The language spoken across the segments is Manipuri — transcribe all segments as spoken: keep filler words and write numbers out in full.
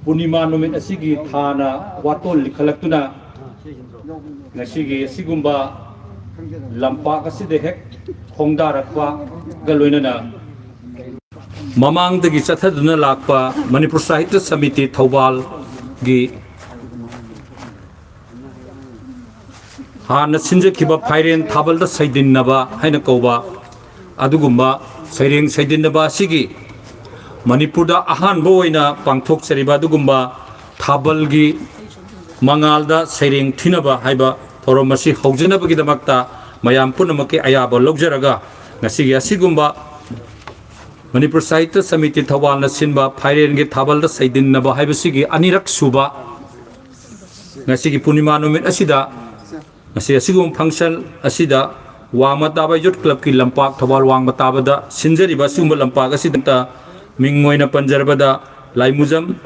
ꯄꯨꯔꯅꯤꯃꯥ ꯅꯨꯃꯤꯠ ꯑꯁꯤꯒꯤ ꯊꯥꯅ ꯋꯥꯇꯣꯟ ꯂꯤꯈꯠꯂꯛꯇꯨꯅ ꯉꯁꯤꯒꯤ ꯑꯁꯤꯒꯨꯝꯕ ꯂꯝꯄꯥꯛ ꯑꯁꯤꯗ ꯍꯦꯛ ꯈꯣꯡꯗꯥꯔꯛꯄꯒ ꯂꯣꯏꯅꯅ ꯃꯃꯥꯡꯗꯒꯤ ꯆꯠꯊꯗꯨꯅ ꯂꯥꯛꯄ ꯃꯅꯤꯄꯨꯔ ꯁꯥꯍꯤꯇ꯭ꯌ ꯁꯃꯤꯇꯤ ꯊꯧꯕꯥꯜꯒꯤ ꯍꯥꯟꯅ ꯁꯤꯟꯖꯈꯤꯕ ꯐꯥꯏꯔꯦꯟ ꯊꯥꯕꯜꯗ ꯁꯩꯗꯤꯟꯅꯕ ꯍꯥꯏꯅ ꯀꯧꯕ ꯑꯗꯨꯒꯨꯝꯕ ꯁꯩꯔꯦꯡ ꯁꯩꯗꯤꯟꯅꯕ ꯑꯁꯤꯒꯤ ꯃꯅꯤꯄꯨꯔꯗ ꯑꯍꯥꯟꯕ ꯑꯣꯏꯅ ꯄꯥꯡꯊꯣꯛꯆꯔꯤꯕ ꯑꯗꯨꯒꯨꯝꯕ ꯊꯥꯕꯜꯒꯤ ꯃꯉꯥꯜꯗ ꯁꯩꯔꯦꯡ ꯊꯤꯅꯕ ꯍꯥꯏꯕ ꯊꯧꯔꯝ ꯑꯁꯤ ꯍꯧꯖꯅꯕꯒꯤꯗꯃꯛꯇ ꯃꯌꯥꯝ ꯄꯨꯝꯅꯃꯛꯀꯤ ꯑꯌꯥꯕ ꯂꯧꯖꯔꯒ ꯉꯁꯤꯒꯤ ꯑꯁꯤꯒꯨꯝꯕ ꯃꯅꯤꯄꯨꯔ ꯁꯥꯍꯤꯇ꯭ꯌ ꯁꯃꯤꯇꯤ ꯊꯧꯕꯥꯜꯅ ꯁꯤꯟꯕ ꯐꯥꯏꯔꯦꯟꯒꯤ ꯊꯥꯕꯜꯗ ꯁꯩꯗꯤꯟꯅꯕ ꯍꯥꯏꯕꯁꯤꯒꯤ ꯑꯅꯤꯔꯛ ꯁꯨꯕ ꯉꯁꯤꯒꯤ ꯄꯨꯔꯅꯤꯃꯥ ꯅꯨꯃꯤꯠ ꯑꯁꯤꯗ ꯉꯁꯤ ꯑꯁꯤꯒꯨꯝꯕ ꯐꯪꯁꯟ ꯑꯁꯤꯗ ꯋꯥꯡꯃ ꯇꯥꯕ ꯌꯨꯠ ꯀ꯭ꯂꯕꯀꯤ ꯂꯝꯄꯥꯛ ꯊꯧꯕꯥꯜ ꯋꯥꯡꯃ ꯇꯥꯕꯗ ꯁꯤꯟꯖꯔꯤꯕ ꯑꯁꯤꯒꯨꯝꯕ ꯂꯝꯄꯥꯛ ꯑꯁꯤꯗ ꯃꯤꯡ ꯑꯣꯏꯅ ꯄꯟꯖꯔꯕꯗ ꯂꯥꯏꯃꯨꯖꯝ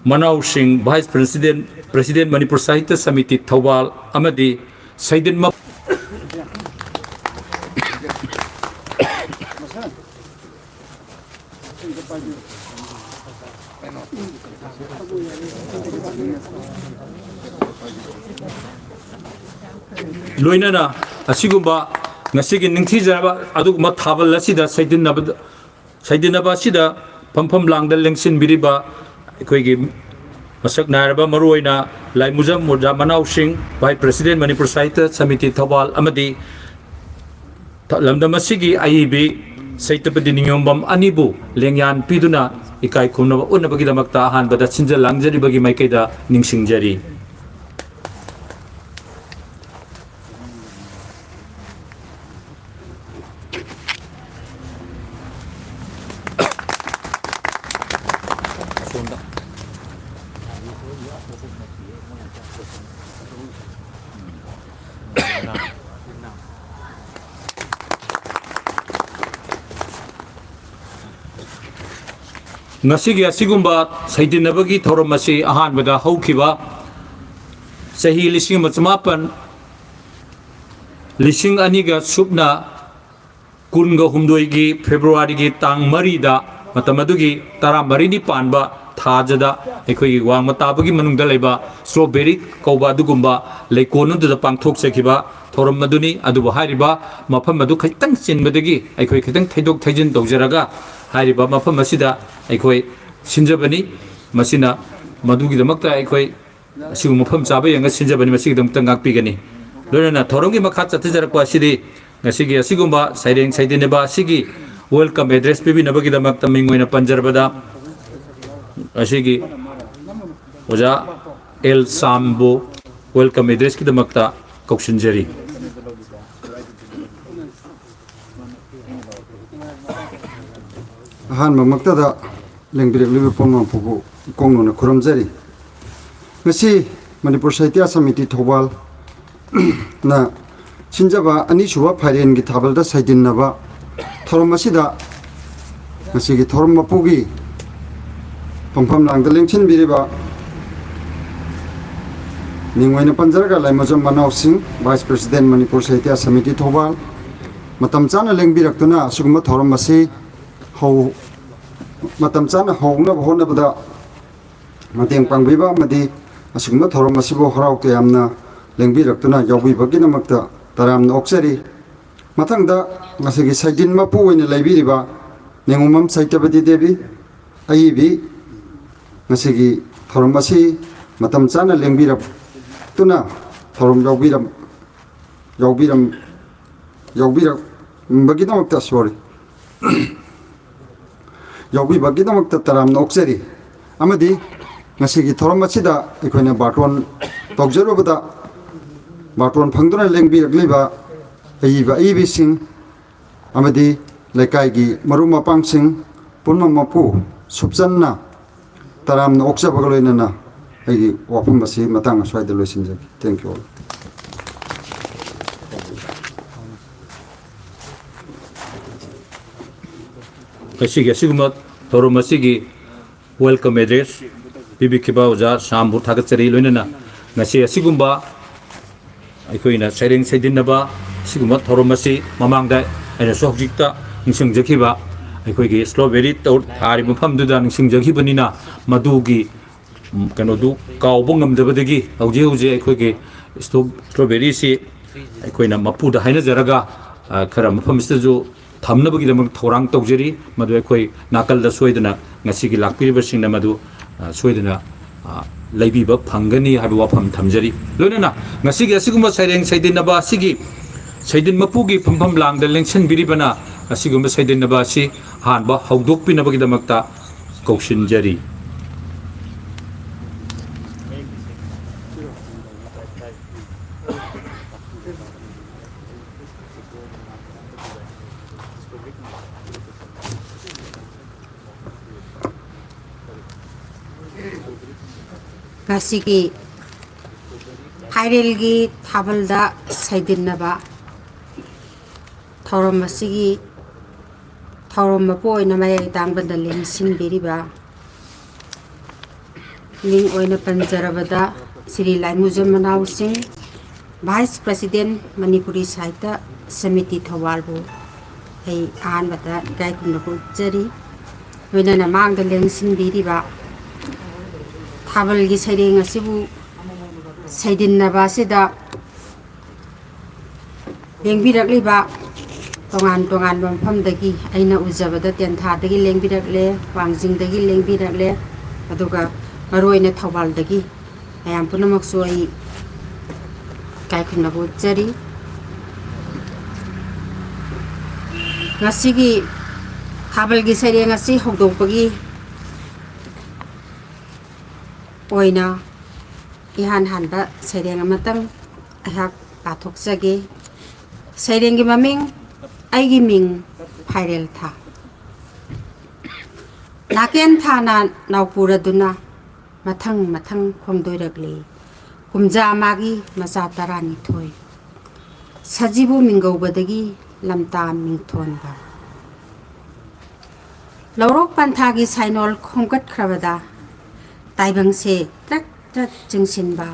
ꯃꯅꯥꯎꯁꯤꯡ, vice president, president Manipur Sahitya Samiti ꯊꯧꯕꯥꯜ ꯑꯃꯗꯤ ꯁꯩꯗꯤꯟ ꯃ- ꯂꯣꯏꯅꯅ ꯑꯁꯤꯒꯨꯝꯕ ꯉꯁꯤꯒꯤ ꯅꯤꯡꯊꯤꯖꯔꯕ ꯑꯗꯨꯒꯨꯝꯕ ꯊꯥꯕꯜ ꯑꯁꯤꯗ ꯁꯩꯗꯤꯟꯅꯕꯗ ꯁꯩꯗꯤꯟꯅꯕ ꯑꯁꯤꯗ ꯐꯝꯐꯝ ꯂꯥꯡꯗ ꯂꯦꯡꯁꯤꯟꯕꯤꯔꯤꯕ ꯑꯩꯈꯣꯏꯒꯤ ꯃꯁꯛ ꯅꯥꯏꯔꯕ ꯃꯔꯨꯑꯣꯏꯅ ꯂꯥꯏꯃꯨꯖꯝ ꯃꯨꯔꯖꯥ ꯃꯅꯥꯎꯁꯤꯡ, ꯚꯥꯏꯁ ꯄ꯭ꯔꯦꯁꯤꯗꯦꯟ ꯃꯅꯤꯄꯨꯔ ꯁꯥꯍꯤꯇ꯭ꯌ ꯁꯃꯤꯇꯤ ꯊꯧꯕꯥꯜ ꯑꯃꯗꯤ ꯊ-, ꯂꯝꯗꯝ ꯑꯁꯤꯒꯤ ꯑꯏꯕꯤ ꯁꯩꯇꯄꯇꯤ ꯅꯤꯡꯌꯣꯝꯕꯝ ꯑꯅꯤꯕꯨ ꯂꯦꯡꯌꯥꯟ ꯄꯤꯗꯨꯅ ꯏꯀꯥꯏ ꯈꯨꯝꯅꯕ ꯎꯠꯅꯕꯒꯤꯗꯃꯛꯇ ꯑꯍꯥꯟꯕꯗ ꯁꯤꯟꯖ ꯂꯥꯡꯖꯔꯤꯕꯒꯤ ꯃꯥꯏꯀꯩꯗ ꯅꯤꯡꯁꯤꯡꯖꯔꯤ꯫ ꯉꯁꯤꯒꯤ ꯑꯁꯤꯒꯨꯝꯕ ꯁꯩꯗꯤꯟꯅꯕꯒꯤ ꯊꯧꯔꯝ ꯑꯁꯤ ꯑꯍꯥꯟꯕꯗ ꯍꯧꯈꯤꯕ ꯆꯍꯤ ꯂꯤꯁꯤꯡ ꯑꯃ ꯆꯃꯥꯄꯟ, ꯂꯤꯁꯤꯡ ꯑꯅꯤꯒ ꯁꯨꯞꯅ ꯀꯨꯟꯒ ꯍꯨꯝꯗꯣꯏꯒꯤ ꯐꯦꯕ꯭ꯔꯨꯋꯥꯔꯤꯒꯤ ꯇꯥꯡ ꯃꯔꯤꯗ, ꯃꯇꯝ ꯑꯗꯨꯒꯤ ꯇꯔꯥꯃꯔꯤꯅꯤ ꯄꯥꯟꯕ ꯊꯥꯖꯗ, ꯑꯩꯈꯣꯏꯒꯤ ꯋꯥꯡꯃ ꯇꯥꯕꯒꯤ ꯃꯅꯨꯡꯗ ꯂꯩꯕ ꯁ꯭ꯇ꯭ꯔꯣꯕꯦꯔꯤ ꯀꯧꯕ ꯑꯗꯨꯒꯨꯝꯕ ꯂꯩꯀꯣꯜ ꯑꯗꯨꯗ ꯄꯥꯡꯊꯣꯛꯆꯈꯤꯕ ꯊꯧꯔꯝ ꯑꯗꯨꯅꯤ꯫ ꯑꯗꯨꯕꯨ ꯍꯥꯏꯔꯤꯕ ꯃꯐꯝ ꯑꯗꯨ ꯈꯤꯇꯪ ꯆꯤꯟꯕꯗꯒꯤ ꯑꯩꯈꯣꯏ ꯈꯤꯇꯪ ꯊꯩꯗꯣꯛ ꯊꯩꯖꯤꯟ ꯇꯧꯖꯔꯒ ꯍꯥꯏꯔꯤꯕ ꯃꯐꯝ ꯑꯁꯤꯗ ꯑꯩꯈꯣꯏ ꯁꯤꯟꯖꯕꯅꯤ꯫ ꯃꯁꯤꯅ, ꯃꯗꯨꯒꯤꯗꯃꯛꯇ ꯑꯩꯈꯣꯏ ꯑꯁꯤꯒꯨꯝꯕ ꯃꯐꯝ ꯆꯥꯕ ꯌꯦꯡꯉ ꯁꯤꯟꯖꯕꯅꯤ, ꯃꯁꯤꯒꯤꯗꯃꯛꯇ ꯉꯥꯛꯄꯤꯒꯅꯤ꯫ ꯂꯣꯏꯅꯅ ꯊꯧꯔꯝꯒꯤ ꯃꯈꯥ ꯆꯠꯊꯖꯔꯛꯄ ꯑꯁꯤꯗꯤ ꯉꯁꯤꯒꯤ ꯑꯁꯤꯒꯨꯝꯕ ꯁꯩꯔꯦꯡ ꯁꯩꯗꯤꯟꯅꯕ ꯑꯁꯤꯒꯤ welcome address ꯄꯤꯕꯤꯅꯕꯒꯤꯗꯃꯛꯇ ꯃꯤꯡ ꯑꯣꯏꯅ ꯄꯟꯖꯔꯕꯗ, ꯑꯁꯤꯒꯤ ꯑꯣꯖꯥ ꯑꯦꯜ ꯁꯥꯝꯕꯨ welcome addressꯀꯤꯗꯃꯛꯇ ꯀꯧꯁꯤꯟꯖꯔꯤ꯫ ꯑꯍꯥꯟꯕꯃꯛꯇꯗ ꯂꯦꯡꯕꯤꯔꯛꯂꯤꯕ ꯄꯨꯝꯅꯃꯛꯄꯨ ꯏꯀꯣꯡꯅꯅ ꯈꯨꯔꯨꯝꯖꯔꯤ꯫ ꯉꯁꯤ ꯃꯅꯤꯄꯨꯔ ꯁꯥꯍꯤꯇ꯭ꯌ ꯁꯃꯤꯇꯤ ꯊꯧꯕꯥꯜꯅ ꯁꯤꯟꯖꯕ ꯑꯅꯤꯁꯨꯕ ꯐꯥꯏꯔꯦꯟꯒꯤ ꯊꯥꯕꯜꯗ ꯁꯩꯗꯤꯟꯅꯕ ꯊꯧꯔꯝ ꯑꯁꯤꯗ ꯉꯁꯤꯒꯤ ꯊꯧꯔꯝ ꯃꯄꯨꯒꯤ ꯐꯝꯐꯝ ꯂꯥꯡꯗ ꯂꯦꯡꯁꯤꯟꯕꯤꯔꯤꯕ ꯃꯤꯡ ꯑꯣꯏꯅ ꯄꯟꯖꯔꯒ ꯂꯥꯏꯃꯖꯝ ꯃꯅꯥꯎꯁꯤꯡ, Vice President ꯃꯅꯤꯄꯨꯔ ꯁꯥꯍꯤꯇ꯭ꯌ ꯁꯃꯤꯇꯤ ꯊꯧꯕꯥꯜ, ꯃꯇꯝ ꯆꯥꯅ ꯂꯦꯡꯕꯤꯔꯛꯇꯨꯅ ꯑꯁꯤꯒꯨꯝꯕ ꯊꯧꯔꯝ ꯑꯁꯤ ꯍꯧ-, ꯃꯇꯝ ꯆꯥꯅ ꯍꯧꯅꯕ ꯍꯣꯠꯅꯕꯗ ꯃꯇꯦꯡ ꯄꯥꯡꯕꯤꯕ ꯑꯃꯗꯤ ꯑꯁꯤꯒꯨꯝꯕ ꯊꯧꯔꯝ ꯑꯁꯤꯕꯨ ꯍꯔꯥꯎ ꯇꯌꯥꯝꯅ ꯂꯦꯡꯕꯤꯔꯛꯇꯨꯅ ꯌꯥꯎꯕꯤꯕꯒꯤꯗꯃꯛꯇ ꯇꯔꯥꯝꯅ ꯑꯣꯛꯆꯔꯤ꯫ ꯃꯊꯪꯗ ꯉꯁꯤꯒꯤ ꯁꯩꯗꯤꯟ ꯃꯄꯨ ꯑꯣꯏꯅ ꯂꯩꯕꯤꯔꯤꯕ ꯅꯤꯉꯣꯝꯕꯝ ꯁꯩꯇꯕꯇꯤ ꯗꯦꯕꯤ ꯑꯏꯕꯤ, ꯉꯁꯤꯒꯤ ꯊꯧꯔꯝ ꯑꯁꯤ ꯃꯇꯝ ꯆꯥꯅ ꯂꯦꯡꯕꯤꯔꯛꯇꯨꯅ ꯊꯧꯔꯝ ꯌꯥꯎꯕꯤꯔꯝ-, ꯌꯥꯎꯕꯤꯔꯝ-, ꯌꯥꯎꯕꯤꯔꯝꯕꯒꯤꯗꯃꯛꯇ, sorry, ꯌꯥꯎꯕꯤꯕꯒꯤꯗꯃꯛꯇ ꯇꯔꯥꯝꯅ ꯑꯣꯛꯆꯔꯤ꯫ ꯑꯃꯗꯤ ꯉꯁꯤꯒꯤ ꯊꯧꯔꯝ ꯑꯁꯤꯗ ꯑꯩꯈꯣꯏꯅ ꯕꯥꯔꯇꯣꯟ ꯇꯧꯖꯔꯨꯕꯗ, ꯕꯥꯔꯇꯣꯟ ꯐꯪꯗꯨꯅ ꯂꯦꯡꯕꯤꯔꯛꯂꯤꯕ ꯑꯏꯕ ꯑꯏꯕꯤꯁꯤꯡ ꯑꯃꯗꯤ ꯂꯩꯀꯥꯏꯒꯤ ꯃꯔꯨꯞ ꯃꯄꯥꯡꯁꯤꯡ ꯄꯨꯝꯅꯃꯛꯄꯨ ꯁꯨꯞꯆꯟꯅ ꯇꯔꯥꯝꯅ ꯑꯣꯛꯆꯕꯒ ꯂꯣꯏꯅꯅ ꯑꯩꯒꯤ ꯋꯥꯐꯝ ꯑꯁꯤ ꯃꯇꯥꯡ ꯑꯁ꯭ꯋꯥꯏꯗ ꯂꯣꯏꯁꯤꯟꯖꯒꯦ꯫ Thank you all. ꯉꯁꯤꯒꯤ ꯑꯁꯤꯒꯨꯝꯕ ꯊꯧꯔꯝ ꯑꯁꯤꯒꯤ welcome address ꯄꯤꯕꯤꯈꯤꯕ ꯑꯣꯖꯥ ꯁꯥꯝꯕꯨ ꯊꯥꯒꯠꯆꯔꯤ꯫ ꯂꯣꯏꯅꯅ ꯉꯁꯤ ꯑꯁꯤꯒꯨꯝꯕ ꯑꯩꯈꯣꯏꯅ ꯁꯩꯔꯦꯡ ꯁꯩꯗꯤꯟꯅꯕ ꯑꯁꯤꯒꯨꯝꯕ ꯊꯧꯔꯝ ꯑꯁꯤ ꯃꯃꯥꯡꯗ ꯍꯥꯏꯅꯁꯨ ꯍꯧꯖꯤꯛꯇ ꯅꯤꯡꯁꯤꯡꯖꯈꯤꯕ, ꯑꯩꯈꯣꯏꯒꯤ strawberry ꯇꯧ-, ꯊꯥꯔꯤꯕ ꯃꯐꯝꯗꯨꯗ ꯅꯤꯡꯁꯤꯡꯖꯈꯤꯕꯅꯤꯅ, ꯃꯗꯨꯒꯤ, ꯎꯝ, ꯀꯩꯅꯣꯗꯨ ꯀꯥꯎꯕ ꯉꯝꯗꯕꯗꯒꯤ ꯍꯧꯖꯤꯛ ꯍꯧꯖꯤꯛ ꯑꯩꯈꯣꯏꯒꯤ strawberryꯁꯤ ꯑꯩꯈꯣꯏꯅ ꯃꯄꯨꯗ ꯍꯥꯏꯅꯖꯔꯒ, ꯑ, ꯈꯔ ꯃꯐꯝꯁꯤꯗꯁꯨ ꯊꯝꯅꯕꯒꯤꯗꯃꯛ ꯊꯧꯔꯥꯡ ꯇꯧꯖꯔꯤ꯫ ꯃꯗꯨ ꯑꯩꯈꯣꯏ ꯅꯥꯀꯜꯗ ꯁꯣꯏꯗꯅ ꯉꯁꯤꯒꯤ ꯂꯥꯛꯄꯤꯔꯤꯕꯁꯤꯡꯅ ꯃꯗꯨ, ꯑ, ꯁꯣꯏꯗꯅ, ꯑ, ꯂꯩꯕꯤꯕ ꯐꯪꯒꯅꯤ ꯍꯥꯏꯕ ꯋꯥꯐꯝ ꯊꯝꯖꯔꯤ꯫ ꯂꯣꯏꯅꯅ ꯉꯁꯤꯒꯤ ꯑꯁꯤꯒꯨꯝꯕ ꯁꯩꯔꯦꯡ ꯁꯩꯗꯤꯟꯅꯕ ꯑꯁꯤꯒꯤ ꯁꯩꯗꯤꯟ ꯃꯄꯨꯒꯤ ꯐꯝꯐꯝ ꯂꯥꯡꯗ ꯂꯦꯡꯁꯤꯟꯕꯤꯔꯤꯕꯅ ꯑꯁꯤꯒꯨꯝꯕ ꯁꯩꯗꯤꯟꯅꯕ ꯑꯁꯤ ꯑꯍꯥꯟꯕ ꯍꯧꯗꯣꯛꯄꯤꯅꯕꯒꯤꯗꯃꯛꯇ ꯀꯧꯁꯤꯟꯖꯔꯤ꯫ ꯉꯁꯤꯒꯤ ꯐꯥꯏꯔꯦꯜꯒꯤ ꯊꯥꯕꯜꯗ ꯁꯩꯗꯤꯟꯅꯕ ꯊꯧꯔꯝ ꯑꯁꯤꯒꯤ ꯊꯧꯔꯝ ꯃꯄꯨ ꯑꯣꯏꯅ ꯃꯌꯥꯏ ꯇꯥꯡꯕꯗ ꯂꯦꯡꯁꯤꯟꯕꯤꯔꯤꯕ ꯃꯤꯡ ꯑꯣꯏꯅ ꯄꯟꯖꯔꯕꯗ ꯁ꯭ꯔꯤ ꯂꯥꯏꯃꯨꯖꯝ ꯃꯅꯥꯎꯁꯤꯡ, Vice President ꯃꯅꯤꯄꯨꯔꯤ ꯁꯥꯍꯤꯇ꯭ꯌ ꯁꯃꯤꯇꯤ ꯊꯧꯕꯥꯜꯕꯨ ꯑꯩ ꯑꯍꯥꯟꯕꯗ ꯏꯀꯥꯏ ꯈꯨꯝꯅꯕ ꯎꯠꯆꯔꯤ꯫ ꯂꯣꯏꯅꯅ ꯃꯥꯡꯗ ꯂꯦꯡꯁꯤꯟꯕꯤꯔꯤꯕ ꯊꯥꯕꯜꯒꯤ ꯁꯩꯔꯦꯡ ꯑꯁꯤꯕꯨ ꯁꯩꯗꯤꯟꯅꯕ ꯑꯁꯤꯗ ꯂꯦꯡꯕꯤꯔꯛꯂꯤꯕ ꯇꯣꯉꯥꯟ ꯇꯣꯉꯥꯟꯕ ꯃꯐꯝꯗꯒꯤ, ꯑꯩꯅ ꯎꯖꯕꯗ ꯇꯦꯟꯊꯥꯗꯒꯤ ꯂꯦꯡꯕꯤꯔꯛꯂꯦ, ꯋꯥꯡꯖꯤꯡꯗꯒꯤ ꯂꯦꯡꯕꯤꯔꯛꯂꯦ, ꯑꯗꯨꯒ ꯃꯔꯨꯑꯣꯏꯅ ꯊꯧꯕꯥꯜꯗꯒꯤ ꯃꯌꯥꯝ ꯄꯨꯝꯅꯃꯛꯁꯨ ꯑꯩ ꯏꯀꯥꯏ ꯈꯨꯝꯅꯕ ꯎꯠꯆꯔꯤ꯫ ꯉꯁꯤꯒꯤ ꯊꯥꯕꯜꯒꯤ ꯁꯩꯔꯦꯡ ꯑꯁꯤ ꯍꯧꯗꯣꯛꯄꯒꯤ ꯑꯣꯏꯅ ꯏꯍꯥꯟ ꯍꯥꯟꯕ ꯁꯩꯔꯦꯡ ꯑꯃꯇꯪ ꯑꯩꯍꯥꯛ ꯄꯥꯊꯣꯛꯆꯒꯦ꯫ ꯁꯩꯔꯦꯡꯒꯤ ꯃꯃꯤꯡ: ꯑꯩꯒꯤ ꯃꯤꯡ ꯐꯥꯏꯔꯦꯜ ꯊꯥ꯫ ꯅꯥꯀꯦꯟ ꯊꯥꯅ ꯅꯥꯎꯄꯨꯔꯗꯨꯅ ꯃꯊꯪ ꯃꯊꯪ ꯈꯣꯡꯗꯣꯏꯔꯛꯂꯤ꯫ ꯀꯨꯝꯖꯥ ꯃꯥꯒꯤ ꯃꯆꯥ ꯇꯔꯥꯅꯤꯊꯣꯏ꯫ ꯁꯖꯤꯕꯨ ꯃꯤꯡꯒꯧꯕꯗꯒꯤ ꯂꯝꯇꯥ ꯃꯤꯡꯊꯣꯟꯕ꯫ ꯂꯧꯔꯣꯛ ꯄꯟꯊꯥꯒꯤ ꯁꯥꯏꯅꯣꯜ ꯈꯣꯝꯒꯠꯈ꯭ꯔꯕꯗ ꯇꯥꯏꯕꯪꯁꯦ ꯇ꯭ꯔꯛ ꯇ꯭ꯔꯛ ꯆꯤꯡꯁꯤꯟꯕ꯫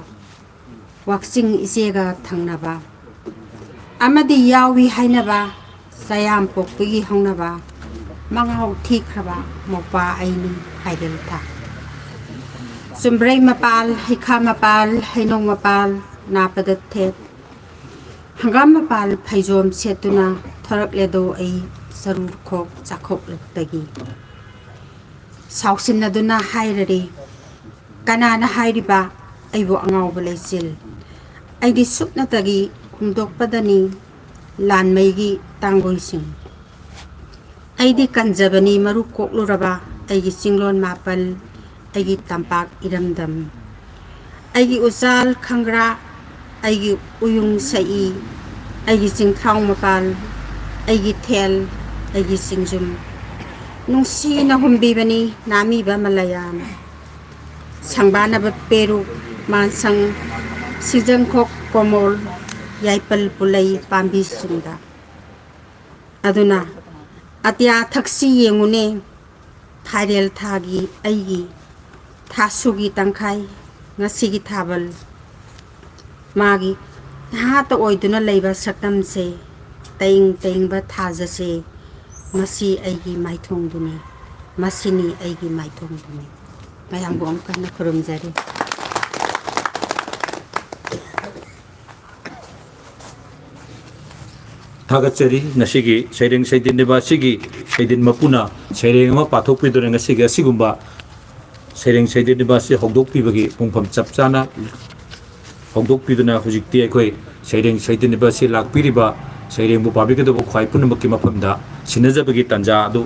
ꯋꯥꯛꯆꯤꯡ ꯏꯆꯦꯒ ꯊꯪꯅꯕ ꯑꯃꯗꯤ ꯌꯥꯎꯏ ꯍꯥꯏꯅꯕ ꯆꯌꯥꯝ ꯄꯣꯛꯄꯒꯤ ꯍꯧꯅꯕ ꯃꯉꯥꯎ ꯊꯤꯈ꯭ꯔꯕ ꯃꯧꯄꯥ ꯑꯩꯅꯤ ꯍꯥꯏꯔꯦꯜ ꯊꯥ꯫ ꯆꯨꯝꯕ꯭ꯔꯩ ꯃꯄꯥꯜ, ꯍꯩꯈꯥ ꯃꯄꯥꯜ, ꯍꯩꯅꯧ ꯃꯄꯥꯜ ꯅꯥꯄꯗ ꯊꯦꯠ, ꯍꯪꯒꯥꯝ ꯃꯄꯥꯜ ꯐꯩꯖꯣꯝ ꯁꯦꯠꯇꯨꯅ ꯊꯣꯔꯛꯂꯦꯗꯣ ꯑꯩ ꯆꯔꯨꯈꯣꯛ ꯆꯥꯈꯣꯛꯂꯛꯇꯒꯤ꯫ ꯁꯥꯎꯁꯤꯟꯅꯗꯨꯅ ꯍꯥꯏꯔꯔꯦ, "ꯀꯅꯥꯅ ꯍꯥꯏꯔꯤꯕ ꯑꯩꯕꯨ ꯑꯉꯥꯎꯕ ꯂꯩꯆꯤꯜ? ꯑꯩꯗꯤ ꯁꯨꯞꯅꯇꯒꯤ ꯍꯨꯝꯗꯣꯛꯄꯗꯅꯤ ꯂꯥꯟꯃꯩꯒꯤ ꯇꯥꯡꯒꯣꯏꯁꯤꯡ꯫ ꯑꯩꯗꯤ ꯀꯟꯖꯕꯅꯤ ꯃꯔꯨ ꯀꯣꯛꯂꯨꯔꯕ ꯑꯩꯒꯤ ꯆꯤꯡꯂꯣꯟ ꯃꯥꯄꯜ, ꯑꯩꯒꯤ ꯇꯝꯄꯥꯛ ꯏꯔꯝꯗꯝ, ꯑꯩꯒꯤ ꯎꯆꯥꯜ ꯈꯪꯒ꯭ꯔꯥ, ꯑꯩꯒꯤ ꯎꯌꯨꯡ ꯁꯛꯏ, ꯑꯩꯒꯤ ꯆꯤꯡꯊ꯭ꯔꯥꯎ ꯃꯄꯥꯜ, ꯑꯩꯒꯤ ꯊꯦꯜ, ꯑꯩꯒꯤ ꯆꯤꯡꯖꯨꯝ꯫ ꯅꯨꯡꯁꯤꯅ ꯍꯨꯝꯕꯤꯕꯅꯤ ꯅꯥꯃꯤꯕ ꯃꯂꯌꯥꯟ, ꯁꯪꯕꯥꯅꯕ ꯄꯦꯔꯨꯛ, ꯃꯥꯟꯁꯪ, ꯁꯤꯖꯪꯈꯣꯛ ꯀꯣꯃꯣꯜ, ꯌꯥꯏꯄꯜ ꯄꯨꯂꯩ ꯄꯥꯝꯕꯤꯁꯤꯡꯗ꯫ ꯑꯗꯨꯅ ꯑꯇꯤꯌꯥ ꯊꯛꯁꯤ ꯌꯦꯡꯉꯨꯅꯦ, ꯐꯥꯏꯔꯦꯜ ꯊꯥꯒꯤ ꯑꯩꯒꯤ ꯊꯥꯁꯨꯒꯤ ꯇꯪꯈꯥꯏ, ꯉꯁꯤꯒꯤ ꯊꯥꯕꯜ ꯃꯥꯒꯤ ꯅꯍꯥꯇ ꯑꯣꯏꯗꯨꯅ ꯂꯩꯕ ꯁꯛꯇꯝꯁꯦ ꯇꯩꯡ ꯇꯩꯡꯕ ꯊꯥꯖꯁꯦ꯫ ꯃꯁꯤ ꯑꯩꯒꯤ ꯃꯥꯏꯊꯣꯡꯗꯨꯅꯤ, ꯃꯁꯤꯅꯤ ꯑꯩꯒꯤ ꯃꯥꯏꯊꯣꯡꯗꯨꯅꯤ"꯫ ꯃꯌꯥꯝꯕꯨ ꯑꯃꯨꯛ ꯍꯟꯅ ꯈꯨꯔꯨꯝꯖꯔꯤ꯫ ꯊꯥꯒꯠꯆꯔꯤ꯫ ꯉꯁꯤꯒꯤ ꯁꯩꯔꯦꯡ ꯁꯩꯗꯤꯟꯅꯤꯕ ꯑꯁꯤꯒꯤ ꯁꯩꯗꯤꯟ ꯃꯄꯨꯅ ꯁꯩꯔꯦꯡ ꯑꯃ ꯄꯥꯊꯣꯛꯄꯤꯗꯨꯅ ꯉꯁꯤꯒꯤ ꯑꯁꯤꯒꯨꯝꯕ ꯁꯩꯔꯦꯡ ꯁꯩꯗꯤꯟꯅꯤꯕ ꯑꯁꯤ ꯍꯧꯗꯣꯛꯄꯤꯕꯒꯤ ꯄꯨꯡꯐꯝ ꯆꯞ ꯆꯥꯅ ꯍꯧꯗꯣꯛꯄꯤꯗꯨꯅ ꯍꯧꯖꯤꯛꯇꯤ ꯑꯩꯈꯣꯏ ꯁꯩꯔꯦꯡ ꯁꯩꯗꯤꯟꯅꯤꯕ ꯑꯁꯤ ꯂꯥꯛꯄꯤꯔꯤꯕ ꯁꯩꯔꯦꯡꯕꯨ ꯄꯥꯕꯤꯒꯗꯕ ꯈ꯭ꯋꯥꯏ ꯄꯨꯝꯅꯃꯛꯀꯤ ꯃꯐꯝꯗ ꯁꯤꯟꯅꯖꯕꯒꯤ ꯇꯥꯟꯖꯥ ꯑꯗꯨ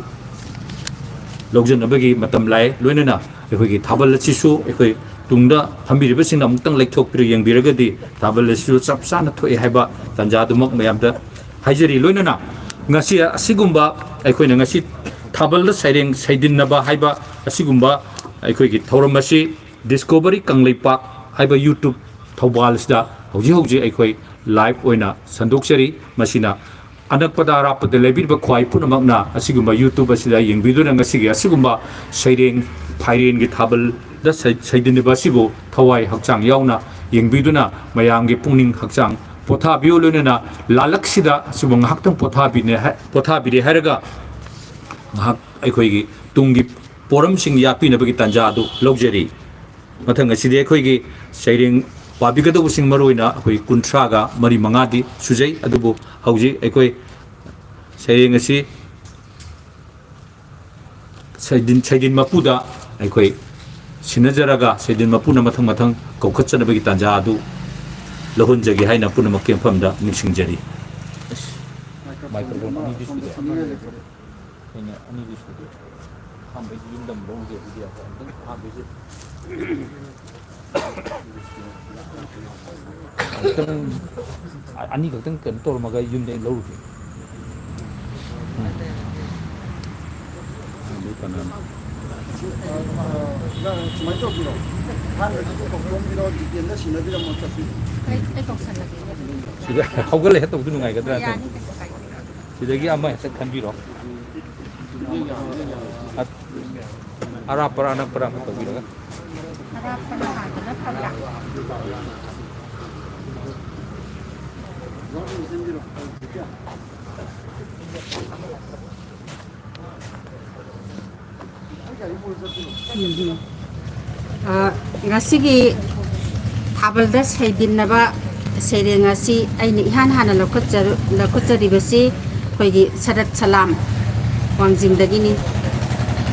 ꯂꯧꯖꯅꯕꯒꯤ ꯃꯇꯝ ꯂꯥꯛꯑꯦ꯫ ꯂꯣꯏꯅꯅ ꯑꯩꯈꯣꯏꯒꯤ ꯊꯥꯕꯜ ꯑꯁꯤꯁꯨ ꯑꯩꯈꯣꯏ ꯇꯨꯡꯗ ꯐꯝꯕꯤꯔꯤꯕꯁꯤꯡꯅ ꯑꯃꯨꯛꯇꯪ ꯂꯩꯊꯣꯛꯄꯤꯔ ꯌꯦꯡꯕꯤꯔꯒꯗꯤ ꯊꯥꯕꯜ ꯑꯁꯤꯁꯨ ꯆꯞ ꯆꯥꯅ ꯊꯣꯛꯑꯦ ꯍꯥꯏꯕ ꯇꯥꯟꯖꯥꯗꯨꯃꯛ ꯃꯌꯥꯝꯗ ꯍꯥꯏꯖꯔꯤ꯫ ꯂꯣꯏꯅꯅ ꯉꯁꯤ ꯑꯁꯤꯒꯨꯝꯕ ꯑꯩꯈꯣꯏꯅ ꯉꯁꯤ ꯊꯥꯕꯜꯗ ꯁꯩꯔꯦꯡ ꯁꯩꯗꯤꯟꯅꯕ ꯍꯥꯏꯕ ꯑꯁꯤꯒꯨꯝꯕ ꯑꯩꯈꯣꯏꯒꯤ ꯊꯧꯔꯝ ꯑꯁꯤ ꯗꯤꯁꯀꯣꯕꯔꯤ ꯀꯪꯂꯩꯄꯥꯛ ꯍꯥꯏꯕ ꯌꯨꯇ꯭ꯌꯨꯕ ꯊꯧꯕꯥꯜꯁꯤꯗ ꯍꯧꯖꯤꯛ ꯍꯧꯖꯤꯛ ꯑꯩꯈꯣꯏ ꯂꯥꯏꯚ ꯑꯣꯏꯅ ꯁꯟꯗꯣꯛꯆꯔꯤ꯫ ꯃꯁꯤꯅ ꯑꯅꯛꯄꯗ ꯑꯔꯥꯞꯄꯗ ꯂꯩꯕꯤꯔꯤꯕ ꯈ꯭ꯋꯥꯏ ꯄꯨꯝꯅꯃꯛꯅ ꯑꯁꯤꯒꯨꯝꯕ ꯌꯨꯇ꯭ꯌꯨꯕ ꯑꯁꯤꯗ ꯌꯦꯡꯕꯤꯗꯨꯅ ꯉꯁꯤꯒꯤ ꯑꯁꯤꯒꯨꯝꯕ ꯁꯩꯔꯦꯡ ꯐꯥꯏꯔꯦꯟꯒꯤ ꯊꯥꯕꯜꯗ ꯁꯩ-, ꯁꯩꯗꯤꯟꯅꯕ ꯑꯁꯤꯕꯨ ꯊꯋꯥꯏ ꯍꯛꯆꯥꯡ ꯌꯥꯎꯅ ꯌꯦꯡꯕꯤꯗꯨꯅ ꯃꯌꯥꯝꯒꯤ ꯄꯨꯛꯅꯤꯡ ꯍꯛꯆꯥꯡ ꯄꯣꯊꯥꯕꯤꯌꯨ꯫ ꯂꯣꯏꯅꯅ ꯂꯥꯂꯛꯁꯤꯗ ꯁꯤꯕꯨ ꯉꯥꯏꯍꯥꯛꯇꯪ ꯄꯣꯊꯥꯕꯤꯅꯦ ꯍꯥꯏ-, ꯄꯣꯊꯥꯕꯤꯔꯦ ꯍꯥꯏꯔꯒ ꯉꯥꯏꯍꯥꯛ ꯑꯩꯈꯣꯏꯒꯤ ꯇꯨꯡꯒꯤ ꯄꯣꯔꯝꯁꯤꯡ ꯌꯥꯠꯄꯤꯅꯕꯒꯤ ꯇꯥꯟꯖꯥ ꯑꯗꯨ ꯂꯧꯖꯔꯤ꯫ ꯃꯊꯪ ꯑꯁꯤꯗꯤ ꯑꯩꯈꯣꯏꯒꯤ ꯁꯩꯔꯦꯡ ꯄꯥꯕꯤꯒꯗꯧꯕꯁꯤꯡ ꯃꯔꯨꯑꯣꯏꯅ ꯑꯩꯈꯣꯏ ꯀꯨꯟꯊ꯭ꯔꯥꯒ ꯃꯔꯤ ꯃꯉꯥꯗꯤ ꯁꯨꯖꯩ, ꯑꯗꯨꯕꯨ ꯍꯧꯖꯤꯛ ꯑꯩꯈꯣꯏ ꯁꯩꯔꯦꯡ ꯑꯁꯤ ꯁꯩꯗꯤꯟ, ꯁꯩꯗꯤꯟ ꯃꯄꯨꯗ ꯑꯩꯈꯣꯏ ꯁꯤꯟꯅꯖꯔꯒ, ꯁꯩꯗꯤꯟ ꯃꯄꯨꯅ ꯃꯊꯪ ꯃꯊꯪ ꯀꯧꯈꯠꯆꯅꯕꯒꯤ ꯇꯥꯟꯖꯥ ꯑꯗꯨ ꯂꯧꯍꯟꯖꯒꯦ ꯍꯥꯏꯅ ꯄꯨꯝꯅꯃꯛꯀꯤ ꯃꯐꯝꯗ ꯅꯤꯡꯁꯤꯡꯖꯔꯤ꯫ ꯃꯥꯏꯀ꯭ꯔꯣꯐꯣꯟ ꯑꯅꯤꯗꯤ ꯁꯨꯗꯦ꯫ ꯑꯩꯅ ꯑꯅꯤꯗꯤ ꯁꯨꯗꯦ꯫ ꯑꯍꯥꯟꯕꯩꯁꯤ ꯌꯨꯝꯗ ꯑꯃꯨꯛ ꯂꯧꯔꯨꯒꯦ, ꯑꯗꯨꯗꯤ ꯑꯃꯨꯛꯇꯪ ꯑꯍꯥꯟꯕꯩꯁꯤ꯫ ꯑꯃꯨꯛꯇꯪ, ꯑ-, ꯑꯅꯤꯈꯛꯇꯪ ꯀꯩꯅꯣ ꯇꯧꯔꯝꯃꯒ ꯌꯨꯝꯗ ꯑꯩ ꯂꯧꯔꯨꯒꯦ꯫ ꯎꯝ꯫ ꯑꯗꯨ ꯀꯅꯥꯅꯣ? ꯁꯨꯃꯥꯏꯅ ꯇꯧꯕꯤꯔꯣ꯫ ꯑꯍꯥꯟꯕꯒꯤꯗꯣ ꯀꯧꯊꯣꯛꯑꯝꯕꯤꯔꯣ, ꯗꯤꯇꯦꯜꯗ ꯁꯤꯟꯅꯕꯤꯔꯝꯃꯣ, ꯆꯠꯄꯤꯔꯣ꯫ ꯑꯩ, ꯑꯩ ꯀꯧꯁꯜꯂꯒꯦ꯫ ꯁꯤꯗ ꯍꯧꯒꯠꯂꯦ ꯍꯦꯛ ꯇꯧꯕꯗꯨ ꯅꯨꯡꯉꯥꯏꯒꯗ꯭ꯔꯥ ꯍꯥꯏꯅ꯫ ꯌꯥꯅꯤ, ꯀꯩꯁꯨ ꯀꯥꯏꯗꯦ꯫ ꯁꯤꯗꯒꯤ ꯑꯃ ꯍꯦꯛꯇ ꯈꯟꯕꯤꯔꯣ꯫ ꯑ-, ꯑꯔꯥꯞꯄꯔꯥ ꯑꯅꯛꯄꯔꯥ ꯑꯃ ꯇꯧꯕꯤꯔꯒ꯫ ꯑꯔꯥꯞꯄꯅ ꯍꯥꯟꯕꯅ ꯐꯕ꯭ꯔꯥ? ꯎꯝ꯫ ꯑ, ꯉꯁꯤꯒꯤ ꯊꯥꯕꯜꯗ ꯁꯩꯗꯤꯟꯅꯕ ꯁꯩꯔꯦꯡ ꯑꯁꯤ ꯑꯩꯅ ꯏꯍꯥꯟ ꯍꯥꯟꯅ ꯂꯧꯈꯠꯆꯔ-, ꯂꯧꯈꯠꯆꯔꯤꯕꯁꯤ ꯑꯩꯈꯣꯏꯒꯤ ꯁꯔꯠ ꯁꯂꯥꯝ ꯋꯥꯡꯖꯤꯡꯗꯒꯤꯅꯤ꯫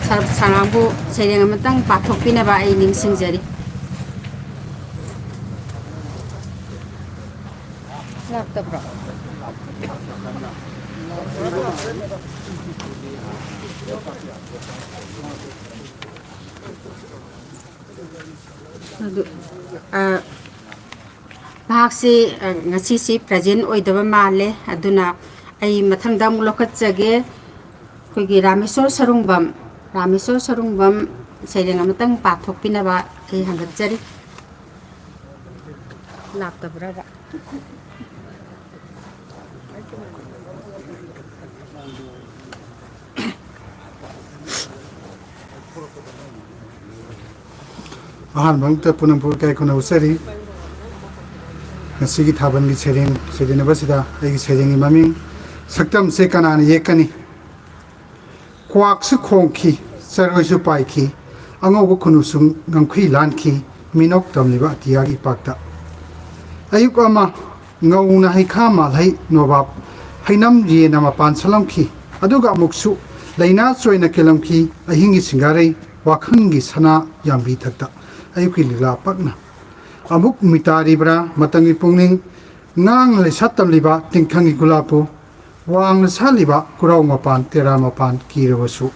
ꯁꯔꯠ ꯁꯂꯥꯝꯕꯨ ꯁꯩꯔꯦꯡ ꯑꯃꯇꯪ ꯄꯥꯊꯣꯛꯄꯤꯅꯕ ꯑꯩ ꯅꯤꯡꯁꯤꯡꯖꯔꯤ꯫ ꯂꯥꯛꯇꯕ꯭ꯔꯣ? ꯑꯗꯨ, ꯑ, ꯃꯍꯥꯛꯁꯤ, ꯑ, ꯉꯁꯤꯁꯤ ꯄ꯭ꯔꯖꯦꯟ ꯑꯣꯏꯗꯕ ꯃꯥꯜꯂꯦ, ꯑꯗꯨꯅ ꯑꯩ ꯃꯊꯪꯗ ꯑꯃꯨꯛ ꯂꯧꯈꯠꯆꯒꯦ꯫ ꯑꯩꯈꯣꯏꯒꯤ ꯔꯥꯃꯦꯁꯣꯔ ꯁꯔꯨꯡꯕꯝ, ꯔꯥꯃꯦꯁꯣꯔ ꯁꯔꯨꯡꯕꯝ ꯁꯩꯔꯦꯡ ꯑꯃꯇꯪ ꯄꯥꯊꯣꯛꯄꯤꯅꯕ ꯑꯩ ꯍꯪꯒꯠꯆꯔꯤ꯫ ꯂꯥꯛꯇꯕ꯭ꯔꯕ? ꯑꯍꯥꯟꯕ ꯃꯛꯇ ꯄꯨꯅꯝ ꯄꯨꯔ ꯏꯀꯥꯏ ꯈꯨꯝꯅꯕ ꯎꯠꯆꯔꯤ꯫ ꯉꯁꯤꯒꯤ ꯊꯥꯕꯜꯒꯤ ꯁꯩꯔꯦꯡ ꯁꯩꯗꯦꯡꯅꯕꯁꯤꯗ ꯑꯩꯒꯤ ꯁꯩꯔꯦꯡꯒꯤ ꯃꯃꯤꯡ "ꯁꯛꯇꯝꯁꯦ ꯀꯅꯥꯅ ꯌꯦꯛꯀꯅꯤ?" ꯀ꯭ꯋꯥꯛꯁꯨ ꯈꯣꯡꯈꯤ, ꯆꯔꯣꯏꯁꯨ ꯄꯥꯏꯈꯤ, ꯑꯉꯧꯕ ꯈꯨꯅꯨꯁꯨ ꯉꯝꯈꯩ ꯂꯥꯟꯈꯤ, ꯃꯤꯅꯣꯛ ꯇꯝꯂꯤꯕ ꯑꯇꯤꯌꯥꯒꯤ ꯏꯄꯥꯛꯇ꯫ ꯑꯌꯨꯛ ꯑꯃ ꯉꯧꯅ ꯍꯩꯈꯥ ꯃꯥꯜꯍꯩ ꯅꯣꯕꯥꯞ ꯍꯩꯅꯝ ꯌꯦꯟꯅ ꯃꯄꯥꯟ ꯁꯥꯠꯂꯝꯈꯤ, ꯑꯗꯨꯒ ꯑꯃꯨꯛꯁꯨ ꯂꯩꯅꯥ ꯆꯣꯏꯅ ꯀꯦꯜꯂꯝꯈꯤ ꯑꯍꯤꯡꯒꯤ ꯁꯤꯡꯒꯥꯔꯩ ꯋꯥꯈꯪꯒꯤ ꯁꯅꯥ ꯌꯥꯝꯕꯤ ꯊꯛꯇ꯫ ꯑꯌꯨꯛꯀꯤ ꯂꯤꯂꯥ ꯄꯛꯅ ꯑꯃꯨꯛ ꯃꯤꯇꯥꯔꯤꯕ꯭ꯔꯥ ꯃꯇꯝꯒꯤ ꯄꯨꯛꯅꯤꯡ? ꯉꯥꯡꯅ ꯂꯩꯁꯥ ꯇꯝꯂꯤꯕ ꯇꯤꯡꯈꯪꯒꯤ ꯒꯨꯂꯥꯞꯄꯨ, ꯋꯥꯡꯅ ꯁꯥꯠꯂꯤꯕ ꯀꯨꯔꯥꯎ ꯃꯄꯥꯟ ꯇꯦꯔꯥ ꯃꯄꯥꯟ ꯀꯤꯔꯕꯁꯨ,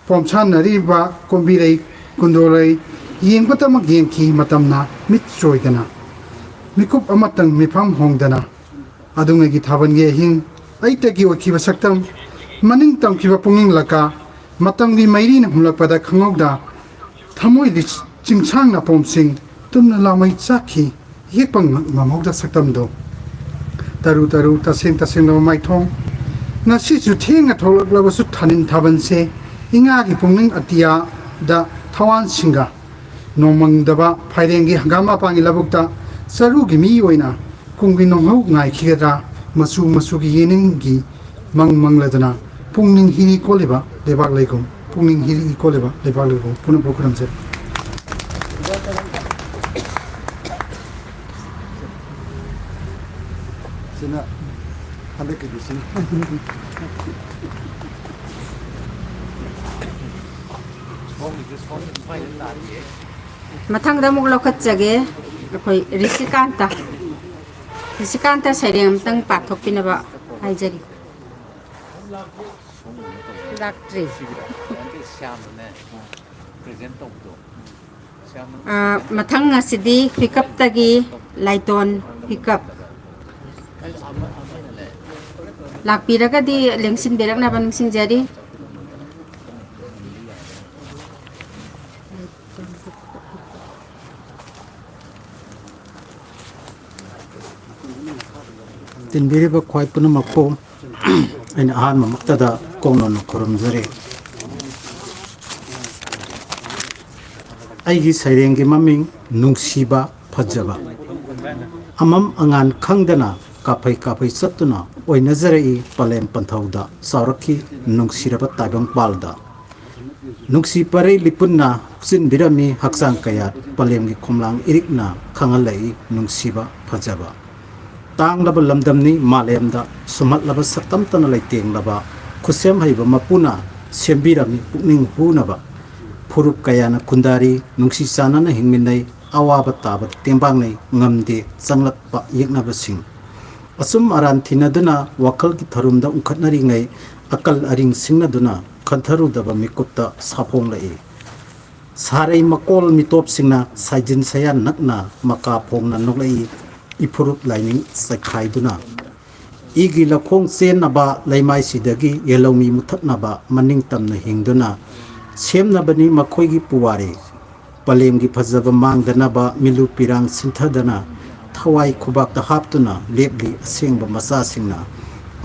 ꯄꯣꯝꯁꯥꯟꯅꯔꯤꯕ ꯀꯣꯝꯕꯤꯔꯩ ꯀꯨꯟꯗꯣꯔꯩ ꯌꯦꯡꯕꯇꯃꯛ ꯌꯦꯡꯈꯤ ꯃꯇꯝꯅ ꯃꯤꯠ ꯆꯣꯏꯗꯅ, ꯃꯤꯀꯨꯞ ꯑꯃꯇꯪ ꯃꯤꯐꯝ ꯍꯣꯡꯗꯅ꯫ ꯑꯗꯨꯉꯩꯒꯤ ꯊꯥꯕꯜꯒꯤ ꯑꯍꯤꯡ, ꯑꯩꯇꯒꯤ ꯑꯣꯏꯈꯤꯕ ꯁꯛꯇꯝ, ꯃꯅꯤꯡ ꯇꯝꯈꯤꯕ ꯄꯨꯛꯅꯤꯡ ꯂꯀꯥ, ꯃꯇꯝꯒꯤ ꯃꯩꯔꯤꯅ ꯍꯨꯝꯂꯛꯄꯗ ꯈꯪꯍꯧꯗ, ꯊꯃꯣꯏꯒꯤ ꯆꯤꯡꯁꯥꯡ ꯅꯥꯄꯣꯝꯁꯤꯡ ꯇꯨꯝꯅ ꯂꯥꯃꯩ ꯆꯥꯛꯈꯤ, ꯌꯦꯛꯄ ꯉꯝꯍꯧꯗ ꯁꯛꯇꯝꯗꯣ꯫ ꯇꯔꯨ ꯇꯔꯨ, ꯇꯁꯦꯡ ꯇꯁꯦꯡꯂꯕ ꯃꯥꯏꯊꯣꯡ꯫ ꯉꯁꯤꯁꯨ ꯊꯦꯡꯅ ꯊꯣꯛꯂꯛꯂꯕꯁꯨ ꯊꯥꯅꯤꯟ ꯊꯥꯕꯜꯁꯦ ꯏꯉꯥꯒꯤ ꯄꯨꯛꯅꯤꯡ ꯑꯇꯤꯌꯥꯗ ꯊꯋꯥꯟꯁꯤꯡꯒ ꯅꯣꯡꯃꯪꯗꯕ ꯐꯥꯏꯔꯦꯟꯒꯤ ꯍꯪꯒꯥꯝ ꯃꯄꯥꯟꯒꯤ ꯂꯧꯕꯨꯛꯇ ꯆꯔꯨꯒꯤ ꯃꯤ ꯑꯣꯏꯅ ꯀꯨꯝꯒꯤ ꯅꯣꯡꯍꯧ ꯉꯥꯏꯈꯤꯒꯗ꯭ꯔꯥ? ꯃꯆꯨ ꯃꯆꯨꯒꯤ ꯌꯦꯅꯤꯡꯒꯤ ꯃꯪ ꯃꯪꯂꯗꯅ ꯄꯨꯛꯅꯤꯡ ꯍꯤꯔꯤ ꯀꯣꯜꯂꯤꯕ ꯂꯩꯕꯥꯛ ꯂꯩꯒꯨꯝ, ꯄꯨꯛꯅꯤꯡ ꯍꯤꯔꯤ ꯀꯣꯜꯂꯤꯕ ꯂꯩꯕꯥꯛ ꯂꯩꯒꯨꯝ꯫ ꯄꯨꯝꯅꯃꯛꯄꯨ ꯈꯨꯔꯨꯝꯖꯔꯤ꯫ ꯁꯤꯅ ꯍꯟꯗꯛꯀꯤꯗꯤ ꯁꯤꯅ꯫ ꯃꯊꯪꯗ ꯑꯃꯨꯛ ꯂꯧꯈꯠꯆꯒꯦ꯫ ꯑꯩꯈꯣꯏ ꯔꯤꯁꯤꯀꯥꯟꯇ, ꯔꯤꯁꯤꯀꯥꯟꯇ ꯁꯩꯔꯦꯡ ꯑꯃꯇꯪ ꯄꯥꯊꯣꯛꯄꯤꯅꯕ ꯍꯥꯏꯖꯔꯤ꯫ ꯂꯥꯛꯇ꯭ꯔꯤ꯫ ꯁꯤꯒꯤꯔꯣ? ꯅꯠꯇꯦ, ꯁ꯭ꯌꯥꯝꯅꯅꯦ ꯄ꯭ꯔꯦꯖꯦꯟ ꯇꯧꯕꯗꯣ꯫ ꯁ꯭ꯌꯥꯝꯅ ꯑꯥ, ꯃꯊꯪ ꯑꯁꯤꯗꯤ ꯄꯤꯀꯞꯇꯒꯤ ꯂꯥꯏꯇꯣꯟ ꯄꯤꯀꯞ꯫ ꯑꯃ, ꯑꯃꯅꯅꯦ꯫ ꯂꯥꯛꯄꯤꯔꯒꯗꯤ ꯂꯦꯡꯁꯤꯟꯕꯤꯔꯛꯅꯕ ꯅꯤꯡꯁꯤꯡꯖꯔꯤ꯫ ꯇꯤꯟꯕꯤꯔꯤꯕ ꯈ꯭ꯋꯥꯏ ꯄꯨꯝꯅꯃꯛꯄꯨ ꯑꯩꯅ ꯑꯍꯥꯟꯕꯃꯛꯇꯗ ꯀꯣꯛꯅꯣꯟꯅ ꯈꯨꯔꯨꯝꯖꯔꯤ꯫ ꯑꯩꯒꯤ ꯁꯩꯔꯦꯡꯒꯤ ꯃꯃꯤꯡ ꯅꯨꯡꯁꯤꯕ ꯐꯖꯕ꯫ ꯑꯃꯝ ꯑꯉꯥꯟ ꯈꯪꯗꯅ ꯀꯥꯐꯩ ꯀꯥꯐꯩ ꯆꯠꯇꯨꯅ ꯑꯣꯏꯅꯖꯔꯛꯏ ꯄꯂꯦꯝ ꯄꯟꯊꯧꯗ ꯆꯥꯎꯔꯛꯈꯤ ꯅꯨꯡꯁꯤꯔꯕ ꯇꯥꯏꯕꯪꯄꯥꯜꯗ꯫ ꯅꯨꯡꯁꯤ ꯄꯔꯩ ꯂꯤꯄꯨꯟꯅ ꯍꯨꯞꯆꯤꯟꯕꯤꯔꯝꯃꯤ ꯍꯛꯆꯥꯡ ꯀꯌꯥꯠ ꯄꯂꯦꯝꯒꯤ ꯈꯣꯝꯂꯥꯡ ꯏꯔꯤꯛꯅ ꯈꯪꯍꯜꯂꯛꯏ ꯅꯨꯡꯁꯤꯕ ꯐꯖꯕ꯫ ꯇꯥꯡꯂꯕ ꯂꯝꯗꯝꯅꯤ ꯃꯥꯂꯦꯝꯗ ꯁꯨꯝꯍꯠꯂꯕ ꯁꯛꯇꯝꯇꯅ ꯂꯩꯇꯦꯡꯂꯕ ꯈꯨꯠꯁꯦꯝ ꯍꯩꯕ ꯃꯄꯨꯅ ꯁꯦꯝꯕꯤꯔꯝꯃꯤ ꯄꯨꯛꯅꯤꯡ ꯍꯨꯅꯕ꯫ ꯐꯨꯔꯨꯞ ꯀꯌꯥꯅ ꯈꯨꯟꯗꯥꯔꯤ ꯅꯨꯡꯁꯤ ꯆꯥꯟꯅꯅ ꯍꯤꯡꯃꯤꯟꯅꯩ ꯑꯋꯥꯕ ꯇꯥꯕꯗ ꯇꯦꯡꯕꯥꯡꯅꯩ ꯉꯝꯗꯦ ꯆꯪꯂꯛꯄ ꯌꯦꯛꯅꯕꯁꯤꯡ꯫ ꯑꯆꯨꯝ ꯑꯔꯥꯟ ꯊꯤꯅꯗꯨꯅ ꯋꯥꯈꯜꯒꯤ ꯊꯔꯨꯝꯗ ꯎꯪꯈꯠꯅꯔꯤꯉꯩ ꯑꯀꯜ ꯑꯔꯤꯡ ꯁꯤꯡꯅꯗꯨꯅ ꯈꯟꯊꯔꯨꯗꯕ ꯃꯤꯀꯨꯞꯇ ꯁꯥꯐꯣꯡꯂꯛꯏ꯫ ꯁꯥꯔꯩ ꯃꯀꯣꯜ ꯃꯤꯇꯣꯞꯁꯤꯡꯅ ꯁꯥꯏꯖꯤꯟ ꯁꯌꯥꯟ ꯅꯛꯅ ꯃꯀꯥ ꯐꯣꯡꯅ ꯅꯣꯛꯂꯛꯏ ꯏꯐꯨꯔꯨꯞ ꯂꯥꯏꯅꯤꯡ ꯆꯩꯈꯥꯏꯗꯨꯅ꯫ ꯏꯒꯤ ꯂꯧꯈꯣꯡ ꯆꯦꯟꯅꯕ ꯂꯩꯃꯥꯏꯁꯤꯗꯒꯤ ꯌꯦꯜꯍꯧꯃꯤ ꯃꯨꯊꯠꯅꯕ ꯃꯅꯤꯡ ꯇꯝꯅ ꯍꯤꯡꯗꯨꯅ ꯁꯦꯝꯅꯕꯅꯤ ꯃꯈꯣꯏꯒꯤ ꯄꯨꯋꯥꯔꯤ꯫ ꯄꯂꯦꯝꯒꯤ ꯐꯖꯕ ꯃꯥꯡꯗꯅꯕ ꯃꯤꯂꯨ ꯄꯤꯔꯥꯡ ꯁꯤꯟꯊꯗꯅ ꯊꯋꯥꯏ ꯈꯨꯕꯥꯛꯇ ꯍꯥꯞꯇꯨꯅ ꯂꯦꯞꯂꯤ ꯑꯁꯦꯡꯕ ꯃꯆꯥꯁꯤꯡꯅ꯫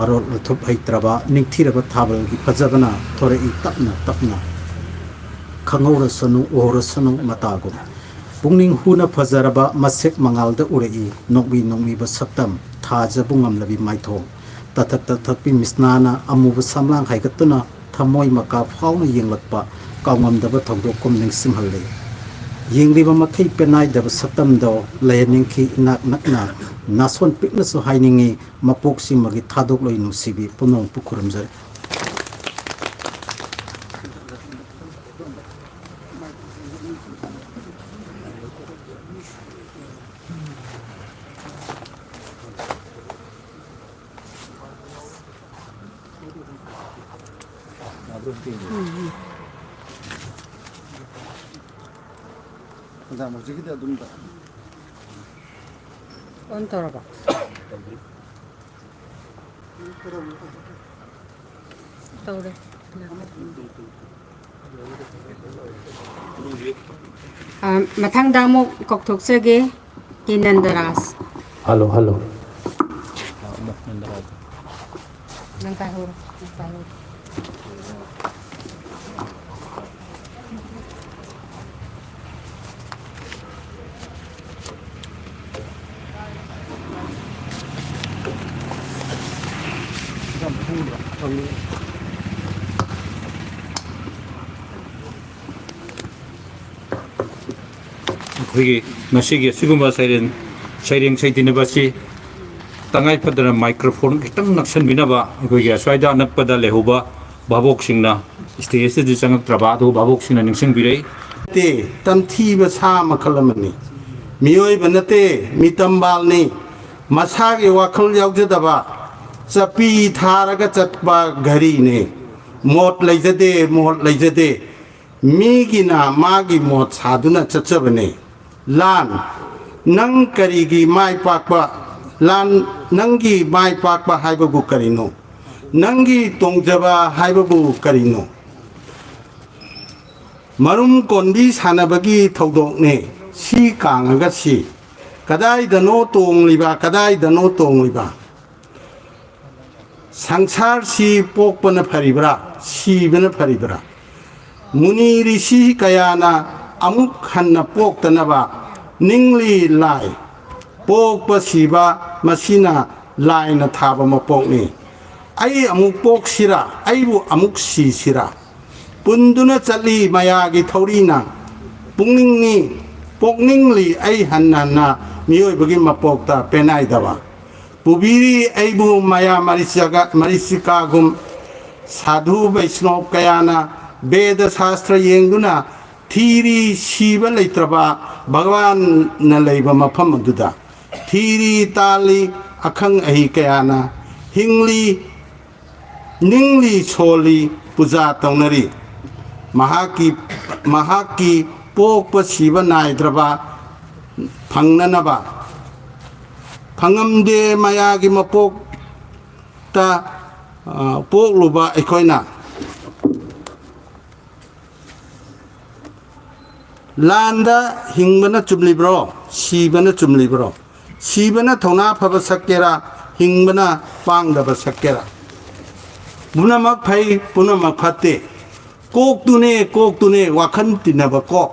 ꯑꯔꯣꯠ ꯑꯊꯨꯞ ꯍꯩꯇ꯭ꯔꯕ ꯅꯤꯡꯊꯤꯔꯕ ꯊꯥꯕꯜꯒꯤ ꯐꯖꯕꯅ ꯊꯣꯔꯛꯏ ꯇꯞꯅ ꯇꯞꯅ꯫ ꯈꯪꯍꯧꯔꯁꯅꯨ ꯎꯍꯧꯔꯁꯅꯨ ꯃꯇꯥꯒꯨꯝ꯫ ꯄꯨꯛꯅꯤꯡ ꯍꯨꯅ ꯐꯖꯔꯕ ꯃꯁꯦꯛ ꯃꯉꯥꯜꯗ ꯎꯔꯛꯏ ꯅꯣꯛꯃꯤ ꯅꯣꯛꯃꯤꯕ ꯁꯛꯇꯝ ꯊꯥꯖꯕꯨ ꯉꯝꯂꯕꯤ ꯃꯥꯏꯊꯣꯡ꯫ ꯇꯊꯛ ꯇꯊꯛꯄꯤ ꯃꯤꯁꯅꯥꯅ ꯑꯃꯨꯕ ꯁꯝꯂꯥꯡ ꯍꯥꯏꯒꯠꯇꯨꯅ ꯊꯃꯣꯏ ꯃꯀꯥ ꯐꯥꯎꯅ ꯌꯦꯡꯂꯛꯄ ꯀꯥꯎꯉꯝꯗꯕ ꯊꯧꯗꯣꯛꯀꯨꯝ ꯅꯤꯡꯁꯤꯡꯍꯜꯂꯤ꯫ ꯌꯦꯡꯂꯤꯕ ꯃꯈꯩ ꯄꯦꯅꯥꯏꯗꯕ ꯁꯛꯇꯝꯗꯣ ꯂꯩꯍꯟꯅꯤꯡꯈꯤ ꯏꯅꯥꯛ ꯅꯛꯅ ꯅꯥꯁꯣꯟ ꯄꯤꯛꯅꯁꯨ ꯍꯥꯏꯅꯤꯡꯉꯤ ꯃꯄꯣꯛꯁꯤꯃꯒꯤ ꯊꯥꯗꯣꯛꯂꯣꯏ ꯅꯨꯡꯁꯤꯕꯤ ꯄꯨꯝꯅꯃꯛꯄꯨ ꯈꯨꯔꯨꯝꯖꯔꯤ꯫ ꯃꯦꯗꯥꯝ, ꯍꯧꯖꯤꯛꯀꯤꯗꯤ ꯑꯗꯨꯝ ꯑꯣꯟ ꯇꯧꯔꯕꯣ? ꯇꯧꯔꯦ꯫ ꯑ, ꯃꯊꯪꯗ ꯑꯃꯨꯛ ꯀꯧꯊꯣꯛꯆꯒꯦ, ꯀꯦ ꯅꯟꯗꯔꯥꯖ꯫ Hello, hello. ꯅꯪ ꯄꯥꯏꯍꯧꯔꯣ, ꯅꯪ ꯄꯥꯏꯍꯧꯔꯣ꯫ ꯑꯩꯈꯣꯏꯒꯤ ꯉꯁꯤꯒꯤ ꯑꯁꯤꯒꯨꯝꯕ ꯁꯩꯔꯦꯡ, ꯁꯩꯔꯦꯡ ꯁꯩꯗꯤꯟꯅꯕ ꯑꯁꯤ ꯇꯉꯥꯏ ꯐꯗꯅ microphone ꯈꯤꯇꯪ ꯅꯛꯁꯟꯕꯤꯅꯕ ꯑꯩꯈꯣꯏꯒꯤ ꯑꯁ꯭ꯋꯥꯏꯗ ꯑꯅꯛꯄꯗ ꯂꯩꯍꯧꯕ ꯚꯥꯕꯣꯛꯁꯤꯡꯅ, stage ꯑꯁꯤꯗ ꯆꯪꯉꯛꯇ꯭ꯔꯕ ꯑꯗꯨ ꯚꯥꯕꯣꯛꯁꯤꯡꯅ ꯅꯤꯡꯁꯤꯡꯕꯤꯔꯛꯏ꯫ ꯅꯠꯇꯦ, ꯇꯝꯊꯤꯕ ꯁꯥ ꯃꯈꯜ ꯑꯃꯅꯤ꯫ ꯃꯤꯑꯣꯏꯕ ꯅꯠꯇꯦ, ꯃꯤꯇꯝꯕꯥꯜꯅꯤ꯫ ꯃꯁꯥꯒꯤ ꯋꯥꯈꯜ ꯌꯥꯎꯖꯗꯕ, ꯆꯄꯤ ꯊꯥꯔꯒ ꯆꯠꯄ ꯘꯔꯤꯅꯤ꯫ ꯃꯣꯠ ꯂꯩꯖꯗꯦ, ꯃꯣꯠ ꯂꯩꯖꯗꯦ꯫ ꯃꯤꯒꯤꯅ ꯃꯥꯒꯤ ꯃꯣꯠ ꯁꯥꯗꯨꯅ ꯆꯠꯆꯕꯅꯤ꯫ ꯂꯥꯟ, ꯅꯪ ꯀꯔꯤꯒꯤ ꯃꯥꯏ ꯄꯥꯛꯄ? ꯂꯥꯟ, ꯅꯪꯒꯤ ꯃꯥꯏ ꯄꯥꯛꯄ ꯍꯥꯏꯕꯕꯨ ꯀꯔꯤꯅꯣ? ꯅꯪꯒꯤ ꯇꯣꯡꯖꯕ ꯍꯥꯏꯕꯕꯨ ꯀꯔꯤꯅꯣ? ꯃꯔꯨꯝ ꯀꯣꯟꯕꯤ ꯁꯥꯟꯅꯕꯒꯤ ꯊꯧꯗꯣꯛꯅꯦ꯫ ꯁꯤ ꯀꯥꯡꯉꯒ ꯁꯤ꯫ ꯀꯗꯥꯏꯗꯅꯣ ꯇꯣꯡꯂꯤꯕ, ꯀꯗꯥꯏꯗꯅꯣ ꯇꯣꯡꯂꯤꯕ? ꯁꯪꯁꯥꯔꯁꯤ ꯄꯣꯛꯄꯅ ꯐꯔꯤꯕ꯭ꯔꯥ, ꯁꯤꯕꯅ ꯐꯔꯤꯕ꯭ꯔꯥ? ꯃꯨꯅꯤ ꯔꯤꯁꯤ ꯀꯌꯥꯅ ꯑꯃꯨꯛ ꯍꯟꯅ ꯄꯣꯛꯇꯅꯕ ꯅꯤꯡꯂꯤ ꯂꯥꯏ꯫ ꯄꯣꯛꯄ ꯁꯤꯕ ꯃꯁꯤꯅ ꯂꯥꯏꯅ ꯊꯥꯕ ꯃꯄꯣꯛꯅꯤ꯫ ꯑꯩ ꯑꯃꯨꯛ ꯄꯣꯛꯁꯤꯔꯥ, ꯑꯩꯕꯨ ꯑꯃꯨꯛ ꯁꯤꯁꯤꯔꯥ? ꯄꯨꯟꯗꯨꯅ ꯆꯠꯂꯤ ꯃꯌꯥꯒꯤ ꯊꯧꯔꯤꯅ꯫ ꯄꯨꯛꯅꯤꯡꯅꯤ, ꯄꯣꯛꯅꯤꯡꯂꯤ ꯑꯩ ꯍꯟꯅ ꯍꯟꯅ ꯃꯤꯑꯣꯏꯕꯒꯤ ꯃꯄꯣꯛꯇ ꯄꯦꯅꯥꯏꯗꯕ꯫ ꯄꯨꯕꯤꯔꯤ ꯑꯩꯕꯨ ꯃꯌꯥ ꯃꯔꯤꯆꯒ-, ꯃꯔꯤꯆꯤꯀꯥꯒꯨꯝ꯫ ꯁꯥꯙꯨ ꯕꯩꯁꯅꯣꯞ ꯀꯌꯥꯅ ꯕꯦꯗ ꯁꯥꯁꯇ꯭ꯔ ꯌꯦꯡꯗꯨꯅ ꯊꯤꯔꯤ ꯁꯤꯕ ꯂꯩꯇ꯭ꯔꯕ ꯚꯒꯋꯥꯟꯅ ꯂꯩꯕ ꯃꯐꯝ ꯑꯗꯨꯗ꯫ ꯊꯤꯔꯤ ꯇꯥꯜꯂꯤ ꯑꯈꯪ ꯑꯍꯩ ꯀꯌꯥꯅ꯫ ꯍꯤꯡꯂꯤ ꯅꯤꯡꯂꯤ ꯁꯣꯜꯂꯤ ꯄꯨꯖꯥ ꯇꯧꯅꯔꯤ꯫ ꯃꯍꯥꯛꯀꯤ, ꯃꯍꯥꯛꯀꯤ ꯄꯣꯛꯄ ꯁꯤꯕ ꯅꯥꯏꯗ꯭ꯔꯕ ꯐꯪꯅꯅꯕ꯫ ꯐꯪꯉꯝꯗꯦ ꯃꯌꯥꯒꯤ ꯃꯄꯣꯛꯇ, ꯑ, ꯄꯣꯛꯂꯨꯕ ꯑꯩꯈꯣꯏꯅ꯫ ꯂꯥꯟꯗ ꯍꯤꯡꯕꯅ ꯆꯨꯝꯂꯤꯕ꯭ꯔꯣ? ꯁꯤꯕꯅ ꯆꯨꯝꯂꯤꯕ꯭ꯔꯣ? ꯁꯤꯕꯅ ꯊꯧꯅꯥ ꯐꯕ ꯁꯛꯀꯦꯔꯥ, ꯍꯤꯡꯕꯅ ꯄꯥꯡꯗꯕ ꯁꯛꯀꯦꯔꯥ? ꯄꯨꯝꯅꯃꯛ ꯐꯩ, ꯄꯨꯝꯅꯃꯛ ꯐꯠꯇꯦ꯫ ꯀꯣꯛꯇꯨꯅꯦ, ꯀꯣꯛꯇꯨꯅꯦ, ꯋꯥꯈꯜ ꯇꯤꯟꯅꯕ ꯀꯣꯛ꯫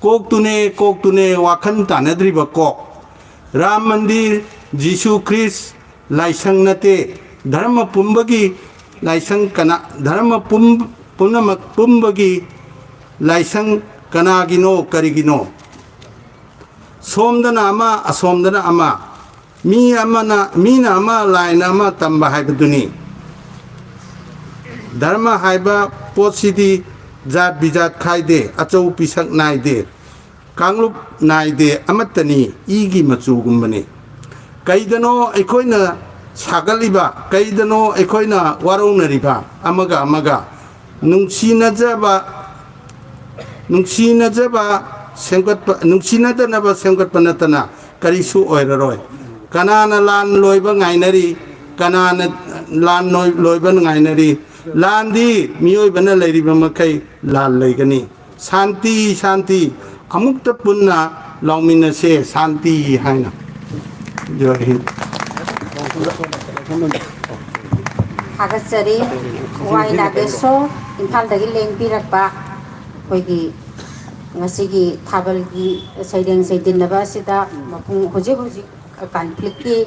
ꯀꯣꯛꯇꯨꯅꯦ, ꯀꯣꯛꯇꯨꯅꯦ, ꯋꯥꯈꯜ ꯇꯥꯟꯅꯗ꯭ꯔꯤꯕ ꯀꯣꯛ꯫ ꯔꯥꯝ ꯃꯟꯗꯤꯔ, ꯖꯤꯁꯨ ꯈ꯭ꯔꯤꯁ, ꯂꯥꯏꯁꯪ ꯅꯠꯇꯦ, ꯙꯔꯃ ꯄꯨꯝꯕꯒꯤ ꯂꯥꯏꯁꯪ ꯀꯅꯥ, ꯙꯔꯃ ꯄꯨꯝ-, ꯄꯨꯝꯅꯃꯛ ꯄꯨꯝꯕꯒꯤ ꯂꯥꯏꯁꯪ ꯀꯅꯥꯒꯤꯅꯣ, ꯀꯔꯤꯒꯤꯅꯣ? ꯁꯣꯝꯗꯅ ꯑꯃ, ꯑꯁꯣꯝꯗꯅ ꯑꯃ, ꯃꯤ ꯑꯃꯅ, ꯃꯤꯅ ꯑꯃ, ꯂꯥꯏꯅ ꯑꯃ ꯇꯝꯕ ꯍꯥꯏꯕꯗꯨꯅꯤ꯫ ꯙꯔꯃ ꯍꯥꯏꯕ ꯄꯣꯠꯁꯤꯗꯤ ꯖꯥꯠ ꯕꯤꯖꯥꯠ ꯈꯥꯏꯗꯦ, ꯑꯆꯧ ꯄꯤꯁꯛ ꯅꯥꯏꯗꯦ, ꯀꯥꯡꯂꯨꯞ ꯅꯥꯏꯗꯦ, ꯑꯃꯠꯇꯅꯤ, ꯏꯒꯤ ꯃꯆꯨꯒꯨꯝꯕꯅꯤ꯫ ꯀꯩꯗꯅꯣ ꯑꯩꯈꯣꯏꯅ ꯁꯥꯒꯠꯂꯤꯕ, ꯀꯩꯗꯅꯣ ꯑꯩꯈꯣꯏꯅ ꯋꯥꯔꯧꯅꯔꯤꯕ ꯑꯃꯒ ꯑꯃꯒ? ꯅꯨꯡꯁꯤꯅꯖꯕ, ꯅꯨꯡꯁꯤꯅꯖꯕ ꯁꯦꯝꯒꯠꯄ, ꯅꯨꯡꯁꯤꯅꯗꯅꯕ ꯁꯦꯝꯒꯠꯄ ꯅꯠꯇꯅ ꯀꯔꯤꯁꯨ ꯑꯣꯏꯔꯔꯣꯏ꯫ ꯀꯅꯥꯅ ꯂꯥꯟ ꯂꯣꯏꯕ ꯉꯥꯏꯅꯔꯤ? ꯀꯅꯥꯅ ꯂꯥꯟ ꯂꯣꯏ-, ꯂꯣꯏꯕ ꯉꯥꯏꯅꯔꯤ? ꯂꯥꯟꯗꯤ ꯃꯤꯑꯣꯏꯕꯅ ꯂꯩꯔꯤꯕ ꯃꯈꯩ ꯂꯥꯟ ꯂꯩꯒꯅꯤ꯫ ꯁꯥꯟꯇꯤ, ꯁꯥꯟꯇꯤ, ꯑꯃꯨꯛꯇ ꯄꯨꯟꯅ ꯂꯥꯎꯃꯤꯟꯅꯁꯦ, ꯁꯥꯟꯇꯤ ꯍꯥꯏꯅ꯫ ꯖꯣꯏ ꯍꯤꯟꯗ꯫ ꯊꯥꯒꯠꯆꯔꯤ꯫ ꯋꯥꯏ ꯅꯥꯒꯦꯁꯣꯔ, ꯏꯝꯐꯥꯜꯗꯒꯤ ꯂꯦꯡꯕꯤꯔꯛꯄ ꯑꯩꯈꯣꯏꯒꯤ ꯉꯁꯤꯒꯤ ꯊꯥꯕꯜꯒꯤ ꯁꯩꯔꯦꯡ ꯁꯩꯗꯤꯟꯅꯕ ꯑꯁꯤꯗ ꯃꯄꯨꯡ ꯍꯧꯖꯤꯛ ꯍꯧꯖꯤꯛ ꯀꯟꯐ꯭ꯂꯤꯛꯀꯤ,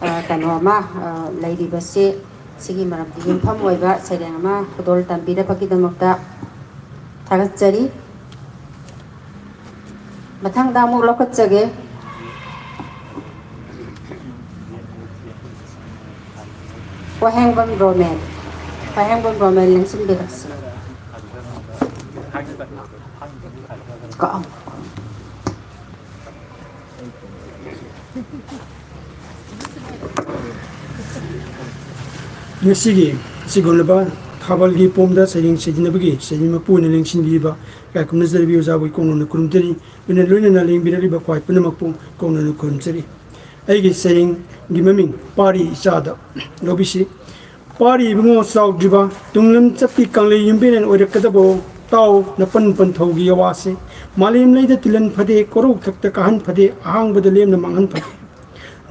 ꯑ, ꯀꯩꯅꯣ ꯑꯃ, ꯑ, ꯂꯩꯔꯤꯕꯁꯤ, ꯁꯤꯒꯤ ꯃꯔꯝꯗ ꯌꯨꯝꯐꯝ ꯑꯣꯏꯕ ꯁꯩꯔꯦꯡ ꯑꯃ ꯈꯨꯗꯣꯜ ꯇꯝꯕꯤꯔꯛꯄꯒꯤꯗꯃꯛꯇ ꯊꯥꯒꯠꯆꯔꯤ꯫ ꯃꯊꯪꯗ ꯑꯃꯨꯛ ꯂꯧꯈꯠꯆꯒꯦ꯫ ꯋꯥꯍꯦꯡꯕꯝ ꯔꯣꯃꯦꯟ, ꯋꯥꯍꯦꯡꯕꯝ ꯔꯣꯃꯦꯟ ꯂꯦꯡꯁꯤꯟꯕꯤꯔꯛꯁꯤ꯫ ꯀꯛꯑꯝ꯫ ꯉꯁꯤꯒꯤ ꯑꯁꯤꯒꯨꯝꯂꯕ ꯊꯥꯕꯜꯒꯤ ꯄꯣꯝꯗ ꯁꯩꯔꯦꯡ ꯁꯩꯗꯤꯟꯅꯕꯒꯤ ꯁꯩꯔꯦꯡ ꯃꯄꯨ ꯑꯣꯏꯅ ꯂꯦꯡꯁꯤꯟꯕꯤꯔꯤꯕ ꯏꯀꯥꯏ ꯈꯨꯝꯅꯖꯔꯕꯤ ꯑꯣꯖꯥꯕꯨ ꯏꯀꯣꯡꯅꯅ ꯈꯨꯔꯨꯝꯖꯔꯤ꯫ ꯂꯣꯏꯅ ꯂꯣꯏꯅꯅ ꯂꯦꯡꯕꯤꯔꯛꯂꯤꯕ ꯈ꯭ꯋꯥꯏ ꯄꯨꯝꯅꯃꯛꯄꯨ ꯏꯀꯣꯡꯅꯅ ꯈꯨꯔꯨꯝꯖꯔꯤ꯫ ꯑꯩꯒꯤ ꯁꯩꯔꯦꯡꯒꯤ ꯃꯃꯤꯡ ꯄꯥꯔꯤ ꯏꯆꯥꯗ ꯂꯧꯕꯤꯁꯤ꯫ ꯄꯥꯔꯤ ꯏꯕꯨꯡꯉꯣ ꯆꯥꯎꯗ꯭ꯔꯤꯕ, ꯇꯨꯡꯂꯝ ꯆꯠꯄꯤ ꯀꯪꯂꯩ ꯌꯨꯝꯕꯤꯔꯦꯟ ꯑꯣꯏꯔꯛꯀꯗꯕꯣ? ꯇꯥꯎ ꯅꯄꯟ ꯄꯟꯊꯧꯒꯤ ꯑꯋꯥꯁꯦ꯫ ꯃꯥꯂꯦꯝ ꯂꯩꯗ ꯇꯤꯜꯍꯟ ꯐꯗꯦ, ꯀꯣꯔꯧ ꯊꯛꯇ ꯀꯥꯍꯟ ꯐꯗꯦ, ꯑꯍꯥꯡꯕꯗ ꯂꯦꯝꯅ ꯃꯥꯡꯍꯟ ꯐꯗꯦ꯫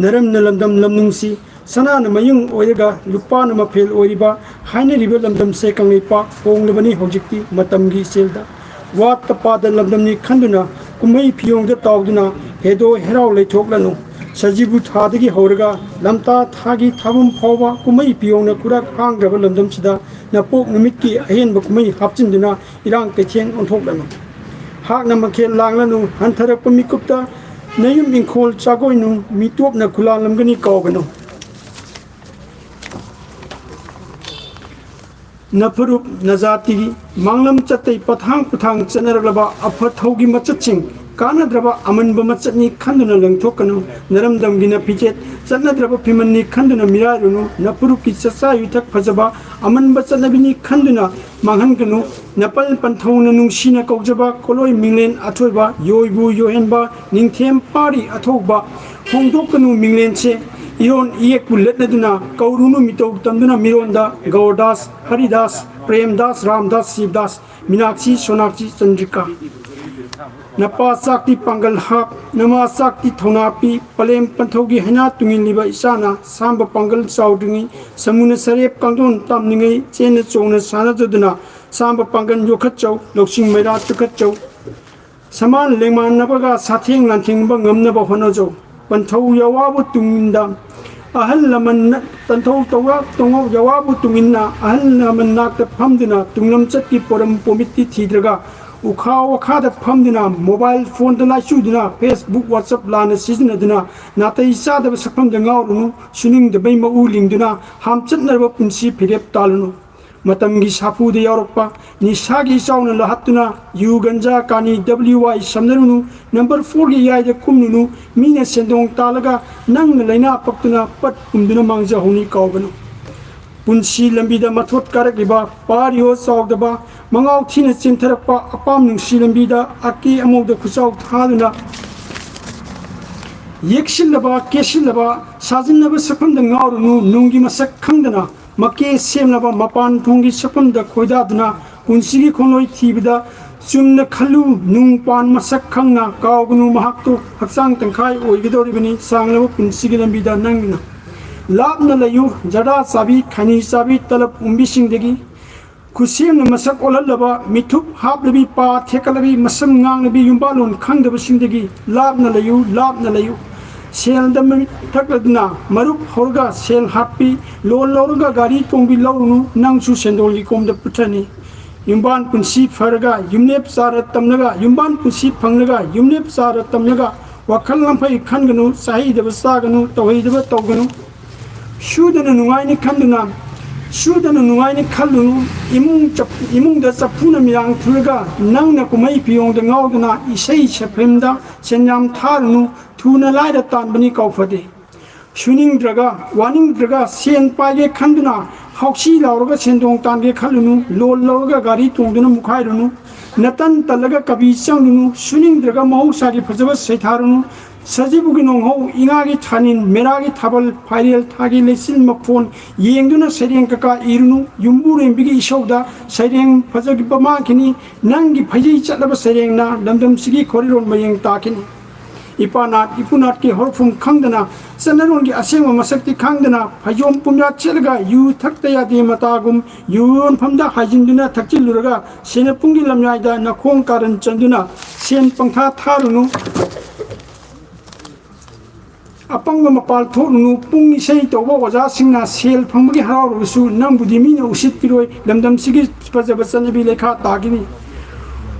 ꯅꯔꯝꯅ ꯂꯝꯗꯝ ꯂꯝꯅꯨꯡꯁꯤ, ꯁꯅꯥꯅ ꯃꯌꯨꯡ ꯑꯣꯏꯔꯒ ꯂꯨꯄꯥꯅ ꯃꯐꯦꯜ ꯑꯣꯏꯔꯤꯕ ꯍꯥꯏꯅꯔꯤꯕ ꯂꯝꯗꯝꯁꯦ ꯀꯪꯂꯩꯄꯥꯛ ꯍꯣꯡꯂꯕꯅꯤ ꯍꯧꯖꯤꯛꯇꯤ ꯃꯇꯝꯒꯤ ꯏꯆꯦꯜꯗ꯫ ꯋꯥꯠꯇ ꯄꯥꯗ ꯂꯝꯗꯝꯅꯤ ꯈꯟꯗꯨꯅ ꯀꯨꯝꯍꯩ ꯐꯤꯌꯣꯡꯗ ꯇꯥꯎꯗꯨꯅ ꯍꯦꯗꯣ ꯍꯦꯔꯥꯎ ꯂꯩꯊꯣꯛꯂꯅꯨ꯫ ꯁꯖꯤꯕꯨ ꯊꯥꯗꯒꯤ ꯍꯧꯔꯒ ꯂꯝꯇꯥ ꯊꯥꯒꯤ ꯊꯥꯕꯝ ꯐꯥꯎꯕ ꯀꯨꯝꯍꯩ ꯄꯤꯌꯣꯡꯅ ꯈꯨꯔꯥꯛ ꯍꯥꯡꯈ꯭ꯔꯕ ꯂꯝꯗꯝꯁꯤꯗ ꯅꯄꯣꯛ ꯅꯨꯃꯤꯠꯀꯤ ꯑꯍꯦꯟꯕ ꯀꯨꯝꯍꯩ ꯍꯥꯞꯆꯤꯟꯗꯨꯅ ꯏꯔꯥꯡ ꯀꯩꯊꯦꯜ ꯑꯣꯟꯊꯣꯛꯂꯅꯨ꯫ ꯍꯥꯛꯅ ꯃꯈꯦꯜ ꯂꯥꯡꯂꯅꯨ꯫ ꯍꯟꯊꯔꯛꯄ ꯃꯤꯀꯨꯞꯇ ꯅꯌꯨꯝ ꯏꯪꯈꯣꯜ ꯆꯥꯒꯣꯏꯅꯨ꯫ ꯃꯤꯇꯣꯞꯅ ꯈꯨꯂꯥꯜꯂꯝꯒꯅꯤ ꯀꯥꯎꯒꯅꯨ꯫ ꯅꯐꯨꯔꯨꯞ ꯅꯖꯥꯇꯤꯒꯤ ꯃꯥꯡꯂꯝ ꯆꯠꯇꯩ ꯄꯊꯥꯡ ꯄꯨꯊꯥꯡ ꯆꯠꯅꯔꯛꯂꯕ ꯑꯐ ꯊꯧꯒꯤ ꯃꯆꯠꯁꯤꯡ ꯀꯥꯟꯅꯗ꯭ꯔꯕ ꯑꯃꯟꯕ ꯃꯆꯠꯅꯤ ꯈꯟꯗꯨꯅ ꯂꯪꯊꯣꯛꯀꯅꯨ꯫ ꯅꯔꯝꯗꯝꯒꯤ ꯅꯐꯤꯖꯦꯠ ꯆꯠꯅꯗ꯭ꯔꯕ ꯐꯤꯃꯟꯅꯤ ꯈꯟꯗꯨꯅ ꯃꯤꯔꯥꯏꯔꯨꯅꯨ꯫ ꯅꯐꯨꯔꯨꯞꯀꯤ ꯆꯥꯛꯆꯥ ꯌꯨꯊꯛ ꯐꯖꯕ ꯑꯃꯟꯕ ꯆꯠꯅꯕꯤꯅꯤ ꯈꯟꯗꯨꯅ ꯃꯥꯡꯍꯟꯒꯅꯨ꯫ ꯅꯄꯜ ꯄꯟꯊꯧꯅ ꯅꯨꯡꯁꯤꯅ ꯀꯧꯖꯕ ꯀꯣꯂꯣꯏ ꯃꯤꯡꯂꯦꯟ ꯑꯊꯣꯏꯕ ꯌꯣꯏꯕꯨ ꯌꯣꯏꯍꯟꯕ ꯅꯤꯡꯊꯦꯝ ꯄꯥꯔꯤ ꯑꯊꯧꯕ ꯍꯣꯡꯗꯣꯛꯀꯅꯨ ꯃꯤꯡꯂꯦꯟꯁꯦ꯫ ꯏꯔꯣꯟ ꯏꯌꯦꯛꯄꯨ ꯂꯠꯅꯗꯨꯅ ꯀꯧꯔꯨꯅꯨ ꯃꯤꯇꯧ ꯇꯝꯗꯨꯅ ꯃꯤꯔꯣꯟꯗ ꯒꯧꯔꯗꯥꯁ, ꯍꯔꯤꯗꯥꯁ, ꯄ꯭ꯔꯦꯝꯗꯥꯁ, ꯔꯥꯝꯗꯥꯁ, ꯁꯤꯕꯗꯥꯁ, ꯃꯤꯅꯥꯛꯁꯤ, ꯁꯣꯅꯥꯛꯁꯤ, ꯆꯟꯗ꯭ꯔꯤꯀꯥ꯫ ꯅꯄꯥ ꯆꯥꯛꯇꯤ ꯄꯥꯡꯒꯜ ꯍꯥꯞ, ꯅꯃꯥ ꯆꯥꯛꯇꯤ ꯊꯧꯅꯥ ꯄꯤ꯫ ꯄꯂꯦꯝ ꯄꯟꯊꯧꯒꯤ ꯍꯩꯅꯥ ꯇꯨꯡꯏꯜꯂꯤꯕ ꯏꯆꯥꯅ ꯁꯥꯝꯕ ꯄꯥꯡꯒꯜ ꯆꯥꯎꯗ꯭ꯔꯤꯉꯩ, ꯁꯃꯨꯅ ꯁꯔꯦꯞ ꯀꯥꯡꯊꯣꯟ ꯇꯥꯝꯂꯤꯉꯩ, ꯆꯦꯟꯅ ꯆꯣꯡꯅ ꯁꯥꯟꯅꯖꯗꯨꯅ ꯁꯥꯝꯕ ꯄꯥꯡꯒꯜ ꯌꯣꯛꯈꯠꯆꯧ, ꯂꯧꯁꯤꯡ ꯃꯩꯔꯥ ꯆꯨꯈꯠꯆꯧ꯫ ꯁꯃꯥꯟ ꯂꯦꯡꯃꯥꯟꯅꯕꯒ ꯁꯥꯊꯦꯡ ꯂꯥꯟꯊꯦꯡꯕ ꯉꯝꯅꯕ ꯍꯣꯠꯅꯖꯧ꯫ ꯄꯟꯊꯧ ꯌꯥꯋꯥꯕꯨ ꯇꯨꯡꯗ ꯑꯍꯜ ꯂꯃꯟꯅ ꯄꯟꯊꯧ ꯇꯧꯔ ꯇꯣꯡꯉꯧ ꯌꯥꯋꯥꯕꯨ ꯇꯨꯡꯏꯟꯅ ꯑꯍꯜ ꯂꯃꯟ ꯅꯥꯛꯇ ꯐꯝꯗꯨꯅ ꯇꯨꯡꯂꯝꯆꯠꯀꯤ ꯄꯣꯔꯝ ꯄꯣꯃꯤꯠꯇꯤ ꯊꯤꯗ꯭ꯔꯒ ꯎꯈꯥ ꯋꯥꯈꯥꯗ ꯐꯝꯗꯨꯅ mobile phoneꯗ ꯂꯥꯏꯆꯨꯗꯨꯅ Facebook WhatsApp ꯂꯥꯟꯅ ꯁꯤꯖꯤꯟꯅꯗꯨꯅ ꯅꯥꯇꯩ ꯆꯥꯗꯕ ꯁꯛꯐꯝꯗ ꯉꯥꯎꯔꯨꯅꯨ꯫ ꯁꯨꯅꯤꯡꯗꯕꯩ ꯃꯎ ꯂꯤꯡꯗꯨꯅ ꯍꯥꯝꯆꯠꯅꯔꯕ ꯄꯨꯟꯁꯤ ꯐꯤꯔꯦꯞ ꯇꯥꯜꯂꯨꯅꯨ꯫ ꯃꯇꯝꯒꯤ ꯁꯥꯐꯨꯗ ꯌꯥꯎꯔꯛꯄ ꯅꯤꯁꯥꯒꯤ ꯏꯆꯥꯎꯅ ꯂꯥꯍꯠꯇꯨꯅ ꯌꯨ ꯒꯟꯖꯥ ꯀꯥꯅꯤ W Y ꯁꯝꯅꯔꯨꯅꯨ꯫ Number fourꯒꯤ ꯏꯌꯥꯏꯗ ꯀꯨꯝꯂꯨꯅꯨ꯫ ꯃꯤꯅ ꯁꯦꯟꯗꯣꯡ ꯇꯥꯜꯂꯒ ꯅꯪꯅ ꯂꯩꯅꯥ ꯄꯛꯇꯨꯅ ꯄꯠ ꯄꯨꯝꯗꯨꯅ ꯃꯥꯡꯖꯍꯧꯅꯤ ꯀꯥꯎꯒꯅꯨ꯫ ꯄꯨꯟꯁꯤ ꯂꯝꯕꯤꯗ ꯃꯊꯣꯠ ꯀꯥꯔꯛꯂꯤꯕ ꯄꯥꯔꯤꯌꯣ ꯆꯥꯎꯗꯕ ꯃꯉꯥꯎ ꯊꯤꯅ ꯆꯦꯟꯊꯔꯛꯄ ꯑꯄꯥꯝ ꯅꯨꯡꯁꯤ ꯂꯝꯕꯤꯗ ꯑꯀꯦ ꯑꯃꯧꯗ ꯈꯨꯆꯥꯎ ꯊꯥꯗꯨꯅ ꯌꯦꯛꯁꯤꯜꯂꯕ ꯀꯦꯁꯤꯜꯂꯕ ꯁꯥꯖꯤꯟꯅꯕ ꯁꯛꯐꯝꯗ ꯉꯥꯎꯔꯨꯅꯨ꯫ ꯅꯨꯡꯒꯤ ꯃꯁꯛ ꯈꯪꯗꯅ ꯃꯀꯦ ꯁꯦꯝꯂꯕ ꯃꯄꯥꯟ ꯊꯣꯡꯒꯤ ꯁꯛꯐꯝꯗ ꯈꯣꯏꯗꯥꯗꯨꯅ ꯄꯨꯟꯁꯤꯒꯤ ꯈꯣꯡꯂꯣꯏ ꯊꯤꯕꯗ ꯆꯨꯝꯅ ꯈꯜꯂꯨ꯫ ꯅꯨꯡ ꯄꯥꯟ ꯃꯁꯛ ꯈꯪꯅ ꯀꯥꯎꯒꯅꯨ꯫ ꯃꯍꯥꯛꯇꯣ ꯍꯛꯆꯥꯡ ꯇꯪꯈꯥꯏ ꯑꯣꯏꯒꯗꯧꯔꯤꯕꯅꯤ ꯁꯥꯡꯂꯕ ꯄꯨꯟꯁꯤꯒꯤ ꯂꯝꯕꯤꯗ ꯅꯪꯅ꯫ ꯂꯥꯞꯅ ꯂꯩꯌꯨ꯫ ꯖꯔꯗꯥ ꯆꯥꯕꯤ, ꯈꯩꯅꯤ ꯆꯥꯕꯤ, ꯇꯂꯞ ꯎꯝꯕꯤꯁꯤꯡꯗꯒꯤ ꯈꯨꯠꯁꯦꯝꯅ ꯃꯁꯛ ꯑꯣꯜꯍꯜꯂꯕ, ꯃꯤꯊꯨꯞ ꯍꯥꯞꯂꯕꯤ, ꯄꯥ ꯊꯦꯛꯀꯠꯂꯕꯤ, ꯃꯁꯝ ꯉꯥꯡꯂꯕꯤ, ꯌꯨꯝꯕꯥꯜꯂꯣꯟ ꯈꯪꯗꯕꯁꯤꯡꯗꯒꯤ ꯂꯥꯞꯅ ꯂꯩꯌꯨ, ꯂꯥꯞꯅ ꯂꯩꯌꯨ꯫ ꯁꯦꯜꯗ ꯃꯃꯤꯠ ꯊꯛꯂꯗꯨꯅ ꯃꯔꯨꯞ ꯍꯧꯔꯒ ꯁꯦꯜ ꯍꯥꯞꯄꯤ, ꯂꯣꯟ ꯂꯧꯔꯒ ꯒꯥꯔꯤ ꯇꯣꯡꯕꯤ ꯂꯧꯔꯨꯅꯨ, ꯅꯪꯁꯨ ꯁꯦꯟꯗꯣꯡꯒꯤ ꯀꯣꯝꯗ ꯄꯨꯊꯅꯤ꯫ ꯌꯨꯝꯕꯥꯟ ꯄꯨꯟꯁꯤ ꯐꯔꯒ ꯌꯨꯝꯂꯦꯞ ꯆꯥꯔ ꯇꯝꯂꯒ, ꯌꯨꯝꯕꯥꯟ ꯄꯨꯟꯁꯤ ꯐꯪꯂꯒ ꯌꯨꯝꯂꯦꯞ ꯆꯥꯔ ꯇꯝꯂꯒ ꯋꯥꯈꯜ ꯂꯝꯐꯩ ꯈꯟꯒꯅꯨ, ꯆꯥꯍꯩꯗꯕ ꯆꯥꯒꯅꯨ, ꯇꯧꯍꯩꯗꯕ ꯇꯧꯒꯅꯨ꯫ ꯁꯨꯗꯅ ꯅꯨꯡꯉꯥꯏꯅꯤ ꯈꯟꯗꯨꯅ, ꯁꯨꯗꯅ ꯅꯨꯡꯉꯥꯏꯅꯤ ꯈꯜꯂꯨꯅꯨ꯫ ꯏꯃꯨꯡ ꯆꯞ-, ꯏꯃꯨꯡꯗ ꯆꯐꯨꯅ ꯃꯤꯔꯥꯡ ꯊꯨꯔꯒ ꯅꯪꯅ ꯀꯨꯝꯍꯩ ꯐꯤꯌꯣꯡꯗ ꯉꯥꯎꯗꯨꯅ ꯏꯁꯩ ꯁꯦꯐꯦꯝꯗ ꯁꯦꯟ ꯌꯥꯝ ꯊꯥꯔꯨꯅꯨ꯫ ꯊꯨꯅ ꯂꯥꯏꯔ ꯇꯥꯟꯕꯅꯤ ꯀꯥꯎꯐꯗꯦ꯫ ꯁꯨꯅꯤꯡꯗ꯭ꯔꯒ, ꯋꯥꯅꯤꯡꯗ꯭ꯔꯒ ꯁꯦꯟ ꯄꯥꯏꯒꯦ ꯈꯟꯗꯨꯅ ꯍꯥꯎꯁꯤ ꯂꯥꯎꯔꯒ ꯁꯦꯟꯗꯣꯡ ꯇꯥꯟꯒꯦ ꯈꯜꯂꯨꯅꯨ꯫ ꯂꯣꯜ ꯂꯧꯔꯒ ꯒꯥꯔꯤ ꯇꯣꯡꯗꯨꯅ ꯃꯨꯛꯈꯥꯏꯔꯨꯅꯨ꯫ ꯅꯇꯟ ꯇꯜꯂꯒ ꯀꯕꯤ ꯆꯪꯂꯨꯅꯨ꯫ ꯁꯨꯅꯤꯡꯗ꯭ꯔꯒ ꯃꯍꯧꯁꯥꯒꯤ ꯐꯖꯕ ꯁꯩꯊꯥꯔꯨꯅꯨ꯫ ꯁꯖꯤꯕꯨꯒꯤ ꯅꯣꯡꯍꯧ, ꯏꯉꯥꯒꯤ ꯊꯥꯅꯤꯟ, ꯃꯦꯔꯥꯒꯤ ꯊꯥꯕꯜ, ꯐꯥꯏꯔꯦꯜ ꯊꯥꯒꯤ ꯂꯩꯆꯤꯜ ꯃꯐꯣꯟ ꯌꯦꯡꯗꯨꯅ ꯁꯩꯔꯦꯡ ꯀꯀꯥ ꯏꯔꯨꯅꯨ꯫ ꯌꯨꯝꯕꯨꯔꯦꯝꯕꯤꯒꯤ ꯏꯁꯧꯗ ꯁꯩꯔꯦꯡ ꯐꯖꯈꯤꯕ ꯃꯥꯡꯈꯤꯅꯤ꯫ ꯅꯪꯒꯤ ꯐꯩꯖꯩ ꯆꯠꯂꯕ ꯁꯩꯔꯦꯡꯅ ꯂꯝꯗꯝꯁꯤꯒꯤ ꯈꯣꯔꯤꯔꯣꯟ ꯃꯌꯦꯡ ꯇꯥꯈꯤꯅꯤ꯫ ꯏꯄꯥꯅꯥꯠ ꯏꯄꯨꯅꯥꯠꯀꯤ ꯍꯧꯔꯛꯐꯝ ꯈꯪꯗꯅ, ꯆꯠꯅꯔꯣꯟꯒꯤ ꯑꯁꯦꯡꯕ ꯃꯁꯛꯇꯤ ꯈꯪꯗꯅ, ꯐꯩꯖꯣꯝ ꯄꯨꯝꯌꯥꯠ ꯁꯦꯠꯂꯒ ꯌꯨ ꯊꯛꯇ ꯌꯥꯗꯦ ꯃꯇꯥꯒꯨꯝ ꯌꯨ ꯌꯣꯟꯐꯝꯗ ꯍꯥꯏꯖꯤꯟꯗꯨꯅ ꯊꯛꯆꯤꯜꯂꯨꯔꯒ, ꯁꯦꯟꯅꯄꯨꯡꯒꯤ ꯂꯝꯌꯥꯏꯗ ꯅꯈꯣꯡ ꯀꯥꯔꯟ ꯆꯟꯗꯨꯅ ꯁꯦꯟ ꯄꯪꯊꯥ ꯊꯥꯔꯨꯅꯨ꯫ ꯑꯄꯪꯕ ꯃꯄꯥꯜ ꯊꯣꯛꯂꯨꯅꯨ꯫ ꯄꯨꯡ ꯏꯁꯩ ꯇꯧꯕ ꯑꯣꯖꯥꯁꯤꯡꯅ ꯁꯦꯜ ꯐꯪꯕꯒꯤ ꯍꯔꯥꯎꯔꯕꯁꯨ, ꯅꯪꯕꯨꯗꯤ ꯃꯤꯅ ꯎꯁꯤꯠꯄꯤꯔꯣꯏ꯫ ꯂꯝꯗꯝꯁꯤꯒꯤ ꯐꯖꯕ ꯆꯠꯅꯕꯤ ꯂꯩꯈꯥ ꯇꯥꯈꯤꯅꯤ꯫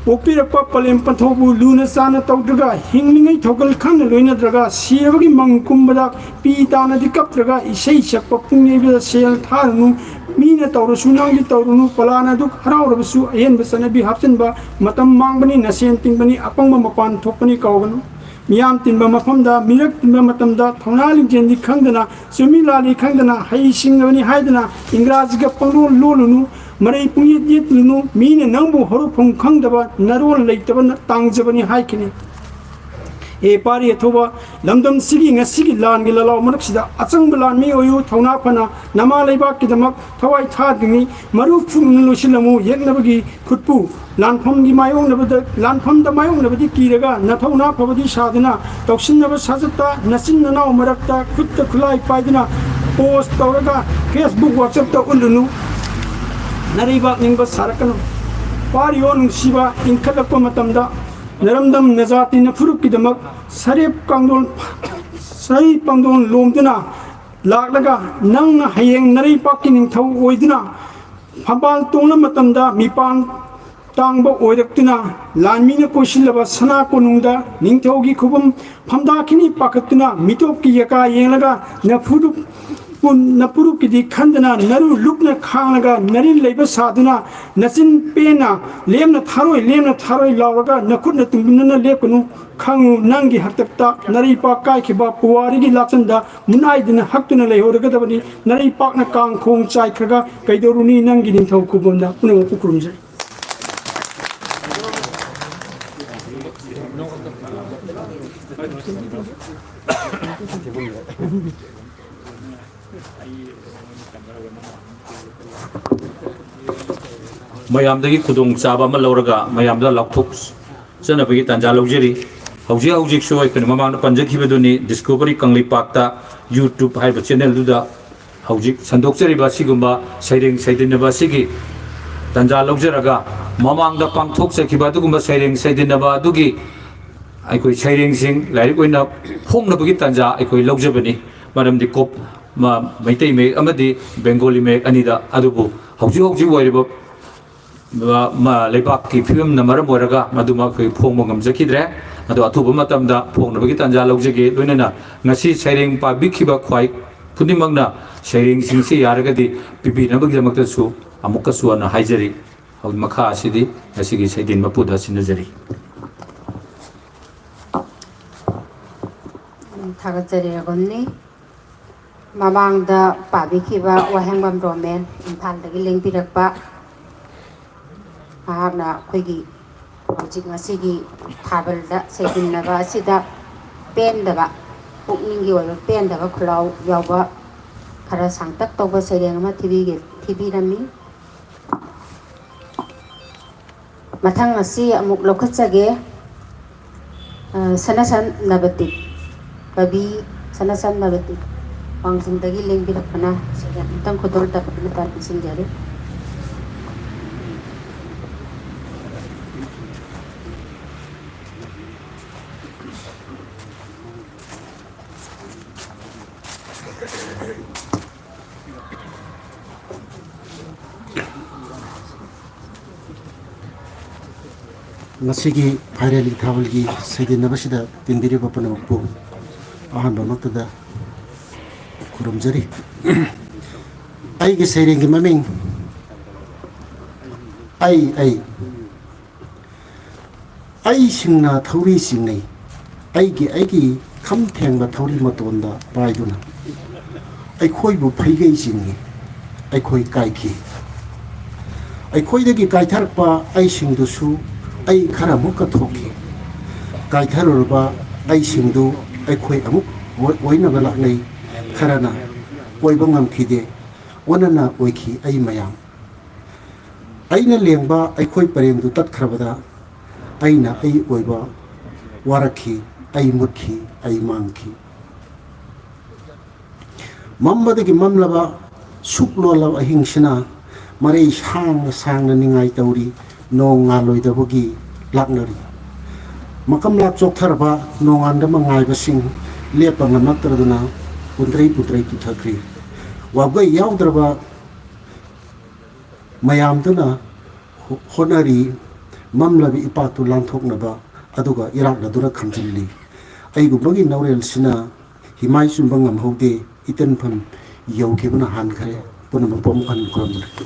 ꯄꯣꯛꯄꯤꯔꯛꯄ ꯄꯂꯦꯝ ꯄꯟꯊꯧꯕꯨ ꯂꯨꯅ ꯆꯥꯅ ꯇꯧꯗ꯭ꯔꯒ, ꯍꯤꯡꯂꯤꯉꯩ ꯊꯧꯒꯜ ꯈꯪꯅ ꯂꯣꯏꯅꯗ꯭ꯔꯒ, ꯁꯤꯔꯕꯒꯤ ꯃꯪ ꯀꯨꯝꯕꯗ ꯄꯤ ꯇꯥꯅꯗꯤ ꯀꯞꯇ꯭ꯔꯒ, ꯏꯁꯩ ꯁꯛꯄ ꯄꯨꯡ ꯌꯩꯕꯗ ꯁꯦꯜ ꯊꯥꯔꯨꯅꯨ꯫ ꯃꯤꯅ ꯇꯧꯔꯁꯨ ꯅꯪꯗꯤ ꯇꯧꯔꯨꯅꯨ꯫ ꯄꯂꯥꯅ ꯑꯗꯨꯛ ꯍꯔꯥꯎꯔꯕꯁꯨ, ꯑꯍꯦꯟꯕ ꯆꯠꯅꯕꯤ ꯍꯥꯞꯆꯤꯟꯕ ꯃꯇꯝ ꯃꯥꯡꯕꯅꯤ, ꯅꯁꯦꯟ ꯇꯤꯡꯕꯅꯤ, ꯑꯄꯪꯕ ꯃꯄꯥꯟ ꯊꯣꯛꯄꯅꯤ ꯀꯥꯎꯒꯅꯨ꯫ ꯃꯤꯌꯥꯝ ꯇꯤꯟꯕ ꯃꯐꯝꯗ, ꯃꯤꯔꯛ ꯇꯤꯟꯕ ꯃꯇꯝꯗ, ꯊꯧꯅꯥ ꯂꯤꯡꯖꯦꯜꯗꯤ ꯈꯪꯗꯅ, ꯆꯨꯝꯃꯤ ꯂꯥꯜꯂꯤ ꯈꯪꯗꯅ, ꯍꯩ ꯁꯤꯡꯂꯕꯅꯤ ꯍꯥꯏꯗꯅ ꯏꯪꯒ꯭ꯔꯥꯖꯤꯒ ꯄꯪꯂꯣꯜ ꯂꯣꯜꯂꯨꯅꯨ꯫ ꯃꯔꯩ ꯄꯨꯡꯌꯦꯠ ꯌꯦꯠꯂꯨꯅꯨ꯫ ꯃꯤꯅ ꯅꯪꯕꯨ ꯍꯧꯔꯛꯐꯝ ꯈꯪꯗꯕ ꯅꯔꯣꯜ ꯂꯩꯇꯕ ꯇꯥꯡꯖꯕꯅꯤ ꯍꯥꯏꯈꯤꯅꯤ꯫ ꯍꯦ ꯄꯥꯔꯤ ꯑꯊꯧꯕ, ꯂꯝꯗꯝꯁꯤꯒꯤ ꯉꯁꯤꯒꯤ ꯂꯥꯟꯒꯤ ꯂꯥꯂꯥꯎ ꯃꯔꯛꯁꯤꯗ ꯑꯆꯪꯕ ꯂꯥꯟꯃꯤ ꯑꯣꯏꯌꯨ꯫ ꯊꯧꯅꯥ ꯐꯅ ꯅꯃꯥ ꯂꯩꯕꯥꯛꯀꯤꯗꯃꯛ ꯊꯋꯥꯏ ꯊꯥꯗ꯭ꯔꯤꯉꯩ ꯃꯔꯨ ꯐꯨꯛꯅ ꯂꯣꯏꯁꯤꯜꯂꯝꯃꯨ꯫ ꯌꯦꯛꯅꯕꯒꯤ ꯈꯨꯠꯄꯨ ꯂꯥꯟꯐꯝꯒꯤ ꯃꯥꯌꯣꯛꯅꯕꯗ, ꯂꯥꯟꯐꯝꯗ ꯃꯥꯌꯣꯛꯅꯕꯗꯤ ꯀꯤꯔꯒ, ꯅꯊꯧꯅꯥ ꯐꯕꯗꯤ ꯁꯥꯗꯨꯅ, ꯇꯧꯁꯤꯟꯅꯕ ꯁꯥꯖꯠꯇ ꯅꯆꯤꯟ ꯅꯅꯥꯎ ꯃꯔꯛꯇ ꯈꯨꯠꯇ ꯈꯨꯠꯂꯥꯏ ꯄꯥꯏꯗꯨꯅ post ꯇꯧꯔꯒ Facebook, WhatsApp ꯇ ꯎꯠꯂꯨꯅꯨ꯫ ꯅꯔꯩꯕꯥꯛ ꯅꯤꯡꯕ ꯁꯥꯔꯛꯀꯅꯨ꯫ ꯄꯥꯔꯤꯌꯣ ꯅꯨꯡꯁꯤꯕ, ꯏꯟꯈꯠꯂꯛꯄ ꯃꯇꯝꯗ ꯅꯔꯝꯗꯝ ꯅꯖꯥꯇꯤ ꯅꯐꯨꯔꯨꯞꯀꯤꯗꯃꯛ ꯁꯔꯦꯞ ꯀꯥꯡꯂꯣꯟ ꯅꯔꯩ ꯄꯥꯡꯗꯣꯟ ꯂꯣꯝꯗꯨꯅ ꯂꯥꯛꯂꯒ, ꯅꯪꯅ ꯍꯌꯦꯡ ꯅꯔꯩꯄꯥꯛꯀꯤ ꯅꯤꯡꯊꯧ ꯑꯣꯏꯗꯨꯅ ꯐꯝꯕꯥꯜ ꯇꯣꯡꯂ ꯃꯇꯝꯗ ꯃꯤꯄꯥꯟ ꯇꯥꯡꯕ ꯑꯣꯏꯔꯛꯇꯨꯅ, ꯂꯥꯟꯃꯤꯅ ꯀꯣꯏꯁꯤꯜꯂꯕ ꯁꯅꯥ ꯀꯣꯅꯨꯡꯗ ꯅꯤꯡꯊꯧꯒꯤ ꯈꯨꯕꯝ ꯐꯝꯗꯥꯈꯤꯅꯤ ꯄꯥꯈꯠꯇꯨꯅ, ꯃꯤꯇꯣꯞꯀꯤ ꯌꯦꯀꯥ ꯌꯦꯡꯂꯒ ꯅꯐꯨꯔꯨꯞ ꯄꯨꯟ-, ꯅꯐꯨꯔꯨꯞꯀꯤꯗꯤ ꯈꯟꯗꯅ, ꯅꯔꯨ ꯂꯨꯛꯅ ꯈꯥꯡꯂꯒ ꯅꯔꯤꯜ ꯂꯩꯕ ꯁꯥꯗꯨꯅ, ꯅꯆꯤꯟ ꯄꯦꯟꯅ ꯂꯦꯝꯅ ꯊꯥꯔꯣꯏ, ꯂꯦꯝꯅ ꯊꯥꯔꯣꯏ ꯂꯥꯎꯔꯒ ꯅꯈꯨꯠꯅ ꯇꯨꯝꯗꯨꯅ ꯂꯦꯞꯀꯅꯨ꯫ ꯈꯪꯉꯨ, ꯅꯪꯒꯤ ꯍꯥꯛꯇꯛꯇ ꯅꯔꯩꯄꯥꯛ ꯀꯥꯏꯈꯤꯕ ꯄꯨꯋꯥꯔꯤꯒꯤ ꯂꯥꯆꯟꯗ ꯃꯨꯠꯅꯥꯏꯗꯅ ꯍꯛꯇꯨꯅ ꯂꯩꯍꯧꯔꯒꯗꯕꯅꯤ꯫ ꯅꯔꯩꯄꯥꯛꯅ ꯀꯥꯡꯈꯣꯡ ꯆꯥꯏꯈ꯭ꯔꯒ ꯀꯩꯗꯧꯔꯨꯅꯤ? ꯅꯪꯒꯤ ꯅꯤꯡꯊꯧ ꯈꯨꯕꯝꯗ ꯄꯨꯝꯅꯃꯛꯄꯨ ꯈꯨꯔꯨꯝꯖꯔꯤ꯫ ꯃꯌꯥꯝꯗꯒꯤ ꯈꯨꯗꯣꯡꯆꯥꯕ ꯑꯃ ꯂꯧꯔꯒ ꯃꯌꯥꯝꯗ ꯂꯥꯎꯊꯣꯛꯆꯅꯕꯒꯤ ꯇꯥꯟꯖꯥ ꯂꯧꯖꯔꯤ꯫ ꯍꯧꯖꯤꯛ ꯍꯧꯖꯤꯛꯁꯨ ꯑꯩꯈꯣꯏꯅ ꯃꯃꯥꯡꯗ ꯄꯟꯖꯈꯤꯕꯗꯨꯅꯤ, ꯗꯤꯁꯀꯣꯚꯔꯤ ꯀꯪꯂꯩꯄꯥꯛꯇ YouTube ꯍꯥꯏꯕ ꯆꯦꯅꯦꯜꯗꯨꯗ ꯍꯧꯖꯤꯛ ꯁꯟꯗꯣꯛꯆꯔꯤꯕ ꯑꯁꯤꯒꯨꯝꯕ ꯁꯩꯔꯦꯡ ꯁꯩꯗꯟꯅꯕ ꯑꯁꯤꯒꯤ ꯇꯥꯟꯖꯥ ꯂꯧꯖꯔꯒ, ꯃꯃꯥꯡꯗ ꯄꯥꯡꯊꯣꯛꯆꯈꯤꯕ ꯑꯗꯨꯒꯨꯝꯕ ꯁꯩꯔꯦꯡ ꯁꯩꯗꯟꯅꯕ ꯑꯗꯨꯒꯤ ꯑꯩꯈꯣꯏ ꯁꯩꯔꯦꯡꯁꯤꯡ ꯂꯥꯏꯔꯤꯛ ꯑꯣꯏꯅ ꯐꯣꯡꯅꯕꯒꯤ ꯇꯥꯟꯖꯥ ꯑꯩꯈꯣꯏ ꯂꯧꯖꯕꯅꯤ꯫ ꯃꯔꯝꯗꯤ ꯀꯣꯞ-, ꯃ-, ꯃꯩꯇꯩ ꯃꯌꯦꯛ ꯑꯃꯗꯤ ꯕꯦꯡꯒꯣꯂꯤ ꯃꯌꯦꯛ ꯑꯅꯤꯗ꯫ ꯑꯗꯨꯕꯨ ꯍꯧꯖꯤꯛ ꯍꯧꯖꯤꯛ ꯑꯣꯏꯔꯤꯕ ꯃ-, ꯃ-, ꯂꯩꯕꯥꯛꯀꯤ ꯐꯤꯕꯝꯅ ꯃꯔꯝ ꯑꯣꯏꯔꯒ ꯃꯗꯨꯃꯛ ꯑꯩꯈꯣꯏ ꯐꯣꯡꯕ ꯉꯝꯖꯈꯤꯗ꯭ꯔꯦ꯫ ꯑꯗꯣ ꯑꯊꯨꯕ ꯃꯇꯝꯗ ꯐꯣꯡꯅꯕꯒꯤ ꯇꯥꯟꯖꯥ ꯂꯧꯖꯒꯦ꯫ ꯂꯣꯏꯅꯅ ꯉꯁꯤ ꯁꯩꯔꯦꯡ ꯄꯥꯕꯤꯈꯤꯕ ꯈ꯭ꯋꯥꯏ ꯈꯨꯗꯤꯡꯃꯛꯅ ꯁꯩꯔꯦꯡꯁꯤꯡꯁꯤ ꯌꯥꯔꯒꯗꯤ ꯄꯤꯕꯤꯅꯕꯒꯤꯗꯃꯛꯇꯁꯨ ꯑꯃꯨꯛꯀꯁꯨ ꯍꯟꯅ ꯍꯥꯏꯖꯔꯤ꯫ ꯍꯧꯖꯤꯛ ꯃꯈꯥ ꯑꯁꯤꯗꯤ ꯉꯁꯤꯒꯤ ꯁꯩꯗꯦꯟ ꯃꯄꯨꯗ ꯁꯤꯟꯅꯖꯔꯤ꯫ ꯊꯥꯒꯠꯆꯔꯤ ꯔꯘꯨꯟꯅꯤ꯫ ꯃꯃꯥꯡꯗ ꯄꯥꯕꯤꯈꯤꯕ ꯋꯥꯍꯦꯡꯕꯝ ꯔꯣꯃꯦꯟ, ꯏꯝꯐꯥꯜꯗꯒꯤ ꯂꯦꯡꯕꯤꯔꯛꯄ, ꯃꯍꯥꯛꯅ ꯑꯩꯈꯣꯏꯒꯤ ꯍꯧꯖꯤꯛ ꯉꯁꯤꯒꯤ ꯊꯥꯕꯜꯗ ꯁꯩꯗꯤꯟꯅꯕ ꯑꯁꯤꯗ ꯄꯦꯟꯗꯕ, ꯄꯨꯛꯅꯤꯡꯒꯤ ꯑꯣꯏꯕ ꯄꯦꯟꯗꯕ ꯈꯨꯜꯂꯥꯎ ꯌꯥꯎꯕ ꯈꯔ ꯁꯥꯡꯇꯛ ꯇꯧꯕ ꯁꯩꯔꯦꯡ ꯑꯃ ꯊꯤꯕꯤꯒꯦ-, ꯊꯤꯕꯤꯔꯝꯃꯤ꯫ ꯃꯊꯪ ꯑꯁꯤ ꯑꯃꯨꯛ ꯂꯧꯈꯠꯆꯒꯦ꯫ ꯑ, ꯁꯅꯥꯁꯟ ꯅꯕꯇꯤꯛ, ꯀꯕꯤ ꯁꯅꯥꯁꯟ ꯅꯕꯇꯤꯛ, ꯋꯥꯡꯖꯤꯡꯗꯒꯤ ꯂꯦꯡꯕꯤꯔꯛꯄꯅ ꯁꯤꯗ ꯑꯃꯨꯛꯇꯪ ꯈꯨꯗꯣꯜ ꯇꯝꯕꯤꯅ ꯇꯥꯛꯄꯤꯁꯤꯟꯖꯔꯤ꯫ ꯉꯁꯤꯒꯤ ꯐꯥꯏꯔꯦꯜꯒꯤ ꯊꯥꯕꯜꯒꯤ ꯁꯩꯗꯦꯟꯅꯕꯁꯤꯗ ꯇꯤꯟꯕꯤꯔꯤꯕ ꯄꯨꯝꯅꯃꯛꯄꯨ ꯑꯍꯥꯟꯕꯃꯛꯇꯗ ꯈꯨꯔꯨꯝꯖꯔꯤ꯫ ꯑꯩꯒꯤ ꯁꯩꯔꯦꯡꯒꯤ ꯃꯃꯤꯡ ꯑꯩ ꯑꯩ ꯑꯩꯁꯤꯡꯅ ꯊꯧꯔꯤ ꯆꯤꯡꯅꯩ꯫ ꯑꯩꯒꯤ ꯑꯩꯒꯤ ꯈꯝ ꯊꯦꯡꯕ ꯊꯧꯔꯤ ꯃꯇꯣꯟꯗ ꯄꯥꯏꯗꯨꯅ ꯑꯩꯈꯣꯏꯕꯨ ꯐꯩꯒꯩ ꯆꯤꯡꯏ꯫ ꯑꯩꯈꯣꯏ ꯀꯥꯏꯈꯤ꯫ ꯑꯩꯈꯣꯏꯗꯒꯤ ꯀꯥꯏꯊꯔꯛꯄ ꯑꯩꯁꯤꯡꯗꯨꯁꯨ ꯑꯩ ꯈꯔ ꯑꯃꯨꯛꯀ ꯊꯣꯛꯈꯤ꯫ ꯀꯥꯏꯊꯔꯨꯔꯕ ꯑꯩꯁꯤꯡꯗꯨ ꯑꯩꯈꯣꯏ ꯑꯃꯨꯛ ꯑꯣꯏ-, ꯑꯣꯏꯅꯕ ꯂꯥꯛꯅꯩ꯫ ꯈꯔꯅ ꯑꯣꯏꯕ ꯉꯝꯈꯤꯗꯦ꯫ ꯑꯣꯟꯅꯅ ꯑꯣꯏꯈꯤ ꯑꯩ ꯃꯌꯥꯝ꯫ ꯑꯩꯅ ꯂꯦꯡꯕ ꯑꯩꯈꯣꯏ ꯄꯔꯦꯡꯗꯨ ꯇꯠꯈ꯭ꯔꯕꯗ ꯑꯩꯅ ꯑꯩ ꯑꯣꯏꯕ ꯋꯥꯔꯛꯈꯤ꯫ ꯑꯩ ꯃꯨꯠꯈꯤ꯫ ꯑꯩ ꯃꯥꯡꯈꯤ꯫ ꯃꯝꯕꯗꯒꯤ ꯃꯝꯂꯕ ꯁꯨꯛ ꯂꯣꯜꯂꯕ ꯑꯍꯤꯡꯁꯤꯅ ꯃꯔꯩ ꯁꯥꯡꯅ ꯁꯥꯡꯅ ꯅꯤꯡꯉꯥꯏ ꯇꯧꯔꯤ꯫ ꯅꯣꯡ ꯉꯥꯜꯂꯣꯏꯗꯕꯒꯤ ꯂꯥꯛꯅꯔꯤ꯫ ꯃꯀꯝꯂꯥꯛ ꯆꯣꯛꯊꯔꯕ ꯅꯣꯡꯉꯥꯟꯗ ꯃꯉꯥꯏꯕꯁꯤꯡ ꯂꯦꯞꯄ ꯉꯝꯂꯛꯇ꯭ꯔꯗꯨꯅ ꯄꯨꯟꯗ꯭ꯔꯩ ꯄꯨꯟꯗ꯭ꯔꯩ ꯇꯨꯊꯈ꯭ꯔꯤ꯫ ꯋꯥꯕꯒꯩ ꯌꯥꯎꯗ꯭ꯔꯕ ꯃꯌꯥꯝꯗꯨꯅ ꯍꯣ-, ꯍꯣꯠꯅꯔꯤ꯫ ꯃꯝꯂꯕ ꯏꯄꯥꯛꯇꯨ ꯂꯥꯟꯊꯣꯛꯅꯕ, ꯑꯗꯨꯒ ꯏꯔꯥꯛꯅꯗꯨꯅ ꯈꯝꯖꯤꯜꯂꯤ꯫ ꯑꯩꯒꯨꯝꯕꯒꯤ ꯅꯥꯎꯔꯦꯜꯁꯤꯅ ꯍꯤꯃꯥꯏ ꯆꯨꯝꯕ ꯉꯝꯍꯧꯗꯦ꯫ ꯏꯇꯟꯐꯝ ꯌꯧꯈꯤꯕꯅ ꯍꯥꯟꯈ꯭ꯔꯦ꯫ ꯄꯨꯝꯅꯃꯛꯄꯨ ꯑꯃꯨꯛ ꯍꯟꯅ ꯈꯨꯔꯨꯝꯖꯔꯤ꯫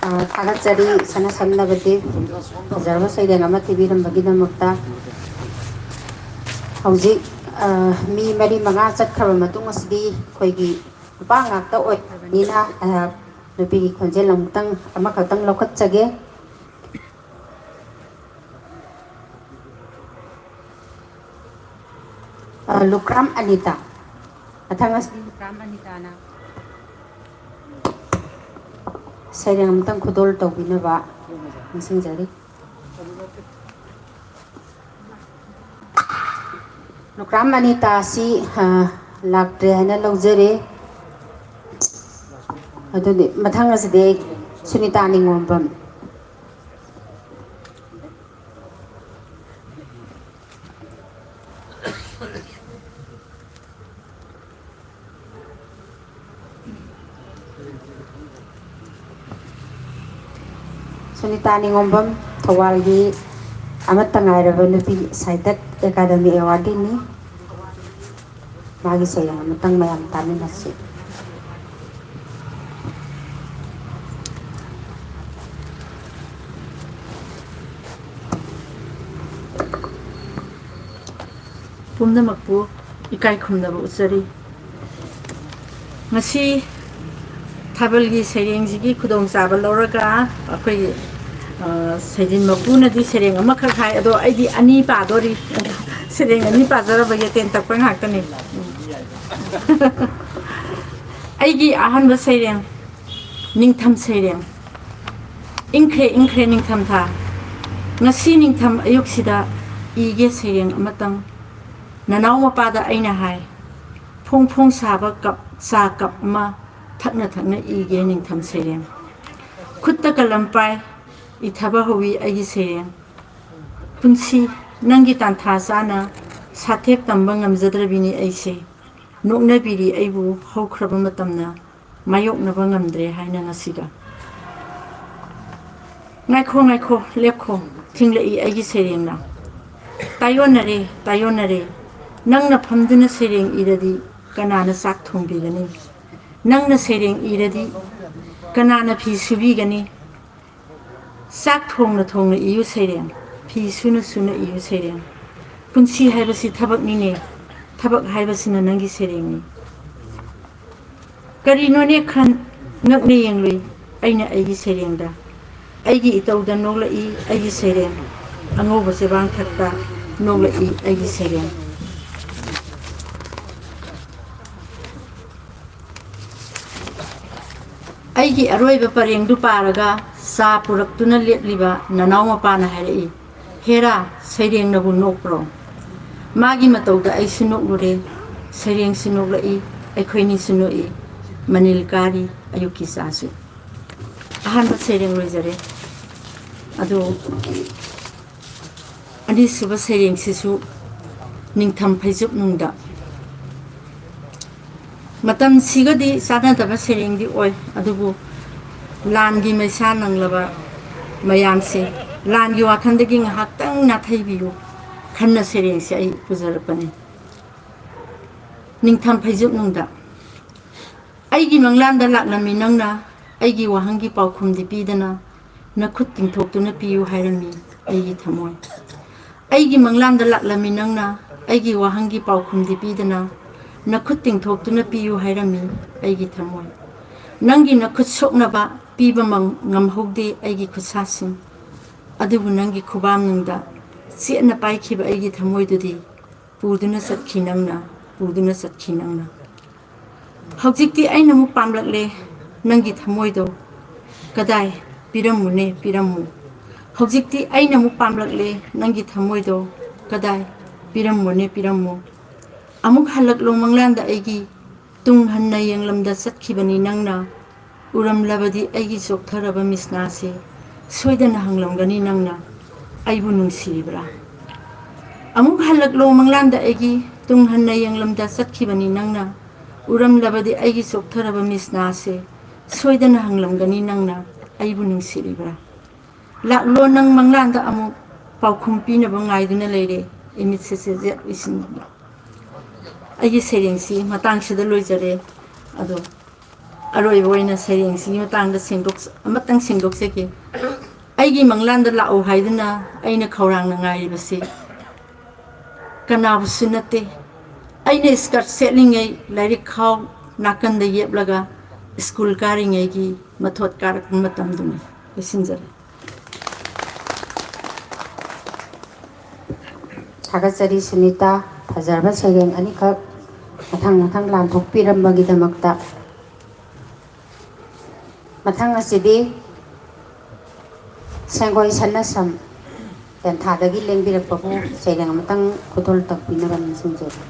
ꯑ, ꯊꯥꯒꯠꯆꯔꯤ ꯁꯅꯥꯁꯝꯅꯕꯗꯤ ꯐꯖꯔꯕ ꯁꯩꯔꯦꯡ ꯑꯃ ꯊꯤꯕꯤꯔꯝꯕꯒꯤꯗꯃꯛꯇ꯫ ꯍꯧꯖꯤꯛ, ꯑ, ꯃꯤ ꯃꯔꯤ ꯃꯉꯥ ꯆꯠꯈ꯭ꯔꯕ ꯃꯇꯨꯡ ꯑꯁꯤꯗꯤ ꯑꯩꯈꯣꯏꯒꯤ ꯅꯨꯄꯥ ꯉꯥꯛꯇ ꯑꯣꯏꯈ꯭ꯔꯕꯅꯤꯅ ꯑꯩꯍꯥꯛ ꯅꯨꯄꯤꯒꯤ ꯈꯣꯟꯖꯦꯜ ꯑꯃꯨꯛꯇꯪ, ꯑꯃꯈꯛꯇꯪ ꯂꯧꯈꯠꯆꯒꯦ꯫ ꯑ, ꯂꯨꯀ꯭ꯔꯥꯝ ꯑꯅꯤꯇꯥ꯫ ꯃꯊꯪ ꯑꯁꯤꯗꯤ ꯂꯨꯀ꯭ꯔꯥꯝ ꯑꯅꯤꯇꯥꯅ ꯁꯩꯔꯦꯡ ꯑꯃꯇꯪ ꯈꯨꯗꯣꯜ ꯇꯧꯕꯤꯅꯕ ꯅꯤꯡꯁꯤꯡꯖꯔꯤ꯫ ꯂꯨꯀ꯭ꯔꯥꯝ ꯑꯅꯤꯇꯥ ꯑꯁꯤ, ꯑ, ꯂꯥꯛꯇ꯭ꯔꯦ ꯍꯥꯏꯅ ꯂꯧꯖꯔꯦ꯫ ꯑꯗꯨꯗꯤ ꯃꯊꯪ ꯑꯁꯤꯗꯤ ꯁꯨꯅꯤꯇꯥ ꯅꯤꯉꯣꯝꯕꯝ꯫ ꯁꯨꯅꯤꯇꯥ ꯅꯤꯉꯣꯝꯕꯝ, ꯊꯧꯕꯥꯜꯒꯤ ꯑꯃꯠꯇ ꯉꯥꯏꯔꯕ ꯅꯨꯄꯤ ꯁꯥꯍꯤꯇ꯭ꯌ ꯑꯦꯀꯥꯗꯃꯤ ꯑꯦꯋꯥꯔꯗꯤꯅꯤ꯫ ꯃꯥꯒꯤ ꯁꯩꯔꯦꯡ ꯑꯃꯇꯪ ꯃꯌꯥꯝ ꯇꯥꯃꯤꯟꯅꯁꯤ꯫ ꯄꯨꯝꯅꯃꯛꯄꯨ ꯏꯀꯥꯏ ꯈꯨꯝꯅꯕ ꯎꯠꯆꯔꯤ꯫ ꯉꯁꯤ ꯊꯥꯕꯜꯒꯤ ꯁꯩꯔꯦꯡꯁꯤꯒꯤ ꯈꯨꯗꯣꯡꯆꯥꯕ ꯂꯧꯔꯒ ꯑꯩꯈꯣꯏꯒꯤ, ꯑ, ꯁꯩꯗꯤꯟ ꯃꯄꯨꯅꯗꯤ ꯁꯩꯔꯦꯡ ꯑꯃꯈꯛ ꯍꯥꯏ, ꯑꯗꯣ ꯑꯩꯗꯤ ꯑꯅꯤ ꯄꯥꯗꯣꯔꯤ꯫ ꯁꯩꯔꯦꯡ ꯑꯅꯤ ꯄꯥꯖꯔꯕ ꯌꯦꯇꯦꯟ ꯇꯛꯄ ꯉꯥꯛꯇꯅꯤ꯫ ꯑꯩꯒꯤ ꯑꯍꯥꯟꯕ ꯁꯩꯔꯦꯡ, ꯅꯤꯡꯊꯝ ꯁꯩꯔꯦꯡ꯫ ꯏꯪꯈ꯭ꯔꯦ, ꯏꯪꯈ꯭ꯔꯦ ꯅꯤꯡꯊꯝꯊꯥ꯫ ꯉꯁꯤ ꯅꯤꯡꯊꯝ ꯑꯌꯨꯛꯁꯤꯗ ꯏꯒꯦ ꯁꯩꯔꯦꯡ ꯑꯃꯇꯪ꯫ ꯅꯅꯥꯎ ꯃꯄꯥꯗ ꯑꯩꯅ ꯍꯥꯏ, ꯐꯣꯡ ꯐꯣꯡ ꯁꯥꯕ ꯀꯞ, ꯆꯥ ꯀꯞ ꯑꯃ ꯊꯛꯅ ꯊꯛꯅ ꯏꯒꯦ ꯅꯤꯡꯊꯝ ꯁꯩꯔꯦꯡ꯫ ꯈꯨꯠꯇ ꯀꯂꯝ ꯄꯥꯏ, ꯏꯊꯕ ꯍꯧꯋꯤ ꯑꯩꯒꯤ ꯁꯩꯔꯦꯡ꯫ ꯄꯨꯟꯁꯤ, ꯅꯪꯒꯤ ꯇꯥꯟꯊꯥ ꯆꯥꯅ ꯁꯥꯊꯦꯛ ꯇꯝꯕ ꯉꯝꯖꯗ꯭ꯔꯕꯤꯅꯤ ꯑꯩꯁꯦ꯫ ꯅꯣꯛꯅꯕꯤꯔꯤ ꯑꯩꯕꯨ ꯍꯧꯈ꯭ꯔꯕ ꯃꯇꯝꯅ, ꯃꯥꯌꯣꯛꯅꯕ ꯉꯝꯗ꯭ꯔꯦ ꯍꯥꯏꯅ ꯉꯁꯤꯒ꯫ ꯉꯥꯏꯈꯣ, ꯉꯥꯏꯈꯣ, ꯂꯦꯞꯈꯣ, ꯊꯤꯡꯂꯛꯏ ꯑꯩꯒꯤ ꯁꯩꯔꯦꯡꯅ꯫ ꯇꯥꯏꯌꯣꯟꯅꯔꯦ, ꯇꯥꯏꯌꯣꯟꯅꯔꯦ, ꯅꯪꯅ ꯐꯝꯗꯨꯅ ꯁꯩꯔꯦꯡ ꯏꯔꯗꯤ ꯀꯅꯥꯅ ꯆꯥꯛ ꯊꯣꯡꯕꯤꯒꯅꯤ? ꯅꯪꯅ ꯁꯩꯔꯦꯡ ꯏꯔꯗꯤ ꯀꯅꯥꯅ ꯐꯤ ꯁꯨꯕꯤꯒꯅꯤ? ꯆꯥꯛ ꯊꯣꯡꯅ ꯊꯣꯡꯅ ꯏꯌꯨ ꯁꯩꯔꯦꯡ, ꯐꯤ ꯁꯨꯅ ꯁꯨꯅ ꯏꯌꯨ ꯁꯩꯔꯦꯡ꯫ ꯄꯨꯟꯁꯤ ꯍꯥꯏꯕꯁꯤ ꯊꯕꯛꯅꯤꯅꯦ, ꯊꯕꯛ ꯍꯥꯏꯕꯁꯤꯅ ꯅꯪꯒꯤ ꯁꯩꯔꯦꯡꯅꯤ꯫ ꯀꯔꯤꯅꯣꯅꯦ ꯈꯟ, ꯉꯛꯅ ꯌꯦꯡꯂꯨꯏ ꯑꯩꯅ ꯑꯩꯒꯤ ꯁꯩꯔꯦꯡꯗ꯫ ꯑꯩꯒꯤ ꯏꯇꯧꯗ ꯅꯣꯛꯂꯛꯏ ꯑꯩꯒꯤ ꯁꯩꯔꯦꯡ, ꯑꯉꯧꯕ ꯆꯦꯕꯥꯡ ꯊꯛꯇ ꯅꯣꯛꯂꯛꯏ ꯑꯩꯒꯤ ꯁꯩꯔꯦꯡ꯫ ꯑꯩꯒꯤ ꯑꯔꯣꯏꯕ ꯄꯔꯦꯡꯗꯨ ꯄꯥꯔꯒ ꯆꯥ ꯄꯨꯔꯛꯇꯨꯅ ꯂꯦꯞꯂꯤꯕ ꯅꯅꯥꯎ ꯃꯄꯥꯅ ꯍꯥꯏꯔꯛꯏ, "ꯍꯦꯔꯥ, ꯁꯩꯔꯦꯡꯅꯕꯨ ꯅꯣꯛꯄ꯭ꯔꯣ?" ꯃꯥꯒꯤ ꯃꯇꯧꯗ ꯑꯩꯁꯨ ꯅꯣꯛꯂꯨꯔꯦ, ꯁꯩꯔꯦꯡꯁꯨ ꯅꯣꯛꯂꯛꯏ, ꯑꯩꯈꯣꯏꯅꯤꯁꯨ ꯅꯣꯛꯏ꯫ ꯃꯅꯤꯜ ꯀꯥꯔꯤ ꯑꯌꯨꯛꯀꯤ ꯆꯥꯁꯨ꯫ ꯑꯍꯥꯟꯕ ꯁꯩꯔꯦꯡ ꯂꯣꯏꯖꯔꯦ꯫ ꯑꯗꯨ ꯑꯅꯤꯁꯨꯕ ꯁꯩꯔꯦꯡꯁꯤꯁꯨ ꯅꯤꯡꯊꯝ ꯐꯩꯖꯨꯞ ꯅꯨꯡꯗ꯫ ꯃꯇꯝꯁꯤꯒꯗꯤ ꯆꯥꯟꯅꯗꯕ ꯁꯩꯔꯦꯡꯗꯤ ꯑꯣꯏ, ꯑꯗꯨꯕꯨ ꯂꯥꯟꯒꯤ ꯃꯩꯁꯥ ꯅꯪꯂꯕ ꯃꯌꯥꯝꯁꯦ, ꯂꯥꯟꯒꯤ ꯋꯥꯈꯜꯗꯒꯤ ꯉꯥꯏꯍꯥꯛꯇꯪ ꯅꯥꯊꯩꯕꯤꯌꯨ꯫ ꯈꯟꯅ ꯁꯩꯔꯦꯡꯁꯦ ꯑꯩ ꯄꯨꯖꯔꯛꯄꯅꯤ꯫ ꯅꯤꯡꯊꯝ ꯐꯩꯖꯨꯞ ꯅꯨꯡꯗ꯫ ꯑꯩꯒꯤ ꯃꯪꯂꯥꯟꯗ ꯂꯥꯛꯂꯝꯃꯤ ꯅꯪꯅ, ꯑꯩꯒꯤ ꯋꯥꯍꯪꯒꯤ ꯄꯥꯎꯈꯨꯝꯗꯤ ꯄꯤꯗꯅ, ꯅꯈꯨꯠ ꯇꯤꯡꯊꯣꯛꯇꯨꯅ ꯄꯤꯌꯨ ꯍꯥꯏꯔꯝꯃꯤ ꯑꯩꯒꯤ ꯊꯃꯣꯏ꯫ ꯑꯩꯒꯤ ꯃꯪꯂꯥꯟꯗ ꯂꯥꯛꯂꯝꯃꯤ ꯅꯪꯅ, ꯑꯩꯒꯤ ꯋꯥꯍꯪꯒꯤ ꯄꯥꯎꯈꯨꯝꯗꯤ ꯄꯤꯗꯅ, ꯅꯈꯨꯠ ꯇꯤꯡꯊꯣꯛꯇꯨꯅ ꯄꯤꯌꯨ ꯍꯥꯏꯔꯝꯃꯤ ꯑꯩꯒꯤ ꯊꯃꯣꯏ꯫ ꯅꯪꯒꯤ ꯅꯈꯨꯠ ꯁꯣꯛꯅꯕ ꯄꯤꯕ ꯃꯪ-, ꯉꯝꯍꯧꯗꯦ ꯑꯩꯒꯤ ꯈꯨꯠꯁꯥꯁꯤꯡ꯫ ꯑꯗꯨꯕꯨ ꯅꯪꯒꯤ ꯈꯨꯕꯥꯝꯅꯨꯡꯗ ꯆꯦꯠꯅ ꯄꯥꯏꯈꯤꯕ ꯑꯩꯒꯤ ꯊꯃꯣꯏꯗꯨꯗꯤ ꯄꯨꯗꯨꯅ ꯆꯠꯈꯤ ꯅꯪꯅ, ꯄꯨꯗꯨꯅ ꯆꯠꯈꯤ ꯅꯪꯅ꯫ ꯍꯧꯖꯤꯛꯇꯤ ꯑꯩꯅ ꯑꯃꯨꯛ ꯄꯥꯝꯂꯛꯂꯦ ꯅꯪꯒꯤ ꯊꯃꯣꯏꯗꯣ꯫ ꯀꯗꯥꯏ? ꯄꯤꯔꯝꯃꯨꯅꯦ, ꯄꯤꯔꯝꯃꯨ꯫ ꯍꯧꯖꯤꯛꯇꯤ ꯑꯩꯅ ꯑꯃꯨꯛ ꯄꯥꯝꯂꯛꯂꯦ ꯅꯪꯒꯤ ꯊꯃꯣꯏꯗꯣ꯫ ꯀꯗꯥꯏ? ꯄꯤꯔꯝꯃꯨꯅꯦ, ꯄꯤꯔꯝꯃꯨ꯫ ꯑꯃꯨꯛ ꯍꯜꯂꯛꯂꯣ ꯃꯪꯂꯥꯟꯗ ꯑꯩꯒꯤ, ꯇꯨꯡ ꯍꯟꯅ ꯌꯦꯡꯂꯝꯗ ꯆꯠꯈꯤꯕꯅꯤ ꯅꯪꯅ꯫ ꯎꯔꯝꯂꯕꯗꯤ ꯑꯩꯒꯤ ꯆꯣꯛꯊꯔꯕ ꯃꯤꯠꯁꯅꯥꯁꯦ ꯁꯣꯏꯗꯅ ꯍꯪꯂꯝꯒꯅꯤ ꯅꯪꯅ, "ꯑꯩꯕꯨ ꯅꯨꯡꯁꯤꯔꯤꯕ꯭ꯔꯥ?" ꯑꯃꯨꯛ ꯍꯜꯂꯛꯂꯣ ꯃꯪꯂꯥꯟꯗ ꯑꯩꯒꯤ, ꯇꯨꯡ ꯍꯟꯅ ꯌꯦꯡꯂꯝꯗ ꯆꯠꯈꯤꯕꯅꯤ ꯅꯪꯅ꯫ ꯎꯔꯝꯂꯕꯗꯤ ꯑꯩꯒꯤ ꯆꯣꯛꯊꯔꯕ ꯃꯤꯠꯁꯅꯥꯁꯦ ꯁꯣꯏꯗꯅ ꯍꯪꯂꯝꯒꯅꯤ ꯅꯪꯅ, "ꯑꯩꯕꯨ ꯅꯨꯡꯁꯤꯔꯤꯕ꯭ꯔꯥ?" ꯂꯥꯛꯂꯣ ꯅꯪ ꯃꯪꯂꯥꯟꯗ ꯑꯃꯨꯛ, ꯄꯥꯎꯈꯨꯝ ꯄꯤꯅꯕ ꯉꯥꯏꯗꯨꯅ ꯂꯩꯔꯦ꯫ ꯏꯃꯤꯠꯁꯦ ꯁꯦꯖꯦꯠ ꯎꯏꯁꯤꯟꯕ꯫ ꯑꯩꯒꯤ ꯁꯩꯔꯦꯡꯁꯤ ꯃꯇꯥꯡꯁꯤꯗ ꯂꯣꯏꯖꯔꯦ꯫ ꯑꯗꯣ ꯑꯔꯣꯏꯕ ꯑꯣꯏꯅ ꯁꯩꯔꯦꯡꯁꯤꯒꯤ ꯃꯇꯥꯡꯗ ꯁꯦꯡꯗꯣꯛ-, ꯑꯃꯇꯪ ꯁꯦꯡꯗꯣꯛꯆꯒꯦ꯫ ꯑꯩꯒꯤ ꯃꯪꯂꯥꯟꯗ ꯂꯥꯛꯎ ꯍꯥꯏꯗꯨꯅ ꯑꯩꯅ ꯈꯧꯔꯥꯡꯅ ꯉꯥꯏꯔꯤꯕꯁꯤ ꯀꯅꯥꯕꯨꯁꯨ ꯅꯠꯇꯦ꯫ ꯑꯩꯅ skirt ꯁꯦꯠꯂꯤꯉꯩ ꯂꯥꯏꯔꯤꯛ ꯈꯥꯎ ꯅꯥꯀꯟꯗ ꯌꯦꯞꯂꯒ ꯁ꯭ꯀꯨꯜ ꯀꯥꯔꯤꯉꯩꯒꯤ ꯃꯊꯣꯠ ꯀꯥꯔꯛꯄ ꯃꯇꯝꯗꯨꯅꯤ꯫ ꯂꯣꯏꯁꯤꯟꯖꯔꯦ꯫ ꯊꯥꯒꯠꯆꯔꯤ ꯁꯨꯅꯤꯇꯥ, ꯐꯖꯔꯕ ꯁꯩꯔꯦꯡ ꯑꯅꯤꯈꯛ ꯃꯊꯪ ꯃꯊꯪ ꯂꯥꯟꯊꯣꯛꯄꯤꯔꯝꯕꯒꯤꯗꯃꯛꯇ꯫ ꯃꯊꯪ ꯑꯁꯤꯗꯤ ꯁꯦꯡꯒꯣꯏ ꯁꯅꯥꯁꯝ ꯇꯦꯟꯊꯥꯗꯒꯤ ꯂꯦꯡꯕꯤꯔꯛꯄꯕꯨ ꯁꯩꯔꯦꯡ ꯑꯃꯇꯪ ꯈꯨꯗꯣꯜ ꯇꯧꯕꯤꯅꯕ ꯅꯤꯡꯁꯤꯡꯖꯔꯤ꯫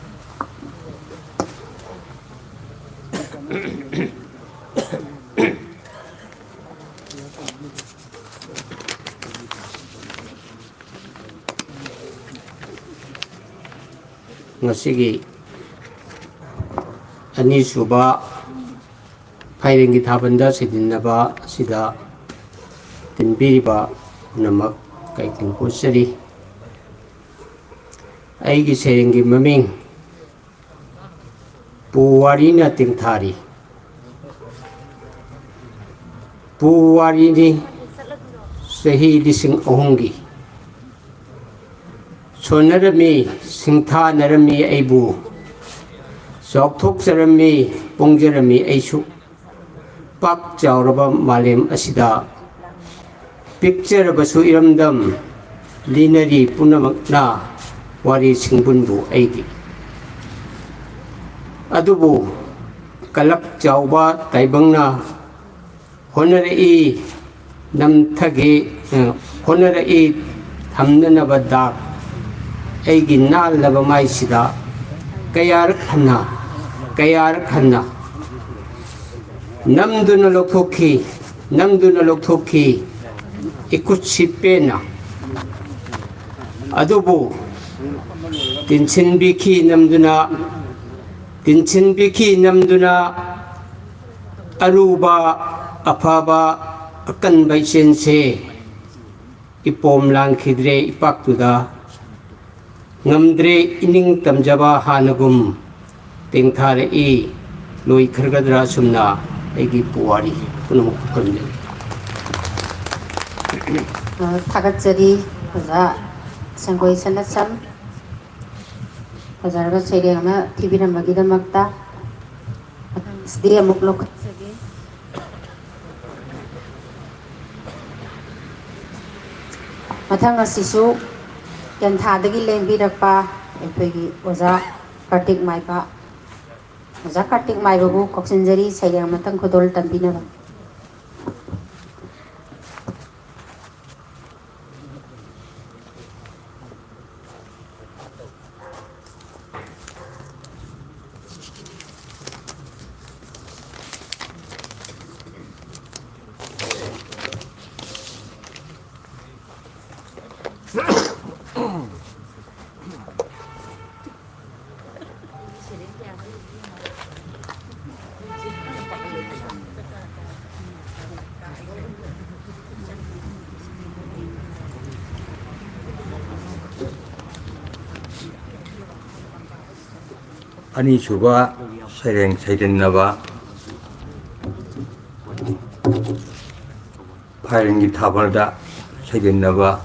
ꯉꯁꯤꯒꯤ ꯑꯅꯤꯁꯨꯕ ꯐꯩꯔꯦꯡꯒꯤ ꯊꯥꯕꯜꯗ ꯁꯤꯗꯤꯟꯅꯕ ꯑꯁꯤꯗ ꯇꯤꯟꯕꯤꯔꯤꯕ ꯄꯨꯝꯅꯃꯛ ꯀꯩꯊꯦꯜ ꯄꯨꯖꯔꯤ꯫ ꯑꯩꯒꯤ ꯁꯩꯔꯦꯡꯒꯤ ꯃꯃꯤꯡ ꯄꯨꯋꯥꯔꯤꯅ ꯇꯦꯡꯊꯥꯔꯤ꯫ ꯄꯨꯋꯥꯔꯤꯅꯤ ꯆꯍꯤ ꯂꯤꯁꯤꯡ ꯑꯍꯨꯝꯒꯤ꯫ ꯁꯣꯟꯅꯔꯝꯃꯤ, ꯁꯤꯡꯊꯥꯅꯔꯝꯃꯤ ꯑꯩꯕꯨ, ꯆꯥꯎꯊꯣꯛꯆꯔꯝꯃꯤ, ꯄꯣꯡꯖꯔꯝꯃꯤ ꯑꯩꯁꯨ꯫ ꯄꯥꯛ ꯆꯥꯎꯔꯕ ꯃꯥꯂꯦꯝ ꯑꯁꯤꯗ ꯄꯤꯛꯆꯔꯕꯁꯨ ꯏꯔꯝꯗꯝ ꯂꯤꯅꯔꯤ ꯄꯨꯝꯅꯃꯛꯅ ꯋꯥꯔꯤ ꯁꯤꯡꯕꯨꯟꯕꯨ ꯑꯩꯒꯤ꯫ ꯑꯗꯨꯕꯨ ꯀꯂꯛ ꯆꯥꯎꯕ ꯇꯥꯏꯕꯪꯅ ꯍꯣꯠꯅꯔꯛꯏ ꯅꯝꯊꯒꯦ, ꯑ, ꯍꯣꯠꯅꯔꯛꯏ ꯊꯝꯅꯅꯕ ꯗꯥꯛ ꯑꯩꯒꯤ ꯅꯥꯜꯂꯕ ꯃꯥꯏꯁꯤꯗ ꯀꯌꯥꯔꯛ ꯍꯟꯅ, ꯀꯌꯥꯔꯛ ꯍꯟꯅ ꯅꯝꯗꯨꯅ ꯂꯧꯊꯣꯛꯈꯤ, ꯅꯝꯗꯨꯅ ꯂꯧꯊꯣꯛꯈꯤ ꯏꯈꯨꯠꯁꯤ ꯄꯦꯟꯅ꯫ ꯑꯗꯨꯕꯨ ꯇꯤꯟꯁꯤꯟꯕꯤꯈꯤ ꯅꯝꯗꯨꯅ, ꯇꯤꯟꯁꯤꯟꯕꯤꯈꯤ ꯅꯝꯗꯨꯅ ꯑꯔꯨꯕ, ꯑꯐꯕ, ꯑꯀꯟꯕ ꯏꯆꯦꯟꯁꯦ ꯏꯄꯣꯝ ꯂꯥꯡꯈꯤꯗ꯭ꯔꯦ ꯏꯄꯥꯛꯇꯨꯗ꯫ ꯉꯝꯗ꯭ꯔꯦ ꯏꯅꯤꯡ ꯇꯝꯖꯕ ꯍꯥꯟꯅꯒꯨꯝ ꯇꯦꯡꯊꯥꯔꯛꯏ꯫ ꯂꯣꯏꯈ꯭ꯔꯒꯗ꯭ꯔꯥ ꯑꯁꯨꯝꯅ ꯑꯩꯒꯤ ꯄꯨꯋꯥꯔꯤ ꯄꯨꯝꯅꯃꯛ ꯈꯨꯔꯨꯝꯖꯔꯤ꯫ ꯑ, ꯊꯥꯒꯠꯆꯔꯤ ꯑꯣꯖꯥ ꯁꯪꯒꯣꯏ ꯁꯅꯥꯁꯝ꯫ ꯐꯖꯔꯕ ꯁꯩꯔꯦꯡ ꯑꯃ ꯊꯤꯕꯤꯔꯝꯕꯒꯤꯗꯃꯛꯇ꯫ ꯃꯊꯪꯁꯤꯗꯤ ꯑꯃꯨꯛ ꯂꯧꯈꯠꯆꯒꯦ꯫ ꯃꯊꯪ ꯑꯁꯤꯁꯨ ꯇꯦꯟꯊꯥꯗꯒꯤ ꯂꯦꯡꯕꯤꯔꯛꯄ ꯑꯩꯈꯣꯏꯒꯤ ꯑꯣꯖꯥ ꯀꯥꯔꯇꯤꯛ ꯃꯥꯏꯕ꯫ ꯑꯣꯖꯥ ꯀꯥꯔꯇꯤꯛ ꯃꯥꯏꯕꯕꯨ ꯀꯧꯁꯤꯟꯖꯔꯤ ꯁꯩꯔꯦꯡ ꯃꯊꯪ ꯈꯨꯗꯣꯜ ꯇꯝꯕꯤꯅꯕ꯫ ꯑꯅꯤꯁꯨꯕ ꯁꯩꯔꯦꯡ ꯁꯩꯗꯟꯅꯕ, ꯐꯥꯏꯔꯦꯟꯒꯤ ꯊꯥꯕꯜꯗ ꯁꯩꯗꯟꯅꯕ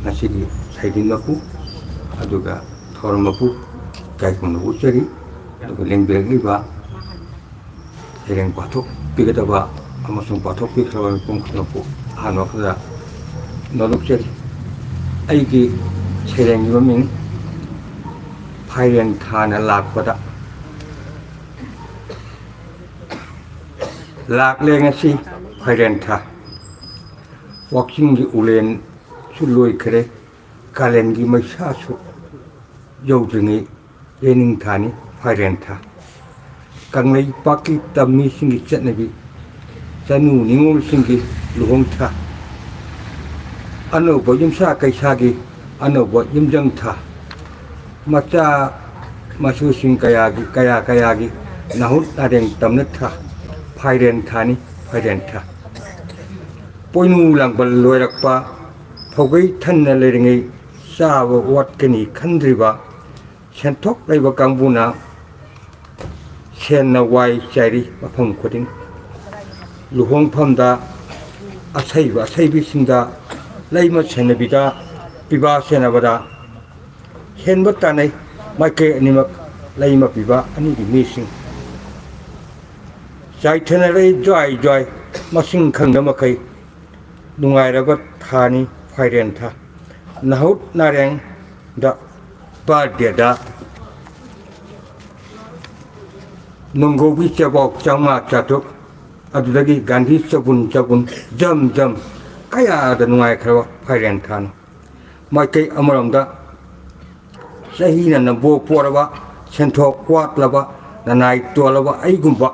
ꯉꯁꯤꯒꯤ ꯁꯩꯗꯟ ꯃꯄꯨ, ꯑꯗꯨꯒ ꯊꯧꯔꯝ ꯃꯄꯨ ꯏꯀꯥꯏ ꯈꯨꯝꯅꯕ ꯎꯠꯆꯔꯤ꯫ ꯑꯗꯨꯒ ꯂꯦꯡꯕꯤꯔꯛꯂꯤꯕ ꯁꯩꯔꯦꯡ ꯄꯥꯊꯣꯛꯄꯤꯒꯗꯕ ꯑꯃꯁꯨꯡ ꯄꯥꯊꯣꯛꯄꯤꯈ꯭ꯔꯕ ꯃꯤꯄꯨꯝ ꯈꯨꯗꯤꯡꯃꯛꯄꯨ ꯑꯍꯥꯟꯕ ꯃꯛꯇꯗ ꯅꯣꯂꯨꯛꯆꯔꯤ꯫ ꯑꯩꯒꯤ ꯁꯩꯔꯦꯡꯒꯤ ꯃꯃꯤꯡ ꯐꯥꯏꯔꯦꯟ ꯊꯥꯅ ꯂꯥꯛꯄꯗ꯫ ꯂꯥꯛꯂꯦ ꯉꯁꯤ ꯐꯥꯏꯔꯦꯟ ꯊꯥ, ꯋꯥꯛꯆꯤꯡꯒꯤ ꯎꯂꯦꯟꯁꯨ ꯂꯣꯏꯈ꯭ꯔꯦ, ꯀꯥꯂꯦꯟꯒꯤ ꯃꯩꯁꯥꯁꯨ ꯌꯧꯗ꯭ꯔꯤꯉꯩ ꯌꯦꯅꯤꯡꯊꯥꯅꯤ ꯐꯥꯏꯔꯦꯟ ꯊꯥ꯫ ꯀꯪꯂꯩꯄꯥꯛꯀꯤ ꯇꯝꯃꯤꯁꯤꯡꯒꯤ ꯆꯠꯅꯕꯤ, ꯆꯅꯨ ꯅꯤꯉꯣꯜꯁꯤꯡꯒꯤ ꯂꯨꯍꯣꯡ ꯊꯥ, ꯑꯅꯧꯕ ꯌꯨꯝꯁꯥ ꯀꯩꯁꯥꯒꯤ ꯑꯅꯧꯕ ꯌꯨꯝꯖꯪ ꯊꯥ, ꯃꯆꯥ ꯃꯁꯨꯁꯤꯡ ꯀꯌꯥꯒꯤ, ꯀꯌꯥ ꯀꯌꯥꯒꯤ ꯅꯥꯍꯨꯠ ꯅꯥꯔꯦꯡ ꯇꯝꯅ ꯊꯥ, ꯐꯥꯏꯔꯦꯟ ꯊꯥꯅꯤ ꯐꯥꯏꯔꯦꯟ ꯊꯥ꯫ ꯄꯣꯏꯅꯨ ꯂꯥꯡꯕꯜ ꯂꯣꯏꯔꯛꯄ, ꯐꯧꯒꯩ ꯊꯟꯅ ꯂꯩꯔꯤꯉꯩ ꯆꯥꯕ ꯋꯥꯠꯀꯅꯤ ꯈꯟꯗ꯭ꯔꯤꯕ ꯁꯦꯟꯊꯣꯛ ꯂꯩꯕ ꯀꯥꯡꯕꯨꯅ ꯁꯦꯟꯅ ꯋꯥꯏ ꯆꯥꯏꯔꯤ ꯃꯐꯝ ꯈꯨꯗꯤꯡ꯫ ꯂꯨꯍꯣꯡꯐꯝꯗ ꯑꯁꯩꯕ ꯑꯁꯩꯕꯤꯁꯤꯡꯗ ꯂꯩꯃ ꯁꯦꯟꯅꯕꯤꯗ, ꯄꯤꯕꯥ ꯁꯦꯟꯅꯕꯗ ꯍꯦꯟꯕ ꯇꯥꯟꯅꯩ ꯃꯥꯏꯀꯩ ꯑꯅꯤꯃꯛ ꯂꯩꯃ ꯄꯤꯕ ꯑꯅꯤꯒꯤ ꯃꯤꯁꯤꯡ꯫ ꯆꯥꯏꯊꯅꯔꯦ ꯖ꯭ꯋꯥꯏ ꯖ꯭ꯋꯥꯏ ꯃꯁꯤꯡ ꯈꯪꯗ ꯃꯈꯩ꯫ ꯅꯨꯡꯉꯥꯏꯔꯕ ꯊꯥꯅꯤ ꯐꯥꯏꯔꯦꯟ ꯊꯥ꯫ ꯅꯥꯍꯨꯠ ꯅꯥꯔꯦꯡꯗ ꯕꯥꯔꯗꯦꯗ ꯅꯣꯡꯒꯧꯕꯤ ꯆꯦꯕꯥꯎ ꯆꯥꯝꯃꯉꯥ ꯆꯥꯇ꯭ꯔꯨꯛ, ꯑꯗꯨꯗꯒꯤ ꯒꯥꯟꯙꯤ ꯆꯕꯨꯟ ꯆꯕꯨꯟ ꯖꯝ ꯖꯝ ꯀꯌꯥꯗ ꯅꯨꯡꯉꯥꯏꯈ꯭ꯔꯕ ꯐꯥꯏꯔꯦꯟ ꯊꯥꯅꯤ꯫ ꯃꯥꯏꯀꯩ ꯑꯃꯔꯣꯝꯗ ꯆꯍꯤꯅ ꯅꯕꯣ ꯄꯣꯔꯕ, ꯁꯦꯟꯊꯣꯛ ꯋꯥꯠꯂꯕ, ꯅꯅꯥꯏ ꯇꯣꯜꯂꯕ ꯑꯩꯒꯨꯝꯕ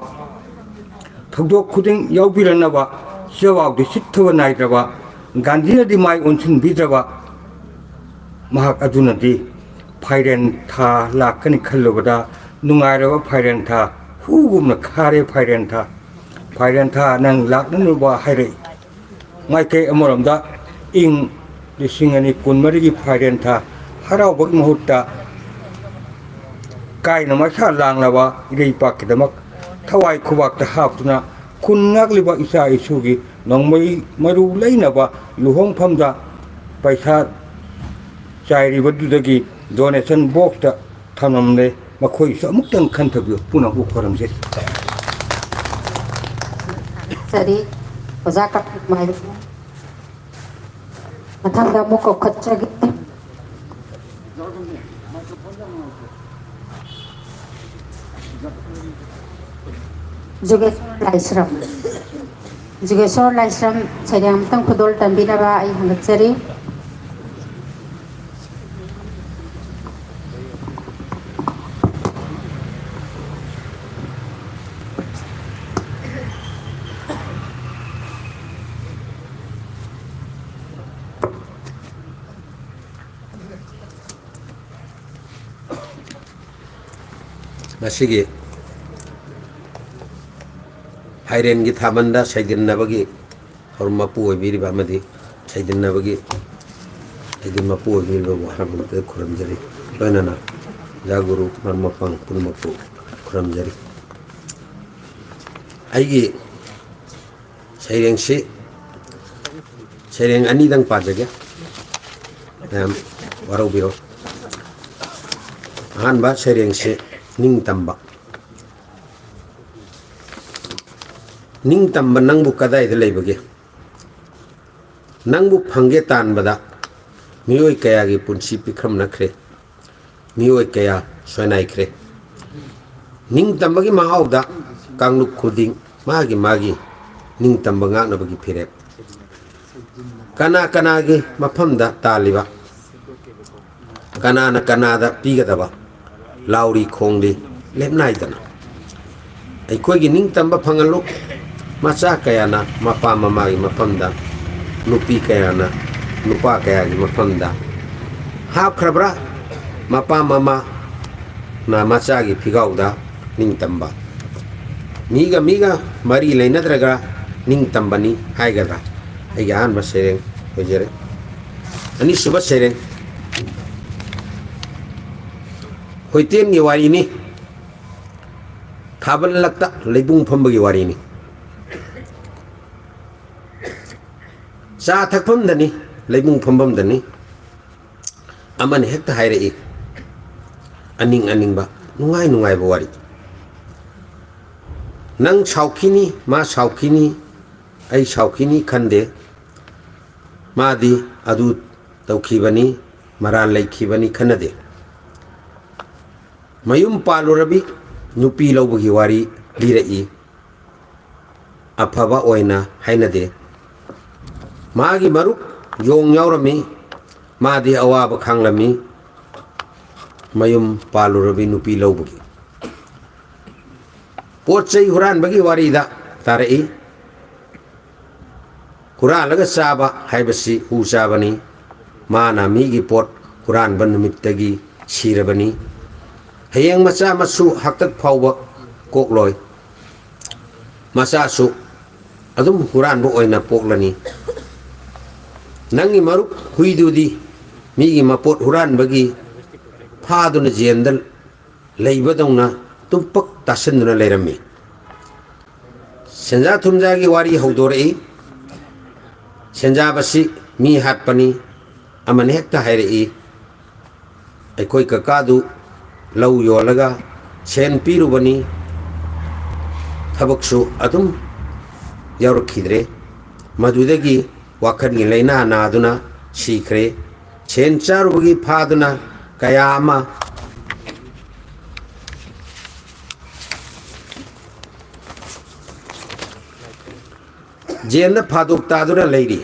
ꯊꯧꯗꯣꯛ ꯈꯨꯗꯤꯡ ꯌꯥꯎꯕꯤꯔꯅꯕ ꯆꯦꯕꯥꯎꯗꯤ ꯆꯤꯠꯊꯕ ꯅꯥꯏꯗ꯭ꯔꯕ, ꯒꯥꯟꯙꯤꯅꯗꯤ ꯃꯥꯏ ꯑꯣꯟꯁꯤꯟꯕꯤꯗ꯭ꯔꯕ ꯃꯍꯥꯛ ꯑꯗꯨꯅꯗꯤ ꯐꯥꯏꯔꯦꯟ ꯊꯥ ꯂꯥꯛꯀꯅꯤ ꯈꯜꯂꯨꯕꯗ ꯅꯨꯡꯉꯥꯏꯔꯕ ꯐꯥꯏꯔꯦꯟ ꯊꯥ, ꯍꯨꯒꯨꯝꯅ ꯈꯥꯔꯦ ꯐꯥꯏꯔꯦꯟ ꯊꯥ꯫ ꯐꯥꯏꯔꯦꯟ ꯊꯥ ꯅꯪ ꯂꯥꯛꯅꯅꯕ ꯍꯥꯏꯔꯛꯏ꯫ ꯃꯥꯏꯀꯩ ꯑꯃꯔꯣꯝꯗ ꯏꯪ ꯂꯤꯁꯤꯡ ꯑꯅꯤ ꯀꯨꯟꯃꯔꯤꯒꯤ ꯐꯥꯏꯔꯦꯟ ꯊꯥ ꯍꯔꯥꯎꯕꯒꯤ ꯃꯍꯨꯠꯇ ꯀꯥꯏꯅ ꯃꯁꯥ ꯂꯥꯡꯂꯕ ꯏꯔꯩꯄꯥꯛꯀꯤꯗꯃꯛ ꯊꯋꯥꯏ ꯈꯨꯕꯥꯛꯇ ꯍꯥꯞꯇꯨꯅ ꯈꯨꯟ ꯉꯥꯛꯂꯤꯕ ꯏꯆꯥ ꯏꯁꯨꯒꯤ ꯅꯣꯡꯃꯩ ꯃꯔꯨ ꯂꯩꯅꯕ ꯂꯨꯍꯣꯡꯐꯝꯗ ꯄꯩꯁꯥ ꯆꯥꯏꯔꯤꯕꯗꯨꯗꯒꯤ donation boxꯇ ꯊꯝꯂꯝꯂꯦ꯫ ꯃꯈꯣꯏꯁꯨ ꯑꯃꯨꯛꯇꯪ ꯈꯟꯊꯕꯤꯌꯨ꯫ ꯄꯨꯝꯅꯃꯛꯄꯨ ꯈꯣꯏꯔꯝꯖꯔꯤ꯫ ꯆꯔꯤ ꯑꯣꯖꯥ ꯀꯥꯔꯇꯤꯛ ꯃꯥꯏꯕꯝ꯫ ꯃꯊꯪꯗ ꯑꯃꯨꯛ ꯀꯧꯈꯠꯆꯒꯦ꯫ ꯖꯨꯒꯦꯁꯣꯔ ꯂꯥꯏꯁ꯭ꯔꯝ꯫ ꯖꯨꯒꯦꯁꯣꯔ ꯂꯥꯏꯁ꯭ꯔꯝ ꯁꯩꯔꯦꯡ ꯑꯃꯇꯪ ꯈꯨꯗꯣꯜ ꯇꯝꯕꯤꯅꯕ ꯑꯩ ꯍꯪꯒꯠꯆꯔꯤ꯫ ꯉꯁꯤꯒꯤ ꯐꯥꯏꯔꯦꯟꯒꯤ ꯊꯥꯕꯜꯗ ꯁꯩꯗꯤꯟꯅꯕꯒꯤ ꯊꯧꯔꯝ ꯃꯄꯨ ꯑꯣꯏꯕꯤꯔꯤꯕ ꯑꯃꯗꯤ ꯁꯩꯗꯤꯟꯅꯕꯒꯤ, ꯁꯩꯗꯤꯟ ꯃꯄꯨ ꯑꯣꯏꯕꯤꯔꯤꯕꯕꯨ ꯍꯥꯟꯅ ꯈꯨꯔꯨꯝꯖꯔꯤ꯫ ꯂꯣꯏꯅꯅ ꯑꯣꯖꯥ ꯒꯨꯔꯨ ꯃꯔꯨꯞ ꯃꯄꯥꯡ ꯄꯨꯝꯅꯃꯛꯄꯨ ꯈꯨꯔꯨꯝꯖꯔꯤ꯫ ꯑꯩꯒꯤ ꯁꯩꯔꯦꯡꯁꯤ, ꯁꯩꯔꯦꯡ ꯑꯅꯤꯗꯪ ꯄꯥꯖꯒꯦ, ꯃꯌꯥꯝ ꯋꯥꯔꯧꯕꯤꯔꯣ꯫ ꯑꯍꯥꯟꯕ ꯁꯩꯔꯦꯡꯁꯤ ꯅꯤꯡꯇꯝꯕ꯫ ꯅꯤꯡꯇꯝꯕ ꯅꯪꯕꯨ ꯀꯗꯥꯏꯗ ꯂꯩꯕꯒꯦ? ꯅꯪꯕꯨ ꯐꯪꯒꯦ ꯇꯥꯟꯕꯗ ꯃꯤꯑꯣꯏ ꯀꯌꯥꯒꯤ ꯄꯨꯟꯁꯤ ꯄꯤꯈꯝꯅꯈ꯭ꯔꯦ, ꯃꯤꯑꯣꯏ ꯀꯌꯥ ꯁꯣꯏꯅꯥꯏꯈ꯭ꯔꯦ꯫ ꯅꯤꯡꯇꯝꯕꯒꯤ ꯃꯍꯥꯎꯗ ꯀꯥꯡꯂꯨꯞ ꯈꯨꯗꯤꯡ ꯃꯥꯒꯤ ꯃꯥꯒꯤ ꯅꯤꯡꯇꯝꯕ ꯉꯥꯛꯅꯕꯒꯤ ꯐꯤꯔꯦꯞ꯫ ꯀꯅꯥ ꯀꯅꯥꯒꯤ ꯃꯐꯝꯗ ꯇꯥꯜꯂꯤꯕ? ꯀꯅꯥꯅ ꯀꯅꯥꯗ ꯄꯤꯒꯗꯕ ꯂꯥꯎꯔꯤ ꯈꯣꯡꯂꯤ ꯂꯦꯞꯅꯥꯏꯗꯅ꯫ ꯑꯩꯈꯣꯏꯒꯤ ꯅꯤꯡꯇꯝꯕ ꯐꯪꯍꯜꯂꯨ꯫ ꯃꯆꯥ ꯀꯌꯥꯅ ꯃꯄꯥ ꯃꯃꯥꯒꯤ ꯃꯐꯝꯗ, ꯅꯨꯄꯤ ꯀꯌꯥꯅ ꯅꯨꯄꯥ ꯀꯌꯥꯒꯤ ꯃꯐꯝꯗ ꯍꯥꯞꯈ꯭ꯔꯕ꯭ꯔꯥ? ꯃꯄꯥ ꯃꯃꯥꯅ ꯃꯆꯥꯒꯤ ꯐꯤꯒꯥꯎꯗ ꯅꯤꯡꯇꯝꯕ꯫ ꯃꯤꯒ ꯃꯤꯒ ꯃꯔꯤ ꯂꯩꯅꯗ꯭ꯔꯒ ꯅꯤꯡꯇꯝꯕꯅꯤ ꯍꯥꯏꯒꯗ꯭ꯔꯥ? ꯑꯩꯒꯤ ꯑꯍꯥꯟꯕ ꯁꯩꯔꯦꯡ ꯑꯣꯏꯖꯔꯦ꯫ ꯑꯅꯤꯁꯨꯕ ꯁꯩꯔꯦꯡ꯫ ꯍꯨꯏꯇꯦꯟꯒꯤ ꯋꯥꯔꯤꯅꯤ꯫ ꯊꯥꯕꯜ ꯂꯛꯇ ꯂꯩꯕꯨꯡ ꯐꯝꯕꯒꯤ ꯋꯥꯔꯤꯅꯤ꯫ ꯆꯥ ꯊꯛꯐꯝꯗꯅꯤ, ꯂꯩꯕꯨꯡ ꯐꯝꯐꯝꯗꯅꯤ꯫ ꯑꯃꯅ ꯍꯦꯛꯇ ꯍꯥꯏꯔꯛꯏ, ꯑꯅꯤꯡ ꯑꯅꯤꯡꯕ, ꯅꯨꯡꯉꯥꯏ ꯅꯨꯡꯉꯥꯏꯕ ꯋꯥꯔꯤ꯫ ꯅꯪ ꯁꯥꯎꯈꯤꯅꯤ, ꯃꯥ ꯁꯥꯎꯈꯤꯅꯤ, ꯑꯩ ꯁꯥꯎꯈꯤꯅꯤ ꯈꯟꯗꯦ꯫ ꯃꯥꯗꯤ ꯑꯗꯨ ꯇꯧꯈꯤꯕꯅꯤ, ꯃꯔꯥꯜ ꯂꯩꯈꯤꯕꯅꯤ ꯈꯟꯅꯗꯦ꯫ ꯃꯌꯨꯝ ꯄꯥꯜꯂꯨꯔꯕꯤ ꯅꯨꯄꯤ ꯂꯧꯕꯒꯤ ꯋꯥꯔꯤ ꯂꯤꯔꯛꯏ꯫ ꯑꯐꯕ ꯑꯣꯏꯅ ꯍꯥꯏꯅꯗꯦ꯫ ꯃꯥꯒꯤ ꯃꯔꯨꯞ ꯌꯣꯡ ꯌꯥꯎꯔꯝꯃꯤ꯫ ꯃꯥꯗꯤ ꯑꯋꯥꯕ ꯈꯥꯡꯂꯝꯃꯤ꯫ ꯃꯌꯨꯝ ꯄꯥꯜꯂꯨꯔꯕꯤ ꯅꯨꯄꯤ ꯂꯧꯕꯒꯤ꯫ ꯄꯣꯠ ꯆꯩ ꯍꯨꯔꯥꯟꯕꯒꯤ ꯋꯥꯔꯤꯗ ꯇꯥꯔꯛꯏ꯫ ꯍꯨꯔꯥꯜꯂꯒ ꯆꯥꯕ ꯍꯥꯏꯕꯁꯤ ꯍꯨ ꯆꯥꯕꯅꯤ꯫ ꯃꯥꯅ ꯃꯤꯒꯤ ꯄꯣꯠ ꯍꯨꯔꯥꯟꯕ ꯅꯨꯃꯤꯠꯇꯒꯤ ꯁꯤꯔꯕꯅꯤ꯫ ꯍꯌꯦꯡ ꯃꯆꯥ ꯃꯁꯨ ꯍꯥꯛꯇꯛ ꯐꯥꯎꯕ ꯀꯣꯛꯂꯣꯏ꯫ ꯃꯆꯥꯁꯨ ꯑꯗꯨꯝ ꯍꯨꯔꯥꯟꯕ ꯑꯣꯏꯅ ꯄꯣꯛꯂꯅꯤ꯫ ꯅꯪꯒꯤ ꯃꯔꯨꯞ ꯍꯨꯏꯗꯨꯗꯤ ꯃꯤꯒꯤ ꯃꯄꯣꯠ ꯍꯨꯔꯥꯟꯕꯒꯤ ꯐꯥꯗꯨꯅ ꯖꯦꯜꯗ ꯂꯩꯕꯗꯧꯅ ꯇꯨꯝꯄꯛ ꯇꯥꯁꯤꯟꯗꯨꯅ ꯂꯩꯔꯝꯃꯤ꯫ ꯁꯦꯟꯖꯥ ꯊꯨꯝꯖꯥꯒꯤ ꯋꯥꯔꯤ ꯍꯧꯗꯣꯔꯛꯏ꯫ ꯁꯦꯟꯖꯥꯕꯁꯤ ꯃꯤ ꯍꯥꯠꯄꯅꯤ꯫ ꯑꯃꯅ ꯍꯦꯛꯇ ꯍꯥꯏꯔꯛꯏ, ꯑꯩꯈꯣꯏ ꯀꯀꯥꯗꯨ ꯂꯧ ꯌꯣꯜꯂꯒ ꯁꯦꯟ ꯄꯤꯔꯨꯕꯅꯤ, ꯊꯕꯛꯁꯨ ꯑꯗꯨꯝ ꯌꯥꯎꯔꯛꯈꯤꯗ꯭ꯔꯦ꯫ ꯃꯗꯨꯗꯒꯤ ꯋꯥꯈꯜꯒꯤ ꯂꯥꯏꯅꯥ ꯅꯥꯗꯨꯅ ꯁꯤꯈ꯭ꯔꯦ꯫ ꯁꯦꯟ ꯆꯥꯔꯨꯕꯒꯤ ꯐꯥꯗꯨꯅ ꯀꯌꯥ ꯑꯃ ꯖꯦꯜꯗ ꯐꯥꯗꯣꯛ ꯇꯥꯗꯨꯅ ꯂꯩꯔꯤ꯫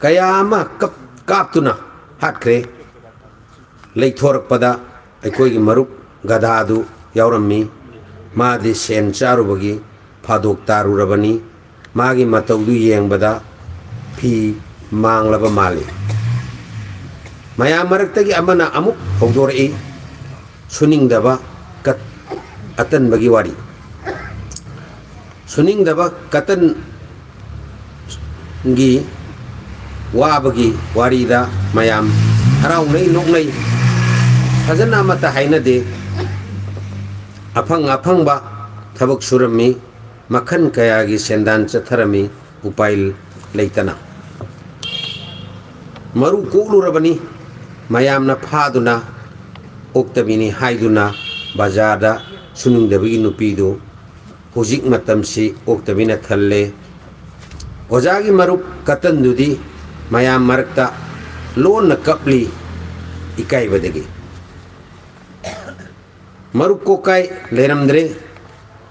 ꯀꯌꯥ ꯑꯃ ꯀꯞ-, ꯀꯥꯞꯇꯨꯅ ꯍꯥꯠꯈ꯭ꯔꯦ꯫ ꯂꯩꯊꯣꯔꯛꯄꯗ ꯑꯩꯈꯣꯏꯒꯤ ꯃꯔꯨꯞ ꯒꯙꯥꯗꯨ ꯌꯥꯎꯔꯝꯃꯤ꯫ ꯃꯥꯗꯤ ꯁꯦꯟ ꯆꯥꯔꯨꯕꯒꯤ ꯐꯥꯗꯣꯛ ꯇꯥꯔꯨꯔꯕꯅꯤ꯫ ꯃꯥꯒꯤ ꯃꯇꯧꯗꯨ ꯌꯦꯡꯕꯗ ꯐꯤ ꯃꯥꯡꯂꯕ ꯃꯥꯜꯂꯤ꯫ ꯃꯌꯥꯝ ꯃꯔꯛꯇꯒꯤ ꯑꯃꯅ ꯑꯃꯨꯛ ꯍꯧꯗꯣꯔꯛꯏ, ꯁꯨꯅꯤꯡꯗꯕ ꯀꯠ-, ꯑꯇꯟꯕꯒꯤ ꯋꯥꯔꯤ꯫ ꯁꯨꯅꯤꯡꯗꯕ ꯀꯇꯟꯒꯤ ꯋꯥꯕꯒꯤ ꯋꯥꯔꯤꯗ ꯃꯌꯥꯝ ꯍꯔꯥꯎꯅꯩ, ꯅꯣꯛꯅꯩ꯫ ꯐꯖꯅ ꯑꯃꯠꯇ ꯍꯥꯏꯅꯗꯦ꯫ ꯑꯐꯪ ꯑꯐꯪꯕ ꯊꯕꯛ ꯁꯨꯔꯝꯃꯤ, ꯃꯈꯜ ꯀꯌꯥꯒꯤ ꯁꯦꯟꯗꯥꯟ ꯆꯠꯊꯔꯝꯃꯤ, ꯎꯄꯥꯏ ꯂꯩꯇꯅ꯫ ꯃꯔꯨ ꯀꯣꯛꯂꯨꯔꯕꯅꯤ, ꯃꯌꯥꯝꯅ ꯐꯥꯗꯨꯅ ꯑꯣꯛꯇꯕꯤꯅꯤ ꯍꯥꯏꯗꯨꯅ ꯕꯖꯥꯔꯗ ꯁꯨꯅꯤꯡꯗꯕꯒꯤ ꯅꯨꯄꯤꯗꯨ ꯍꯧꯖꯤꯛ ꯃꯇꯝꯁꯤ ꯑꯣꯛꯇꯕꯤꯅ ꯊꯜꯂꯦ꯫ ꯑꯣꯖꯥꯒꯤ ꯃꯔꯨꯞ ꯀꯇꯟꯗꯨꯗꯤ ꯃꯌꯥꯝ ꯃꯔꯛꯇ ꯂꯣꯟꯅ ꯀꯞꯂꯤ ꯏꯀꯥꯏꯕꯗꯒꯤ꯫ ꯃꯔꯨꯞ ꯀꯣꯀꯥꯏ ꯂꯩꯔꯝꯗ꯭ꯔꯦ꯫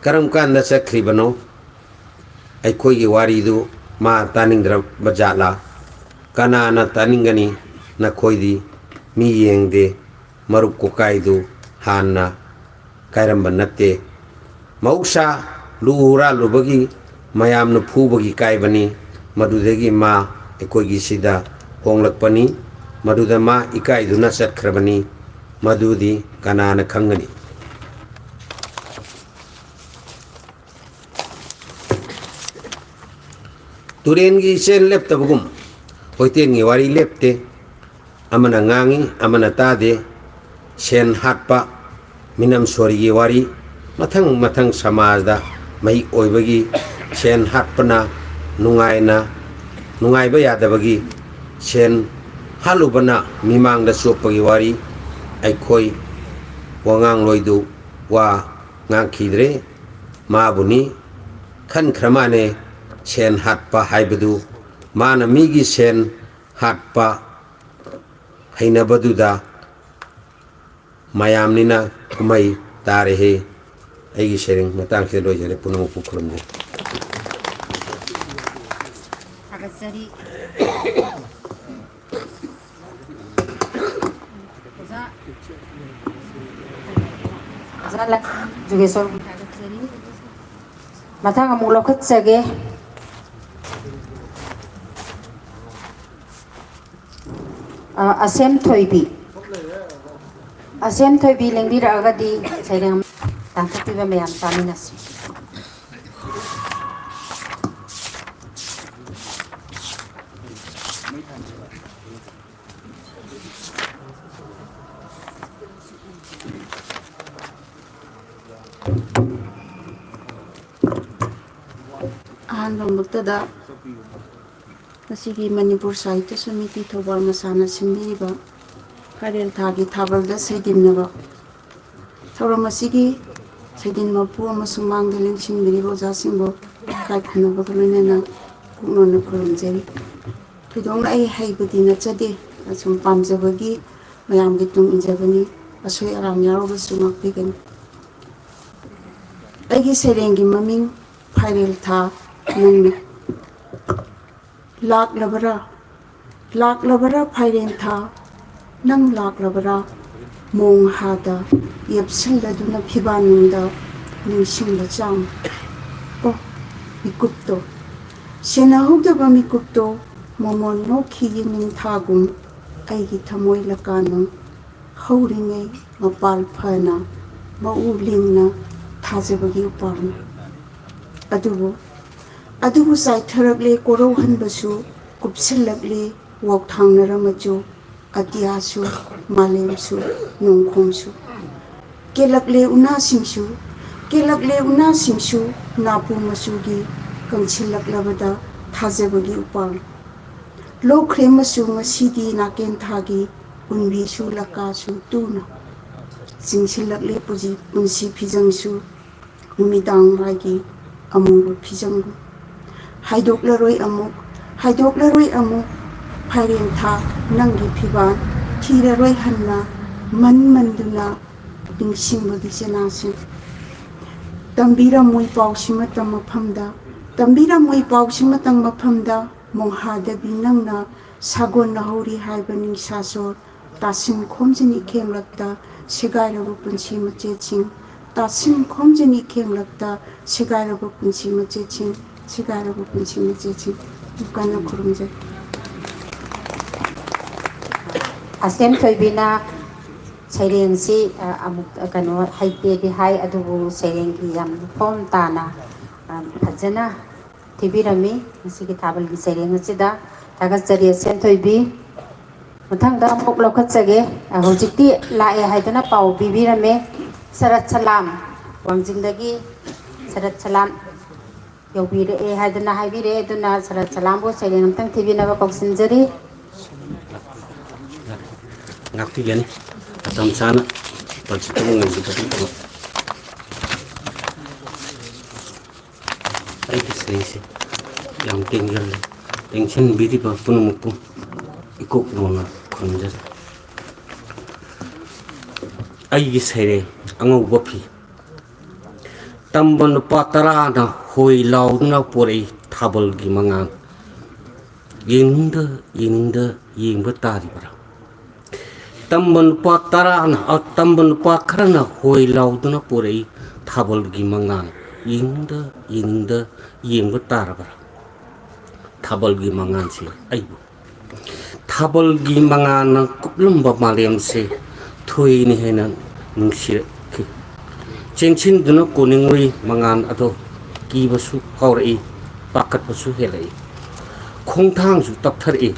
ꯀꯔꯝ ꯀꯥꯟꯗ ꯆꯠꯈ꯭ꯔꯤꯕꯅꯣ? ꯑꯩꯈꯣꯏꯒꯤ ꯋꯥꯔꯤꯗꯨ ꯃꯥ ꯇꯥꯅꯤꯡꯗ꯭ꯔꯕ ꯖꯥꯠꯂꯥ? ꯀꯅꯥꯅ ꯇꯥꯅꯤꯡꯒꯅꯤ? ꯅꯈꯣꯏꯗꯤ ꯃꯤ ꯌꯦꯡꯗꯦ꯫ ꯃꯔꯨꯞ ꯀꯣꯀꯥꯏꯗꯨ ꯍꯥꯟꯅ ꯀꯥꯏꯔꯝꯕ ꯅꯠꯇꯦ꯫ ꯃꯍꯧꯁꯥ ꯂꯨ ꯍꯨꯔꯥꯜꯂꯨꯕꯒꯤ, ꯃꯌꯥꯝꯅ ꯐꯨꯕꯒꯤ ꯀꯥꯏꯕꯅꯤ꯫ ꯃꯗꯨꯗꯒꯤ ꯃꯥ ꯑꯩꯈꯣꯏꯒꯤ ꯁꯤꯗ ꯍꯣꯡꯂꯛꯄꯅꯤ꯫ ꯃꯗꯨꯗ ꯃꯥ ꯏꯀꯥꯏꯗꯨꯅ ꯆꯠꯈ꯭ꯔꯕꯅꯤ꯫ ꯃꯗꯨꯗꯤ ꯀꯅꯥꯅ ꯈꯪꯒꯅꯤ? ꯇꯨꯔꯦꯟꯒꯤ ꯏꯆꯦꯜ ꯂꯦꯞꯇꯕꯒꯨꯝ, ꯍꯣꯏꯇꯦꯟꯒꯤ ꯋꯥꯔꯤ ꯂꯦꯞꯇꯦ꯫ ꯑꯃꯅ ꯉꯥꯡꯏ, ꯑꯃꯅ ꯇꯥꯗꯦ꯫ ꯁꯦꯟ ꯍꯥꯠꯄ, ꯃꯤꯅꯝ ꯁꯣꯔꯤꯒꯤ ꯋꯥꯔꯤ, ꯃꯊꯪ ꯃꯊꯪ ꯁꯃꯥꯖꯗ ꯃꯍꯤꯛ ꯑꯣꯏꯕꯒꯤ, ꯁꯦꯟ ꯍꯥꯠꯄꯅ ꯅꯨꯡꯉꯥꯏꯅ, ꯅꯨꯡꯉꯥꯏꯕ ꯌꯥꯗꯕꯒꯤ, ꯁꯦꯟ ꯍꯥꯠꯂꯨꯕꯅ ꯃꯤꯃꯥꯡꯗ ꯆꯣꯞꯄꯒꯤ ꯋꯥꯔꯤ꯫ ꯑꯩꯈꯣꯏ ꯋꯥꯉꯥꯡꯂꯣꯏꯗꯨ ꯋꯥ ꯉꯥꯡꯈꯤꯗ꯭ꯔꯦ꯫ ꯃꯥꯕꯨꯅꯤ ꯈꯟꯈ꯭ꯔ ꯃꯥꯅꯦ ꯁꯦꯟ ꯍꯥꯠꯄ ꯍꯥꯏꯕꯗꯨ꯫ ꯃꯥꯅ ꯃꯤꯒꯤ ꯁꯦꯟ ꯍꯥꯠꯄ ꯍꯩꯅꯕꯗꯨꯗ ꯃꯌꯥꯝꯅꯤꯅ ꯀꯨꯝꯍꯩ ꯇꯥꯔꯦꯍꯦ꯫ ꯑꯩꯒꯤ ꯁꯩꯔꯦꯡ ꯃꯇꯥꯡꯁꯤꯗ ꯂꯣꯏꯖꯔꯦ꯫ ꯄꯨꯝꯅꯃꯛꯄꯨ ꯈꯨꯔꯨꯝꯖꯔꯤ꯫ ꯊꯥꯒꯠꯆꯔꯤ꯫ ꯑꯣꯖꯥ, ꯑꯣꯖꯥ ꯂꯛ-, ꯖꯨꯒꯦꯁꯣꯔꯕꯨ ꯊꯥꯒꯠꯆꯔꯤ꯫ ꯃꯊꯪ ꯑꯃꯨꯛ ꯂꯧꯈꯠꯆꯒꯦ꯫ ꯑ, ꯑꯁꯦꯝ ꯊꯣꯏꯕꯤ꯫ ꯑꯁꯦꯝ ꯊꯣꯏꯕꯤ ꯂꯦꯡꯕꯤꯔꯛꯑꯒꯗꯤ ꯁꯩꯔꯦꯡ ꯇꯥꯟꯊꯣꯛꯄꯤꯕ ꯃꯌꯥꯝ ꯇꯥꯃꯤꯟꯅꯁꯤ꯫ ꯂꯝꯕꯛꯇꯗ ꯉꯁꯤꯒꯤ ꯃꯅꯤꯄꯨꯔ ꯁꯥꯍꯤꯇ꯭ꯌ ꯁꯃꯤꯇꯤ ꯊꯧꯕꯥꯜ ꯃꯁꯥꯅ ꯁꯤꯟꯕꯤꯔꯤꯕ ꯐꯥꯏꯔꯦꯜ ꯊꯥꯒꯤ ꯊꯥꯕꯜꯗ ꯁꯩꯗꯤꯟꯅꯕ ꯊꯧꯔꯝ ꯑꯁꯤꯒꯤ ꯁꯩꯗꯤꯟ ꯃꯄꯨ ꯑꯃꯁꯨꯡ ꯃꯥꯡꯗ ꯂꯦꯡꯁꯤꯟꯕꯤꯔꯤꯕ ꯑꯣꯖꯥꯁꯤꯡꯕꯨ ꯏꯀꯥꯏ ꯈꯨꯝꯅꯕꯒ ꯂꯣꯏꯅꯅ ꯄꯨꯛꯅꯤꯡꯅ ꯈꯨꯔꯨꯝꯖꯔꯤ꯫ ꯊꯣꯏꯗꯣꯛꯅ ꯑꯩ ꯍꯩꯕꯗꯤ ꯅꯠꯆꯗꯦ, ꯑꯁꯨꯝ ꯄꯥꯝꯖꯕꯒꯤ ꯃꯌꯥꯝꯒꯤ ꯇꯨꯡ ꯏꯟꯖꯕꯅꯤ꯫ ꯑꯁꯣꯏ ꯑꯔꯥꯟ ꯌꯥꯎꯔꯕꯁꯨ ꯉꯥꯛꯄꯤꯒꯅꯤ꯫ ꯑꯩꯒꯤ ꯁꯩꯔꯦꯡꯒꯤ ꯃꯃꯤꯡ ꯐꯥꯏꯔꯦꯜ ꯊꯥ ꯅꯪꯅ꯫ ꯂꯥꯛꯂꯕꯔꯥ, ꯂꯥꯛꯂꯕꯔꯥ ꯐꯥꯏꯔꯦꯟ ꯊꯥ, ꯅꯪ ꯂꯥꯛꯂꯕꯔꯥ? ꯃꯣꯡꯍꯥꯗ ꯌꯦꯞꯁꯤꯜꯂꯗꯨꯅ ꯐꯤꯕꯥꯟꯅꯨꯡꯗ ꯅꯤꯡꯁꯤꯡꯕ ꯆꯥꯝ꯫ ꯑꯣ, ꯃꯤꯀꯨꯞꯇꯣ, ꯁꯦꯟꯅꯍꯧꯗꯕ ꯃꯤꯀꯨꯞꯇꯣ, ꯃꯃꯣꯟ ꯅꯣꯛꯈꯤꯒꯤ ꯅꯤꯡꯊꯥꯒꯨꯝ ꯑꯩꯒꯤ ꯊꯃꯣꯏ ꯂꯀꯥꯅ ꯍꯧꯔꯤꯉꯩ ꯃꯄꯥꯜ ꯐꯅ ꯃꯎ ꯂꯤꯡꯅ ꯊꯥꯖꯕꯒꯤ ꯎꯄꯥꯜꯅꯤ꯫ ꯑꯗꯨꯕꯨ, ꯑꯗꯨꯕꯨ ꯆꯥꯏꯊꯔꯛꯂꯦ ꯀꯣꯔꯧꯍꯟꯕꯁꯨ, ꯀꯨꯞꯁꯤꯜꯂꯛꯂꯦ ꯋꯥꯎꯊꯥꯡꯅꯔ ꯃꯆꯨ, ꯑꯇꯤꯌꯥꯁꯨ, ꯃꯥꯂꯦꯝꯁꯨ, ꯅꯣꯡꯈꯣꯡꯁꯨ꯫ ꯀꯦꯜꯂꯛꯂꯦ ꯎꯅꯥꯁꯤꯡꯁꯨ, ꯀꯦꯜꯂꯛꯂꯦ ꯎꯅꯥꯁꯤꯡꯁꯨ, ꯅꯥꯄꯨ ꯃꯆꯨꯒꯤ ꯀꯪꯁꯤꯜꯂꯛꯂꯕꯗ ꯊꯥꯖꯕꯒꯤ ꯎꯄꯥꯜ꯫ ꯂꯣꯛꯈ꯭ꯔꯦ ꯃꯆꯨ ꯉꯁꯤꯗꯤ ꯅꯥꯀꯦꯟ ꯊꯥꯒꯤ ꯎꯟꯕꯤꯁꯨ ꯂꯀꯥꯁꯨ ꯇꯨꯅ꯫ ꯆꯤꯡꯁꯤꯜꯂꯛꯂꯦ ꯄꯨꯖꯤ-, ꯄꯨꯟꯁꯤ ꯐꯤꯖꯪꯁꯨ ꯅꯨꯃꯤꯗꯥꯡ ꯋꯥꯏꯒꯤ ꯑꯃꯨꯕ ꯐꯤꯖꯪꯒꯨꯝ꯫ ꯍꯥꯏꯗꯣꯛꯂꯔꯣꯏ ꯑꯃꯨꯛ, ꯍꯥꯏꯗꯣꯛꯂꯔꯣꯏ ꯑꯃꯨꯛ ꯐꯥꯏꯔꯦꯟ ꯊꯥ ꯅꯪꯒꯤ ꯐꯤꯕꯥꯟ ꯊꯤꯔꯔꯣꯏ ꯍꯟꯅ ꯃꯟ ꯃꯟꯗꯨꯅ ꯅꯤꯡꯁꯤꯡꯕꯒꯤ ꯆꯦꯅꯥꯁꯤꯡ꯫ ꯇꯝꯕꯤꯔꯝꯃꯣꯏ ꯄꯥꯎꯁꯤꯃꯇꯪ ꯃꯐꯝꯗ, ꯇꯝꯕꯤꯔꯝꯃꯣꯏ ꯄꯥꯎꯁꯤꯃꯇꯪ ꯃꯐꯝꯗ ꯃꯣꯡꯍꯥꯗꯕꯤ ꯅꯪꯅ ꯁꯥꯒꯣꯟꯅꯍꯧꯔꯤ ꯍꯥꯏꯕ ꯅꯤꯡꯁꯥꯁꯣꯔ ꯇꯥꯁꯤꯟ ꯈꯣꯝꯖꯤꯟ ꯏꯈꯦꯡꯂꯛꯇ ꯁꯦꯒꯥꯏꯔꯕ ꯄꯨꯟꯁꯤ ꯃꯆꯦꯠꯁꯤꯡ, ꯇꯥꯁꯤꯟ ꯈꯣꯝꯖꯤꯟ ꯏꯈꯦꯡꯂꯛꯇ ꯁꯦꯒꯥꯏꯔꯕ ꯄꯨꯟꯁꯤ ꯃꯆꯦꯠꯁꯤꯡ, ꯁꯦꯒꯥꯏꯔꯕ ꯄꯨꯟꯁꯤ ꯃꯆꯦꯠꯁꯤꯡ꯫ ꯀꯟꯅ ꯈꯨꯔꯨꯝꯖꯔꯤ꯫ ꯑꯁꯦꯝ ꯊꯣꯏꯕꯤꯅ ꯁꯩꯔꯦꯡꯁꯤ, ꯑ, ꯑꯃꯨꯛ, ꯑ, ꯀꯩꯅꯣ, ꯍꯩꯇꯦꯗꯤ ꯍꯥꯏ, ꯑꯗꯨꯕꯨ ꯁꯩꯔꯦꯡꯒꯤ ꯌꯥꯝ ꯐꯣꯝ ꯇꯥꯅ, ꯑ, ꯐꯖꯅ ꯊꯤꯕꯤꯔꯝꯃꯤ ꯉꯁꯤꯒꯤ ꯊꯥꯕꯜꯒꯤ ꯁꯩꯔꯦꯡ ꯑꯁꯤꯗ꯫ ꯊꯥꯒꯠꯆꯔꯤ ꯑꯁꯦꯝ ꯊꯣꯏꯕꯤ꯫ ꯃꯊꯪꯗ ꯑꯃꯨꯛ ꯂꯧꯈꯠꯆꯒꯦ꯫ ꯑ, ꯍꯧꯖꯤꯛꯇꯤ ꯂꯥꯛꯑꯦ ꯍꯥꯏꯗꯅ ꯄꯥꯎ ꯄꯤꯕꯤꯔꯝꯃꯦ꯫ ꯁꯔꯠ ꯁꯂꯥꯝ, ꯋꯥꯡꯖꯤꯡꯗꯒꯤ ꯁꯔꯠ ꯁꯂꯥꯝ꯫ ꯌꯧꯕꯤꯔꯛꯑꯦ ꯍꯥꯏꯗꯅ ꯍꯥꯏꯕꯤꯔꯛꯑꯦ꯫ ꯑꯗꯨꯅ ꯁꯔꯠ ꯁꯂꯥꯝꯕꯨ ꯁꯩꯔꯦꯡ ꯑꯝꯇꯪ ꯊꯤꯕꯤꯅꯕ ꯀꯧꯁꯤꯟꯖꯔꯤ꯫ ꯉꯥꯛꯄꯤꯒꯅꯤ꯫ ꯃꯇꯝ ꯆꯥꯅ ꯄꯟꯆꯀꯤ ꯉꯝꯕꯤꯗꯕꯒꯤꯗꯃꯛ ꯑꯩꯒꯤ ꯁꯩꯔꯦꯡꯁꯦ ꯌꯥꯝ ꯇꯦꯟꯖꯔꯦ꯫ ꯂꯦꯡꯁꯤꯟꯕꯤꯔꯤꯕ ꯄꯨꯝꯅꯃꯛꯄꯨ ꯏꯀꯣꯛ ꯅꯧꯅ ꯈꯨꯔꯨꯝꯖꯔꯤ꯫ ꯑꯩꯒꯤ ꯁꯩꯔꯦꯡ ꯑꯉꯧꯕ ꯐꯤ꯫ ꯇꯝꯕ ꯅꯨꯄꯥ ꯇꯔꯥꯅ ꯍꯣꯏ ꯂꯥꯎꯗꯨꯅ ꯄꯣꯔꯛꯏ ꯊꯥꯕꯜꯒꯤ ꯃꯉꯥꯜ꯫ ꯌꯦꯡꯅꯤꯡꯗ ꯌꯦꯡꯅꯤꯡꯗ ꯌꯦꯡꯕ ꯇꯥꯔꯤꯕ꯭ꯔꯥ? ꯇꯝꯕ ꯅꯨꯄꯥ ꯇꯔꯥꯅ, ꯑ, ꯇꯝꯕ ꯅꯨꯄꯥ ꯈꯔꯅ ꯍꯣꯏ ꯂꯥꯎꯗꯨꯅ ꯄꯨꯔꯛꯏ ꯊꯥꯕꯜꯒꯤ ꯃꯉꯥꯜ꯫ ꯌꯦꯡꯅꯤꯡꯗ ꯌꯦꯡꯅꯤꯡꯗ ꯌꯦꯡꯕ ꯇꯥꯔꯕ꯭ꯔꯥ? ꯊꯥꯕꯜꯒꯤ ꯃꯉꯥꯜꯁꯦ ꯑꯩꯕꯨ꯫ ꯊꯥꯕꯜꯒꯤ ꯃꯉꯥꯜꯅ ꯀꯨꯞꯂꯝꯕ ꯃꯥꯂꯦꯝꯁꯦ ꯊꯣꯏꯅ ꯍꯦꯟꯅ ꯅꯨꯡꯁꯤꯔꯛꯈꯤ꯫ ꯆꯦꯟꯁꯤꯟꯗꯨꯅ ꯀꯣꯟꯅꯤꯡꯂꯨꯏ ꯃꯉꯥꯜ ꯑꯗꯣ꯫ ꯀꯤꯕꯁꯨ ꯐꯥꯎꯔꯛꯏ, ꯄꯥꯈꯠꯄꯁꯨ ꯍꯦꯜꯂꯛꯏ꯫ ꯈꯣꯡꯊꯥꯡꯁꯨ ꯇꯞꯊꯔꯛꯏ꯫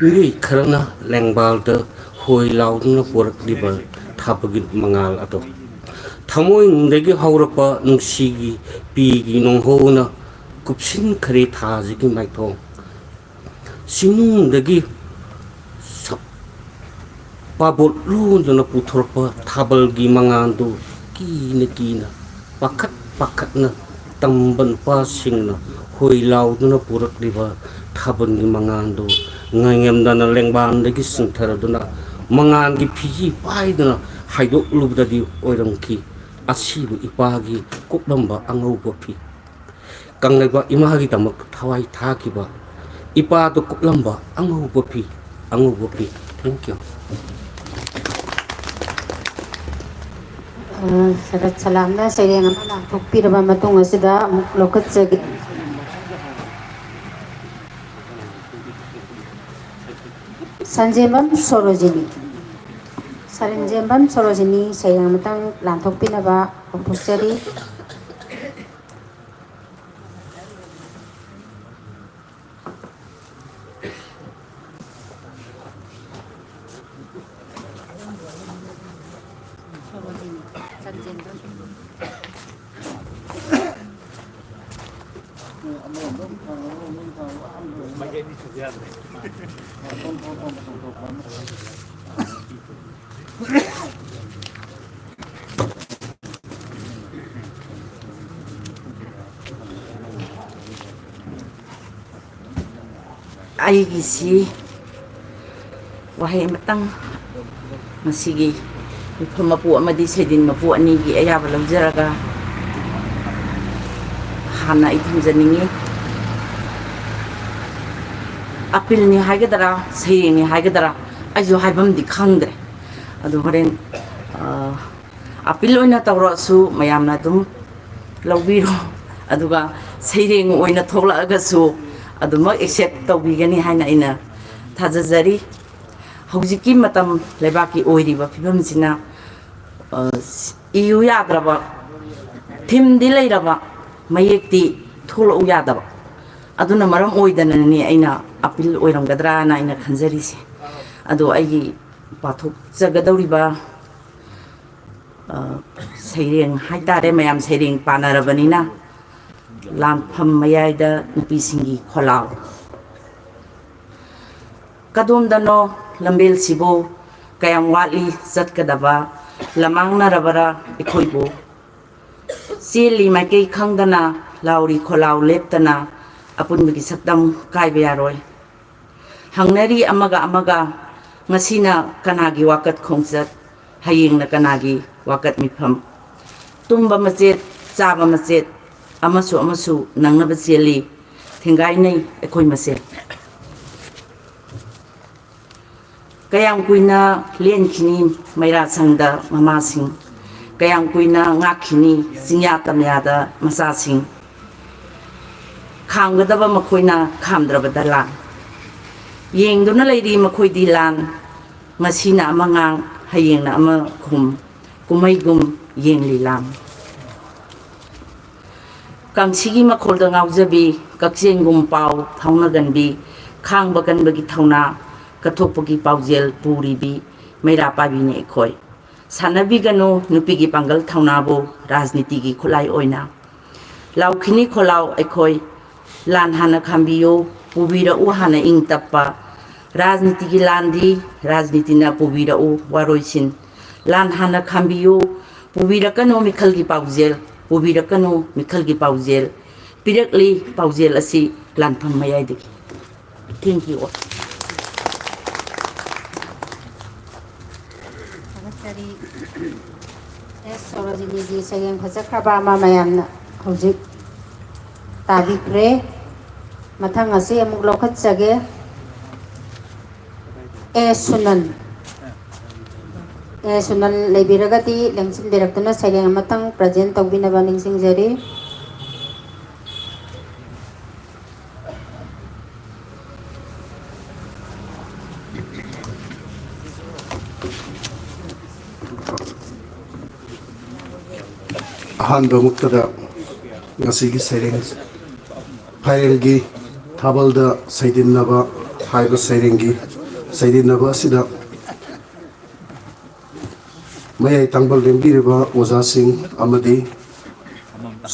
ꯃꯤꯑꯣꯏ ꯈꯔꯅ ꯂꯦꯡꯕꯥꯜꯗ ꯍꯣꯏ ꯂꯥꯎꯗꯨꯅ ꯄꯣꯔꯛꯂꯤꯕ ꯊꯥꯕꯒꯤ ꯃꯉꯥꯜ ꯑꯗꯣ꯫ ꯊꯃꯣꯏꯅꯨꯡꯗꯒꯤ ꯍꯧꯔꯛꯄ ꯅꯨꯡꯁꯤꯒꯤ ꯄꯤꯒꯤ ꯅꯣꯡꯍꯧꯅ ꯀꯨꯞꯁꯤꯟꯈ꯭ꯔꯦ ꯊꯥꯁꯤꯒꯤ ꯃꯥꯏꯊꯣꯡ꯫ ꯆꯤꯡꯅꯨꯡꯗꯒꯤ ꯁꯛ ꯄꯥꯕꯣꯠ ꯂꯣꯟꯗꯨꯅ ꯄꯨꯊꯣꯔꯛꯄ ꯊꯥꯕꯜꯒꯤ ꯃꯉꯥꯜꯗꯨ ꯀꯤꯅ ꯀꯤꯅ, ꯄꯥꯈꯠ ꯄꯥꯈꯠꯅ ꯇꯝꯕ ꯅꯨꯄꯥꯁꯤꯡꯅ ꯍꯣꯏ ꯂꯥꯎꯗꯨꯅ ꯄꯨꯔꯛꯂꯤꯕ ꯊꯥꯕꯜꯒꯤ ꯃꯉꯥꯜꯗꯨ ꯉꯥꯏꯉꯝꯗꯅ ꯂꯦꯡꯕꯥꯟꯗꯒꯤ ꯆꯤꯡꯊꯔꯗꯨꯅ ꯃꯉꯥꯜꯒꯤ ꯐꯤꯖꯤ ꯄꯥꯏꯗꯨꯅ ꯍꯥꯏꯗꯣꯛꯂꯨꯕꯗꯗꯤ ꯑꯣꯏꯔꯝꯈꯤ ꯑꯁꯤꯕ ꯏꯄꯥꯒꯤ ꯀꯨꯞꯂꯝꯕ ꯑꯉꯧꯕ ꯐꯤ꯫ ꯀꯪꯂꯩꯄꯥꯛ ꯏꯃꯥꯒꯤꯗꯃꯛ ꯊꯋꯥꯏ ꯊꯥꯈꯤꯕ ꯏꯄꯥꯗꯨ ꯀꯨꯞꯂꯝꯕ ꯑꯉꯧꯕ ꯐꯤ, ꯑꯉꯧꯕ ꯐꯤ꯫ Thank you꯫ ꯑ, ꯁꯔꯠ ꯁꯂꯥꯝꯅ ꯁꯩꯔꯦꯡ ꯑꯃ ꯂꯥꯟꯊꯣꯛꯄꯤꯔꯕ ꯃꯇꯨꯡ ꯑꯁꯤꯗ ꯑꯃꯨꯛ ꯂꯧꯈꯠꯆꯒꯦ꯫ ꯁꯟꯖꯦꯝꯕꯝ ꯁꯣꯔꯣꯖꯤꯅꯤ꯫ ꯁꯟꯖꯦꯝꯕꯝ ꯁꯣꯔꯣꯖꯤꯅꯤ ꯁꯩꯔꯦꯡ ꯑꯃꯇꯪ ꯂꯥꯟꯊꯣꯛꯄꯤꯅꯕ ꯀꯧꯊꯣꯛꯆꯔꯤ꯫ ꯑꯩꯒꯤꯁꯤ ꯋꯥꯍꯩ ꯑꯃꯇꯪ ꯃꯁꯤꯒꯤ ꯃꯤꯐꯝ ꯃꯄꯨ ꯑꯃꯗꯤ ꯁꯩꯗꯤꯟ ꯃꯄꯨ ꯑꯅꯤꯒꯤ ꯑꯌꯥꯕ ꯂꯧꯖꯔꯒ ꯍꯥꯟꯅ ꯑꯩ ꯊꯝꯖꯅꯤꯡꯉꯤ꯫ ꯑꯄꯤꯜꯅꯤ ꯍꯥꯏꯒꯗ꯭ꯔꯥ, ꯁꯩꯔꯦꯡꯅꯤ ꯍꯥꯏꯒꯗ꯭ꯔꯥ, ꯑꯩꯁꯨ ꯍꯥꯏꯐꯝꯗꯤ ꯈꯪꯗ꯭ꯔꯦ꯫ ꯑꯗꯨ ꯍꯣꯔꯦꯟ, ꯑ, ꯑꯄꯤꯜ ꯑꯣꯏꯅ ꯇꯧꯔꯛꯑꯁꯨ ꯃꯌꯥꯝꯅ ꯑꯗꯨꯝ ꯂꯧꯕꯤꯔꯣ, ꯑꯗꯨꯒ ꯁꯩꯔꯦꯡ ꯑꯣꯏꯅ ꯊꯣꯛꯂꯛꯑꯒꯁꯨ ꯑꯗꯨꯃꯛ accept ꯇꯧꯕꯤꯒꯅꯤ ꯍꯥꯏꯅ ꯑꯩꯅ ꯊꯥꯖꯖꯔꯤ꯫ ꯍꯧꯖꯤꯛꯀꯤ ꯃꯇꯝ ꯂꯩꯕꯥꯛꯀꯤ ꯑꯣꯏꯔꯤꯕ ꯐꯤꯕꯝꯁꯤꯅ, ꯑ, ꯏꯌꯨ ꯌꯥꯗ꯭ꯔꯕ, ꯊꯤꯝꯗꯤ ꯂꯩꯔꯕ, ꯃꯌꯦꯛꯇꯤ ꯊꯣꯛꯂꯛꯎ ꯌꯥꯗꯕ, ꯑꯗꯨꯅ ꯃꯔꯝ ꯑꯣꯏꯗꯅꯅꯤ ꯑꯩꯅ ꯑꯄꯤꯜ ꯑꯣꯏꯔꯝꯒꯗ꯭ꯔꯥꯅ ꯑꯩꯅ ꯈꯟꯖꯔꯤꯁꯦ꯫ ꯑꯗꯣ ꯑꯩꯒꯤ ꯄꯥꯊꯣꯛꯆꯒꯗꯧꯔꯤꯕ, ꯑ, ꯁꯩꯔꯦꯡ ꯍꯥꯏꯇꯥꯔꯦ, ꯃꯌꯥꯝ ꯁꯩꯔꯦꯡ ꯄꯥꯅꯔꯕꯅꯤꯅ, ꯂꯥꯟꯐꯝ ꯃꯌꯥꯏꯗ ꯅꯨꯄꯤꯁꯤꯡꯒꯤ ꯈꯣꯜꯂꯥꯎ꯫ ꯀꯗꯣꯝꯗꯅꯣ ꯂꯝꯕꯦꯜꯁꯤꯕꯨ? ꯀꯌꯥꯝ ꯋꯥꯠꯂꯤ ꯆꯠꯀꯗꯕ? ꯂꯃꯥꯡꯅꯔꯕꯔꯥ ꯑꯩꯈꯣꯏꯕꯨ? ꯆꯦꯜꯂꯤ ꯃꯥꯏꯀꯩ ꯈꯪꯗꯅ, ꯂꯥꯎꯔꯤ ꯈꯣꯜꯂꯥꯎ ꯂꯦꯞꯇꯅ, ꯑꯄꯨꯟꯕꯒꯤ ꯁꯛꯇꯝ ꯀꯥꯏꯕ ꯌꯥꯔꯣꯏ꯫ ꯍꯪꯅꯔꯤ ꯑꯃꯒ ꯑꯃꯒ, ꯉꯁꯤꯅ ꯀꯅꯥꯒꯤ ꯋꯥꯀꯠ ꯈꯣꯡꯆꯠ, ꯍꯌꯦꯡꯅ ꯀꯅꯥꯒꯤ ꯋꯥꯀꯠ ꯃꯤꯐꯝ? ꯇꯨꯝꯕ ꯃꯆꯦꯠ, ꯆꯥꯕ ꯃꯆꯦꯠ, ꯑꯃꯁꯨ ꯑꯃꯁꯨ ꯅꯪꯅꯕ ꯆꯦꯜꯂꯤ, ꯊꯦꯡꯒꯥꯏꯅꯩ ꯑꯩꯈꯣꯏ ꯃꯁꯦꯜ꯫ ꯀꯌꯥꯝ ꯀꯨꯏꯅ ꯂꯦꯟꯈꯤꯅꯤ ꯃꯩꯔꯥ ꯁꯪꯗ ꯃꯃꯥꯁꯤꯡ? ꯀꯌꯥꯝ ꯀꯨꯏꯅ ꯉꯥꯛꯈꯤꯅꯤ ꯆꯤꯡꯌꯥ ꯇꯝꯌꯥꯗ ꯃꯆꯥꯁꯤꯡ? ꯈꯥꯝꯒꯗꯕ ꯃꯈꯣꯏꯅ ꯈꯥꯝꯗ꯭ꯔꯕꯗ ꯂꯥꯟ꯫ ꯌꯦꯡꯗꯨꯅ ꯂꯩꯔꯤ ꯃꯈꯣꯏꯗꯤ ꯂꯥꯟ, ꯉꯁꯤꯅ ꯑꯃ ꯉꯥꯡ, ꯍꯌꯦꯡꯅ ꯑꯃ ꯈꯨꯝ, ꯀꯨꯝꯍꯩꯒꯨꯝ ꯌꯦꯡꯂꯤ ꯂꯥꯟ꯫ ꯀꯥꯡꯁꯤꯒꯤ ꯃꯈꯣꯜꯗ ꯉꯥꯎꯖꯕꯤ, ꯀꯛꯆꯦꯡꯒꯨꯝ ꯄꯥꯎ ꯐꯥꯎꯅꯒꯟꯕꯤ, ꯈꯥꯡꯕ ꯀꯟꯕꯒꯤ ꯊꯧꯅꯥ, ꯀꯠꯊꯣꯛꯄꯒꯤ ꯄꯥꯎꯖꯦꯜ ꯄꯨꯔꯤꯕꯤ ꯃꯩꯔꯥ ꯄꯥꯏꯕꯤꯅꯤ ꯑꯩꯈꯣꯏ꯫ ꯁꯥꯟꯅꯕꯤꯒꯅꯨ ꯅꯨꯄꯤꯒꯤ ꯄꯥꯡꯒꯜ ꯊꯧꯅꯥꯕꯨ ꯔꯥꯖꯅꯤꯇꯤꯒꯤ ꯈꯨꯠꯂꯥꯏ ꯑꯣꯏꯅ꯫ ꯂꯥꯎꯈꯤꯅꯤ ꯈꯣꯜꯂꯥꯎ ꯑꯩꯈꯣꯏ, ꯂꯥꯟ ꯍꯥꯟꯅ ꯈꯥꯝꯕꯤꯌꯨ, ꯄꯨꯕꯤꯔꯛꯎ ꯍꯥꯟꯅ ꯏꯪ ꯇꯞꯄ꯫ ꯔꯥꯖꯅꯤꯇꯤꯒꯤ ꯂꯥꯟꯗꯤ ꯔꯥꯖꯅꯤꯇꯤꯅ ꯄꯨꯕꯤꯔꯛꯎ ꯋꯥꯔꯣꯏꯁꯤꯟ꯫ ꯂꯥꯟ ꯍꯥꯟꯅ ꯈꯥꯝꯕꯤꯌꯨ, ꯄꯨꯕꯤꯔꯛꯀꯅꯨ ꯃꯤꯈꯜꯒꯤ ꯄꯥꯎꯖꯦꯜ, ꯄꯨꯕꯤꯔꯛꯀꯅꯨ ꯃꯤꯈꯜꯒꯤ ꯄꯥꯎꯖꯦꯜ꯫ ꯄꯤꯔꯛꯂꯤ ꯄꯥꯎꯖꯦꯜ ꯑꯁꯤ ꯂꯥꯟꯐꯝ ꯃꯌꯥꯏꯗꯒꯤ꯫ Thank you all. ꯊꯥꯒꯠꯆꯔꯤ꯫ ꯑꯦꯁ ꯁꯣꯔꯣꯖꯤꯅꯤꯒꯤ ꯁꯩꯔꯦꯡ ꯐꯖꯈ꯭ꯔꯕ ꯑꯃ ꯃꯌꯥꯝꯅ ꯍꯧꯖꯤꯛ ꯇꯥꯕꯤꯈ꯭ꯔꯦ꯫ ꯃꯊꯪ ꯑꯁꯤ ꯑꯃꯨꯛ ꯂꯧꯈꯠꯆꯒꯦ꯫ ꯑꯦ ꯁꯨꯅꯟ꯫ ꯑꯦ ꯁꯨꯅꯟ ꯂꯩꯕꯤꯔꯒꯗꯤ ꯂꯦꯡꯁꯤꯟꯕꯤꯔꯛꯇꯨꯅ ꯁꯩꯔꯦꯡ ꯑꯃꯇꯪ present ꯇꯧꯕꯤꯅꯕ ꯅꯤꯡꯁꯤꯡꯖꯔꯤ꯫ ꯑꯍꯥꯟꯕꯃꯛꯇꯗ ꯉꯁꯤꯒꯤ ꯁꯩꯔꯦꯡ ꯐꯥꯏꯔꯦꯜꯒꯤ ꯊꯥꯕꯜꯗ ꯁꯩꯗꯤꯟꯅꯕ ꯍꯥꯏꯕ ꯁꯩꯔꯦꯡꯒꯤ ꯁꯩꯗꯤꯟꯅꯕ ꯑꯁꯤꯗ ꯃꯌꯥꯏ ꯇꯪꯕ ꯂꯦꯡꯕꯤꯔꯤꯕ ꯑꯣꯖꯥꯁꯤꯡ ꯑꯃꯗꯤ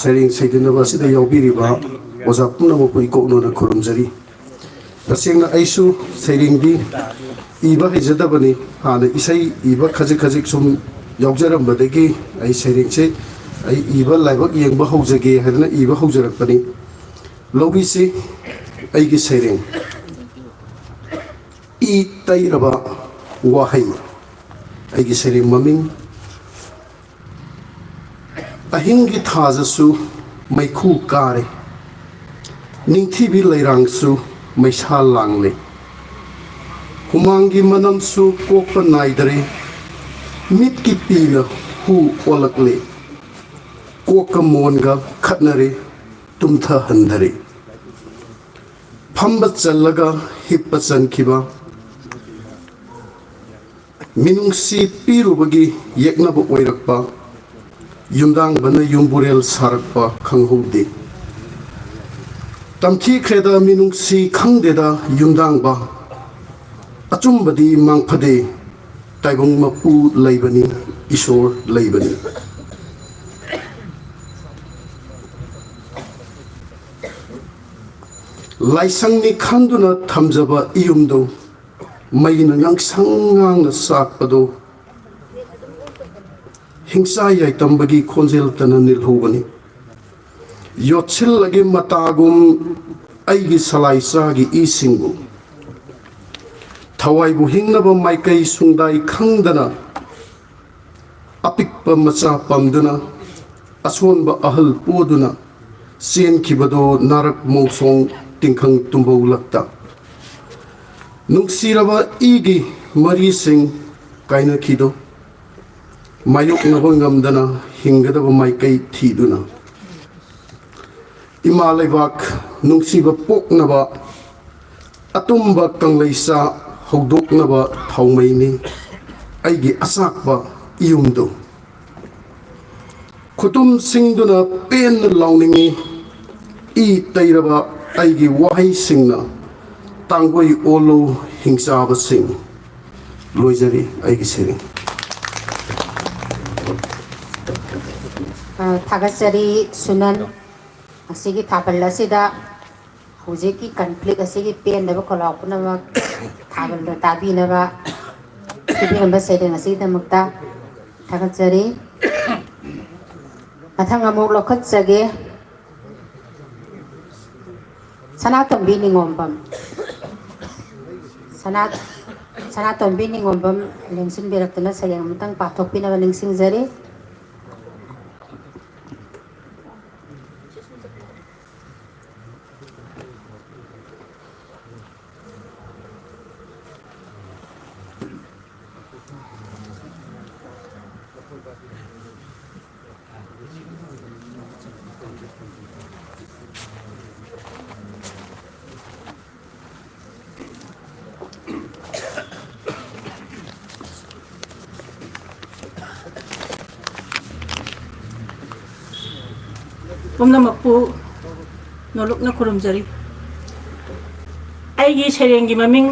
ꯁꯩꯔꯦꯡ ꯁꯩꯗꯤꯟꯅꯕ ꯑꯁꯤꯗ ꯌꯥꯎꯕꯤꯔꯤꯕ ꯑꯣꯖꯥ ꯄꯨꯝꯅꯃꯛꯄꯨ ꯏꯀꯣꯛꯅꯅ ꯈꯨꯔꯨꯝꯖꯔꯤ꯫ ꯇꯁꯦꯡꯅ ꯑꯩꯁꯨ ꯁꯩꯔꯦꯡꯗꯤ ꯏꯕ ꯍꯩꯖꯗꯕꯅꯤ꯫ ꯍꯥꯟꯅ ꯏꯁꯩ ꯏꯕ ꯈꯖꯤꯛ ꯈꯖꯤꯛ ꯁꯨꯝ ꯌꯥꯎꯖꯔꯝꯕꯗꯒꯤ ꯑꯩ ꯁꯩꯔꯦꯡꯁꯦ ꯑꯩ ꯏꯕ ꯂꯥꯏꯕꯛ ꯌꯦꯡꯕ ꯍꯧꯖꯒꯦ ꯍꯥꯏꯗꯅ ꯏꯕ ꯍꯧꯖꯔꯛꯄꯅꯤ꯫ ꯂꯧꯕꯤꯁꯤ ꯑꯩꯒꯤ ꯁꯩꯔꯦꯡ꯫ ꯏ ꯇꯩꯔꯕ ꯋꯥꯍꯩ꯫ ꯑꯩꯒꯤ ꯁꯩꯔꯦꯡ ꯃꯃꯤꯡ: ꯑꯍꯤꯡꯒꯤ ꯊꯥꯖꯁꯨ ꯃꯩꯈꯨ ꯀꯥꯔꯦ, ꯅꯤꯡꯊꯤꯕꯤ ꯂꯩꯔꯥꯡꯁꯨ ꯃꯩꯁꯥ ꯂꯥꯡꯂꯦ꯫ ꯍꯨꯃꯥꯡꯒꯤ ꯃꯅꯝꯁꯨ ꯀꯣꯛꯄ ꯅꯥꯏꯗꯔꯦ, ꯃꯤꯠꯀꯤ ꯄꯤꯅ ꯍꯨ ꯑꯣꯜꯂꯛꯂꯦ꯫ ꯀꯣꯛꯀ ꯃꯣꯟꯒ ꯈꯠꯅꯔꯦ, ꯇꯨꯝꯊꯍꯟꯗꯔꯦ꯫ ꯐꯝꯕ ꯆꯜꯂꯒ ꯍꯤꯞꯄ ꯆꯟꯈꯤꯕ, ꯃꯤꯅꯨꯡꯁꯤ ꯄꯤꯔꯨꯕꯒꯤ ꯌꯦꯛꯅꯕ ꯑꯣꯏꯔꯛꯄ, ꯌꯨꯝꯗꯥꯡꯕꯅ ꯌꯨꯝꯕꯨꯔꯦꯜ ꯁꯥꯔꯛꯄ ꯈꯪꯍꯧꯗꯦ꯫ ꯇꯝꯊꯤꯈ꯭ꯔꯦꯗ ꯃꯤꯅꯨꯡꯁꯤ ꯈꯪꯗꯦꯗ ꯌꯨꯝꯗꯥꯡꯕ, ꯑꯆꯨꯝꯕꯗꯤ ꯃꯥꯡꯐꯗꯦ, ꯇꯥꯏꯕꯪ ꯃꯄꯨ ꯂꯩꯕꯅꯤ, ꯏꯁꯣꯔ ꯂꯩꯕꯅꯤ꯫ ꯂꯥꯏꯁꯪꯅꯤ ꯈꯟꯗꯨꯅ ꯊꯝꯖꯕ ꯏꯌꯨꯝꯗꯨ ꯃꯩꯅ ꯉꯥꯡꯁꯪ ꯉꯥꯡꯅ ꯆꯥꯛꯄꯗꯨ ꯍꯤꯡꯆꯥ ꯌꯥꯏꯇꯝꯕꯒꯤ ꯈꯣꯟꯖꯦꯜꯇꯅ ꯅꯤꯜꯍꯧꯕꯅꯤ꯫ ꯌꯣꯠꯁꯤꯜꯂꯒꯦ ꯃꯇꯥꯒꯨꯝ ꯑꯩꯒꯤ ꯁꯂꯥꯏꯆꯥꯒꯤ ꯏꯁꯤꯡꯕꯨ꯫ ꯊꯋꯥꯏꯕꯨ ꯍꯤꯡꯅꯕ ꯃꯥꯏꯀꯩ ꯁꯨꯡꯗꯥꯏ ꯈꯪꯗꯅ ꯑꯄꯤꯛꯄ ꯃꯆꯥ ꯄꯝꯗꯨꯅ ꯑꯁꯣꯟꯕ ꯑꯍꯜ ꯄꯣꯗꯨꯅ ꯆꯦꯟꯈꯤꯕꯗꯣ ꯅꯥꯔꯛ ꯃꯣꯡꯁꯣꯡ ꯇꯤꯡꯈꯪ ꯇꯨꯝꯕꯧ ꯂꯛꯇ ꯅꯨꯡꯁꯤꯔꯕ ꯏꯒꯤ ꯃꯔꯤꯁꯤꯡ ꯀꯥꯏꯅꯈꯤꯗꯣ ꯃꯥꯌꯣꯛꯅꯕ ꯉꯝꯗꯅ ꯍꯤꯡꯒꯗꯕ ꯃꯥꯏꯀꯩ ꯊꯤꯗꯨꯅ ꯏꯃꯥ ꯂꯩꯕꯥꯛ ꯅꯨꯡꯁꯤꯕ ꯄꯣꯛꯅꯕ ꯑꯇꯨꯝꯕ ꯀꯪꯂꯩꯆꯥ ꯍꯧꯗꯣꯛꯅꯕ ꯊꯥꯎꯃꯩꯅꯤ ꯑꯩꯒꯤ ꯑꯆꯥꯛꯄ ꯏꯌꯨꯝꯗꯨ꯫ ꯈꯨꯇꯨꯝ ꯁꯤꯡꯗꯨꯅ ꯄꯦꯟꯅ ꯂꯥꯎꯅꯤꯡꯏ ꯏ ꯇꯩꯔꯕ ꯑꯩꯒꯤ ꯋꯥꯍꯩꯁꯤꯡꯅ ꯇꯥꯡꯒꯣꯏ ꯑꯣꯜꯂꯨ ꯍꯤꯡꯆꯥꯕꯁꯤꯡ꯫ ꯂꯣꯏꯖꯔꯤ ꯑꯩꯒꯤ ꯁꯩꯔꯦꯡ꯫ ꯑ, ꯊꯥꯒꯠꯆꯔꯤ ꯁꯨꯅꯟ꯫ ꯉꯁꯤꯒꯤ ꯊꯥꯕꯜ ꯑꯁꯤꯗ ꯍꯧꯖꯤꯛꯀꯤ ꯀꯟꯐ꯭ꯂꯤꯛ ꯑꯁꯤꯒꯤ ꯄꯦꯟꯗꯕ ꯈꯣꯜꯂꯥꯎ ꯄꯨꯝꯅꯃꯛ ꯊꯥꯕꯜꯗ ꯇꯥꯕꯤꯅꯕ ꯄꯤꯕꯤꯔꯝꯕ ꯁꯩꯔꯦꯡ ꯑꯁꯤꯒꯤꯗꯃꯛꯇ ꯊꯥꯒꯠꯆꯔꯤ꯫ ꯃꯊꯪ ꯑꯃꯨꯛ ꯂꯧꯈꯠꯆꯒꯦ꯫ ꯁꯅꯥꯇꯣꯝꯕꯤ ꯅꯤꯉꯣꯝꯕꯝ꯫ ꯁꯅꯥ-, ꯁꯅꯥꯇꯣꯝꯕꯤ ꯅꯤꯉꯣꯝꯕꯝ ꯂꯦꯡꯁꯤꯟꯕꯤꯔꯛꯇꯨꯅ ꯁꯩꯔꯦꯡ ꯑꯃꯇꯪ ꯄꯥꯊꯣꯛꯄꯤꯅꯕ ꯅꯤꯡꯁꯤꯡꯖꯔꯤ꯫ ꯄꯨꯝꯅꯃꯛꯄꯨ ꯅꯣꯂꯨꯛꯅ ꯈꯨꯔꯨꯝꯖꯔꯤ꯫ ꯑꯩꯒꯤ ꯁꯩꯔꯦꯡꯒꯤ ꯃꯃꯤꯡ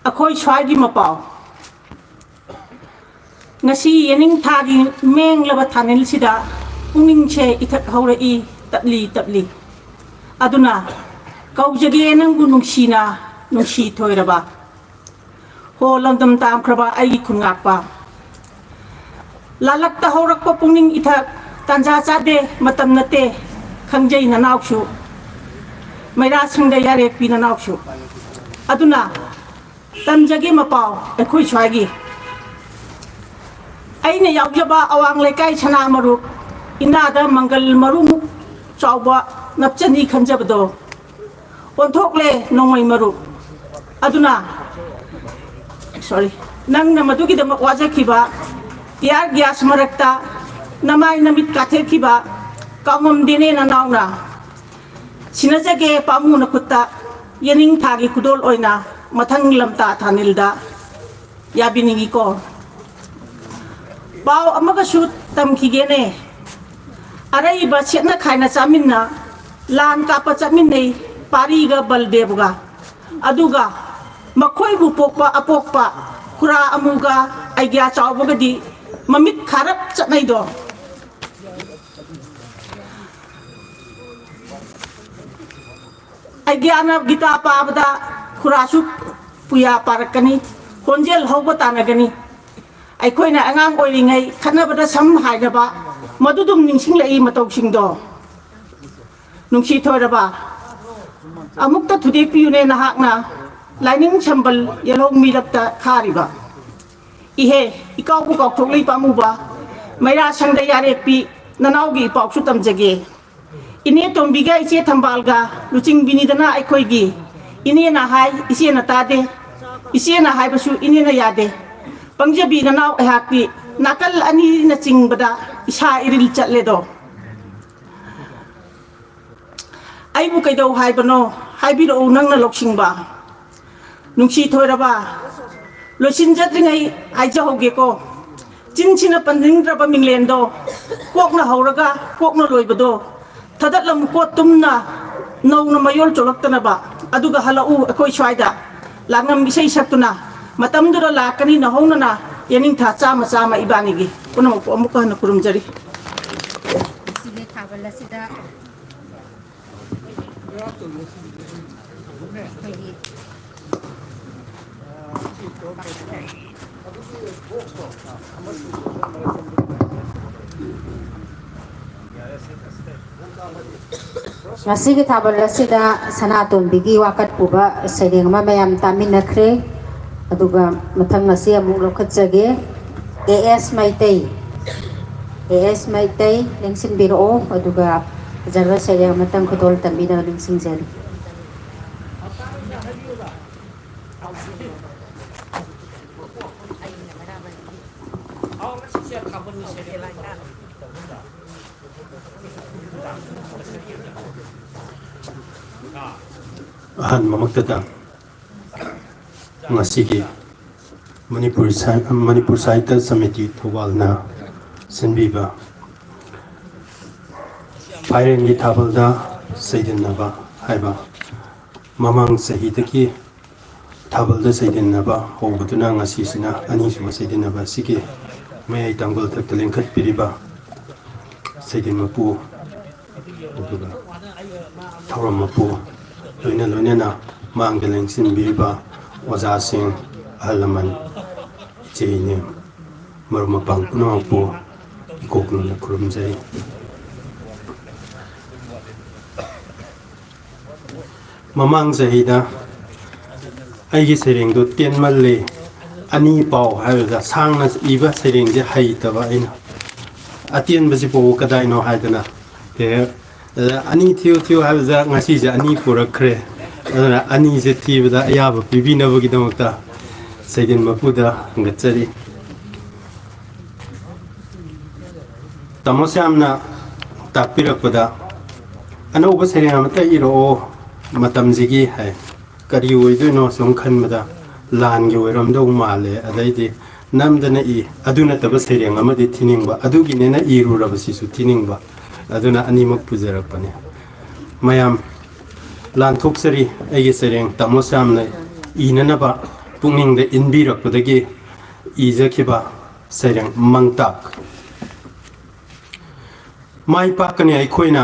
ꯑꯩꯈꯣꯏ ꯁ꯭ꯋꯥꯏꯒꯤ ꯃꯄꯥꯎ꯫ ꯉꯁꯤ ꯌꯦꯅꯤꯡꯊꯥꯒꯤ ꯃꯦꯡꯂꯕ ꯊꯥꯅꯤꯜꯁꯤꯗ ꯄꯨꯛꯅꯤꯡꯁꯦ ꯏꯊꯛ ꯍꯧꯔꯛꯏ ꯇꯞꯂꯤ ꯇꯞꯂꯤ꯫ ꯑꯗꯨꯅ ꯀꯧꯖꯒꯦ ꯅꯪꯕꯨ ꯅꯨꯡꯁꯤꯅ, ꯅꯨꯡꯁꯤ ꯊꯣꯏꯔꯕ꯫ ꯍꯣ ꯂꯝꯗꯝ ꯇꯥꯝꯈ꯭ꯔꯕ ꯑꯩꯒꯤ ꯈꯨꯟꯉꯥꯛꯄ꯫ ꯂꯥꯂꯛꯇ ꯍꯧꯔꯛꯄ ꯄꯨꯛꯅꯤꯡ ꯏꯊꯛ, ꯇꯥꯟꯖꯥ ꯆꯥꯗꯦ, ꯃꯇꯝ ꯅꯠꯇꯦ, ꯈꯪꯖꯩ ꯅꯅꯥꯎꯁꯨ꯫ ꯃꯩꯔꯥꯁꯤꯡꯗ ꯌꯥꯔꯦꯞꯄꯤ ꯅꯅꯥꯎꯁꯨ꯫ ꯑꯗꯨꯅ ꯇꯝꯖꯒꯦ ꯃꯄꯥꯎ ꯑꯩꯈꯣꯏ ꯁ꯭ꯋꯥꯏꯒꯤ꯫ ꯑꯩꯅ ꯌꯥꯎꯖꯕ ꯑꯋꯥꯡ ꯂꯩꯀꯥꯏ ꯁꯅꯥ ꯃꯔꯨꯞ ꯏꯅꯥꯗ ꯃꯪꯒꯜ ꯃꯔꯨꯃꯨꯛ ꯆꯥꯎꯕ ꯅꯞꯆꯅꯤ ꯈꯟꯖꯕꯗꯣ ꯑꯣꯟꯊꯣꯛꯂꯦ ꯅꯣꯡꯃꯩ ꯃꯔꯨꯞ꯫ ꯑꯗꯨꯅ, ꯁꯣꯔꯤ, ꯅꯪꯅ ꯃꯗꯨꯒꯤꯗꯃꯛ ꯋꯥꯖꯈꯤꯕ ꯇꯤꯌꯥꯔ ꯒ꯭ꯌꯥꯁ ꯃꯔꯛꯇ ꯅꯃꯥꯏ ꯅꯃꯤꯠ ꯀꯥꯊꯦꯛꯈꯤꯕ ꯀꯥꯎꯉꯝꯗꯦꯅꯦ ꯅꯅꯥꯎꯅ꯫ ꯁꯤꯟꯅꯖꯒꯦ ꯄꯥꯝꯃꯨ ꯅꯈꯨꯠꯇ ꯌꯦꯅꯤꯡꯊꯥꯒꯤ ꯈꯨꯗꯣꯜ ꯑꯣꯏꯅ ꯃꯊꯪ ꯂꯝꯇꯥ ꯊꯥꯅꯤꯜꯗ ꯌꯥꯕꯤꯅꯤꯡꯉꯤꯀꯣ꯫ ꯄꯥꯎ ꯑꯃꯒꯁꯨ ꯇꯝꯈꯤꯒꯦꯅꯦ꯫ ꯑꯔꯩꯕ ꯁꯦꯠꯅ ꯈꯥꯏꯅ ꯆꯥꯃꯤꯟꯅ, ꯂꯥꯟ ꯀꯥꯞꯄ ꯆꯠꯃꯤꯟꯅꯩ ꯄꯥꯔꯤꯒ ꯕꯜꯗꯦꯕꯒ꯫ ꯑꯗꯨꯒ ꯃꯈꯣꯏꯕꯨ ꯄꯣꯛꯄ ꯑꯄꯣꯛꯄ ꯈꯨꯔꯥ ꯑꯃꯨꯒ ꯑꯩꯒ꯭ꯌꯥ ꯆꯥꯎꯕꯒꯗꯤ ꯃꯃꯤꯠ ꯈꯥꯔꯞ ꯆꯠꯅꯩꯗꯣ꯫ ꯑꯩꯒ꯭ꯌꯥꯅ ꯒꯤꯇꯥ ꯄꯥꯕꯗ ꯈꯨꯔꯥꯁꯨ ꯄꯨꯌꯥ ꯄꯥꯔꯛꯀꯅꯤ, ꯈꯣꯟꯖꯦꯜ ꯍꯧꯕ ꯇꯥꯟꯅꯒꯅꯤ꯫ ꯑꯩꯈꯣꯏꯅ ꯑꯉꯥꯡ ꯑꯣꯏꯔꯤꯉꯩ ꯈꯠꯅꯕꯗ ꯁꯝ ꯍꯥꯏꯅꯕ ꯃꯗꯨꯗꯨꯝ ꯅꯤꯡꯁꯤꯡꯂꯛꯏ ꯃꯇꯧꯁꯤꯡꯗꯣ꯫ ꯅꯨꯡꯁꯤ ꯊꯣꯏꯔꯕ, ꯑꯃꯨꯛꯇ ꯊꯨꯗꯦꯛꯄꯤꯌꯨꯅꯦ ꯅꯍꯥꯛꯅ ꯂꯥꯏꯅꯤꯡ ꯁꯝꯕꯜ ꯌꯦꯜꯍꯧ ꯃꯤꯔꯛꯇ ꯈꯥꯔꯤꯕ꯫ ꯏꯍꯦ, ꯏꯀꯥꯎꯕꯨ ꯀꯥꯎꯊꯣꯛꯂꯤ ꯄꯥꯝꯃꯨꯕ, ꯃꯩꯔꯥ ꯁꯪꯗ ꯌꯥꯔꯦꯞꯄꯤ ꯅꯅꯥꯎꯒꯤ ꯏꯄꯥꯎꯁꯨ ꯇꯝꯖꯒꯦ꯫ ꯏꯅꯦ ꯇꯣꯝꯕꯤꯒ ꯏꯆꯦ ꯊꯝꯕꯥꯜꯒ ꯂꯨꯆꯤꯡꯕꯤꯅꯤꯗꯅ ꯑꯩꯈꯣꯏꯒꯤ꯫ ꯏꯅꯦꯅ ꯍꯥꯏ, ꯏꯆꯦꯅ ꯇꯥꯗꯦ꯫ ꯏꯆꯦꯅ ꯍꯥꯏꯕꯁꯨ ꯏꯅꯦꯅ ꯌꯥꯗꯦ꯫ ꯄꯪꯖꯕꯤ ꯅꯅꯥꯎ ꯑꯩꯍꯥꯛꯇꯤ ꯅꯥꯀꯜ ꯑꯅꯤꯅ ꯆꯤꯡꯕꯗ ꯏꯁꯥ ꯏꯔꯤꯜ ꯆꯠꯂꯦꯗꯣ꯫ ꯑꯩꯕꯨ ꯀꯩꯗꯧ ꯍꯥꯏꯕꯅꯣ? ꯍꯥꯏꯕꯤꯔꯛꯎ ꯅꯪꯅ ꯂꯧꯁꯤꯡꯕ꯫ ꯅꯨꯡꯁꯤ ꯊꯣꯏꯔꯕ, ꯂꯣꯏꯁꯤꯟꯖꯗ꯭ꯔꯤꯉꯩ ꯍꯥꯏꯖꯍꯧꯒꯦꯀꯣ꯫ ꯆꯤꯟꯁꯤꯅ ꯄꯟꯅꯤꯡꯗ꯭ꯔꯕ ꯃꯤꯡꯂꯦꯟꯗꯣ, ꯀꯣꯛꯅ ꯍꯧꯔꯒ ꯀꯣꯛꯅ ꯂꯣꯏꯕꯗꯣ, ꯊꯗꯠꯂꯝꯃꯨꯀꯣ ꯇꯨꯝꯅ ꯅꯧꯅ ꯃꯌꯣꯜ ꯆꯣꯂꯛꯇꯅꯕ꯫ ꯑꯗꯨꯒ ꯍꯜꯂꯛꯎ ꯑꯩꯈꯣꯏ ꯁ꯭ꯋꯥꯏꯗ ꯂꯥꯡꯉꯝ ꯏꯁꯩ ꯁꯛꯇꯨꯅ꯫ ꯃꯇꯝꯗꯨꯗ ꯂꯥꯛꯀꯅꯤ ꯅꯧꯍꯧꯅꯅ ꯌꯦꯅꯤꯡꯊꯥ ꯆꯥꯝꯃ ꯆꯥꯝꯃ ꯏꯕꯥꯅꯤꯒꯤ꯫ ꯄꯨꯝꯅꯃꯛꯄꯨ ꯑꯃꯨꯛꯀ ꯍꯟꯅ ꯈꯨꯔꯨꯝꯖꯔꯤ꯫ ꯁꯤꯒꯤ ꯊꯥꯕꯜ ꯑꯁꯤꯗ ꯉꯁꯤꯒꯤ ꯊꯥꯕꯜ ꯑꯁꯤꯗ ꯁꯅꯥꯇꯣꯝꯕꯤꯒꯤ ꯋꯥꯀꯠ ꯄꯨꯕ ꯁꯩꯔꯦꯡ ꯑꯃ ꯃꯌꯥꯝ ꯇꯥꯃꯤꯟꯅꯈ꯭ꯔꯦ꯫ ꯑꯗꯨꯒ ꯃꯊꯪ ꯑꯁꯤ ꯑꯃꯨꯛ ꯂꯧꯈꯠꯆꯒꯦ꯫ A S Meitei, A S Meitei, ꯂꯦꯡꯁꯤꯟꯕꯤꯔꯛꯑꯣ꯫ ꯑꯗꯨꯒ ꯐꯖꯕ ꯁꯩꯔꯦꯡ ꯑꯃꯇꯪ ꯈꯨꯗꯣꯜ ꯇꯝꯕꯤꯅꯕ ꯅꯤꯡꯁꯤꯡꯖꯔꯤ꯫ ꯑꯍꯥꯟꯕꯃꯛꯇꯗ ꯉꯁꯤꯒꯤ ꯃꯅꯤꯄꯨꯔ ꯁꯥ-, ꯃꯅꯤꯄꯨꯔ ꯁꯥꯍꯤꯇ꯭ꯌ ꯁꯃꯤꯇꯤ ꯊꯧꯕꯥꯜꯅ ꯁꯤꯟꯕꯤꯕ ꯐꯥꯏꯔꯦꯟꯒꯤ ꯊꯥꯕꯜꯗ ꯁꯩꯗꯟꯅꯕ ꯍꯥꯏꯕ ꯃꯃꯥꯡ ꯆꯍꯤꯗꯒꯤ ꯊꯥꯕꯜꯗ ꯁꯩꯗꯟꯅꯕ ꯍꯧꯕꯗꯨꯅ ꯉꯁꯤꯁꯤꯅ ꯑꯅꯤꯁꯨꯕ ꯁꯩꯗꯟꯅꯕ ꯑꯁꯤꯒꯤ ꯃꯌꯥꯏ ꯇꯥꯡꯕꯜ ꯊꯛꯇ ꯂꯤꯡꯈꯠꯄꯤꯔꯤꯕ ꯁꯩꯗꯟ ꯃꯄꯨ, ꯑꯗꯨꯒ ꯊꯧꯔꯝ ꯃꯄꯨ, ꯂꯣꯏꯅ ꯂꯣꯏꯅꯅ ꯃꯥꯡꯗ ꯂꯦꯡꯁꯤꯟꯕꯤꯔꯤꯕ ꯑꯣꯖꯥꯁꯤꯡ, ꯑꯍꯜ ꯂꯃꯟ, ꯏꯆꯦ ꯏꯅꯦ, ꯃꯔꯨꯞ ꯃꯄꯥꯡ ꯄꯨꯝꯅꯃꯛꯄꯨ ꯏꯀꯣꯛ ꯅꯣꯟꯅ ꯈꯨꯔꯨꯝꯖꯔꯤ꯫ ꯃꯃꯥꯡ ꯆꯍꯤꯗ ꯑꯩꯒꯤ ꯁꯩꯔꯦꯡꯗꯨ ꯇꯦꯟꯃꯜꯂꯤ, ꯑꯅꯤ ꯄꯥꯎ ꯍꯥꯏꯕꯗ ꯁꯥꯡꯅ ꯏꯕ ꯁꯩꯔꯦꯡꯁꯦ ꯍꯩꯇꯕ ꯑꯩꯅ꯫ ꯑꯇꯦꯟꯕꯁꯤ ꯄꯨꯕꯨ ꯀꯗꯥꯏꯅꯣ ꯍꯥꯏꯗꯅ ꯍꯦꯛ ꯍꯦꯛ, ꯑꯗ ꯑꯅꯤ ꯊꯤꯌꯨ ꯊꯤꯌꯨ ꯍꯥꯏꯕꯗ ꯉꯁꯤꯁꯦ ꯑꯅꯤ ꯄꯨꯔꯛꯈ꯭ꯔꯦ꯫ ꯑꯗꯨꯅ ꯑꯅꯤꯁꯦ ꯊꯤꯕꯗ ꯑꯌꯥꯕ ꯄꯤꯕꯤꯅꯕꯒꯤꯗꯃꯛꯇ ꯁꯩꯗꯟ ꯃꯄꯨꯗ ꯍꯪꯒꯠꯆꯔꯤ꯫ ꯇꯥꯃꯣ ꯁ꯭ꯌꯥꯝꯅ ꯇꯥꯛꯄꯤꯔꯛꯄꯗ, "ꯑꯅꯧꯕ ꯁꯩꯔꯦꯡ ꯑꯃꯇ ꯏꯔꯛꯑꯣ ꯃꯇꯝꯁꯤꯒꯤ" ꯍꯥꯏ꯫ ꯀꯔꯤ ꯑꯣꯏꯗꯣꯏꯅꯣ ꯁꯨꯝ ꯈꯟꯕꯗ, ꯂꯥꯟꯒꯤ ꯑꯣꯏꯔꯝꯗꯧ ꯃꯥꯜꯂꯦ꯫ ꯑꯗꯩꯗꯤ ꯅꯝꯗꯅ ꯏ, ꯑꯗꯨ ꯅꯠꯇꯕ ꯁꯩꯔꯦꯡ ꯑꯃꯗꯤ ꯊꯤꯅꯤꯡꯕ, ꯑꯗꯨꯒꯤꯅꯦꯅ ꯏꯔꯨꯔꯕꯁꯤꯁꯨ ꯊꯤꯅꯤꯡꯕ꯫ ꯑꯗꯨꯅ ꯑꯅꯤꯃꯛ ꯄꯨꯖꯔꯛꯄꯅꯤ꯫ ꯃꯌꯥꯝ ꯂꯥꯟꯊꯣꯛꯆꯔꯤ, ꯑꯩꯒꯤ ꯁꯩꯔꯦꯡ ꯇꯥꯃꯣ ꯁ꯭ꯌꯥꯝꯅ ꯏꯅꯅꯕ ꯄꯨꯛꯅꯤꯡꯗ ꯏꯟꯕꯤꯔꯛꯄꯗꯒꯤ ꯏꯖꯈꯤꯕ ꯁꯩꯔꯦꯡ ꯃꯪꯇꯥꯛ꯫ ꯃꯥꯏ ꯄꯥꯛꯀꯅꯤ ꯑꯩꯈꯣꯏꯅ,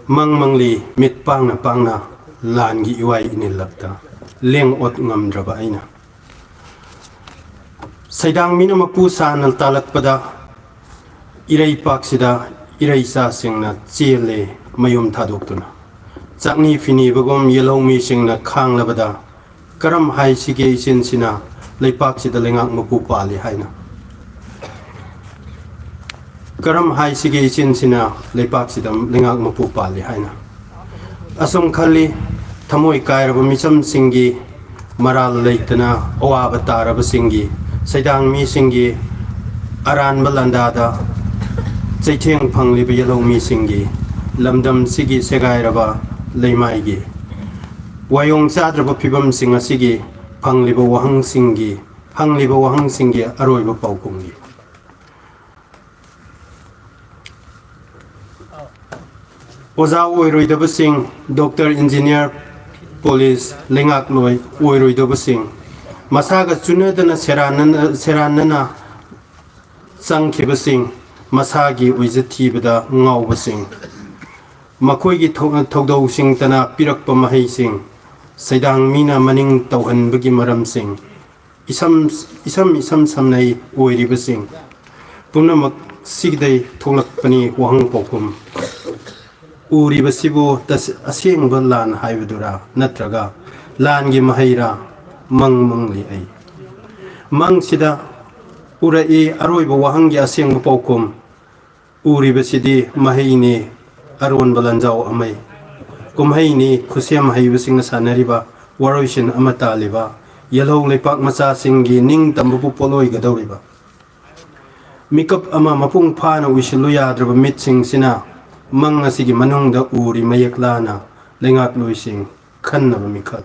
ꯃꯪ ꯃꯪꯂꯤ ꯃꯤꯠ ꯄꯥꯡꯅ ꯄꯥꯡꯅ ꯂꯥꯟꯒꯤ ꯏꯋꯥꯏ ꯏꯅꯤꯜꯂꯛꯇ ꯂꯦꯡ ꯑꯣꯠ ꯉꯝꯗ꯭ꯔꯕ ꯑꯩꯅ꯫ ꯁꯩꯗꯥꯡ ꯃꯤꯅ ꯃꯄꯨ ꯁꯥꯅ ꯇꯥꯜꯂꯛꯄꯗ ꯏꯔꯩꯄꯥꯛꯁꯤꯗ ꯏꯔꯩꯆꯥꯁꯤꯡꯅ ꯆꯦꯜꯂꯦ ꯃꯌꯨꯝ ꯊꯥꯗꯣꯛꯇꯨꯅ꯫ ꯆꯥꯛꯅꯤ ꯐꯤꯅꯤꯕꯒꯨꯝ ꯌꯦꯜꯍꯧꯃꯤꯁꯤꯡꯅ ꯈꯥꯡꯂꯕꯗ ꯀꯔꯝ ꯍꯥꯏꯁꯤꯒꯦ ꯏꯆꯤꯟꯁꯤꯅ ꯂꯩꯄꯥꯛꯁꯤꯗ ꯂꯩꯉꯥꯛ ꯃꯄꯨ ꯄꯥꯜꯂꯤ ꯍꯥꯏꯅ? ꯀꯔꯝ ꯍꯥꯏꯁꯤꯒꯦ ꯏꯆꯤꯟꯁꯤꯅ ꯂꯩꯄꯥꯛꯁꯤꯗ ꯂꯩꯉꯥꯛ ꯃꯄꯨ ꯄꯥꯜꯂꯤ ꯍꯥꯏꯅ? ꯑꯁꯨꯝ ꯈꯜꯂꯤ, ꯊꯃꯣꯏ ꯀꯥꯏꯔꯕ ꯃꯤꯆꯝꯁꯤꯡꯒꯤ, ꯃꯔꯥꯜ ꯂꯩꯇꯅ ꯑꯋꯥꯕ ꯇꯥꯔꯕꯁꯤꯡꯒꯤ, ꯁꯩꯗꯥꯡ ꯃꯤꯁꯤꯡꯒꯤ, ꯑꯔꯥꯟꯕ ꯂꯥꯟꯗꯥꯗ ꯆꯩꯊꯦꯡ ꯐꯪꯂꯤꯕ ꯌꯦꯜꯍꯧꯃꯤꯁꯤꯡꯒꯤ, ꯂꯝꯗꯝꯁꯤꯒꯤ ꯁꯦꯒꯥꯏꯔꯕ ꯂꯩꯃꯥꯏꯒꯤ ꯋꯥꯌꯣꯡ ꯆꯥꯗ꯭ꯔꯕ ꯐꯤꯕꯝꯁꯤꯡ ꯑꯁꯤꯒꯤ ꯐꯪꯂꯤꯕ ꯋꯥꯍꯪꯁꯤꯡꯒꯤ, ꯍꯪꯂꯤꯕ ꯋꯥꯍꯪꯁꯤꯡꯒꯤ ꯑꯔꯣꯏꯕ ꯄꯥꯎꯈꯨꯝꯒꯤ꯫ ꯑꯣꯖꯥ ꯑꯣꯏꯔꯣꯏꯗꯕꯁꯤꯡ, ꯗꯣꯛꯇꯔ, ꯏꯟꯖꯤꯅꯤꯌꯥꯔ, ꯄꯨꯂꯤꯁ, ꯂꯩꯉꯥꯛꯂꯣꯏ ꯑꯣꯏꯔꯣꯏꯗꯕꯁꯤꯡ, ꯃꯁꯥꯒ ꯆꯨꯅꯗꯅ ꯁꯦꯔꯥꯟꯅꯅ, ꯁꯦꯔꯥꯟꯅꯅ ꯆꯪꯈꯤꯕꯁꯤꯡ, ꯃꯁꯥꯒꯤ ꯑꯣꯏꯖ ꯊꯤꯕꯗ ꯉꯥꯎꯕꯁꯤꯡ, ꯃꯈꯣꯏꯒꯤ ꯊꯧ-, ꯊꯧꯗꯧꯁꯤꯡꯇꯅ ꯄꯤꯔꯛꯄ ꯃꯍꯩꯁꯤꯡ, ꯁꯩꯗꯥꯡ ꯃꯤꯅ ꯃꯅꯤꯡ ꯇꯧꯍꯟꯕꯒꯤ ꯃꯔꯝꯁꯤꯡ, ꯏꯁꯝ, ꯏꯁꯝ, ꯏꯁꯝ ꯁꯝꯅꯩ ꯑꯣꯏꯔꯤꯕꯁꯤꯡ ꯄꯨꯝꯅꯃꯛꯁꯤꯗꯩ ꯊꯣꯛꯂꯛꯄꯅꯤ ꯋꯥꯍꯪ ꯄꯥꯎꯈꯨꯝ꯫ ꯎꯔꯤꯕꯁꯤꯕꯨ ꯇꯁ-, ꯑꯁꯦꯡꯕ ꯂꯥꯟ ꯍꯥꯏꯕꯗꯨꯔꯥ, ꯅꯠꯇ꯭ꯔꯒ ꯂꯥꯟꯒꯤ ꯃꯍꯩꯔꯥ? ꯃꯪ ꯃꯪꯂꯤ ꯑꯩ꯫ ꯃꯪꯁꯤꯗ ꯎꯔꯛꯏ ꯑꯔꯣꯏꯕ ꯋꯥꯍꯪꯒꯤ ꯑꯁꯦꯡꯕ ꯄꯥꯎꯈꯨꯝ꯫ ꯎꯔꯤꯕꯁꯤꯗꯤ ꯃꯍꯩꯅꯤ, ꯑꯔꯣꯟꯕ ꯂꯥꯟꯖꯥꯎ ꯑꯃꯩ꯫ ꯀꯨꯝꯍꯩꯅꯤ, ꯈꯨꯠꯁꯦꯝ ꯍꯩꯕꯁꯤꯡꯅ ꯁꯥꯟꯅꯔꯤꯕ, ꯋꯥꯔꯣꯏꯁꯤꯟ ꯑꯃ ꯇꯥꯜꯂꯤꯕ, ꯌꯦꯜꯍꯧ ꯂꯩꯄꯥꯛ ꯃꯆꯥꯁꯤꯡꯒꯤ ꯅꯤꯡꯇꯝꯕꯕꯨ ꯄꯣꯠꯂꯣꯏꯒꯗꯧꯔꯤꯕ꯫ ꯃꯤꯀꯞ ꯑꯃ ꯃꯄꯨꯡ ꯐꯥꯅ ꯎꯏꯁꯤꯜꯂꯨ ꯌꯥꯗ꯭ꯔꯕ ꯃꯤꯠꯁꯤꯡꯁꯤꯅ ꯃꯪ ꯑꯁꯤꯒꯤ ꯃꯅꯨꯡꯗ ꯎꯔꯤ ꯃꯌꯦꯛ ꯂꯥꯅ ꯂꯩꯉꯥꯛꯂꯣꯏꯁꯤꯡ ꯈꯟꯅꯕ ꯃꯤꯈꯜ꯫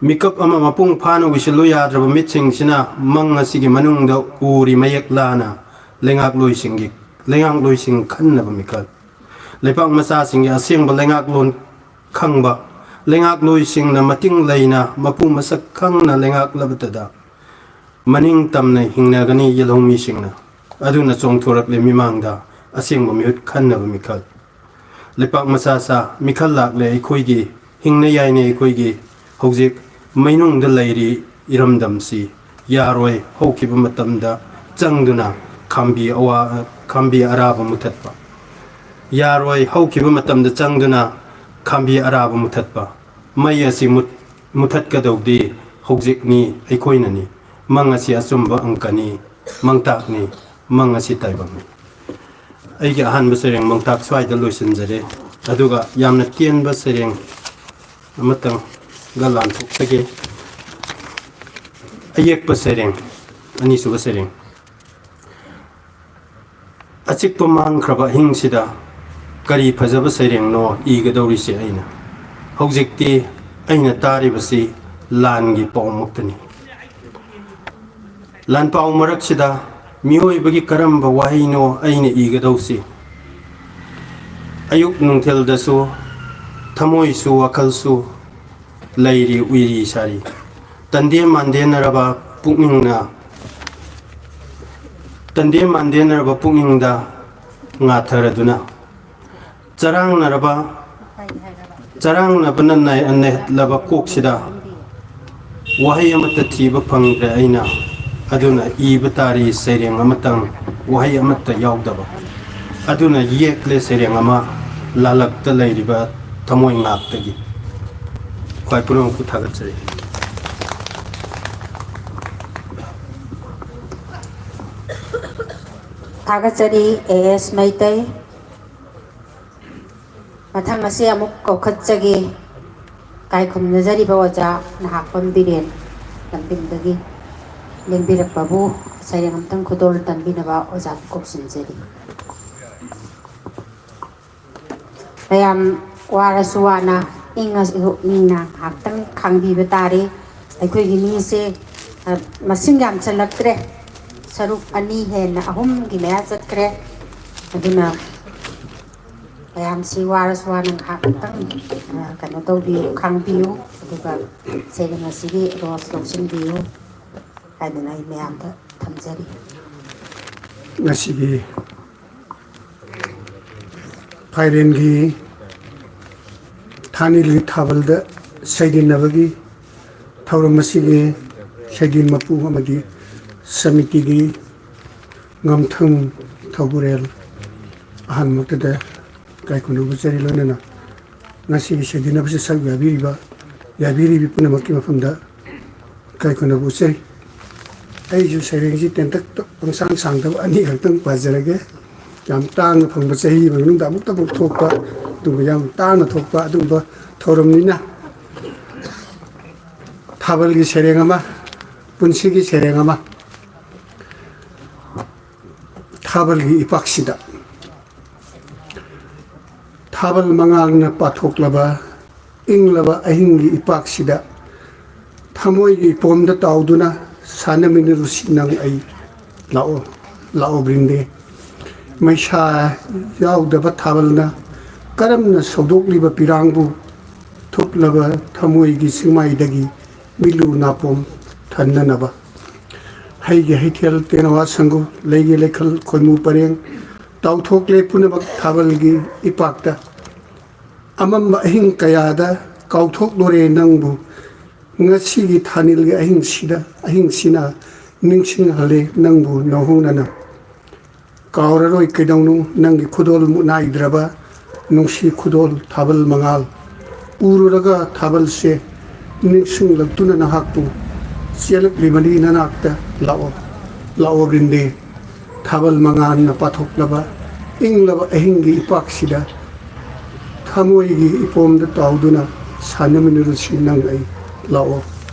ꯃꯤꯀꯞ ꯑꯃ ꯃꯄꯨꯡ ꯐꯥꯅ ꯎꯏꯁꯤꯜꯂꯨ ꯌꯥꯗ꯭ꯔꯕ ꯃꯤꯠꯁꯤꯡꯁꯤꯅ ꯃꯪ ꯑꯁꯤꯒꯤ ꯃꯅꯨꯡꯗ ꯎꯔꯤ ꯃꯌꯦꯛ ꯂꯥꯅ ꯂꯩꯉꯥꯛꯂꯣꯏꯁꯤꯡꯒꯤ, ꯂꯩꯉꯥꯛꯂꯣꯏꯁꯤꯡ ꯈꯟꯅꯕ ꯃꯤꯈꯜ꯫ ꯂꯩꯄꯥꯛ ꯃꯆꯥꯁꯤꯡꯒꯤ ꯑꯁꯦꯡꯕ ꯂꯩꯉꯥꯛꯂꯣꯟ ꯈꯪꯕ, ꯂꯩꯉꯥꯛꯂꯣꯏꯁꯤꯡꯅ ꯃꯇꯤꯡ ꯂꯩꯅ ꯃꯄꯨ ꯃꯁꯛ ꯈꯪꯅ ꯂꯩꯉꯥꯛꯂꯕꯗꯗ ꯃꯅꯤꯡ ꯇꯝꯅ ꯍꯤꯡꯅꯒꯅꯤ ꯌꯦꯜꯍꯧꯃꯤꯁꯤꯡꯅ꯫ ꯑꯗꯨꯅ ꯆꯣꯡꯊꯣꯔꯛꯂꯦ ꯃꯤꯃꯥꯡꯗ ꯑꯁꯦꯡꯕ ꯃꯤꯍꯨꯠ ꯈꯟꯅꯕ ꯃꯤꯈꯜ꯫ ꯂꯩꯄꯥꯛ ꯃꯆꯥ ꯁꯥ ꯃꯤꯈꯜ ꯂꯥꯛꯂꯦ ꯑꯩꯈꯣꯏꯒꯤ, ꯍꯤꯡꯅ ꯌꯥꯏꯅꯦ ꯑꯩꯈꯣꯏꯒꯤ꯫ ꯍꯧꯖꯤꯛ ꯃꯩꯅꯨꯡꯗ ꯂꯩꯔꯤ ꯏꯔꯝꯗꯝꯁꯤ꯫ ꯌꯥꯔꯣꯏ ꯍꯧꯈꯤꯕ ꯃꯇꯝꯗ ꯆꯪꯗꯨꯅ ꯈꯥꯝꯕꯤ ꯑꯋꯥ-, ꯈꯥꯝꯕꯤ ꯑꯔꯥꯕ ꯃꯨꯊꯠꯄ꯫ ꯌꯥꯔꯣꯏ ꯍꯧꯈꯤꯕ ꯃꯇꯝꯗ ꯆꯪꯗꯨꯅ ꯈꯥꯝꯕꯤ ꯑꯔꯥꯕ ꯃꯨꯊꯠꯄ꯫ ꯃꯩ ꯑꯁꯤ ꯃꯨꯠ-, ꯃꯨꯊꯠꯀꯗꯧꯗꯤ ꯍꯧꯖꯤꯛꯅꯤ, ꯑꯩꯈꯣꯏꯅꯅꯤ꯫ ꯃꯪ ꯑꯁꯤ ꯑꯆꯨꯝꯕ ꯑꯪꯀꯅꯤ, ꯃꯪꯇꯥꯛꯅꯤ, ꯃꯪ ꯑꯁꯤ ꯇꯥꯏꯕꯪꯅꯤ꯫ ꯑꯩꯒꯤ ꯑꯍꯥꯟꯕ ꯁꯩꯔꯦꯡ ꯃꯪꯇꯥꯛ ꯁ꯭ꯋꯥꯏꯗ ꯂꯣꯏꯁꯤꯟꯖꯔꯦ꯫ ꯑꯗꯨꯒ ꯌꯥꯝꯅ ꯇꯦꯟꯕ ꯁꯩꯔꯦꯡ ꯑꯃꯇꯪꯒ ꯂꯥꯟꯊꯣꯛꯆꯒꯦ꯫ ꯑꯌꯦꯛꯄ ꯁꯩꯔꯦꯡ, ꯑꯅꯤꯁꯨꯕ ꯁꯩꯔꯦꯡ꯫ ꯑꯆꯤꯛꯄ ꯃꯥꯡꯈ꯭ꯔꯕ ꯑꯍꯤꯡꯁꯤꯗ ꯀꯔꯤ ꯐꯖꯕ ꯁꯩꯔꯦꯡꯅꯣ ꯏꯒꯗꯧꯔꯤꯁꯦ ꯑꯩꯅ? ꯍꯧꯖꯤꯛꯇꯤ ꯑꯩꯅ ꯇꯥꯔꯤꯕꯁꯤ ꯂꯥꯟꯒꯤ ꯄꯥꯎꯃꯛꯇꯅꯤ꯫ ꯂꯥꯟꯄꯥꯎ ꯃꯔꯛꯁꯤꯗ ꯃꯤꯑꯣꯏꯕꯒꯤ ꯀꯔꯝꯕ ꯋꯥꯍꯩꯅꯣ ꯑꯩꯅ ꯏꯒꯗꯧꯁꯤ? ꯑꯌꯨꯛ ꯅꯨꯡꯊꯤꯜꯗꯁꯨ ꯊꯃꯣꯏꯁꯨ ꯋꯥꯈꯜꯁꯨ ꯂꯩꯔꯤ ꯎꯏꯔꯤ ꯁꯥꯔꯤ꯫ ꯇꯟꯗꯦ ꯃꯥꯟꯗꯦꯟꯅꯔꯕ ꯄꯨꯛꯅꯤꯡꯅ, ꯇꯟꯗꯦ ꯃꯥꯟꯗꯦꯟꯅꯔꯕ ꯄꯨꯛꯅꯤꯡꯗ ꯉꯥꯊꯔꯗꯨꯅ, ꯆꯔꯥꯡꯅꯔꯕ, ꯆꯔꯥꯡꯅꯕꯅ ꯅꯩ-, ꯅꯩꯍꯠꯂꯕ ꯀꯣꯛꯁꯤꯗ ꯋꯥꯍꯩ ꯑꯃꯠꯇ ꯊꯤꯕ ꯐꯪꯗ꯭ꯔꯦ ꯑꯩꯅ꯫ ꯑꯗꯨꯅ ꯏꯕ ꯇꯥꯔꯤ ꯁꯩꯔꯦꯡ ꯑꯃꯇꯪ, ꯋꯥꯍꯩ ꯑꯃꯠꯇ ꯌꯥꯎꯗꯕ꯫ ꯑꯗꯨꯅ ꯌꯦꯛꯂꯦ ꯁꯩꯔꯦꯡ ꯑꯃ ꯂꯥꯜꯂꯛꯇ ꯂꯩꯔꯤꯕ ꯊꯃꯣꯏ ꯉꯥꯛꯇꯒꯤ꯫ ꯈ꯭ꯋꯥꯏ ꯄꯨꯝꯅꯃꯛꯄꯨ ꯊꯥꯒꯠꯆꯔꯤ꯫ ꯊꯥꯒꯠꯆꯔꯤ ꯑꯦ ꯑꯦꯁ ꯃꯩꯇꯩ꯫ ꯃꯊꯪ ꯑꯁꯤ ꯑꯃꯨꯛ ꯀꯧꯈꯠꯆꯒꯦ꯫ ꯀꯥꯏꯈꯨꯝꯅꯖꯔꯤꯕ ꯑꯣꯖꯥ ꯅꯍꯥꯛꯄꯝ ꯕꯤꯔꯦꯟ, ꯂꯝꯗꯤꯡꯗꯒꯤ ꯂꯦꯡꯕꯤꯔꯛꯄꯕꯨ ꯁꯩꯔꯦꯡ ꯑꯃꯇꯪ ꯈꯨꯗꯣꯜ ꯇꯝꯕꯤꯅꯕ ꯑꯣꯖꯥꯕꯨ ꯀꯧꯁꯤꯟꯖꯔꯤ꯫ ꯃꯌꯥꯝ ꯋꯥꯔꯁꯨ ꯋꯥꯅ, ꯏꯪꯉꯁꯨ ꯏꯪꯅ ꯉꯥꯏꯍꯥꯛꯇꯪ ꯈꯥꯡꯕꯤꯕ ꯇꯥꯔꯦ꯫ ꯑꯩꯈꯣꯏꯒꯤ ꯃꯤꯁꯦ, ꯑ, ꯃꯁꯤꯡ ꯌꯥꯝꯁꯤꯜꯂꯛꯇ꯭ꯔꯦ꯫ ꯁꯔꯨꯛ ꯑꯅꯤ ꯍꯦꯟꯅ, ꯑꯍꯨꯝꯒꯤ ꯃꯌꯥ ꯆꯠꯈ꯭ꯔꯦ꯫ ꯑꯗꯨꯅ ꯃꯌꯥꯝꯁꯤ ꯋꯥꯔꯁꯨ ꯋꯥꯅ ꯉꯥꯏꯍꯥꯛꯇꯪ, ꯑ, ꯀꯩꯅꯣ ꯇꯧꯕꯤꯌꯨ, ꯈꯥꯡꯕꯤꯌꯨ꯫ ꯑꯗꯨꯒ ꯁꯩꯔꯦꯡ ꯑꯁꯤꯒꯤ ꯔꯣꯁ ꯂꯧꯁꯤꯟꯕꯤꯌꯨ ꯍꯥꯏꯗꯅ ꯑꯩ ꯃꯌꯥꯝꯗ ꯊꯝꯖꯔꯤ꯫ ꯉꯁꯤꯒꯤ ꯐꯥꯏꯔꯦꯟꯒꯤ ꯊꯥꯅꯤꯜꯒꯤ ꯊꯥꯕꯜꯗ ꯁꯩꯗꯤꯟꯅꯕꯒꯤ ꯊꯧꯔꯝ ꯑꯁꯤꯒꯤ ꯁꯩꯗꯤꯟ ꯃꯄꯨ ꯑꯃꯗꯤ ꯁꯃꯤꯇꯤꯒꯤ ꯉꯝꯊꯪ ꯊꯧꯕꯨꯔꯦꯜ ꯑꯍꯥꯟꯕꯃꯛꯇꯗ ꯏꯀꯥꯏ ꯈꯨꯝꯅꯕ ꯎꯠꯆꯔꯤ꯫ ꯂꯣꯏꯅꯅ ꯉꯁꯤꯒꯤ ꯁꯩꯗꯤꯟꯅꯕꯁꯤ ꯁꯔꯨꯛ ꯌꯥꯕꯤꯔꯤꯕ, ꯌꯥꯕꯤꯔꯤꯕꯤ ꯄꯨꯝꯅꯃꯛꯀꯤ ꯃꯐꯝꯗ ꯏꯀꯥꯏ ꯈꯨꯝꯅꯕ ꯎꯠꯆꯔꯤ꯫ ꯑꯩꯁꯨ ꯁꯩꯔꯦꯡꯁꯤ ꯇꯦꯟꯇꯛ ꯄꯪꯁꯥꯡ ꯁꯥꯡꯗꯕ ꯑꯅꯤ ꯈꯛꯇꯪ ꯄꯥꯖꯔꯒꯦ꯫ ꯌꯥꯝ ꯇꯥꯡꯅ ꯐꯪꯕ, ꯆꯍꯤ ꯑꯃꯒꯤ ꯃꯅꯨꯡꯗ ꯑꯃꯨꯛꯇꯃꯛ ꯊꯣꯛꯄ, ꯑꯗꯨꯒ ꯌꯥꯝ ꯇꯥꯡꯅ ꯊꯣꯛꯄ ꯑꯗꯨꯒꯨꯝꯕ ꯊꯧꯔꯝꯅꯤꯅ, ꯊꯥꯕꯜꯒꯤ ꯁꯩꯔꯦꯡ ꯑꯃ, ꯄꯨꯟꯁꯤꯒꯤ ꯁꯩꯔꯦꯡ ꯑꯃ꯫ ꯊꯥꯕꯜꯒꯤ ꯏꯄꯥꯛꯁꯤꯗ ꯊꯥꯕꯜ ꯃꯉꯥꯜꯅ ꯄꯥꯊꯣꯛꯂꯕ ꯏꯪꯂꯕ ꯑꯍꯤꯡꯒꯤ ꯏꯄꯥꯛꯁꯤꯗ ꯊꯃꯣꯏꯒꯤ ꯏꯄꯣꯝꯗ ꯇꯥꯎꯗꯨꯅ ꯁꯥꯟꯅꯃꯤꯟꯅꯔꯨꯁꯤ ꯅꯪ ꯑꯩ꯫ ꯂꯥꯛꯑꯣ, ꯂꯥꯛꯑꯣ ꯕ꯭ꯔꯤꯟꯗꯦ꯫ ꯃꯩꯁꯥ ꯌꯥꯎꯗꯕ ꯊꯥꯕꯜꯅ ꯀꯔꯝꯅ ꯁꯧꯗꯣꯛꯂꯤꯕ ꯄꯤꯔꯥꯡꯕꯨ ꯊꯨꯞꯂꯕ ꯊꯃꯣꯏꯒꯤ ꯆꯤꯡꯃꯥꯏꯗꯒꯤ ꯃꯤꯠꯂꯨ ꯅꯥꯄꯣꯝ ꯊꯟꯅꯅꯕ꯫ ꯍꯩꯒꯤ ꯍꯩꯊꯦꯜ ꯇꯦꯅꯋꯥ ꯁꯪꯒꯨ, ꯂꯩꯒꯤ ꯂꯩꯈꯜ ꯈꯣꯏꯃꯨ ꯄꯔꯦꯡ, ꯇꯥꯎꯊꯣꯛꯂꯦ ꯄꯨꯝꯅꯃꯛ ꯊꯥꯕꯜꯒꯤ ꯏꯄꯥꯛꯇ꯫ ꯑꯃꯝꯕ ꯑꯍꯤꯡ ꯀꯌꯥꯗ ꯀꯥꯎꯊꯣꯛꯂꯨꯔꯦ ꯅꯪꯕꯨ꯫ ꯉꯁꯤꯒꯤ ꯊꯥꯅꯤꯜꯒꯤ ꯑꯍꯤꯡꯁꯤꯗ, ꯑꯍꯤꯡꯁꯤꯅ ꯅꯤꯡꯁꯤꯡꯍꯜꯂꯦ ꯅꯪꯕꯨ ꯅꯧꯍꯧꯅꯅ꯫ ꯀꯥꯎꯔꯔꯣꯏ ꯀꯩꯗꯧꯅꯨ ꯅꯪꯒꯤ ꯈꯨꯗꯣꯜ ꯃꯨꯠꯅꯥꯏꯗ꯭ꯔꯕ ꯅꯨꯡꯁꯤ ꯈꯨꯗꯣꯜ ꯊꯥꯕꯜ ꯃꯉꯥꯜ꯫ ꯎꯔꯨꯔꯒ ꯊꯥꯕꯜꯁꯦ ꯅꯤꯡꯁꯤꯡꯂꯛꯇꯨꯅ ꯅꯍꯥꯛꯄꯨ ꯆꯦꯜꯂꯛꯂꯤꯕꯅꯤ ꯅꯅꯥꯛꯇ꯫ ꯂꯥꯛꯑꯣ, ꯂꯥꯛꯑꯣ ꯕ꯭ꯔꯤꯟꯗꯦ꯫ ꯊꯥꯕꯜ ꯃꯉꯥꯜꯅ ꯄꯥꯊꯣꯛꯂꯕ ꯏꯪꯂꯕ ꯑꯍꯤꯡꯒꯤ ꯏꯄꯥꯛꯁꯤꯗ ꯊꯃꯣꯏꯒꯤ ꯏꯄꯣꯝꯗ ꯇꯥꯎꯗꯨꯅ ꯁꯥꯟꯅꯃꯤꯟꯅꯔꯨꯁꯤ ꯅꯪ ꯑꯩ꯫ ꯂꯥꯛꯑꯣ,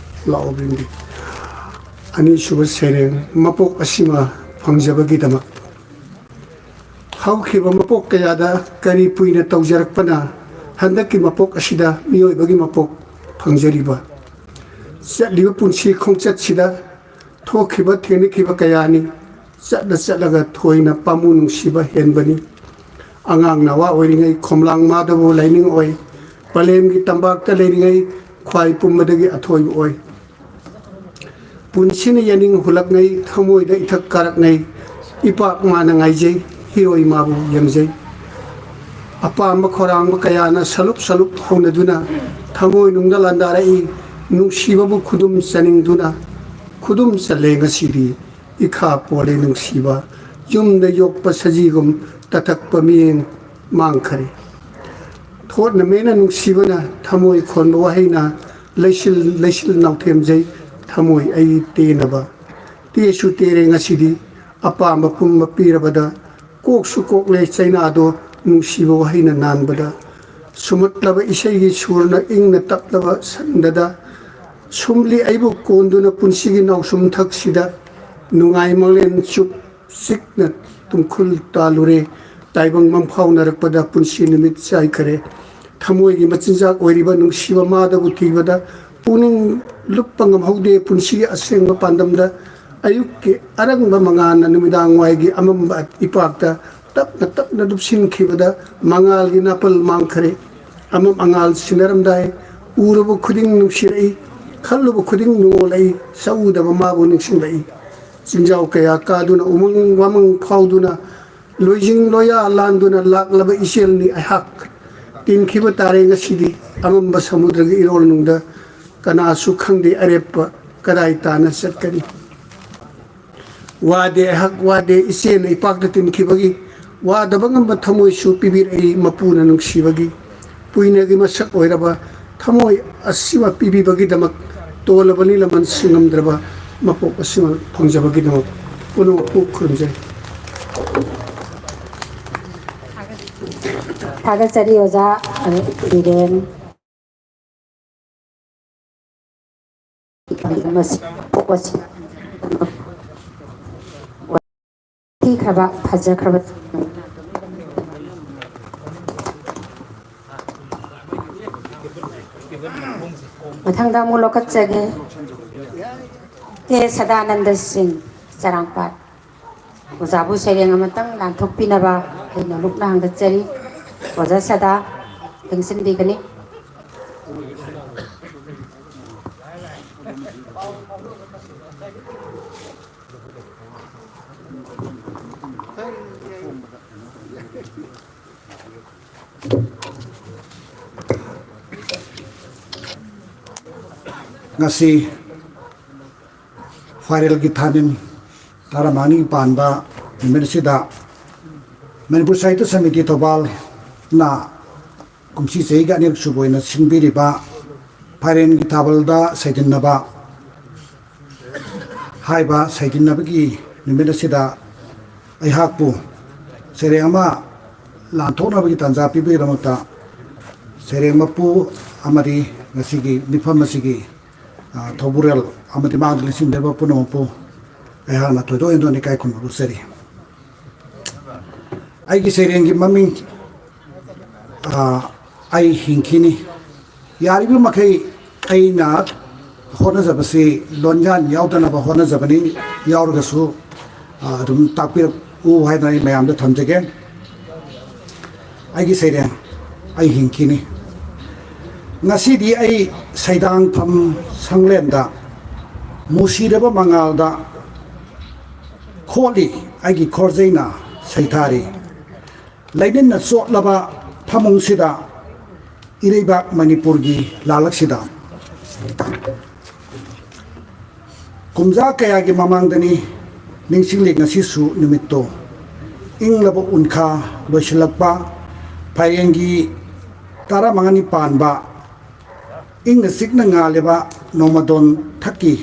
ꯂꯥꯛꯑꯣ ꯕ꯭ꯔꯤꯟꯗꯦ꯫ ꯑꯅꯤꯁꯨꯕ ꯁꯩꯔꯦꯡ, ꯃꯄꯣꯛ ꯑꯁꯤꯃ ꯐꯪꯖꯕꯒꯤꯗꯃꯛ꯫ ꯍꯧꯈꯤꯕ ꯃꯄꯣꯛ ꯀꯌꯥꯗ ꯀꯔꯤ ꯄꯨꯏꯅ ꯇꯧꯖꯔꯛꯄꯅ ꯍꯟꯗꯛꯀꯤ ꯃꯄꯣꯛ ꯑꯁꯤꯗ ꯃꯤꯑꯣꯏꯕꯒꯤ ꯃꯄꯣꯛ ꯐꯪꯖꯔꯤꯕ? ꯆꯠꯂꯤꯕ ꯄꯨꯟꯁꯤ ꯈꯣꯡꯆꯠꯁꯤꯗ ꯊꯣꯛꯈꯤꯕ ꯊꯦꯡꯅꯈꯤꯕ ꯀꯌꯥꯅꯤ꯫ ꯆꯠꯂ ꯆꯠꯂꯒ ꯊꯣꯏꯅ ꯄꯥꯝꯃꯨ ꯅꯨꯡꯁꯤꯕ ꯍꯦꯟꯕꯅꯤ꯫ ꯑꯉꯥꯡ ꯅꯋꯥ ꯑꯣꯏꯔꯤꯉꯩ ꯈꯣꯝꯂꯥꯡ ꯃꯥꯗꯕꯨ ꯂꯥꯏꯅꯤꯡ ꯑꯣꯏ, ꯄꯂꯦꯝꯒꯤ ꯇꯝꯄꯥꯛꯇ ꯂꯩꯔꯤꯉꯩ ꯈ꯭ꯋꯥꯏ ꯄꯨꯝꯕꯗꯒꯤ ꯑꯊꯣꯏꯕ ꯑꯣꯏ꯫ ꯄꯨꯟꯁꯤꯅ ꯌꯥꯅꯤꯡ ꯍꯨꯜꯂꯛꯅꯩ, ꯊꯃꯣꯏꯗ ꯏꯊꯛ ꯀꯥꯔꯛꯅꯩ, ꯏꯄꯥꯛ ꯃꯥꯅ ꯉꯥꯏꯖꯩ, ꯍꯤꯔꯣꯏ ꯃꯥꯕꯨ ꯌꯦꯡꯖꯩ꯫ ꯑꯄꯥꯝꯕ ꯈꯧꯔꯥꯡꯕ ꯀꯌꯥꯅ ꯁꯂꯨꯞ ꯁꯂꯨꯞ ꯍꯧꯅꯗꯨꯅ ꯊꯃꯣꯏꯅꯨꯡꯗ ꯂꯥꯟꯗꯥꯔꯛꯏ꯫ ꯅꯨꯡꯁꯤꯕꯕꯨ ꯈꯨꯗꯨꯝ ꯆꯅꯤꯡꯗꯨꯅ ꯈꯨꯗꯨꯝ ꯆꯜꯂꯦ ꯉꯁꯤꯗꯤ꯫ ꯏꯈꯥ ꯄꯣꯜꯂꯦ ꯅꯨꯡꯁꯤꯕ, ꯌꯨꯝꯗ ꯌꯣꯛꯄ ꯁꯖꯤꯒꯨꯝ ꯇꯊꯛꯄ ꯃꯤꯠꯌꯦꯡ ꯃꯥꯡꯈꯔꯦ꯫ ꯊꯣꯠꯅ ꯃꯦꯅ ꯅꯨꯡꯁꯤꯕꯅ ꯊꯃꯣꯏ ꯈꯣꯟꯕ ꯋꯥꯍꯩꯅ ꯂꯩꯁꯤꯜ ꯂꯩꯁꯤꯜ ꯅꯥꯎꯊꯦꯝꯖꯩ ꯊꯃꯣꯏ ꯑꯩ ꯇꯦꯅꯕ꯫ ꯇꯦꯁꯨ ꯇꯦꯔꯦ ꯉꯁꯤꯗꯤ ꯑꯄꯥꯝꯕ ꯄꯨꯝꯕ ꯄꯤꯔꯕꯗ ꯀꯣꯛꯁꯨ ꯀꯣꯛꯂꯦ ꯆꯩꯅꯥꯗꯣ ꯅꯨꯡꯁꯤꯕ ꯋꯥꯍꯩꯅ ꯅꯥꯟꯕꯗ꯫ ꯁꯨꯝꯍꯠꯂꯕ ꯏꯁꯩꯒꯤ ꯁꯨꯔꯅ ꯏꯪꯅ ꯇꯞꯂꯕ ꯁꯟꯗꯗ ꯁꯨꯝꯂꯤ ꯑꯩꯕꯨ ꯀꯣꯟꯗꯨꯅ ꯄꯨꯟꯁꯤꯒꯤ ꯅꯥꯎꯁꯨꯝ ꯊꯛꯁꯤꯗ ꯅꯨꯡꯉꯥꯏ ꯃꯪꯂꯦꯟ ꯆꯨꯞ ꯆꯤꯛꯅ ꯇꯨꯝꯈꯨꯜ ꯇꯥꯜꯂꯨꯔꯦ꯫ ꯇꯥꯏꯕꯪ ꯃꯪꯐꯥꯎꯅꯔꯛꯄꯗ ꯄꯨꯟꯁꯤ ꯅꯨꯃꯤꯠ ꯆꯥꯏꯈꯔꯦ꯫ ꯊꯃꯣꯏꯒꯤ ꯃꯆꯤꯟꯖꯥꯛ ꯑꯣꯏꯔꯤꯕ ꯅꯨꯡꯁꯤꯕ ꯃꯥꯗꯕꯨ ꯊꯤꯕꯗ ꯄꯨꯛꯅꯤꯡ ꯂꯨꯞꯄ ꯉꯝꯍꯧꯗꯦ꯫ ꯄꯨꯟꯁꯤꯒꯤ ꯑꯁꯦꯡꯕ ꯄꯥꯟꯗꯝꯗ ꯑꯌꯨꯛꯀꯤ ꯑꯔꯪꯕ ꯃꯉꯥꯜꯅ ꯅꯨꯃꯤꯗꯥꯡ ꯋꯥꯏꯒꯤ ꯑꯃꯝꯕ ꯏꯄꯥꯛꯇ ꯇꯞꯅ ꯇꯞꯅ ꯂꯨꯞꯁꯤꯟꯈꯤꯕꯗ ꯃꯉꯥꯜꯒꯤ ꯅꯥꯄꯜ ꯃꯥꯡꯈꯔꯦ꯫ ꯑꯃꯝ ꯑꯉꯥꯜ ꯁꯤꯟꯅꯔꯝꯗꯥꯏ ꯎꯔꯨꯕ ꯈꯨꯗꯤꯡ ꯅꯨꯡꯁꯤꯔꯛꯏ, ꯈꯜꯂꯨꯕ ꯈꯨꯗꯤꯡ ꯅꯨꯡꯉꯣꯜꯂꯛꯏ, ꯁꯛꯎꯗꯕ ꯃꯥꯕꯨ ꯅꯤꯡꯁꯤꯡꯂꯛꯏ꯫ ꯆꯤꯡꯖꯥꯎ ꯀꯌꯥ ꯀꯥꯗꯨꯅ ꯎꯃꯪ ꯋꯥꯃꯪ ꯐꯥꯎꯗꯨꯅ ꯂꯣꯏꯖꯤꯡ ꯂꯣꯌꯥ ꯂꯥꯟꯗꯨꯅ ꯂꯥꯛꯂꯕ ꯏꯆꯦꯜꯅꯤ ꯑꯩꯍꯥꯛ꯫ ꯇꯤꯟꯈꯤꯕ ꯇꯥꯔꯦ ꯉꯁꯤꯗꯤ ꯑꯃꯝꯕ ꯁꯃꯨꯗ꯭ꯔꯒꯤ ꯏꯔꯣꯜꯅꯨꯡꯗ ꯀꯅꯥꯁꯨ ꯈꯪꯗꯦ ꯑꯔꯦꯞꯄ ꯀꯗꯥꯏ ꯇꯥꯅ ꯆꯠꯀꯅꯤ꯫ ꯋꯥꯗꯦ ꯑꯩꯍꯥꯛ ꯋꯥꯗꯦ ꯏꯆꯦꯅ ꯏꯄꯥꯛꯇ ꯇꯤꯟꯈꯤꯕꯒꯤ ꯋꯥꯗꯕ ꯉꯝꯕ ꯊꯃꯣꯏꯁꯨ ꯄꯤꯕꯤꯔꯛꯏ ꯃꯄꯨꯅ ꯅꯨꯡꯁꯤꯕꯒꯤ꯫ ꯄꯨꯏꯅꯒꯤ ꯃꯁꯛ ꯑꯣꯏꯔꯕ ꯊꯃꯣꯏ ꯑꯁꯤꯃ ꯄꯤꯕꯤꯕꯒꯤꯗꯃꯛ ꯇꯣꯜꯂꯕꯅꯤ ꯂꯃꯟ ꯁꯤꯡꯉꯝꯗ꯭ꯔꯕ ꯃꯄꯣꯛ ꯑꯁꯤꯃ ꯐꯪꯖꯕꯒꯤꯗꯃꯛ ꯄꯨꯝꯅꯃꯛꯄꯨ ꯈꯨꯔꯨꯝꯖꯔꯤ꯫ ꯊꯥꯒꯠꯆꯔꯤ ꯑꯣꯖꯥ ꯕꯤꯔꯦꯟ꯫ ꯊꯤꯈ꯭ꯔꯕ ꯐꯖꯈ꯭ꯔꯕ ꯃꯊꯪꯗ ꯑꯃꯨꯛ ꯂꯧꯈꯠꯆꯒꯦ꯫ ꯀꯦ ꯁꯗꯥꯅꯟꯗ ꯁꯤꯡ, ꯆꯔꯥꯡꯄꯥꯠ꯫ ꯑꯣꯖꯥꯕꯨ ꯁꯩꯔꯦꯡ ꯑꯃꯇꯪ ꯂꯥꯟꯊꯣꯛꯄꯤꯅꯕ ꯑꯩꯅ ꯃꯨꯛꯅ ꯍꯪꯒꯠꯆꯔꯤ꯫ ꯑꯣꯖꯥ ꯁꯗꯥ ꯂꯦꯡꯁꯤꯟꯕꯤꯒꯅꯤ꯫ ꯉꯁꯤ ꯐꯥꯏꯔꯦꯜꯒꯤ ꯊꯥꯅꯤꯜ ꯇꯔꯥꯃꯉꯥꯅꯤ ꯄꯥꯟꯕ ꯅꯨꯃꯤꯠ ꯑꯁꯤꯗ ꯃꯅꯤꯄꯨꯔ ꯁꯥꯍꯤꯇ꯭ꯌ ꯁꯃꯤꯇꯤ ꯊꯧꯕꯥꯜꯅ ꯀꯨꯝꯁꯤ ꯆꯍꯤꯒꯤ ꯑꯅꯤꯔꯛ ꯁꯨꯕ ꯑꯣꯏꯅ ꯁꯤꯟꯕꯤꯔꯤꯕ ꯐꯥꯏꯔꯦꯟꯒꯤ ꯊꯥꯕꯜꯗ ꯁꯩꯗꯤꯟꯅꯕ ꯍꯥꯏꯕ ꯁꯩꯗꯤꯟꯅꯕꯒꯤ ꯅꯨꯃꯤꯠ ꯑꯁꯤꯗ ꯑꯩꯍꯥꯛꯄꯨ ꯁꯩꯔꯦꯡ ꯑꯃ ꯂꯥꯟꯊꯣꯛꯅꯕꯒꯤ ꯇꯥꯟꯖꯥ ꯄꯤꯕꯒꯤꯗꯃꯛꯇ ꯁꯩꯔꯦꯡ ꯃꯄꯨ ꯑꯃꯗꯤ ꯉꯁꯤꯒꯤ ꯃꯤꯐꯝ ꯑꯁꯤꯒꯤ, ꯑ, ꯊꯧꯕꯨꯔꯦꯜ ꯑꯃꯗꯤ ꯃꯥꯡꯗ ꯂꯦꯡꯁꯤꯟꯕꯤꯔꯕ ꯄꯨꯝꯅꯃꯛꯄꯨ ꯑꯩꯍꯥꯛꯅ ꯊꯣꯏꯗꯣꯛ ꯍꯦꯟꯗꯣꯛꯅ ꯏꯀꯥꯏ ꯈꯨꯝꯅꯕ ꯎꯠꯆꯔꯤ꯫ ꯑꯩꯒꯤ ꯁꯩꯔꯦꯡꯒꯤ ꯃꯃꯤꯡ, ꯑ, "ꯑꯩ ꯍꯤꯡꯈꯤꯅꯤ"꯫ ꯌꯥꯔꯤꯕ ꯃꯈꯩ ꯑꯩꯅ ꯍꯣꯠꯅꯖꯕꯁꯤ ꯂꯣꯟꯌꯥꯟ ꯌꯥꯎꯗꯅꯕ ꯍꯣꯠꯅꯖꯕꯅꯤ꯫ ꯌꯥꯎꯔꯒꯁꯨ, ꯑ, ꯑꯗꯨꯝ ꯇꯥꯛꯄꯤꯔꯛꯎ ꯍꯥꯏꯗꯅ ꯑꯩ ꯃꯌꯥꯝꯗ ꯊꯝꯖꯒꯦ꯫ ꯑꯩꯒꯤ ꯁꯩꯔꯦꯡ "ꯑꯩ ꯍꯤꯡꯈꯤꯅꯤ"꯫ ꯉꯁꯤꯗꯤ ꯑꯩ ꯁꯩꯗꯥꯡꯐꯝ ꯁꯪꯂꯦꯟꯗ ꯃꯨꯁꯤꯔꯕ ꯃꯉꯥꯜꯗ ꯈꯣꯠꯂꯤ꯫ ꯑꯩꯒꯤ ꯈꯣꯔꯖꯩꯅ ꯁꯩꯊꯥꯔꯤ꯫ ꯂꯩꯅꯤꯟꯅ ꯆꯣꯠꯂꯕ ꯐꯃꯨꯡꯁꯤꯗ, ꯏꯔꯩꯕꯥꯛ ꯃꯅꯤꯄꯨꯔꯒꯤ ꯂꯥꯂꯛꯁꯤꯗ꯫ ꯀꯨꯝꯖꯥ ꯀꯌꯥꯒꯤ ꯃꯃꯥꯡꯗꯅꯤ ꯅꯤꯡꯁꯤꯡꯂꯤ ꯉꯁꯤꯁꯨ ꯅꯨꯃꯤꯠꯇꯣ꯫ ꯏꯪꯂꯕ ꯎꯟꯈꯥ ꯂꯣꯏꯁꯤꯜꯂꯛꯄ, ꯐꯥꯏꯔꯦꯟꯒꯤ ꯇꯔꯥꯃꯉꯥꯅꯤ ꯄꯥꯟꯕ, ꯏꯪꯅ ꯆꯤꯛꯅ ꯉꯥꯜꯂꯤꯕ ꯅꯣꯡꯃꯗꯣꯟ ꯊꯛꯀꯤ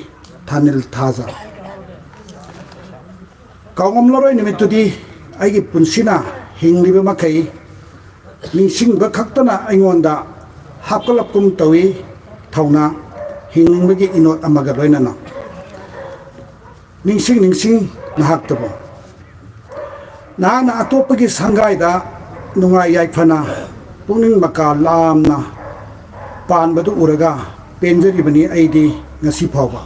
ꯊꯥꯅꯤꯜ ꯊꯥꯖ꯫ ꯀꯥꯎꯉꯝꯂꯔꯣꯏ ꯅꯨꯃꯤꯠꯇꯨꯗꯤ꯫ ꯑꯩꯒꯤ ꯄꯨꯟꯁꯤꯅ ꯍꯤꯡꯂꯤꯕ ꯃꯈꯩ ꯅꯤꯡꯁꯤꯡꯕ ꯈꯛꯇꯅ ꯑꯩꯉꯣꯟꯗ ꯍꯥꯞꯀꯠꯂꯛꯄꯒꯨꯝ ꯇꯧꯏ ꯊꯧꯅꯥ, ꯍꯤꯡꯅꯤꯡꯕꯒꯤ ꯏꯅꯣꯠ ꯑꯃꯒ ꯂꯣꯏꯅꯅ꯫ ꯅꯤꯡꯁꯤꯡ ꯅꯤꯡꯁꯤꯡ ꯅꯍꯥꯛꯇꯕꯨ꯫ ꯅꯍꯥꯛꯅ ꯑꯇꯣꯞꯄꯒꯤ ꯁꯪꯒꯥꯏꯗ ꯅꯨꯡꯉꯥꯏ ꯌꯥꯏꯐꯅ ꯄꯨꯛꯅꯤꯡ ꯃꯀꯥ ꯂꯥꯝꯅ ꯄꯥꯟꯕꯗꯨ ꯎꯔꯒ ꯄꯦꯟꯖꯔꯤꯕꯅꯤ ꯑꯩꯗꯤ ꯉꯁꯤ ꯐꯥꯎꯕ꯫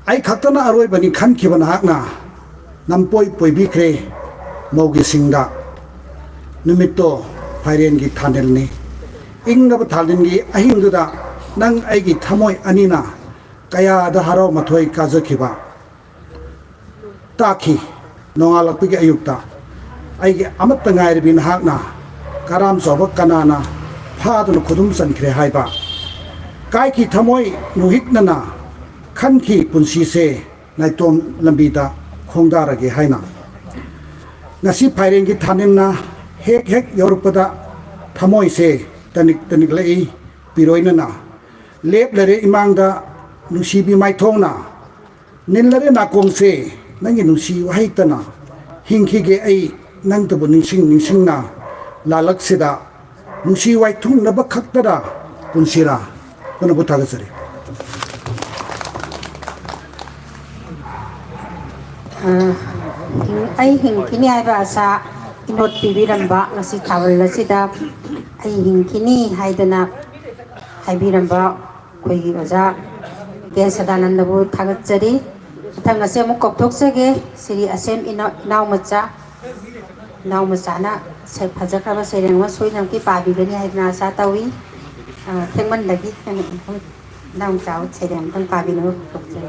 ꯑꯩ ꯈꯛꯇꯅ ꯑꯔꯣꯏꯕꯅꯤ ꯈꯟꯈꯤꯕ ꯅꯍꯥꯛꯅ ꯅꯝꯄꯣꯏ ꯄꯣꯏꯕꯤꯈ꯭ꯔꯦ ꯃꯧꯒꯤ ꯁꯤꯡꯗ꯫ ꯅꯨꯃꯤꯠꯇꯣ ꯐꯥꯏꯔꯦꯟꯒꯤ ꯊꯥꯅꯤꯜꯅꯤ꯫ ꯏꯪꯂꯕ ꯊꯥꯅꯤꯜꯒꯤ ꯑꯍꯤꯡꯗꯨꯗ ꯅꯪ ꯑꯩꯒꯤ ꯊꯃꯣꯏ ꯑꯅꯤꯅ ꯀꯌꯥꯗ ꯍꯔꯥꯎ ꯃꯊꯣꯏ ꯀꯥꯖꯈꯤꯕ꯫ ꯇꯥꯈꯤ꯫ ꯅꯣꯡꯉꯥꯜꯂꯛꯄꯒꯤ ꯑꯌꯨꯛꯇ ꯑꯩꯒꯤ ꯑꯃꯠꯇ ꯉꯥꯏꯔꯕꯤ ꯅꯍꯥꯛꯅ ꯀꯔꯥꯝ ꯆꯥꯎꯕ ꯀꯅꯥꯅ ꯐꯥꯗꯨꯅ ꯈꯨꯗꯨꯝ ꯆꯟꯈ꯭ꯔꯦ ꯍꯥꯏꯕ꯫ ꯀꯥꯏꯈꯤ ꯊꯃꯣꯏ ꯅꯨꯡꯍꯤꯛꯅꯅ ꯈꯟꯈꯤ ꯄꯨꯟꯁꯤꯁꯦ ꯅꯥꯏꯇꯣꯝ ꯂꯝꯕꯤꯗ ꯈꯣꯡꯗꯥꯔꯒꯦ ꯍꯥꯏꯅ꯫ ꯉꯁꯤ ꯐꯥꯏꯔꯦꯟꯒꯤ ꯊꯥꯅꯤꯟꯅ ꯍꯦꯛ ꯍꯦꯛ ꯌꯧꯔꯛꯄꯗ ꯊꯃꯣꯏꯁꯦ ꯇꯅꯤꯛ ꯇꯅꯤꯛꯂꯛꯏ ꯄꯤꯔꯣꯏꯅꯅ꯫ ꯂꯦꯞꯂꯔꯦ ꯏꯃꯥꯡꯗ ꯅꯨꯡꯁꯤꯕꯤ ꯃꯥꯏꯊꯣꯡꯅ꯫ ꯅꯤꯜꯂꯔꯦ ꯅꯥꯀꯣꯡꯁꯦ ꯅꯪꯒꯤ ꯅꯨꯡꯁꯤ ꯋꯥꯍꯩꯇꯅ꯫ ꯍꯤꯡꯈꯤꯒꯦ ꯑꯩ ꯅꯪꯇꯕꯨ ꯅꯤꯡꯁꯤꯡ ꯅꯤꯡꯁꯤꯡꯅ꯫ ꯂꯥꯜꯂꯛꯁꯤꯗ ꯅꯨꯡꯁꯤ ꯋꯥꯏꯊꯨꯡꯅꯕ ꯈꯛꯇꯗ ꯄꯨꯟꯁꯤꯔꯥ? ꯄꯨꯝꯅꯃꯛꯄꯨ ꯊꯥꯒꯠꯆꯔꯤ꯫ ꯑ, ꯑꯩ ꯍꯤꯡꯈꯤꯅꯤ ꯍꯥꯏꯕ ꯑꯁꯥ ꯏꯅꯣꯠ ꯄꯤꯕꯤꯔꯝꯕ, ꯉꯁꯤ ꯊꯥꯕꯜ ꯑꯁꯤꯗ ꯑꯩ ꯍꯤꯡꯈꯤꯅꯤ ꯍꯥꯏꯗꯅ ꯍꯥꯏꯕꯤꯔꯝꯕ ꯑꯩꯈꯣꯏꯒꯤ ꯑꯣꯖꯥ ꯀꯦ ꯁꯗꯥꯅꯟꯗꯕꯨ ꯊꯥꯒꯠꯆꯔꯤ꯫ ꯃꯊꯪ ꯑꯁꯤ ꯑꯃꯨꯛ ꯀꯧꯊꯣꯛꯆꯒꯦ꯫ ꯁꯤꯔꯤ ꯑꯁꯦꯝ ꯏꯅꯥꯎ, ꯏꯅꯥꯎ ꯃꯆꯥ, ꯏꯅꯥꯎ ꯃꯆꯥꯅ ꯁꯩ-, ꯐꯖꯈ꯭ꯔꯕ ꯁꯩꯔꯦꯡ ꯑꯃ ꯁꯣꯏꯗꯅꯃꯛꯀꯤ ꯄꯥꯕꯤꯒꯅꯤ ꯍꯥꯏꯗꯅ ꯑꯁꯥ ꯇꯧꯏ꯫ ꯑ, ꯊꯦꯡꯃꯟꯕꯒꯤ ꯑꯩꯅ ꯏꯅꯥꯎ ꯃꯆꯥꯕꯨ ꯁꯩꯔꯦꯡ ꯑꯃꯇꯪ ꯄꯥꯕꯤꯅꯕ ꯀꯧꯊꯣꯛꯆꯔꯤ꯫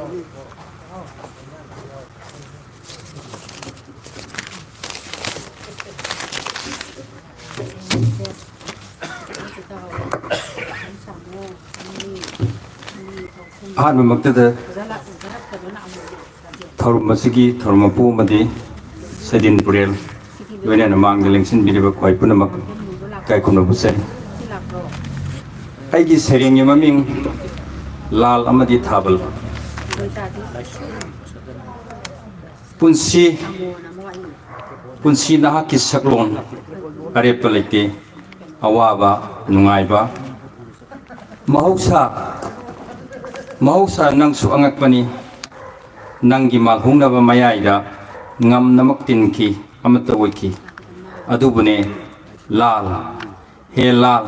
ꯑꯍꯥꯟꯕꯃꯛꯇꯗ ꯊꯧꯔꯝ ꯑꯁꯤꯒꯤ ꯊꯧꯔꯝ ꯃꯄꯨ ꯑꯃꯗꯤ ꯁꯩꯗꯤꯟ ꯄꯨꯔꯦꯜ ꯂꯣꯏꯅꯅ ꯃꯥꯡꯗ ꯂꯦꯡꯁꯤꯟꯕꯤꯔꯤꯕ ꯈ꯭ꯋꯥꯏ ꯄꯨꯝꯅꯃꯛ ꯏꯀꯥꯏ ꯈꯨꯝꯅꯕ ꯎꯠꯆꯔꯤ꯫ ꯑꯩꯒꯤ ꯁꯩꯔꯦꯡꯒꯤ ꯃꯃꯤꯡ ꯂꯥꯜ ꯑꯃꯗꯤ ꯊꯥꯕꯜ꯫ ꯄꯨꯟꯁꯤ, ꯄꯨꯟꯁꯤ ꯅꯍꯥꯛꯀꯤ ꯁꯛꯂꯣꯟ ꯑꯔꯦꯞꯄ ꯂꯩꯇꯦ꯫ ꯑꯋꯥꯕ, ꯅꯨꯡꯉꯥꯏꯕ, ꯃꯍꯧꯁꯥ, ꯃꯍꯧꯁꯥ ꯅꯪꯁꯨ ꯑꯉꯛꯄꯅꯤ꯫ ꯅꯪꯒꯤ ꯃꯥꯜꯍꯧꯅꯕ ꯃꯌꯥꯏꯗ ꯉꯝꯅꯃꯛ ꯇꯤꯟꯈꯤ, ꯑꯃꯠꯇ ꯑꯣꯏꯈꯤ꯫ ꯑꯗꯨꯕꯨꯅꯦ ꯂꯥꯜ, ꯍꯦ ꯂꯥꯜ,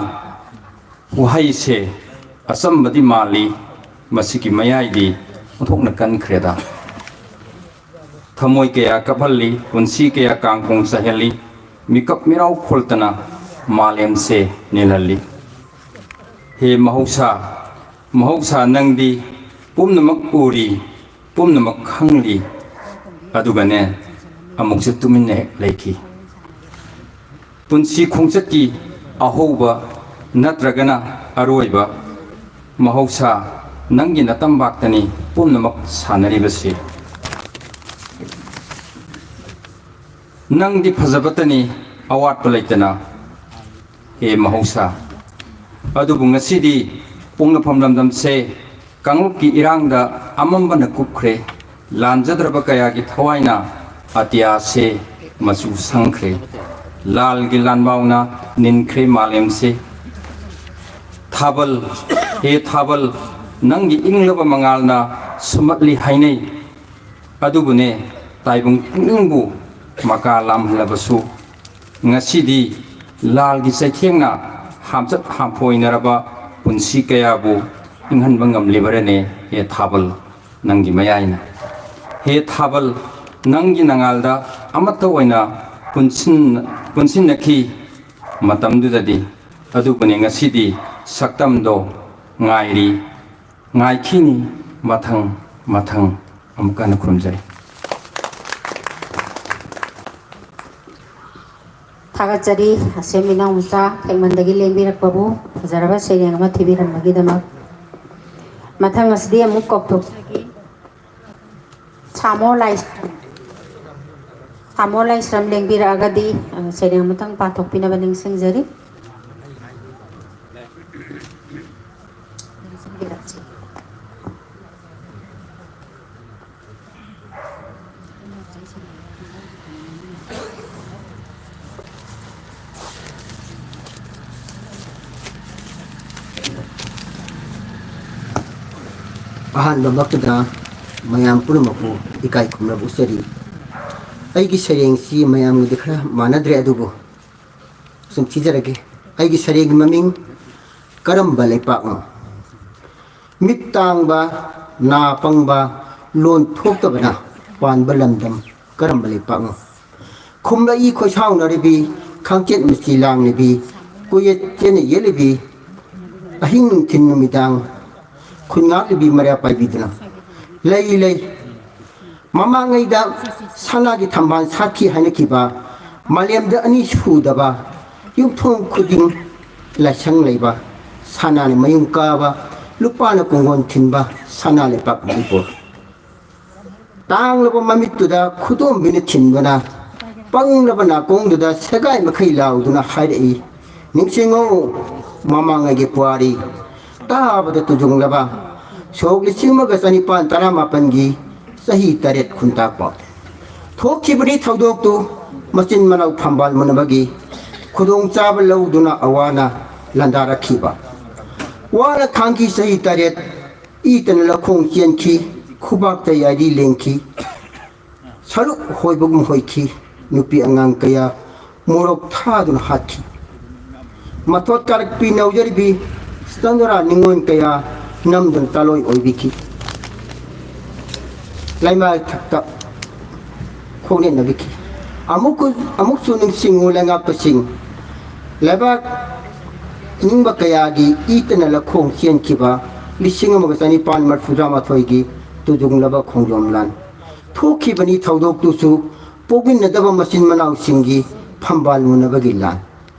ꯋꯥꯍꯩꯁꯦ ꯑꯆꯝꯕꯗꯤ ꯃꯥꯜꯂꯤ, ꯃꯁꯤꯒꯤ ꯃꯌꯥꯏꯗꯤ ꯑꯣꯟꯊꯣꯛꯅ ꯀꯟꯈ꯭ꯔꯦꯗ꯫ ꯊꯃꯣꯏ ꯀꯌꯥ ꯀꯞꯍꯜꯂꯤ, ꯄꯨꯟꯁꯤ ꯀꯌꯥ ꯀꯥꯡꯈꯣꯡ ꯆꯥꯏꯍꯜꯂꯤ, ꯃꯤꯀꯞ ꯃꯤꯔꯥꯎ ꯈꯣꯜꯇꯅ ꯃꯥꯂꯦꯝꯁꯦ ꯅꯤꯜꯍꯜꯂꯤ꯫ ꯍꯦ ꯃꯍꯧꯁꯥ, ꯃꯍꯧꯁꯥ ꯅꯪꯗꯤ ꯄꯨꯝꯅꯃꯛ ꯎꯔꯤ, ꯄꯨꯝꯅꯃꯛ ꯈꯪꯂꯤ꯫ ꯑꯗꯨꯒꯅꯦ, ꯑꯃꯨꯛꯁꯨ ꯇꯨꯃꯤꯟꯅ ꯍꯦꯛ ꯂꯩꯈꯤ꯫ ꯄꯨꯟꯁꯤ ꯈꯣꯡꯆꯠꯀꯤ ꯑꯍꯧꯕ ꯅꯠꯇ꯭ꯔꯒꯅ ꯑꯔꯣꯏꯕ, ꯃꯍꯧꯁꯥ, ꯅꯪꯒꯤ ꯅꯇꯝꯕꯥꯛꯇꯅꯤ ꯄꯨꯝꯅꯃꯛ ꯁꯥꯟꯅꯔꯤꯕꯁꯤ꯫ ꯅꯪꯗꯤ ꯐꯖꯕꯇꯅꯤ ꯑꯋꯥꯠꯄ ꯂꯩꯇꯅ, ꯍꯦ ꯃꯍꯧꯁꯥ꯫ ꯑꯗꯨꯕꯨ ꯉꯁꯤꯗꯤ ꯄꯣꯛꯅꯐꯝ ꯂꯝꯗꯝꯁꯦ ꯀꯥꯡꯂꯨꯞꯀꯤ ꯏꯔꯥꯡꯗ ꯑꯃꯝꯕꯅ ꯀꯨꯞꯈ꯭ꯔꯦ꯫ ꯂꯥꯟꯖꯗ꯭ꯔꯕ ꯀꯌꯥꯒꯤ ꯊꯋꯥꯏꯅ ꯑꯇꯤꯌꯥꯁꯦ ꯃꯆꯨ ꯁꯪꯈ꯭ꯔꯦ꯫ ꯂꯥꯜꯒꯤ ꯂꯥꯟꯕꯥꯎꯅ ꯅꯤꯟꯈ꯭ꯔꯦ ꯃꯥꯂꯦꯝꯁꯦ꯫ ꯊꯥꯕꯜ, ꯍꯦ ꯊꯥꯕꯜ, ꯅꯪꯒꯤ ꯏꯪꯂꯕ ꯃꯉꯥꯜꯅ ꯁꯨꯝꯍꯠꯂꯤ ꯍꯥꯏꯅꯩ꯫ ꯑꯗꯨꯕꯨꯅꯦ, ꯇꯥꯏꯕꯪ ꯄꯨꯛꯅꯤꯡꯕꯨ ꯃꯀꯥ ꯂꯥꯝꯍꯜꯂꯕꯁꯨ, ꯉꯁꯤꯗꯤ ꯂꯥꯜꯒꯤ ꯆꯩꯊꯦꯡꯅ ꯍꯥꯝꯆꯠ ꯍꯥꯝꯐꯣꯏꯅꯔꯕ ꯄꯨꯟꯁꯤ ꯀꯌꯥꯕꯨ ꯏꯪꯍꯟꯕ ꯉꯝꯂꯤꯕꯔꯅꯦ, ꯍꯦ ꯊꯥꯕꯜ, ꯅꯪꯒꯤ ꯃꯌꯥꯏꯅ? ꯍꯦ ꯊꯥꯕꯜ, ꯅꯪꯒꯤ ꯅꯉꯥꯜꯗ ꯑꯃꯠꯇ ꯑꯣꯏꯅ ꯄꯨꯟꯁꯤꯟ-, ꯄꯨꯟꯁꯤꯟꯅꯈꯤ ꯃꯇꯝꯗꯨꯗꯗꯤ꯫ ꯑꯗꯨꯕꯨꯅꯦ, ꯉꯁꯤꯗꯤ ꯁꯛꯇꯝꯗꯣ ꯉꯥꯏꯔꯤ, ꯉꯥꯏꯈꯤꯅꯤ, ꯃꯊꯪ, ꯃꯊꯪ꯫ ꯑꯃꯨꯛꯀ ꯍꯟꯅ ꯈꯨꯔꯨꯝꯖꯔꯤ꯫ ꯊꯥꯒꯠꯆꯔꯤ ꯑꯁꯦꯝ ꯏꯅꯥꯎ ꯃꯆꯥ ꯐꯦꯛꯃꯟꯗꯒꯤ ꯂꯦꯡꯕꯤꯔꯛꯄꯕꯨ ꯐꯖꯔꯕ ꯁꯩꯔꯦꯡ ꯑꯃ ꯊꯤꯕꯤꯔꯝꯕꯒꯤꯗꯃꯛ꯫ ꯃꯊꯪ ꯑꯁꯤꯗꯤ ꯑꯃꯨꯛ ꯀꯧꯊꯣꯛꯆꯒꯦ꯫ ꯁꯥꯃꯣ ꯂꯥꯏꯁ꯭ꯔꯝ, ꯁꯥꯃꯣ ꯂꯥꯏꯁ꯭ꯔꯝ ꯂꯦꯡꯕꯤꯔꯛꯑꯒꯗꯤ, ꯑ, ꯁꯩꯔꯦꯡ ꯑꯃꯇꯪ ꯄꯥꯊꯣꯛꯄꯤꯅꯕ ꯅꯤꯡꯁꯤꯡꯖꯔꯤ꯫ ꯑꯍꯥꯟꯕꯃꯛꯇꯗ ꯃꯌꯥꯝ ꯄꯨꯝꯅꯃꯛꯄꯨ ꯏꯀꯥꯏ ꯈꯨꯝꯅꯕ ꯎꯠꯆꯔꯤ꯫ ꯑꯩꯒꯤ ꯁꯩꯔꯦꯡꯁꯤ ꯃꯌꯥꯝꯒꯗꯤ ꯈꯔ ꯃꯥꯟꯅꯗ꯭ꯔꯦ, ꯑꯗꯨꯕꯨ ꯁꯨꯝ ꯊꯤꯖꯔꯒꯦ꯫ ꯑꯩꯒꯤ ꯁꯩꯔꯦꯡꯒꯤ ꯃꯃꯤꯡ "ꯀꯔꯝꯕ ꯂꯩꯄꯥꯛꯅꯣ?" ꯃꯤꯠ ꯇꯥꯡꯕ, ꯅꯥ ꯄꯪꯕ, ꯂꯣꯟ ꯊꯣꯛꯇꯕꯅ ꯄꯥꯟꯕ ꯂꯝꯗꯝ ꯀꯔꯝꯕ ꯂꯩꯄꯥꯛꯅꯣ? ꯈꯨꯝꯂꯛꯏ ꯈꯣꯏꯁꯥꯎꯅꯔꯤꯕꯤ, ꯈꯪꯆꯦꯠ ꯃꯆꯤ ꯂꯥꯡꯂꯤꯕꯤ, ꯀꯣꯏꯌꯦꯠ ꯆꯦꯟꯅ ꯌꯦꯠꯂꯤꯕꯤ, ꯑꯍꯤꯡ ꯅꯨꯡꯊꯤꯜ ꯅꯨꯃꯤꯗꯥꯡ ꯈꯨꯟꯉꯥꯛꯂꯤꯕꯤ ꯃꯩꯔꯥ ꯄꯥꯏꯕꯤꯗꯨꯅ꯫ ꯂꯩ, ꯂꯩ꯫ ꯃꯃꯥꯡꯉꯩꯗ ꯁꯅꯥꯒꯤ ꯊꯝꯕꯥꯜ ꯁꯥꯠꯈꯤ ꯍꯥꯏꯅꯈꯤꯕ, ꯃꯥꯂꯦꯝꯗ ꯑꯅꯤ ꯁꯨꯗꯕ, ꯌꯨꯝꯊꯣꯡ ꯈꯨꯗꯤꯡ ꯂꯥꯏꯁꯪ ꯂꯩꯕ, ꯁꯅꯥꯅ ꯃꯌꯨꯝ ꯀꯥꯕ, ꯂꯨꯄꯥꯅ ꯀꯣꯡꯒꯣꯟ ꯊꯤꯟꯕ ꯁꯅꯥ ꯂꯩꯄꯥꯛ ꯃꯅꯤꯄꯨꯔ꯫ ꯇꯥꯡꯂꯕ ꯃꯃꯤꯠꯇꯨꯗ ꯈꯨꯗꯣꯝꯕꯤꯅ ꯊꯤꯟꯕꯅ, ꯄꯪꯂꯕ ꯅꯥꯀꯣꯡꯗꯨꯗ ꯁꯦꯒꯥꯏ ꯃꯈꯩ ꯂꯥꯎꯗꯨꯅ ꯍꯥꯏꯔꯛꯏ, "ꯅꯤꯡꯁꯤꯡꯉꯨ, ꯃꯃꯥꯡꯉꯩꯒꯤ ꯄꯨꯋꯥꯔꯤ ꯇꯥꯕꯗ ꯇꯨꯖꯨꯡꯂꯕ ꯁꯣꯛ ꯂꯤꯁꯤꯡ ꯑꯃꯒ ꯆꯅꯤꯄꯥꯟ ꯇꯔꯥꯃꯥꯄꯟꯒꯤ ꯆꯍꯤ ꯇꯔꯦꯠ ꯈꯨꯟꯇꯥꯛꯄ ꯊꯣꯛꯈꯤꯕꯅꯤ ꯊꯧꯗꯣꯛꯇꯨ ꯃꯆꯤꯟ ꯃꯅꯥꯎ ꯐꯝꯕꯥꯜ ꯃꯨꯟꯅꯕꯒꯤ ꯈꯨꯗꯣꯡꯆꯥꯕ ꯂꯧꯗꯨꯅ ꯑꯋꯥꯅ ꯂꯥꯟꯗꯥꯔꯛꯈꯤꯕ꯫ ꯋꯥꯅ ꯈꯥꯡꯈꯤ ꯆꯍꯤ ꯇꯔꯦꯠ, ꯏꯇꯅ ꯂꯧꯈꯣꯡ ꯆꯦꯟꯈꯤ, ꯈꯨꯕꯥꯛꯇ ꯌꯥꯏꯔꯤ ꯂꯦꯡꯈꯤ, ꯁꯔꯨꯛ ꯍꯣꯏꯕꯒꯨꯝ ꯍꯣꯏꯈꯤ, ꯅꯨꯄꯤ ꯑꯉꯥꯡ ꯀꯌꯥ ꯃꯣꯔꯣꯛ ꯊꯥꯗꯨꯅ ꯍꯥꯠꯈꯤ꯫ ꯃꯊꯣꯠ ꯀꯥꯔꯛꯄꯤ ꯅꯧꯖꯔꯤꯕꯤ ꯆꯟꯗ꯭ꯔꯥ ꯅꯤꯉꯣꯜ ꯀꯌꯥ ꯅꯝꯗꯨꯅ ꯇꯥꯂꯣꯏ ꯑꯣꯏꯕꯤꯈꯤ꯫ ꯂꯩꯃꯥꯏ ꯊꯛꯇ ꯈꯣꯡꯅꯦꯠꯅꯕꯤꯈꯤ꯫ ꯑꯃꯨꯛ-, ꯑꯃꯨꯛꯁꯨ ꯅꯤꯡꯁꯤꯡꯉꯨ ꯂꯩꯉꯥꯛꯄꯁꯤꯡ, ꯂꯩꯕꯥꯛ ꯅꯤꯡꯕ ꯀꯌꯥꯒꯤ ꯏꯇꯅ ꯂꯈꯣꯡ ꯆꯦꯟꯈꯤꯕ ꯂꯤꯁꯤꯡ ꯑꯃꯒ ꯆꯅꯤꯄꯥꯟ ꯃꯔꯐꯨꯇꯔꯥꯃꯥꯊꯣꯏꯒꯤ ꯇꯨꯖꯨꯡꯂꯕ ꯈꯣꯡꯖꯣꯝ ꯂꯥꯟ꯫ ꯊꯣꯛꯈꯤꯕꯅꯤ ꯊꯧꯗꯣꯛꯇꯨꯁꯨ ꯄꯣꯛꯃꯤꯟꯅꯗꯕ ꯃꯆꯤꯟ ꯃꯅꯥꯎꯁꯤꯡꯒꯤ ꯐꯝꯕꯥꯜ ꯃꯨꯟꯅꯕꯒꯤ ꯂꯥꯟ꯫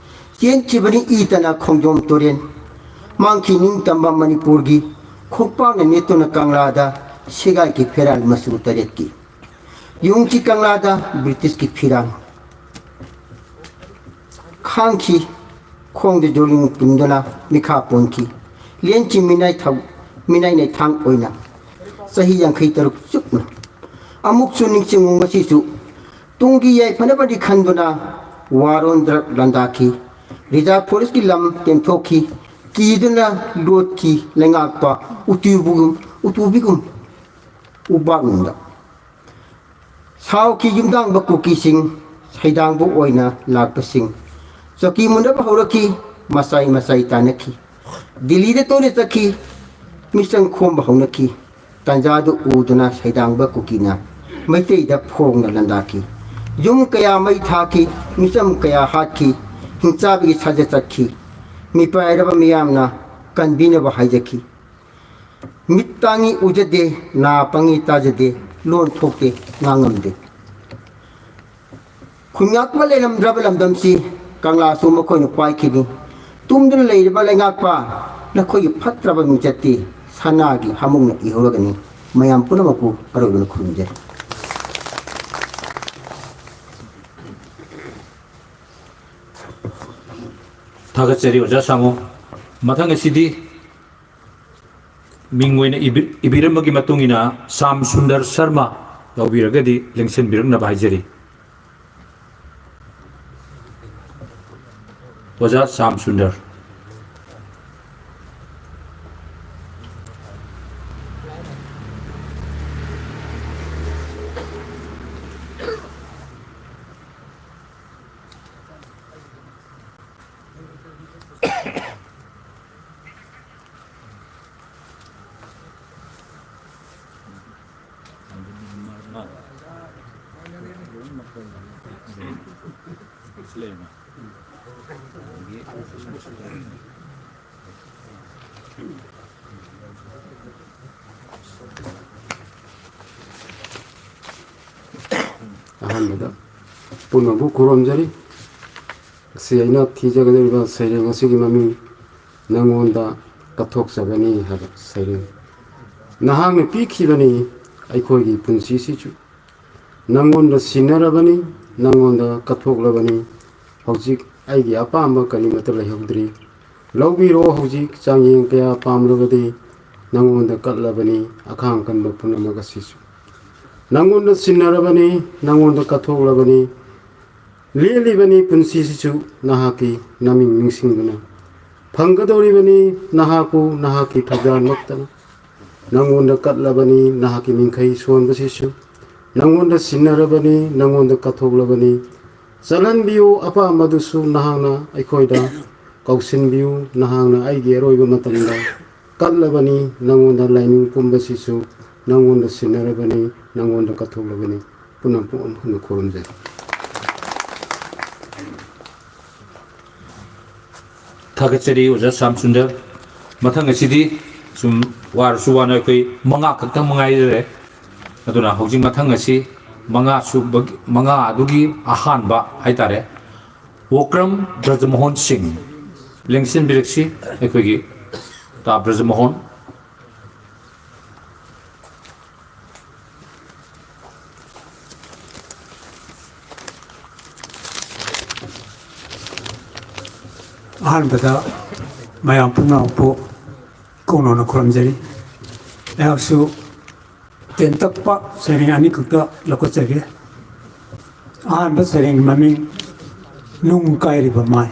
ꯆꯦꯟꯈꯤꯕꯅꯤ ꯏꯇꯅ ꯈꯣꯡꯖꯣꯝ ꯇꯨꯔꯦꯜ꯫ ꯃꯥꯡꯈꯤ ꯅꯤꯡꯇꯝꯕ ꯃꯅꯤꯄꯨꯔꯒꯤ ꯈꯣꯡꯄꯥꯛꯅ ꯅꯦꯠꯇꯨꯅ ꯀꯪꯂꯥꯗ ꯁꯦꯒꯥꯏꯒꯤ ꯐꯦꯔꯥꯜ ꯃꯆꯨ ꯇꯔꯦꯠꯀꯤ꯫ ꯌꯨꯝꯈꯤ ꯀꯪꯂꯥꯗ ꯕ꯭ꯔꯤꯇꯤꯁꯀꯤ ꯐꯤꯔꯥꯜ꯫ ꯈꯥꯡꯈꯤ ꯈꯣꯡꯗ ꯖꯣꯂꯤꯡ ꯄꯨꯟꯗꯨꯅ ꯃꯤꯈꯥ ꯄꯣꯟꯈꯤ꯫ ꯂꯦꯟꯈꯤ ꯃꯤꯅꯥꯏ ꯊꯧ-, ꯃꯤꯅꯥꯏ ꯅꯩꯊꯥꯡ ꯑꯣꯏꯅ ꯆꯍꯤ ꯌꯥꯡꯈꯩ ꯇꯔꯨꯛ ꯆꯨꯞꯅ꯫ ꯑꯃꯨꯛꯁꯨ ꯅꯤꯡꯁꯤꯡꯉꯨ ꯉꯁꯤꯁꯨ ꯇꯨꯡꯒꯤ ꯌꯥꯏꯐꯅꯕꯗꯤ ꯈꯟꯗꯨꯅ ꯋꯥꯔꯣꯟꯗ꯭ꯔꯛ ꯂꯥꯟꯗꯥꯈꯤ꯫ ꯔꯤꯖꯥꯔꯚ ꯐꯣꯔꯦꯁꯀꯤ ꯂꯝ ꯇꯦꯟꯊꯣꯛꯈꯤ꯫ ꯀꯤꯗꯨꯅ ꯂꯣꯠꯈꯤ ꯂꯩꯉꯥꯛꯄ ꯎꯇꯨꯕꯤꯒꯨꯝ, ꯎꯇꯨꯕꯤꯒꯨꯝ ꯎꯕꯥꯛꯅꯨꯡꯗ꯫ ꯁꯥꯎꯈꯤ ꯌꯨꯝꯗꯥꯡꯕ ꯀꯨꯀꯤꯁꯤꯡ, ꯁꯩꯗꯥꯡꯕ ꯑꯣꯏꯅ ꯂꯥꯛꯄꯁꯤꯡ꯫ ꯆꯧꯀꯤ ꯃꯨꯟꯅꯕ ꯍꯧꯔꯛꯈꯤ, ꯃꯆꯥꯏ ꯃꯆꯥꯏ ꯇꯥꯅꯈꯤ꯫ ꯗꯤꯜꯂꯤꯗ ꯇꯣꯏꯅ ꯆꯠꯈꯤ, ꯃꯤꯆꯪ ꯈꯣꯝꯕ ꯍꯧꯅꯈꯤ꯫ ꯇꯥꯟꯖꯥꯗꯨ ꯎꯗꯨꯅ ꯁꯩꯗꯥꯡꯕ ꯀꯨꯀꯤꯅ ꯃꯩꯇꯩꯗ ꯐꯣꯡꯅ ꯂꯥꯟꯗꯥꯈꯤ꯫ ꯌꯨꯝ ꯀꯌꯥ ꯃꯩ ꯊꯥꯈꯤ, ꯃꯤꯆꯝ ꯀꯌꯥ ꯍꯥꯠꯈꯤ, ꯍꯤꯡꯆꯥꯕꯒꯤ ꯁꯥꯖꯠ ꯆꯠꯈꯤ꯫ ꯃꯤꯄꯥꯏꯔꯕ ꯃꯤꯌꯥꯝꯅ ꯀꯟꯕꯤꯅꯕ ꯍꯥꯏꯖꯈꯤ꯫ ꯃꯤꯠ ꯇꯥꯡꯉꯤ ꯎꯖꯗꯦ, ꯅꯥ ꯄꯪꯉꯤ ꯇꯥꯖꯗꯦ, ꯂꯣꯟ ꯊꯣꯛꯇꯦ, ꯉꯥꯡꯉꯝꯗꯦ꯫ ꯈꯨꯟꯉꯥꯛꯄ ꯂꯩꯔꯝꯗ꯭ꯔꯕ ꯂꯝꯗꯝꯁꯤ ꯀꯪꯂꯥꯁꯨ ꯃꯈꯣꯏꯅ ꯄꯥꯏꯈꯤꯅꯤ꯫ ꯇꯨꯝꯗꯨꯅ ꯂꯩꯔꯤꯕ ꯂꯩꯉꯥꯛꯄ, ꯅꯈꯣꯏꯒꯤ ꯐꯠꯇ꯭ꯔꯕ ꯃꯤꯡꯆꯠꯇꯤ ꯁꯅꯥꯒꯤ ꯍꯥꯃꯨꯡꯅ ꯏꯍꯧꯔꯒꯅꯤ꯫ ꯃꯌꯥꯝ ꯄꯨꯝꯅꯃꯛꯄꯨ ꯑꯔꯣꯏꯕꯅ ꯈꯨꯔꯨꯝꯖꯔꯤ꯫ ꯊꯥꯒꯠꯆꯔꯤ ꯑꯣꯖꯥ ꯁꯥꯃꯨ꯫ ꯃꯊꯪ ꯑꯁꯤꯗꯤ ꯃꯤꯡ ꯑꯣꯏꯅ ꯏꯕꯤ-, ꯏꯕꯤꯔꯝꯕꯒꯤ ꯃꯇꯨꯡ ꯏꯟꯅ ꯁ꯭ꯌꯥꯝ ꯁꯨꯟꯗꯔ ꯁꯔꯃ ꯌꯥꯎꯕꯤꯔꯒꯗꯤ ꯂꯦꯡꯁꯤꯟꯕꯤꯔꯛꯅꯕ ꯍꯥꯏꯖꯔꯤ꯫ ꯑꯣꯖꯥ ꯁ꯭ꯌꯥꯝ ꯁꯨꯟꯗꯔ꯫ ꯑꯍꯥꯟꯕꯗ ꯄꯨꯝꯅꯃꯛꯄꯨ ꯈꯨꯔꯨꯝꯖꯔꯤ꯫ ꯉꯁꯤ ꯑꯩꯅ ꯊꯤꯖꯒꯗꯧꯔꯤꯕ ꯁꯩꯔꯦꯡ ꯑꯁꯤꯒꯤ ꯃꯃꯤꯡ "ꯅꯉꯣꯟꯗ ꯀꯠꯊꯣꯛꯆꯕꯅꯤ" ꯍꯥꯏꯕ ꯁꯩꯔꯦꯡ꯫ ꯅꯍꯥꯛꯅ ꯄꯤꯈꯤꯕꯅꯤ ꯑꯩꯈꯣꯏꯒꯤ ꯄꯨꯟꯁꯤꯁꯤꯁꯨ꯫ ꯅꯉꯣꯟꯗ ꯁꯤꯟꯅꯔꯕꯅꯤ, ꯅꯉꯣꯟꯗ ꯀꯠꯊꯣꯛꯂꯕꯅꯤ꯫ ꯍꯧꯖꯤꯛ ꯑꯩꯒꯤ ꯑꯄꯥꯝꯕ ꯀꯔꯤꯃꯠꯇ ꯂꯩꯍꯧꯗ꯭ꯔꯤ꯫ ꯂꯧꯕꯤꯔꯣ ꯍꯧꯖꯤꯛ ꯆꯥꯡꯌꯦꯡ ꯀꯌꯥ ꯄꯥꯝꯂꯕꯗꯤ꯫ ꯅꯉꯣꯟꯗ ꯀꯠꯂꯕꯅꯤ ꯑꯈꯥꯡ ꯀꯟꯕ ꯄꯨꯝꯅꯃꯛ ꯑꯁꯤꯁꯨ꯫ ꯅꯉꯣꯟꯗ ꯁꯤꯟꯅꯔꯕꯅꯤ, ꯅꯉꯣꯟꯗ ꯀꯠꯊꯣꯛꯂꯕꯅꯤ꯫ ꯂꯦꯜꯂꯤꯕꯅꯤ ꯄꯨꯟꯁꯤꯁꯤꯁꯨ ꯅꯍꯥꯛꯀꯤ ꯅꯃꯤꯡ ꯅꯤꯡꯁꯤꯡꯗꯨꯅ꯫ ꯐꯪꯒꯗꯧꯔꯤꯕꯅꯤ ꯅꯍꯥꯛꯄꯨ ꯅꯍꯥꯛꯀꯤ ꯊꯧꯖꯥꯜꯃꯛꯇꯅ꯫ ꯅꯉꯣꯟꯗ ꯀꯠꯂꯕꯅꯤ ꯅꯍꯥꯛꯀꯤ ꯃꯤꯡꯈꯩ ꯁꯣꯟꯕꯁꯤꯁꯨ꯫ ꯅꯉꯣꯟꯗ ꯁꯤꯟꯅꯔꯕꯅꯤ, ꯅꯉꯣꯟꯗ ꯀꯠꯊꯣꯛꯂꯕꯅꯤ꯫ ꯆꯠꯍꯟꯕꯤꯌꯨ ꯑꯄꯥꯝꯕꯗꯨꯁꯨ ꯅꯍꯥꯛꯅ ꯑꯩꯈꯣꯏꯗ ꯀꯧꯁꯤꯟꯕꯤꯌꯨ꯫ ꯅꯍꯥꯛꯅ ꯑꯩꯒꯤ ꯑꯔꯣꯏꯕ ꯃꯇꯝꯗ ꯀꯠꯂꯕꯅꯤ, ꯅꯉꯣꯟꯗ ꯂꯥꯏꯅꯤꯡ ꯄꯨꯝꯕꯁꯤꯁꯨ ꯅꯉꯣꯟꯗ ꯁꯤꯟꯅꯔꯕꯅꯤ, ꯅꯉꯣꯟꯗ ꯀꯠꯊꯣꯛꯂꯕꯅꯤ꯫ ꯄꯨꯝꯅꯃꯛꯄꯨ ꯑꯃꯨꯛ ꯍꯟꯅ ꯈꯨꯔꯨꯝꯖꯔꯤ꯫ ꯊꯥꯒꯠꯆꯔꯤ ꯑꯣꯖꯥ ꯁ꯭ꯌꯥꯝ ꯁꯨꯟꯗꯔ꯫ ꯃꯊꯪ ꯑꯁꯤꯗꯤ ꯁꯨꯝ ꯋꯥꯔꯁꯨ ꯋꯥꯅ ꯑꯩꯈꯣꯏ ꯃꯉꯥ ꯈꯛꯇꯪ ꯃꯉꯥꯏꯖꯔꯦ꯫ ꯑꯗꯨꯅ ꯍꯧꯖꯤꯛ ꯃꯊꯪ ꯑꯁꯤ ꯃꯉꯥ ꯁꯨꯕ, ꯃꯉꯥ ꯑꯗꯨꯒꯤ ꯑꯍꯥꯟꯕ ꯍꯥꯏꯇꯥꯔꯦ, ꯋꯣꯀ꯭ꯔꯝ ꯕ꯭ꯔꯖꯃꯣꯍꯟ ꯁꯤꯡ, ꯂꯦꯡꯁꯤꯟꯕꯤꯔꯛꯁꯤ ꯑꯩꯈꯣꯏꯒꯤ ꯇꯥ ꯕ꯭ꯔꯖꯃꯣꯍꯟ꯫ ꯑꯍꯥꯟꯕꯗ ꯃꯌꯥꯝ ꯄꯨꯝꯅꯃꯛꯄꯨ ꯀꯣꯡꯅꯣꯟꯅ ꯈꯨꯔꯨꯝꯖꯔꯤ꯫ ꯑꯩꯍꯥꯛꯁꯨ ꯇꯦꯟꯇꯛꯄ ꯁꯩꯔꯦꯡ ꯑꯅꯤꯈꯛꯇ ꯂꯧꯈꯠꯆꯒꯦ꯫ ꯑꯍꯥꯟꯕ ꯁꯩꯔꯦꯡ ꯃꯃꯤꯡ ꯅꯨꯡ ꯀꯥꯏꯔꯤꯕ ꯃꯥꯏ꯫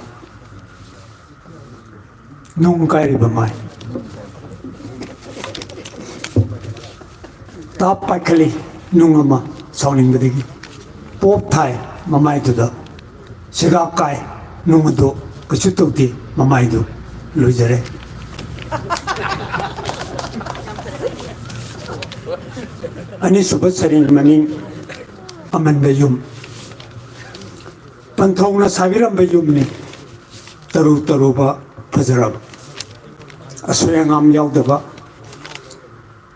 ꯅꯨꯡ ꯀꯥꯏꯔꯤꯕ ꯃꯥꯏ꯫ ꯇꯥꯞ ꯄꯥꯏꯈꯠꯂꯤ ꯅꯨꯡ ꯑꯃ ꯁꯥꯎꯅꯤꯡꯕꯗꯒꯤ꯫ ꯄꯣꯞ ꯊꯥꯏ ꯃꯃꯥꯏꯗꯨꯗ꯫ ꯁꯤꯒꯥ ꯀꯥꯏ ꯅꯨꯡ ꯑꯗꯨ ꯀꯩꯁꯨ ꯇꯧꯗꯦ ꯃꯃꯥꯏꯗꯨ꯫ ꯂꯣꯏꯖꯔꯦ꯫ ꯑꯅꯤꯁꯨꯕ ꯁꯩꯔꯦꯡ ꯃꯃꯤꯡ ꯑꯃꯟꯕ ꯌꯨꯝ꯫ ꯄꯟꯊꯧꯅ ꯁꯥꯕꯤꯔꯝꯕ ꯌꯨꯝꯅꯤ꯫ ꯇꯔꯨ ꯇꯔꯨꯕ ꯐꯖꯔꯕ, ꯑꯁꯣꯏ ꯑꯉꯥꯝ ꯌꯥꯎꯗꯕ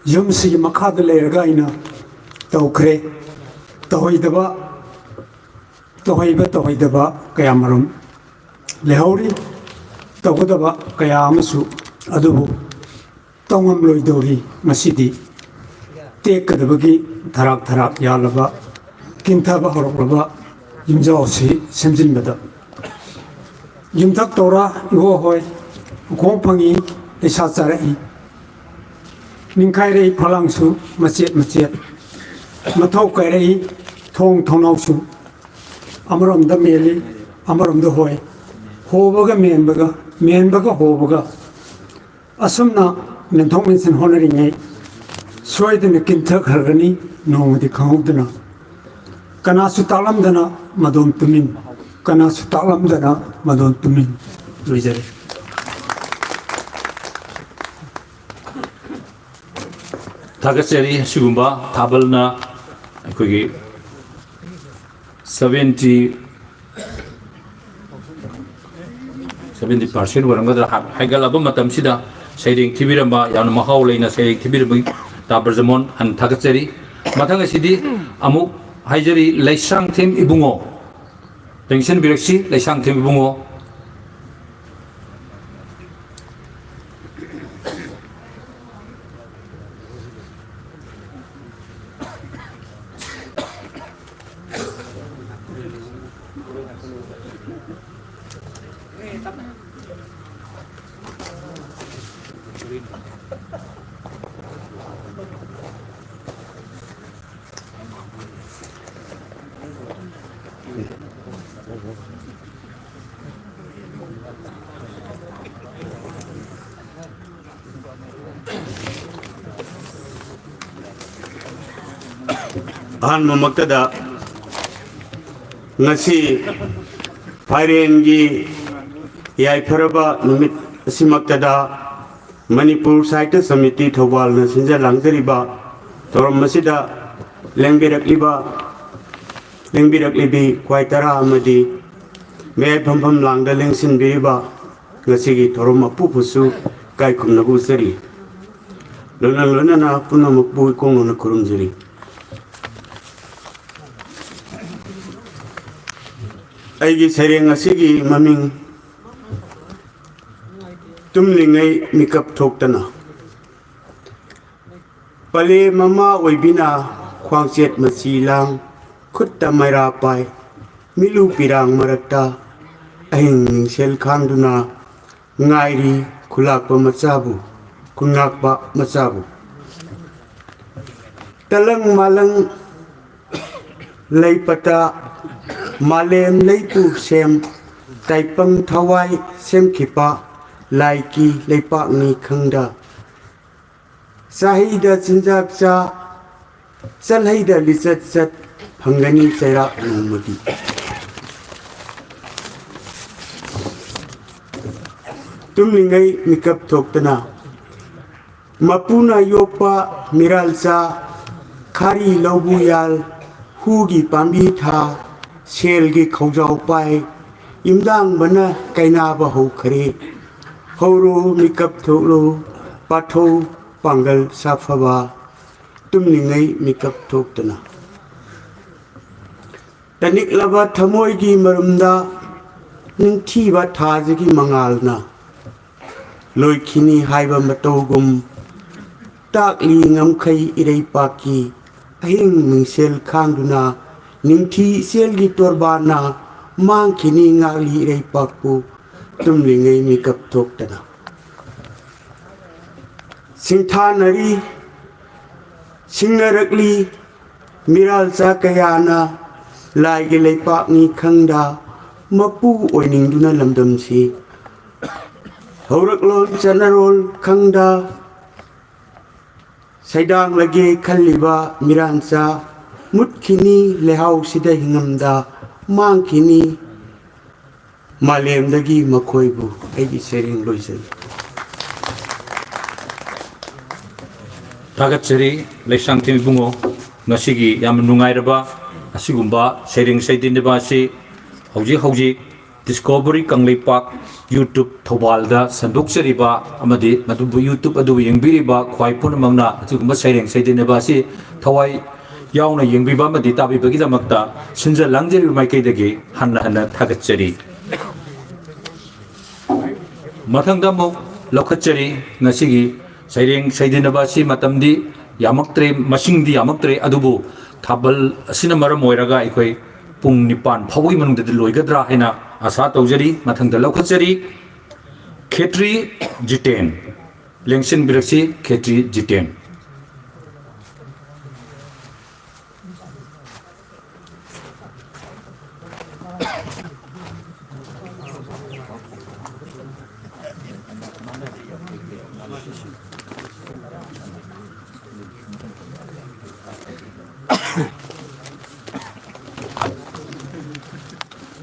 ꯌꯨꯝꯁꯤꯒꯤ ꯃꯈꯥꯗ ꯂꯩꯔꯒ ꯑꯩꯅ ꯇꯧꯈ꯭ꯔꯦ꯫ ꯇꯧꯍꯩꯗꯕ, ꯇꯧꯍꯩꯕ ꯇꯧꯍꯩꯗꯕ ꯀꯌꯥꯃꯔꯨꯝ ꯂꯩꯍꯧꯔꯤ, ꯇꯧꯒꯗꯕ ꯀꯌꯥ ꯑꯃꯁꯨ꯫ ꯑꯗꯨꯕꯨ ꯇꯧꯉꯝꯂꯣꯏꯗꯧꯔꯤ꯫ ꯉꯁꯤꯗꯤ ꯇꯦꯛꯀꯗꯕꯒꯤ ꯊꯔꯥꯛ ꯊꯔꯥꯛ ꯌꯥꯜꯂꯕ, ꯀꯤꯟꯊꯕ ꯍꯧꯔꯛꯂꯕ ꯌꯨꯝꯖꯥꯎꯁꯤ ꯁꯦꯝꯖꯤꯟꯕꯗ ꯌꯨꯝꯊꯛ ꯇꯧꯔ ꯏꯍꯣ ꯍꯣꯏ ꯎꯈꯣꯡ ꯐꯪꯉꯤ, ꯂꯩꯁꯥ ꯆꯥꯔꯛꯏ꯫ ꯅꯤꯡꯈꯥꯏꯔꯛꯏ ꯐꯂꯥꯡꯁꯨ ꯃꯆꯦꯠ ꯃꯆꯦꯠ, ꯃꯊꯧ ꯀꯥꯏꯔꯛꯏ ꯊꯣꯡ ꯊꯣꯡꯅꯥꯎꯁꯨ꯫ ꯑꯃꯔꯣꯝꯗ ꯃꯦꯜꯂꯤ, ꯑꯃꯔꯣꯝꯗ ꯍꯣꯏ, ꯍꯣꯕꯒ ꯃꯦꯟꯕꯒ, ꯃꯦꯟꯕꯒ ꯍꯣꯕꯒ, ꯑꯁꯨꯝꯅ ꯃꯦꯟꯊꯣꯛ ꯃꯦꯟꯁꯤꯟ ꯍꯣꯠꯅꯔꯤꯉꯩ ꯁꯣꯏꯗꯅ ꯀꯤꯟꯊꯈ꯭ꯔꯒꯅꯤ ꯅꯣꯡꯃꯗꯤ ꯈꯪꯍꯧꯗꯅ꯫ ꯀꯅꯥꯁꯨ ꯇꯥꯛꯂꯝꯗꯅ ꯃꯗꯣꯝ ꯇꯨꯃꯤꯟ, ꯀꯅꯥꯁꯨ ꯇꯥꯛꯂꯝꯗꯅ ꯃꯗꯣꯝ ꯇꯨꯃꯤꯟ꯫ ꯂꯣꯏꯖꯔꯦ꯫ ꯊꯥꯒꯠꯆꯔꯤ꯫ ꯑꯁꯤꯒꯨꯝꯕ ꯊꯥꯕꯜꯅ ꯑꯩꯈꯣꯏꯒꯤ seventy, seventy percent ꯑꯣꯏꯔꯝꯒꯗ꯭ꯔꯥ, ꯍꯥꯏꯒꯠꯂꯕ ꯃꯇꯝꯁꯤꯗ ꯁꯩꯔꯦꯡ ꯊꯤꯕꯤꯔꯝꯕ, ꯌꯥꯝꯅ ꯃꯍꯥꯎ ꯂꯩꯅ ꯁꯩꯔꯦꯡ ꯊꯤꯕꯤꯔꯝꯕꯒꯤ ꯇꯥ ꯕ꯭ꯔꯖꯃꯣꯍꯟ ꯍꯟꯅ ꯊꯥꯒꯠꯆꯔꯤ꯫ ꯃꯊꯪ ꯑꯁꯤꯗꯤ ꯑꯃꯨꯛ ꯍꯥꯏꯖꯔꯤ, ꯂꯩꯁꯥꯡꯊꯦꯝ ꯏꯕꯨꯡꯉꯣ꯫ ꯂꯦꯡꯁꯤꯟꯕꯤꯔꯛꯁꯤ, ꯂꯩꯁꯥꯡꯊꯦꯝ ꯏꯕꯨꯡꯉꯣ꯫ ꯑꯍꯥꯟꯕꯃꯛꯇꯗ, ꯉꯁꯤ ꯐꯥꯏꯔꯦꯟꯒꯤ ꯌꯥꯏꯐꯔꯕ ꯅꯨꯃꯤꯠ ꯑꯁꯤꯃꯛꯇꯗ, ꯃꯅꯤꯄꯨꯔ ꯁꯥꯍꯤꯇ꯭ꯌ ꯁꯃꯤꯇꯤ ꯊꯧꯕꯥꯜꯅ ꯁꯤꯟꯖ ꯂꯥꯡꯖꯔꯤꯕ ꯊꯧꯔꯝ ꯑꯁꯤꯗ ꯂꯦꯡꯕꯤꯔꯛꯂꯤꯕ, ꯂꯦꯡꯕꯤꯔꯛꯂꯤꯕꯤ ꯈ꯭ꯋꯥꯏ ꯇꯔꯥ ꯑꯃꯗꯤ ꯃꯌꯥꯏ ꯐꯝꯐꯝ ꯂꯥꯡꯗ ꯂꯦꯡꯁꯤꯟꯕꯤꯔꯤꯕ ꯉꯁꯤꯒꯤ ꯊꯧꯔꯝ ꯑꯄꯨꯕꯁꯨ ꯏꯀꯥꯏ ꯈꯨꯝꯅꯕ ꯎꯠꯆꯔꯤ꯫ ꯂꯣꯏꯅ ꯂꯣꯏꯅꯅ ꯄꯨꯝꯅꯃꯛꯄꯨ ꯏꯀꯣꯡ ꯂꯣꯟꯅ ꯈꯨꯔꯨꯝꯖꯔꯤ꯫ ꯑꯩꯒꯤ ꯁꯩꯔꯦꯡ ꯑꯁꯤꯒꯤ ꯃꯃꯤꯡ ꯇꯨꯝꯂꯤꯉꯩ ꯃꯤꯀꯞ ꯊꯣꯛꯇꯅ꯫ ꯄꯂꯦꯝ ꯃꯃꯥ ꯑꯣꯏꯕꯤꯅ ꯈ꯭ꯋꯥꯡꯆꯦꯠ ꯃꯆꯤ ꯂꯥꯡ, ꯈꯨꯠꯇ ꯃꯩꯔꯥ ꯄꯥꯏ, ꯃꯤꯠꯂꯨ ꯄꯤꯔꯥꯡ ꯃꯔꯛꯇ ꯑꯍꯤꯡ ꯃꯤꯡꯁꯦꯜ ꯈꯥꯡꯗꯨꯅ ꯉꯥꯏꯔꯤ ꯈꯨꯂꯥꯛꯄ ꯃꯆꯥꯕꯨ, ꯈꯨꯟꯉꯥꯛꯄ ꯃꯆꯥꯕꯨ꯫ ꯇꯂꯪ ꯃꯥꯂꯪ ꯂꯩꯄꯇ ꯃꯥꯂꯦꯝ ꯂꯩꯄꯨ ꯁꯦꯝ, ꯇꯥꯏꯄꯪ ꯊꯋꯥꯏ ꯁꯦꯝꯈꯤꯕ ꯂꯥꯏꯒꯤ ꯂꯩꯄꯥꯛꯅꯤ ꯈꯪꯗ꯫ ꯆꯥꯍꯩꯗ ꯆꯤꯟꯖꯥꯛ ꯆꯥ, ꯆꯠꯍꯩꯗ ꯂꯤꯆꯠ ꯆꯠ, ꯐꯪꯒꯅꯤ ꯆꯩꯔꯥꯛ ꯅꯣꯡꯃꯗꯤ꯫ ꯇꯨꯝꯂꯤꯉꯩ ꯃꯤꯀꯞ ꯊꯣꯛꯇꯅ, ꯃꯄꯨꯅ ꯌꯣꯛꯄ ꯃꯤꯔꯥꯜꯆꯥ, ꯈꯥꯔꯤ ꯂꯧꯕꯨ ꯌꯥꯜ, ꯍꯨꯒꯤ ꯄꯥꯝꯕꯤ ꯊꯥ, ꯁꯦꯜꯒꯤ ꯈꯧꯖꯥꯎ ꯄꯥꯏ, ꯏꯝꯗꯥꯡꯕꯅ ꯀꯩꯅꯥꯕ ꯍꯧꯈ꯭ꯔꯦ꯫ ꯍꯧꯔꯣ ꯃꯤꯀꯞ ꯊꯣꯛꯂꯣ, ꯄꯥꯊꯧ ꯄꯥꯡꯒꯜ ꯁꯥꯐꯕ꯫ ꯇꯨꯝꯂꯤꯉꯩ ꯃꯤꯀꯞ ꯊꯣꯛꯇꯅ꯫ ꯇꯅꯤꯛꯂꯕ ꯊꯃꯣꯏꯒꯤ ꯃꯔꯨꯝꯗ ꯅꯤꯡꯊꯤꯕ ꯊꯥꯖꯒꯤ ꯃꯉꯥꯜꯅ ꯂꯣꯏꯈꯤꯅꯤ ꯍꯥꯏꯕ ꯃꯇꯧꯒꯨꯝ, ꯇꯥꯛꯂꯤ ꯉꯝꯈꯩ ꯏꯔꯩꯄꯥꯛꯀꯤ ꯑꯍꯤꯡ ꯃꯤꯡꯁꯦꯜ ꯈꯥꯡꯗꯨꯅ, ꯅꯤꯡꯊꯤ ꯏꯆꯦꯜꯒꯤ ꯇꯣꯔꯕꯥꯟꯅ ꯃꯥꯡꯈꯤꯅꯤ ꯉꯥꯛꯂꯤ ꯏꯔꯩꯄꯥꯛꯄꯨ ꯇꯨꯝꯂꯤꯉꯩ ꯃꯤꯀꯞ ꯊꯣꯛꯇꯅ꯫ ꯁꯤꯡꯊꯥꯅꯔꯤ, ꯁꯤꯡꯅꯔꯛꯂꯤ ꯃꯤꯔꯥꯜꯆꯥ ꯀꯌꯥꯅ, ꯂꯥꯏꯒꯤ ꯂꯩꯄꯥꯛꯅꯤ ꯈꯪꯗ ꯃꯄꯨ ꯑꯣꯏꯅꯤꯡꯗꯨꯅ ꯂꯝꯗꯝꯁꯤ ꯍꯧꯔꯛꯂꯣꯟ ꯆꯠꯅꯔꯣꯜ ꯈꯪꯗ ꯁꯩꯗꯥꯡꯂꯒꯦ ꯈꯜꯂꯤꯕ ꯃꯤꯔꯥꯟꯆꯥ ꯃꯨꯠꯈꯤꯅꯤ ꯂꯩꯍꯥꯎꯁꯤꯗ ꯍꯤꯡꯉꯝꯗ ꯃꯥꯡꯈꯤꯅꯤ ꯃꯥꯂꯦꯝꯗꯒꯤ ꯃꯈꯣꯏꯕꯨ꯫ ꯑꯩꯒꯤ ꯁꯩꯔꯦꯡ ꯂꯣꯏꯁꯤꯜꯂꯤ꯫ ꯊꯥꯒꯠꯆꯔꯤ ꯂꯩꯁꯥꯡꯊꯦꯝ ꯏꯕꯨꯡꯉꯣ, ꯉꯁꯤꯒꯤ ꯌꯥꯝꯅ ꯅꯨꯡꯉꯥꯏꯔꯕ ꯑꯁꯤꯒꯨꯝꯕ ꯁꯩꯔꯦꯡ ꯁꯩꯗꯦꯟꯅꯕ ꯑꯁꯤ ꯍꯧꯖꯤꯛ ꯍꯧꯖꯤꯛ ꯗꯤꯁꯀꯣꯚꯔꯤ ꯀꯪꯂꯩꯄꯥꯛ YouTube ꯊꯧꯕꯥꯜꯗ ꯁꯟꯗꯣꯛꯆꯔꯤꯕ ꯑꯃꯗꯤ ꯃꯗꯨꯕꯨ YouTube ꯑꯗꯨꯕꯨ ꯌꯦꯡꯕꯤꯔꯤꯕ ꯈ꯭ꯋꯥꯏ ꯄꯨꯝꯅꯃꯛꯅ ꯑꯁꯤꯒꯨꯝꯕ ꯁꯩꯔꯦꯡ ꯁꯩꯗꯦꯟꯅꯕ ꯑꯁꯤ ꯊꯋꯥꯏ ꯌꯥꯎꯅ ꯌꯦꯡꯕꯤꯕ ꯑꯃꯗꯤ ꯇꯥꯕꯤꯕꯒꯤꯗꯃꯛꯇ ꯁꯤꯟꯖ ꯂꯥꯡꯖꯔꯤꯕ ꯃꯥꯏꯀꯩꯗꯒꯤ ꯍꯟꯅ ꯍꯟꯅ ꯊꯥꯒꯠꯆꯔꯤ꯫ ꯃꯊꯪꯗ ꯑꯃꯨꯛ ꯂꯧꯈꯠꯆꯔꯤ꯫ ꯉꯁꯤꯒꯤ ꯁꯩꯔꯦꯡ ꯁꯩꯗꯦꯟꯅꯕ ꯑꯁꯤ ꯃꯇꯝꯗꯤ ꯌꯥꯝꯃꯛꯇ꯭ꯔꯦ, ꯃꯁꯤꯡꯗꯤ ꯌꯥꯝꯃꯛꯇ꯭ꯔꯦ, ꯑꯗꯨꯕꯨ ꯊꯥꯕꯜ ꯑꯁꯤꯅ ꯃꯔꯝ ꯑꯣꯏꯔꯒ ꯑꯩꯈꯣꯏ ꯄꯨꯡ ꯅꯤꯄꯥꯟ ꯐꯥꯎꯕꯒꯤ ꯃꯅꯨꯡꯗꯗꯤ ꯂꯣꯏꯒꯗ꯭ꯔꯥ ꯍꯥꯏꯅ ꯑꯁꯥ ꯇꯧꯖꯔꯤ꯫ ꯃꯊꯪꯗ ꯂꯧꯈꯠꯆꯔꯤ, ꯈꯦꯇ꯭ꯔꯤ ꯖꯤꯇꯦꯟ꯫ ꯂꯦꯡꯁꯤꯟꯕꯤꯔꯛꯁꯤ, ꯈꯦꯇ꯭ꯔꯤ ꯖꯤꯇꯦꯟ꯫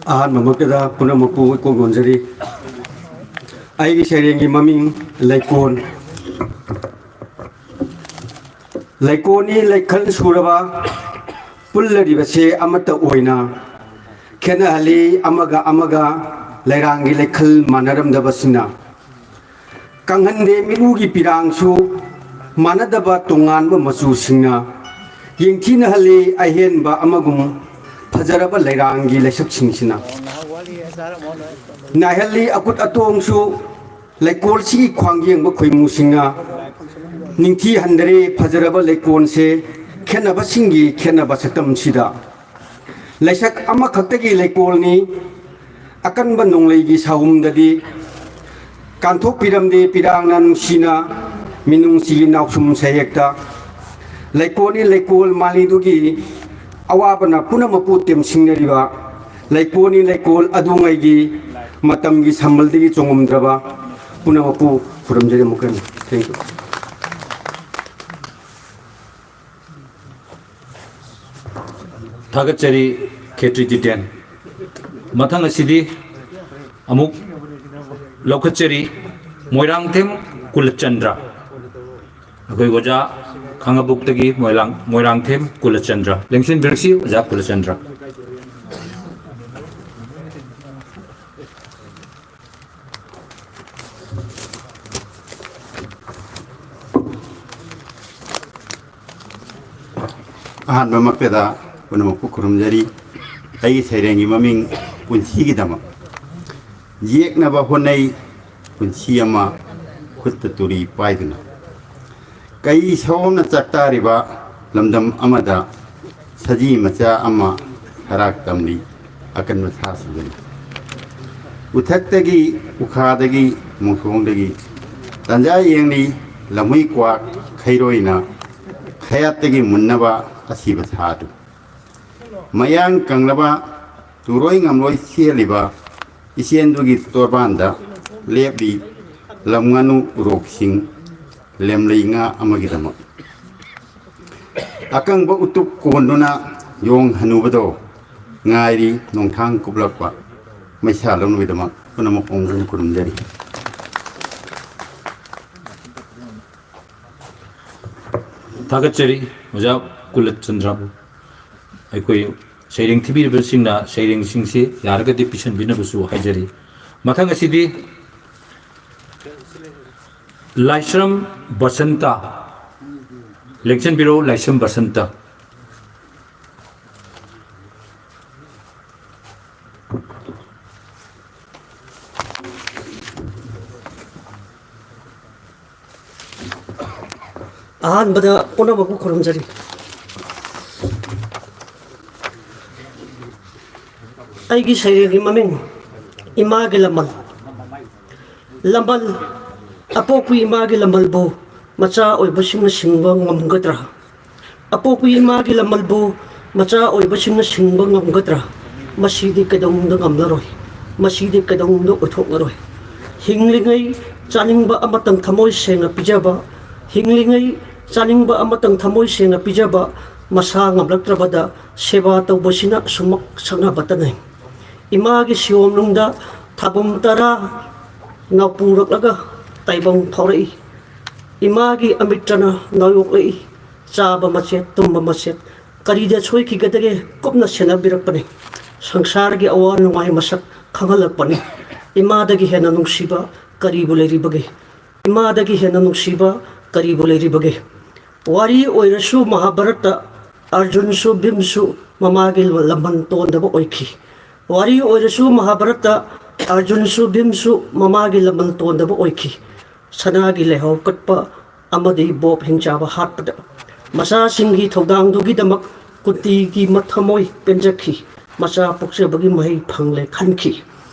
ꯑꯍꯥꯟꯕꯃꯛꯇꯗ ꯄꯨꯝꯅꯃꯛꯄꯨ ꯏꯀꯣꯛ ꯌꯣꯟꯖꯔꯤ꯫ ꯑꯩꯒꯤ ꯁꯩꯔꯦꯡꯒꯤ ꯃꯃꯤꯡ ꯂꯩꯀꯣꯟ꯫ ꯂꯩꯀꯣꯟꯅꯤ ꯂꯩꯈꯜ ꯁꯨꯔꯕ, ꯄꯨꯜꯂꯔꯤꯕꯁꯦ ꯑꯃꯠꯇ ꯑꯣꯏꯅ꯫ ꯈꯦꯠꯅꯍꯜꯂꯤ ꯑꯃꯒ ꯑꯃꯒ ꯂꯩꯔꯥꯡꯒꯤ ꯂꯩꯈꯜ ꯃꯥꯟꯅꯔꯝꯗꯕꯁꯤꯅ꯫ ꯀꯪꯍꯟꯗꯦ ꯃꯤꯔꯨꯒꯤ ꯄꯤꯔꯥꯡꯁꯨ, ꯃꯥꯟꯅꯗꯕ ꯇꯣꯉꯥꯟꯕ ꯃꯆꯨꯁꯤꯡꯅ ꯌꯦꯡꯊꯤꯅꯍꯜꯂꯤ꯫ ꯑꯍꯦꯟꯕ ꯑꯃꯒꯨꯝ ꯐꯖꯔꯕ ꯂꯩꯔꯥꯡꯒꯤ ꯂꯩꯁꯛꯁꯤꯡꯁꯤꯅ ꯅꯥꯏꯍꯜꯂꯤ꯫ ꯑꯀꯨꯠ ꯑꯇꯣꯡꯁꯨ ꯂꯩꯀꯣꯜꯁꯤꯒꯤ ꯈ꯭ꯋꯥꯡ ꯌꯦꯡꯕ ꯈꯣꯏꯃꯨꯁꯤꯡꯅ ꯅꯤꯡꯊꯤꯍꯟꯗꯔꯦ꯫ ꯐꯖꯔꯕ ꯂꯩꯀꯣꯜꯁꯦ ꯈꯦꯠꯅꯕꯁꯤꯡꯒꯤ ꯈꯦꯠꯅꯕ ꯁꯛꯇꯝꯁꯤꯗ ꯂꯩꯁꯛ ꯑꯃꯈꯛꯇꯒꯤ ꯂꯩꯀꯣꯜꯅꯤ꯫ ꯑꯀꯟꯕ ꯅꯣꯡꯂꯩꯒꯤ ꯁꯥꯍꯨꯝꯗꯗꯤ ꯀꯥꯟꯊꯣꯛꯄꯤꯔꯝꯗꯦ꯫ ꯄꯤꯔꯥꯡꯅ ꯅꯨꯡꯁꯤꯅ ꯃꯤꯅꯨꯡꯁꯤꯒꯤ ꯅꯥꯎꯁꯨꯝ ꯁꯩꯍꯦꯛꯇ ꯂꯩꯀꯣꯜꯅꯤ ꯂꯩꯀꯣꯜ ꯃꯥꯂꯤꯗꯨꯒꯤ ꯑꯋꯥꯕꯅ ꯄꯨꯝꯅꯃꯛꯄꯨ ꯇꯦꯝꯁꯤꯡꯅꯔꯤꯕ ꯂꯩꯀꯣꯜꯅꯤ ꯂꯩꯀꯣꯜ ꯑꯗꯨꯉꯩꯒꯤ ꯃꯇꯝꯒꯤ ꯁꯝꯕꯜꯗꯒꯤ ꯆꯣꯡꯉꯝꯗ꯭ꯔꯕ ꯄꯨꯝꯅꯃꯛꯄꯨ ꯈꯨꯔꯨꯝꯖꯔꯤ꯫ ꯑꯃꯨꯛꯀ ꯍꯟꯅ thank you꯫ ꯊꯥꯒꯠꯆꯔꯤ ꯈꯦꯇ꯭ꯔꯤ ꯇꯤꯇꯦꯟ꯫ ꯃꯊꯪ ꯑꯁꯤꯗꯤ ꯑꯃꯨꯛ ꯂꯧꯈꯠꯆꯔꯤ ꯃꯣꯏꯔꯥꯡꯊꯦꯝ ꯀꯨꯂꯆꯟꯗ꯭ꯔ꯫ ꯑꯩꯈꯣꯏ ꯑꯣꯖꯥ ꯈꯥꯡꯉꯕꯣꯛꯇꯒꯤ ꯃꯣꯏꯔꯥꯡ, ꯃꯣꯏꯔꯥꯡꯊꯦꯝ ꯀꯨꯂꯆꯟꯗ꯭ꯔ꯫ ꯂꯦꯡꯁꯤꯟꯕꯤꯔꯛꯁꯤ ꯑꯣꯖꯥ ꯀꯨꯂꯆꯟꯗ꯭ꯔ꯫ ꯑꯍꯥꯟꯕꯃꯛꯇꯗ ꯄꯨꯝꯅꯃꯛꯄꯨ ꯈꯨꯔꯨꯝꯖꯔꯤ꯫ ꯑꯩꯒꯤ ꯁꯩꯔꯦꯡꯒꯤ ꯃꯃꯤꯡ ꯄꯨꯟꯁꯤꯒꯤꯗꯃꯛ꯫ ꯌꯦꯛꯅꯕ ꯍꯣꯠꯅꯩ ꯄꯨꯟꯁꯤ ꯑꯃ ꯈꯨꯠꯇ ꯇꯨꯔꯤ ꯄꯥꯏꯗꯨꯅ꯫ ꯀꯩ ꯁꯣꯝꯅ ꯆꯥꯛꯇꯥꯔꯤꯕ ꯂꯝꯗꯝ ꯑꯃꯗ ꯁꯖꯤ ꯃꯆꯥ ꯑꯃ ꯁꯔꯥꯛ ꯇꯝꯂꯤ ꯑꯀꯟꯕ ꯁꯥꯁꯤꯡꯗꯨꯅ꯫ ꯎꯊꯛꯇꯒꯤ, ꯎꯈꯥꯗꯒꯤ, ꯃꯣꯡꯁꯣꯡꯗꯒꯤ ꯇꯟꯖꯥ ꯌꯦꯡꯂꯤ ꯂꯝꯍꯨꯏ ꯀ꯭ꯋꯥꯛ ꯈꯩꯔꯣꯏꯅ ꯈꯌꯥꯠꯇꯒꯤ ꯃꯨꯟꯅꯕ ꯑꯁꯤꯕ ꯁꯥꯗꯨ꯫ ꯃꯌꯥꯡ ꯀꯪꯂꯕ ꯇꯨꯔꯣꯏ ꯉꯝꯂꯣꯏ ꯆꯦꯜꯂꯤꯕ ꯏꯆꯦꯟꯗꯨꯒꯤ ꯇꯣꯔꯕꯥꯟꯗ ꯂꯦꯞꯂꯤ ꯂꯝ ꯉꯥꯅꯨ ꯎꯔꯣꯛꯁꯤꯡ ꯂꯦꯝꯂꯩ ꯉꯥ ꯑꯃꯒꯤꯗꯃꯛ꯫ ꯑꯀꯪꯕ ꯎꯇꯨꯞ ꯀꯣꯟꯗꯨꯅ ꯌꯣꯡ ꯍꯅꯨꯕꯗꯣ ꯉꯥꯏꯔꯤ ꯅꯣꯡꯊꯥꯡ ꯀꯨꯞꯂꯛꯄ ꯃꯩꯁꯥ ꯂꯧꯅꯕꯒꯤꯗꯃꯛ꯫ ꯄꯨꯝꯅꯃꯛ ꯄꯣꯡꯗꯨꯅ ꯈꯨꯔꯨꯝꯖꯔꯤ꯫ ꯊꯥꯒꯠꯆꯔꯤ ꯑꯣꯖꯥ ꯀꯨꯂꯆꯟꯗ꯭ꯔꯕꯨ꯫ ꯑꯩꯈꯣꯏ ꯁꯩꯔꯦꯡ ꯊꯤꯕꯤꯔꯤꯕꯁꯤꯡꯅ ꯁꯩꯔꯦꯡꯁꯤꯡꯁꯤ ꯌꯥꯔꯒꯗꯤ ꯄꯤꯁꯤꯟꯕꯤꯅꯕꯁꯨ ꯍꯥꯏꯖꯔꯤ꯫ ꯃꯊꯪ ꯑꯁꯤꯗꯤ ꯂꯥꯏꯁ꯭ꯔꯝ ꯕꯁꯟꯇ꯫ ꯂꯦꯡꯁꯤꯟꯕꯤꯔꯣ, ꯂꯥꯏꯁ꯭ꯔꯝ ꯕꯁꯟꯇ꯫ ꯑꯍꯥꯟꯕꯗ ꯄꯨꯝꯅꯃꯛꯄꯨ ꯈꯨꯔꯨꯝꯖꯔꯤ꯫ ꯑꯩꯒꯤ ꯁꯩꯔꯦꯡꯒꯤ ꯃꯃꯤꯡ ꯏꯃꯥꯒꯤ ꯂꯃꯟ꯫ ꯂꯃꯟ, ꯑꯄꯣꯛꯄꯤ ꯏꯃꯥꯒꯤ ꯂꯃꯟꯕꯨ ꯃꯆꯥ ꯑꯣꯏꯕꯁꯤꯡꯅ ꯁꯤꯡꯕ ꯉꯝꯒꯗ꯭ꯔꯥ? ꯑꯄꯣꯛꯄꯤ ꯏꯃꯥꯒꯤ ꯂꯃꯟꯕꯨ ꯃꯆꯥ ꯑꯣꯏꯕꯁꯤꯡꯅ ꯁꯤꯡꯕ ꯉꯝꯒꯗ꯭ꯔꯥ? ꯃꯁꯤꯗꯤ ꯀꯩꯗꯧꯅꯨꯡꯗ ꯉꯝꯂꯔꯣꯏ꯫ ꯃꯁꯤꯗꯤ ꯀꯩꯗꯧꯅꯨꯡꯗ ꯑꯣꯏꯊꯣꯛꯂꯔꯣꯏ꯫ ꯍꯤꯡꯂꯤꯉꯩ ꯆꯥꯅꯤꯡꯕ ꯑꯃꯇꯪ ꯊꯃꯣꯏ ꯁꯦꯡꯅ ꯄꯤꯖꯕ, ꯍꯤꯡꯂꯤꯉꯩ ꯆꯥꯅꯤꯡꯕ ꯑꯃꯇꯪ ꯊꯃꯣꯏ ꯁꯦꯡꯅ ꯄꯤꯖꯕ, ꯃꯁꯥ ꯉꯝꯂꯛꯇ꯭ꯔꯕꯗ ꯁꯦꯕꯥ ꯇꯧꯕꯁꯤꯅ ꯁꯨꯝꯃꯛ ꯁꯛꯅꯕꯇꯅꯤ꯫ ꯏꯃꯥꯒꯤ ꯁꯤꯌꯣꯝꯅꯨꯡꯗ ꯊꯥꯕꯨꯝ ꯇꯔꯥ ꯅꯥꯎꯄꯨꯔꯛꯂꯒ ꯇꯥꯏꯕꯪ ꯐꯥꯎꯔꯛꯏ꯫ ꯏꯃꯥꯒꯤ ꯑꯃꯤꯇ꯭ꯔꯅ ꯅꯥꯎꯌꯣꯛꯂꯛꯏ꯫ ꯆꯥꯕ ꯃꯆꯦꯠ, ꯇꯨꯝꯕ ꯃꯆꯦꯠ, ꯀꯔꯤꯗ ꯁꯣꯏꯈꯤꯒꯗꯒꯦ ꯀꯨꯞꯅ ꯁꯦꯟꯅꯕꯤꯔꯛꯄꯅꯤ꯫ ꯁꯪꯁꯥꯔꯒꯤ ꯑꯋꯥ ꯅꯨꯡꯉꯥꯏ ꯃꯁꯛ ꯈꯪꯍꯜꯂꯛꯄꯅꯤ꯫ ꯏꯃꯥꯗꯒꯤ ꯍꯦꯟꯅ ꯅꯨꯡꯁꯤꯕ ꯀꯔꯤꯕꯨ ꯂꯩꯔꯤꯕꯒꯦ? ꯏꯃꯥꯗꯒꯤ ꯍꯦꯟꯅ ꯅꯨꯡꯁꯤꯕ ꯀꯔꯤꯕꯨ ꯂꯩꯔꯤꯕꯒꯦ? ꯋꯥꯔꯤ ꯑꯣꯏꯔꯁꯨ ꯃꯍꯥꯚꯥꯔꯠꯇ ꯑꯔꯖꯨꯟꯁꯨ ꯚꯤꯝꯁꯨ ꯃꯃꯥꯒꯤ ꯂꯃꯟ ꯇꯣꯟꯗꯕ ꯑꯣꯏꯈꯤ꯫ ꯋꯥꯔꯤ ꯑꯣꯏꯔꯁꯨ ꯃꯍꯥꯚꯥꯔꯠꯇ ꯑꯔꯖꯨꯟꯁꯨ ꯚꯤꯝꯁꯨ ꯃꯃꯥꯒꯤ ꯂꯃꯟ ꯇꯣꯟꯗꯕ ꯑꯣꯏꯈꯤ꯫ ꯁꯅꯥꯒꯤ ꯂꯩꯍꯥꯎ ꯀꯠꯄ ꯑꯃꯗꯤ ꯕꯣꯞ ꯍꯤꯡꯆꯥꯕ ꯍꯥꯠꯄꯗ ꯃꯆꯥꯁꯤꯡꯒꯤ ꯊꯧꯗꯥꯡꯗꯨꯒꯤꯗꯃꯛ ꯀꯨꯟꯇꯤꯒꯤ ꯃꯊꯃꯣꯏ ꯄꯦꯟꯖꯈꯤ꯫ ꯃꯆꯥ ꯄꯣꯛꯆꯕꯒꯤ ꯃꯍꯩ ꯐꯪꯂꯦ ꯈꯟꯈꯤ꯫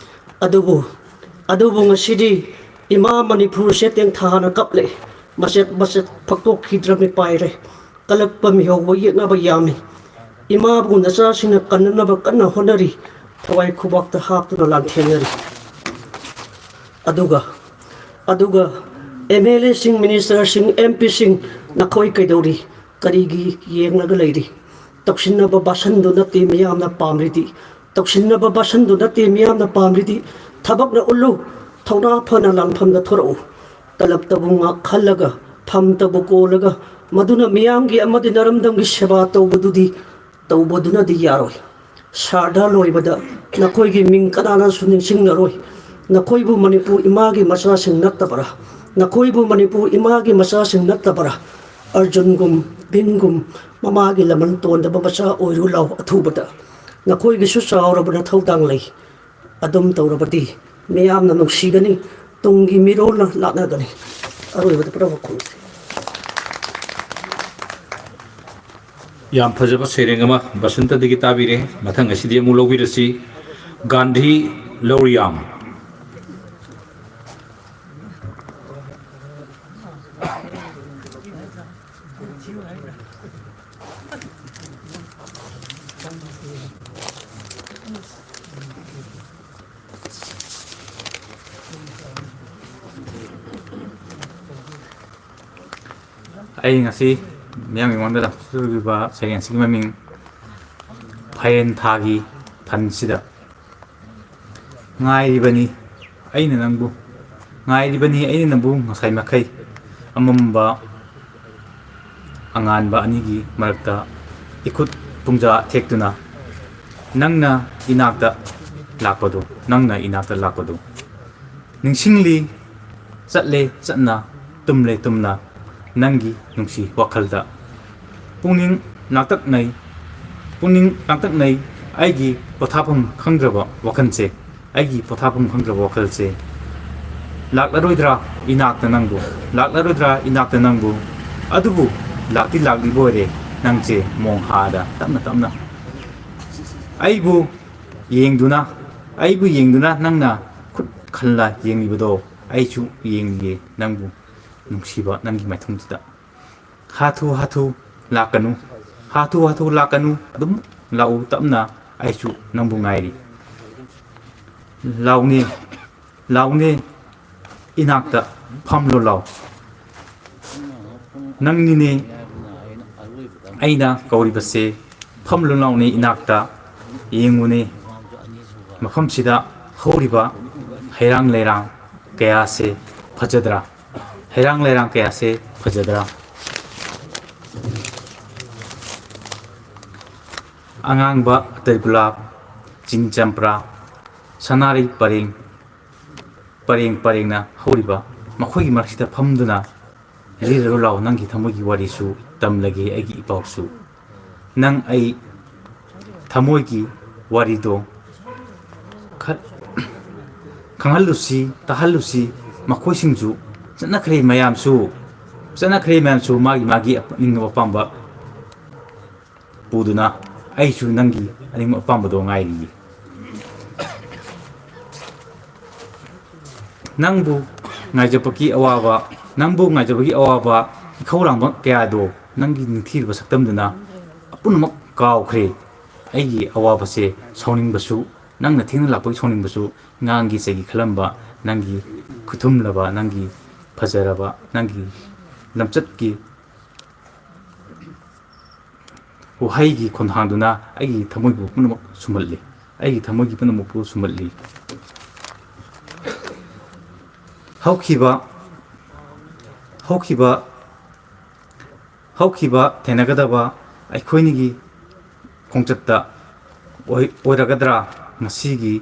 ꯑꯗꯨꯕꯨ, ꯑꯗꯨꯕꯨ ꯉꯁꯤꯗꯤ ꯏꯃꯥ ꯃꯅꯤꯄꯨꯔꯁꯦ ꯇꯦꯡꯊꯥꯅ ꯀꯞꯂꯦ꯫ ꯃꯆꯦꯠ ꯃꯆꯦꯠ ꯐꯛꯇꯣꯛꯈꯤꯗ꯭ꯔ ꯃꯤꯄꯥꯏꯔꯦ꯫ ꯀꯜꯂꯛꯄ ꯃꯤꯍꯧꯕ ꯌꯦꯛꯅꯕ ꯌꯥꯝꯃꯤ꯫ ꯏꯃꯥꯕꯨ ꯅꯆꯥꯁꯤꯡꯅ ꯀꯟꯅꯅꯕ ꯀꯟꯅ ꯍꯣꯠꯅꯔꯤ꯫ ꯊꯋꯥꯏ ꯈꯨꯕꯥꯛꯇ ꯍꯥꯞꯇꯨꯅ ꯂꯥꯟꯊꯦꯡꯅꯔꯤ꯫ ꯑꯗꯨꯒ, ꯑꯗꯨꯒ MLAꯁꯤꯡ, ministerꯁꯤꯡ, MPꯁꯤꯡ, ꯅꯈꯣꯏ ꯀꯩꯗꯧꯔꯤ? ꯀꯔꯤꯒꯤ ꯌꯦꯡꯂꯒ ꯂꯩꯔꯤ? ꯇꯧꯁꯤꯟꯅꯕ ꯕꯥꯁꯟꯗꯨ ꯅꯠꯇꯦ ꯃꯤꯌꯥꯝꯅ ꯄꯥꯝꯂꯤꯗꯤ꯫ ꯇꯧꯁꯤꯟꯅꯕ ꯕꯥꯁꯟꯗꯨ ꯅꯠꯇꯦ ꯃꯤꯌꯥꯝꯅ ꯄꯥꯝꯂꯤꯗꯤ꯫ ꯊꯕꯛꯅ ꯎꯠꯂꯨ꯫ ꯊꯧꯅꯥ ꯐꯅ ꯂꯥꯟꯐꯝꯗ ꯊꯣꯔꯛꯎ꯫ ꯇꯂꯕꯇꯕꯨ ꯉꯥꯛ ꯈꯜꯂꯒ, ꯐꯝꯇꯕꯨ ꯀꯣꯜꯂꯒ, ꯃꯗꯨꯅ ꯃꯤꯌꯥꯝꯒꯤ ꯑꯃꯗꯤ ꯅꯔꯝꯗꯝꯒꯤ ꯁꯦꯕꯥ ꯇꯧꯕꯗꯨꯗꯤ, ꯇꯧꯕꯗꯨꯅꯗꯤ ꯌꯥꯔꯣꯏ꯫ ꯁꯥꯔꯗꯥ ꯂꯣꯏꯕꯗ ꯅꯈꯣꯏꯒꯤ ꯃꯤꯡ ꯀꯅꯥꯅꯁꯨ ꯅꯤꯡꯁꯤꯡꯂꯔꯣꯏ꯫ ꯅꯈꯣꯏꯕꯨ ꯃꯅꯤꯄꯨꯔ ꯏꯃꯥꯒꯤ ꯃꯆꯥꯁꯤꯡ ꯅꯠꯇꯕꯔꯥ? ꯅꯈꯣꯏꯕꯨ ꯃꯅꯤꯄꯨꯔ ꯏꯃꯥꯒꯤ ꯃꯆꯥꯁꯤꯡ ꯅꯠꯇꯕꯔꯥ? ꯑꯔꯖꯨꯟꯒꯨꯝ, ꯚꯤꯝꯒꯨꯝ ꯃꯃꯥꯒꯤ ꯂꯃꯟ ꯇꯣꯟꯗꯕ ꯃꯆꯥ ꯑꯣꯏꯔꯨ ꯂꯥꯎ ꯑꯊꯨꯕꯗ꯫ ꯅꯈꯣꯏꯒꯤꯁꯨ ꯆꯥꯎꯔꯕ ꯅꯊꯧꯗꯥꯡ ꯂꯩ꯫ ꯑꯗꯨꯝ ꯇꯧꯔꯕꯗꯤ ꯃꯤꯌꯥꯝꯅ ꯅꯨꯡꯁꯤꯒꯅꯤ, ꯇꯨꯡꯒꯤ ꯃꯤꯔꯣꯜꯅ ꯂꯥꯠꯅꯒꯅꯤ꯫ ꯑꯔꯣꯏꯕꯗ ꯄꯨꯝꯅꯃꯛ ꯈꯨꯔꯨꯝꯁꯤ꯫ ꯌꯥꯝ ꯐꯖꯕ ꯁꯩꯔꯦꯡ ꯑꯃ ꯕꯁꯟꯇꯗꯒꯤ ꯇꯥꯕꯤꯔꯦ꯫ ꯃꯊꯪ ꯑꯁꯤꯗꯤ ꯑꯃꯨꯛ ꯂꯧꯕꯤꯔꯁꯤ, ꯒꯥꯟꯙꯤ ꯂꯧꯔꯤꯌꯥꯝ꯫ ꯑꯩ ꯉꯁꯤ ꯃꯤꯌꯥꯝꯒꯤ ꯃꯃꯥꯡꯗ ꯂꯥꯛꯆꯔꯤꯕ ꯁꯩꯔꯦꯡ ꯑꯁꯤꯒꯤ ꯃꯃꯤꯡ ꯐꯥꯏꯔꯦꯟ ꯊꯥꯒꯤ ꯐꯟꯁꯤꯗ꯫ ꯉꯥꯏꯔꯤꯕꯅꯤ ꯑꯩꯅ ꯅꯪꯕꯨ, ꯉꯥꯏꯔꯤꯕꯅꯤ ꯑꯩꯅ ꯅꯪꯕꯨ ꯉꯁꯥꯏ ꯃꯈꯩ꯫ ꯑꯃꯝꯕ ꯑꯉꯥꯟꯕ ꯑꯅꯤꯒꯤ ꯃꯔꯛꯇ ꯏꯈꯨꯠ ꯄꯨꯡꯖꯥ ꯊꯦꯛꯇꯨꯅ ꯅꯪꯅ ꯏꯅꯥꯛꯇ ꯂꯥꯛꯄꯗꯨ, ꯅꯪꯅ ꯏꯅꯥꯛꯇ ꯂꯥꯛꯄꯗꯨ꯫ ꯅꯤꯡꯁꯤꯡꯂꯤ ꯆꯠꯂꯦ ꯆꯠꯅ, ꯇꯨꯝꯂꯦ ꯇꯨꯝꯅ, ꯅꯪꯒꯤ ꯅꯨꯡꯁꯤ ꯋꯥꯈꯜꯗ꯫ ꯄꯨꯛꯅꯤꯡ ꯂꯥꯡꯇꯛꯅꯩ, ꯄꯨꯛꯅꯤꯡ ꯂꯥꯡꯇꯛꯅꯩ ꯑꯩꯒꯤ ꯄꯣꯊꯥꯐꯝ ꯈꯪꯗ꯭ꯔꯕ ꯋꯥꯈꯜꯁꯦ, ꯑꯩꯒꯤ ꯄꯣꯊꯥꯐꯝ ꯈꯪꯗ꯭ꯔꯕ ꯋꯥꯈꯜꯁꯦ꯫ ꯂꯥꯛꯂꯔꯣꯏꯗ꯭ꯔꯥ ꯏꯅꯥꯛꯇ ꯅꯪꯕꯨ, ꯂꯥꯛꯂꯔꯣꯏꯗ꯭ꯔꯥ ꯏꯅꯥꯛꯇ ꯅꯪꯕꯨ? ꯑꯗꯨꯕꯨ ꯂꯥꯛꯇꯤ ꯂꯥꯛꯂꯤꯕ ꯑꯣꯏꯔꯦ ꯅꯪꯁꯦ ꯃꯣꯡꯍꯥꯗ ꯇꯞꯅ ꯇꯞꯅ꯫ ꯑꯩꯕꯨ ꯌꯦꯡꯗꯨꯅ, ꯑꯩꯕꯨ ꯌꯦꯡꯗꯨꯅ ꯅꯪꯅ ꯈꯨꯠ ꯈꯜꯂ ꯌꯦꯡꯂꯤꯕꯗꯣ ꯑꯩꯁꯨ ꯌꯦꯡꯂꯤꯌꯦ ꯅꯪꯕꯨ ꯅꯨꯡꯁꯤꯕ ꯅꯪꯒꯤ ꯃꯥꯏꯊꯣꯡꯁꯤꯗ꯫ ꯍꯥꯊꯨ ꯍꯥꯊꯨ ꯂꯥꯛꯀꯅꯨ, ꯍꯥꯊꯨ ꯍꯥꯊꯨ ꯂꯥꯛꯀꯅꯨ, ꯑꯗꯨꯝ ꯂꯥꯛꯎ ꯇꯞꯅ, ꯑꯩꯁꯨ ꯅꯪꯕꯨ ꯉꯥꯏꯔꯤ꯫ ꯂꯥꯎꯅꯦ, ꯂꯥꯎꯅꯦ, ꯏꯅꯥꯛꯇ ꯐꯝꯂꯣ ꯂꯥꯎ꯫ ꯅꯪꯅꯤꯅꯦ ꯑꯩꯅ ꯀꯧꯔꯤꯕꯁꯦ, ꯐꯝꯂꯣ ꯂꯥꯎꯅꯦ ꯏꯅꯥꯛꯇ꯫ ꯌꯦꯡꯉꯨꯅꯦ, ꯃꯐꯝꯁꯤꯗ ꯍꯧꯔꯤꯕ ꯍꯩꯔꯥꯡ ꯂꯩꯔꯥꯡ ꯀꯌꯥꯁꯦ ꯐꯖꯗ꯭ꯔꯥ? ꯍꯩꯔꯥꯡ ꯂꯩꯔꯥꯡ ꯀꯌꯥꯁꯦ ꯐꯖꯗ꯭ꯔꯥ? ꯑꯉꯥꯡꯕ ꯑꯇꯔ ꯒꯨꯂꯥꯞ, ꯆꯤꯅꯤ ꯆꯝꯄ꯭ꯔꯥ, ꯁꯅꯥꯔꯩ ꯄꯔꯦꯡ, ꯄꯔꯦꯡ ꯄꯔꯦꯡꯅ ꯍꯧꯔꯤꯕ ꯃꯈꯣꯏꯒꯤ ꯃꯔꯛꯁꯤꯗ ꯐꯝꯗꯨꯅ ꯂꯤꯔꯔꯣ ꯂꯥꯎ ꯅꯪꯒꯤ ꯊꯃꯣꯏꯒꯤ ꯋꯥꯔꯤꯁꯨ, ꯇꯝꯂꯒꯦ ꯑꯩꯒꯤ ꯏꯄꯥꯎꯁꯨ꯫ ꯅꯪ ꯑꯩ ꯊꯃꯣꯏꯒꯤ ꯋꯥꯔꯤꯗꯣ ꯈ-, ꯈꯪꯍꯜꯂꯨꯁꯤ, ꯇꯥꯍꯜꯂꯨꯁꯤ꯫ ꯃꯈꯣꯏꯁꯤꯡꯁꯨ ꯆꯠꯅꯈ꯭ꯔꯦ ꯃꯌꯥꯝꯁꯨ, ꯆꯠꯅꯈ꯭ꯔꯦ ꯃꯌꯥꯝꯁꯨ ꯃꯥꯒꯤ ꯃꯥꯒꯤ ꯑꯅꯤꯡꯕ ꯑꯄꯥꯝꯕ ꯄꯨꯗꯨꯅ ꯑꯩꯁꯨ ꯅꯪꯒꯤ ꯑꯅꯤꯡꯕ ꯑꯄꯥꯝꯕꯗꯣ ꯉꯥꯏꯔꯤꯌꯦ꯫ ꯅꯪꯕꯨ ꯉꯥꯏꯖꯕꯒꯤ ꯑꯋꯥꯕ, ꯅꯪꯕꯨ ꯉꯥꯏꯖꯕꯒꯤ ꯑꯋꯥꯕ ꯏꯈꯧ ꯂꯥꯡꯕ ꯀꯌꯥꯗꯣ ꯅꯪꯒꯤ ꯅꯤꯡꯊꯤꯔꯕ ꯁꯛꯇꯝꯗꯨꯅ ꯑꯄꯨꯝꯅꯃꯛ ꯀꯥꯎꯈ꯭ꯔꯦ꯫ ꯑꯩꯒꯤ ꯑꯋꯥꯕꯁꯦ ꯁꯥꯎꯅꯤꯡꯕꯁꯨ, ꯅꯪꯅ ꯊꯦꯡꯅ ꯂꯥꯛꯄꯒꯤ ꯁꯥꯎꯅꯤꯡꯕꯁꯨ, ꯉꯥꯡꯒꯤ ꯆꯩꯒꯤ ꯈꯜꯂꯝꯕ, ꯅꯪꯒꯤ ꯈꯨꯊꯨꯝꯂꯕ, ꯅꯪꯒꯤ ꯐꯖꯔꯕ, ꯅꯪꯒꯤ ꯂꯝꯆꯠꯀꯤ ꯋꯥꯍꯩꯒꯤ ꯈꯣꯟꯊꯥꯡꯗꯨꯅ ꯑꯩꯒꯤ ꯊꯃꯣꯏꯕꯨ ꯄꯨꯝꯅꯃꯛ ꯁꯨꯝꯍꯠꯂꯤ꯫ ꯑꯩꯒꯤ ꯊꯃꯣꯏꯒꯤ ꯄꯨꯝꯅꯃꯛꯄꯨ ꯁꯨꯝꯍꯠꯂꯤ꯫ ꯍꯧꯈꯤꯕ, ꯍꯧꯈꯤꯕ, ꯍꯧꯈꯤꯕ ꯊꯦꯡꯅꯒꯗꯕ ꯑꯩꯈꯣꯏꯅꯤꯒꯤ ꯈꯣꯡꯆꯠꯇ ꯑꯣꯏ-, ꯑꯣꯏꯔꯒꯗ꯭ꯔꯥ ꯉꯁꯤꯒꯤ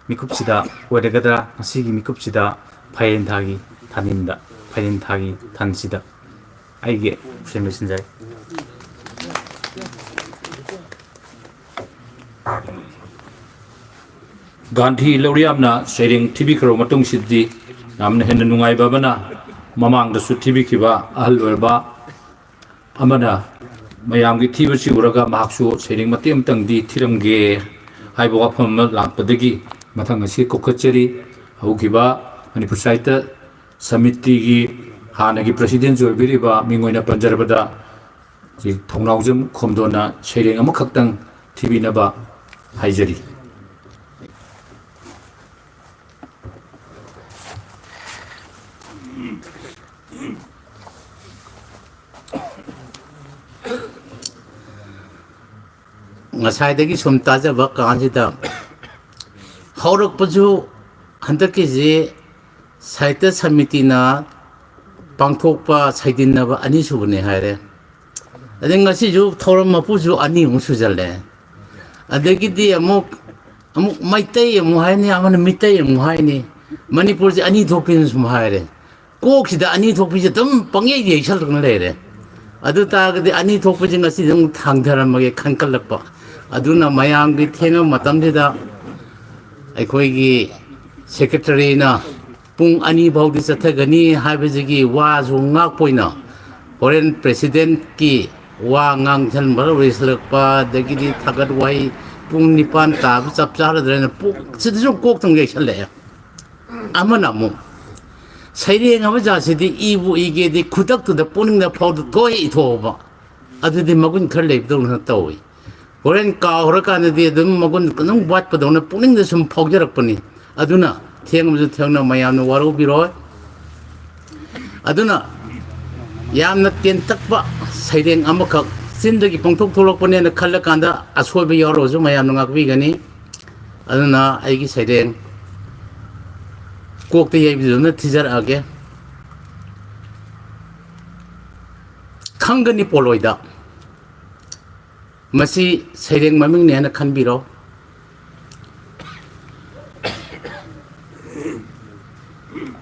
ꯃꯤꯀꯨꯞꯁꯤꯗ, ꯑꯣꯏꯔꯒꯗ꯭ꯔꯥ ꯉꯁꯤꯒꯤ ꯃꯤꯀꯨꯞꯁꯤꯗ ꯐꯥꯏꯔꯦꯟ ꯊꯥꯒꯤ ꯊꯥꯅꯤꯟꯗ, ꯐꯥꯏꯔꯦꯟ ꯊꯥꯒꯤ ꯊꯥꯟꯁꯤꯗ? ꯑꯩꯒꯤ ꯁꯦꯝ ꯂꯣꯏꯁꯤꯟꯖꯔꯦ꯫ ꯒꯥꯟꯙꯤ ꯂꯧꯔꯤꯌꯥꯝꯅ ꯁꯩꯔꯦꯡ ꯊꯤꯕꯤꯈ꯭ꯔꯕ ꯃꯇꯨꯡꯁꯤꯗꯗꯤ ꯌꯥꯝꯅ ꯍꯦꯟꯅ ꯅꯨꯡꯉꯥꯏꯕ ꯑꯃꯅ, ꯃꯃꯥꯡꯗꯁꯨ ꯊꯤꯕꯤꯈꯤꯕ ꯑꯍꯜ ꯑꯣꯏꯔꯕ ꯑꯃꯅ ꯃꯌꯥꯝꯒꯤ ꯊꯤꯕꯁꯤ ꯎꯔꯒ ꯃꯍꯥꯛꯁꯨ ꯁꯩꯔꯦꯡ ꯃꯇꯦꯛ ꯑꯃꯇꯪꯗꯤ ꯊꯤꯔꯝꯒꯦ ꯍꯥꯏꯕ ꯋꯥꯐꯝ ꯑꯃ ꯂꯥꯛꯄꯗꯒꯤ ꯃꯊꯪ ꯑꯁꯤ ꯀꯧꯈꯠꯆꯔꯤ꯫ ꯍꯧꯈꯤꯕ ꯃꯅꯤꯄꯨꯔ ꯁꯥꯍꯤꯇ꯭ꯌ ꯁꯃꯤꯇꯤꯒꯤ ꯍꯥꯟꯅꯒꯤ ꯄ꯭ꯔꯁꯤꯗꯦꯟꯁꯨ ꯑꯣꯏꯕꯤꯔꯤꯕ ꯃꯤꯡ ꯑꯣꯏꯅ ꯄꯟꯖꯔꯕꯗ ꯊꯧꯅꯥꯎꯖꯝ ꯈꯣꯝꯗꯣꯟꯅ ꯁꯩꯔꯦꯡ ꯑꯃꯈꯛꯇꯪ ꯊꯤꯕꯤꯅꯕ ꯍꯥꯏꯖꯔꯤ꯫ ꯉꯁꯥꯏꯗꯒꯤ ꯁꯨꯝ ꯇꯥꯖꯕ ꯀꯥꯟꯁꯤꯗ ꯍꯧꯔꯛꯄꯁꯨ ꯍꯟꯗꯛꯀꯤꯁꯤ ꯁꯥꯍꯤꯇ꯭ꯌ ꯁꯃꯤꯇꯤꯅ ꯄꯥꯡꯊꯣꯛꯄ ꯁꯩꯗꯤꯟꯅꯕ ꯑꯅꯤꯁꯨꯕꯅꯤ ꯍꯥꯏꯔꯦ꯫ ꯑꯗꯩ ꯉꯁꯤꯁꯨ ꯊꯧꯔꯝ ꯃꯄꯨꯁꯨ ꯑꯅꯤꯃꯨꯛ ꯁꯨꯖꯜꯂꯦ꯫ ꯑꯗꯒꯤꯗꯤ ꯑꯃꯨꯛ, ꯑꯃꯨꯛ ꯃꯩꯇꯩ ꯑꯃꯨꯛ ꯍꯥꯏꯅꯤ, ꯑꯃꯅ ꯃꯤꯇꯩ ꯑꯃꯨꯛ ꯍꯥꯏꯅꯤ꯫ ꯃꯅꯤꯄꯨꯔꯁꯦ ꯑꯅꯤ ꯊꯣꯛꯄꯤꯅ ꯁꯨꯝ ꯍꯥꯏꯔꯦ꯫ ꯀꯣꯛꯁꯤꯗ ꯑꯅꯤ ꯊꯣꯛꯄꯤꯁꯦ ꯑꯗꯨꯝ ꯄꯪꯌꯩ ꯌꯩꯁꯜꯂꯛꯇꯅ ꯂꯩꯔꯦ꯫ ꯑꯗꯨ ꯇꯥꯔꯒꯗꯤ ꯑꯅꯤ ꯊꯣꯛꯄꯁꯦ ꯉꯁꯤꯗꯤ ꯑꯗꯨꯝ ꯊꯥꯡꯊꯔꯝꯃꯒꯦ ꯈꯟꯀꯠꯂꯛꯄ꯫ ꯑꯗꯨꯅ ꯃꯌꯥꯝꯒꯤ ꯊꯦꯡꯉꯕ ꯃꯇꯝꯁꯤꯗ ꯑꯩꯈꯣꯏꯒꯤ ꯁꯦꯀ꯭ꯔꯦꯇꯔꯤꯅ ꯄꯨꯡ ꯑꯅꯤ ꯐꯥꯎꯗꯤ ꯆꯠꯊꯒꯅꯤ ꯍꯥꯏꯕꯁꯤꯒꯤ ꯋꯥꯁꯨ ꯉꯥꯛꯄ ꯑꯣꯏꯅ ꯍꯣꯔꯦꯟ ꯄ꯭ꯔꯦꯁꯤꯗꯦꯟꯠꯀꯤ ꯋꯥ ꯉꯥꯡꯁꯟꯕ ꯂꯣꯏꯁꯤꯜꯂꯛꯄ, ꯑꯗꯒꯤꯗꯤ ꯊꯥꯒꯠ ꯋꯥꯍꯩ ꯄꯨꯡ ꯅꯤꯄꯥꯟ ꯇꯥꯕ ꯆꯞ ꯆꯥꯔꯗ꯭ꯔꯦꯅ ꯄꯨꯛꯁꯤꯗꯁꯨ ꯀꯣꯛ ꯊꯣꯡ ꯌꯩꯁꯜꯂꯛꯑꯦ꯫ ꯑꯃꯅ ꯑꯃꯨꯛ ꯁꯩꯔꯦꯡ ꯑꯃ ꯖꯥꯠꯁꯤꯗꯤ ꯏꯕꯨ ꯏꯒꯦꯗꯤ ꯈꯨꯗꯛꯇꯨꯗ ꯄꯨꯛꯅꯤꯡꯗ ꯐꯥꯎꯗ ꯊꯣꯛ ꯏꯊꯣꯛꯑꯕ꯫ ꯑꯗꯨꯗꯤ ꯃꯒꯨꯟ ꯈꯔ ꯂꯩꯕꯗꯧꯅ ꯇꯧꯏ꯫ ꯍꯣꯔꯦꯟ ꯀꯥꯎꯈ꯭ꯔꯀꯥꯟꯗꯗꯤ ꯑꯗꯨꯝ ꯃꯒꯨꯟ ꯑꯗꯨꯝ ꯋꯥꯠꯄꯗꯧꯅ ꯄꯨꯛꯅꯤꯡꯗ ꯁꯨꯝ ꯐꯥꯎꯖꯔꯛꯄꯅꯤ꯫ ꯑꯗꯨꯅ ꯊꯦꯡꯕꯁꯨ ꯊꯦꯡꯅ ꯃꯌꯥꯝꯅ ꯋꯥꯔꯧꯕꯤꯔꯣꯏ꯫ ꯑꯗꯨꯅ ꯌꯥꯝꯅ ꯇꯦꯟꯇꯛꯄ ꯁꯩꯔꯦꯡ ꯑꯃꯈꯛ ꯆꯤꯟꯗꯒꯤ ꯄꯪꯊꯣꯛ ꯊꯣꯛꯂꯛꯄꯅꯦꯅ ꯈꯜꯂꯀꯥꯟꯗ ꯑꯁꯣꯏꯕ ꯌꯥꯎꯔꯒꯁꯨ ꯃꯌꯥꯝꯅ ꯉꯥꯛꯄꯤꯒꯅꯤ꯫ ꯑꯗꯨꯅ ꯑꯩꯒꯤ ꯁꯩꯔꯦꯡ ꯀꯣꯛꯇ ꯌꯩꯕꯤꯗꯨꯅ ꯊꯤꯖꯔꯛꯑꯒꯦ꯫ ꯈꯪꯒꯅꯤ ꯄꯣꯠꯂꯣꯏꯗ꯫ ꯃꯁꯤ ꯁꯩꯔꯦꯡ ꯃꯃꯤꯡꯅꯤ ꯍꯥꯏꯅ ꯈꯟꯕꯤꯔꯣ꯫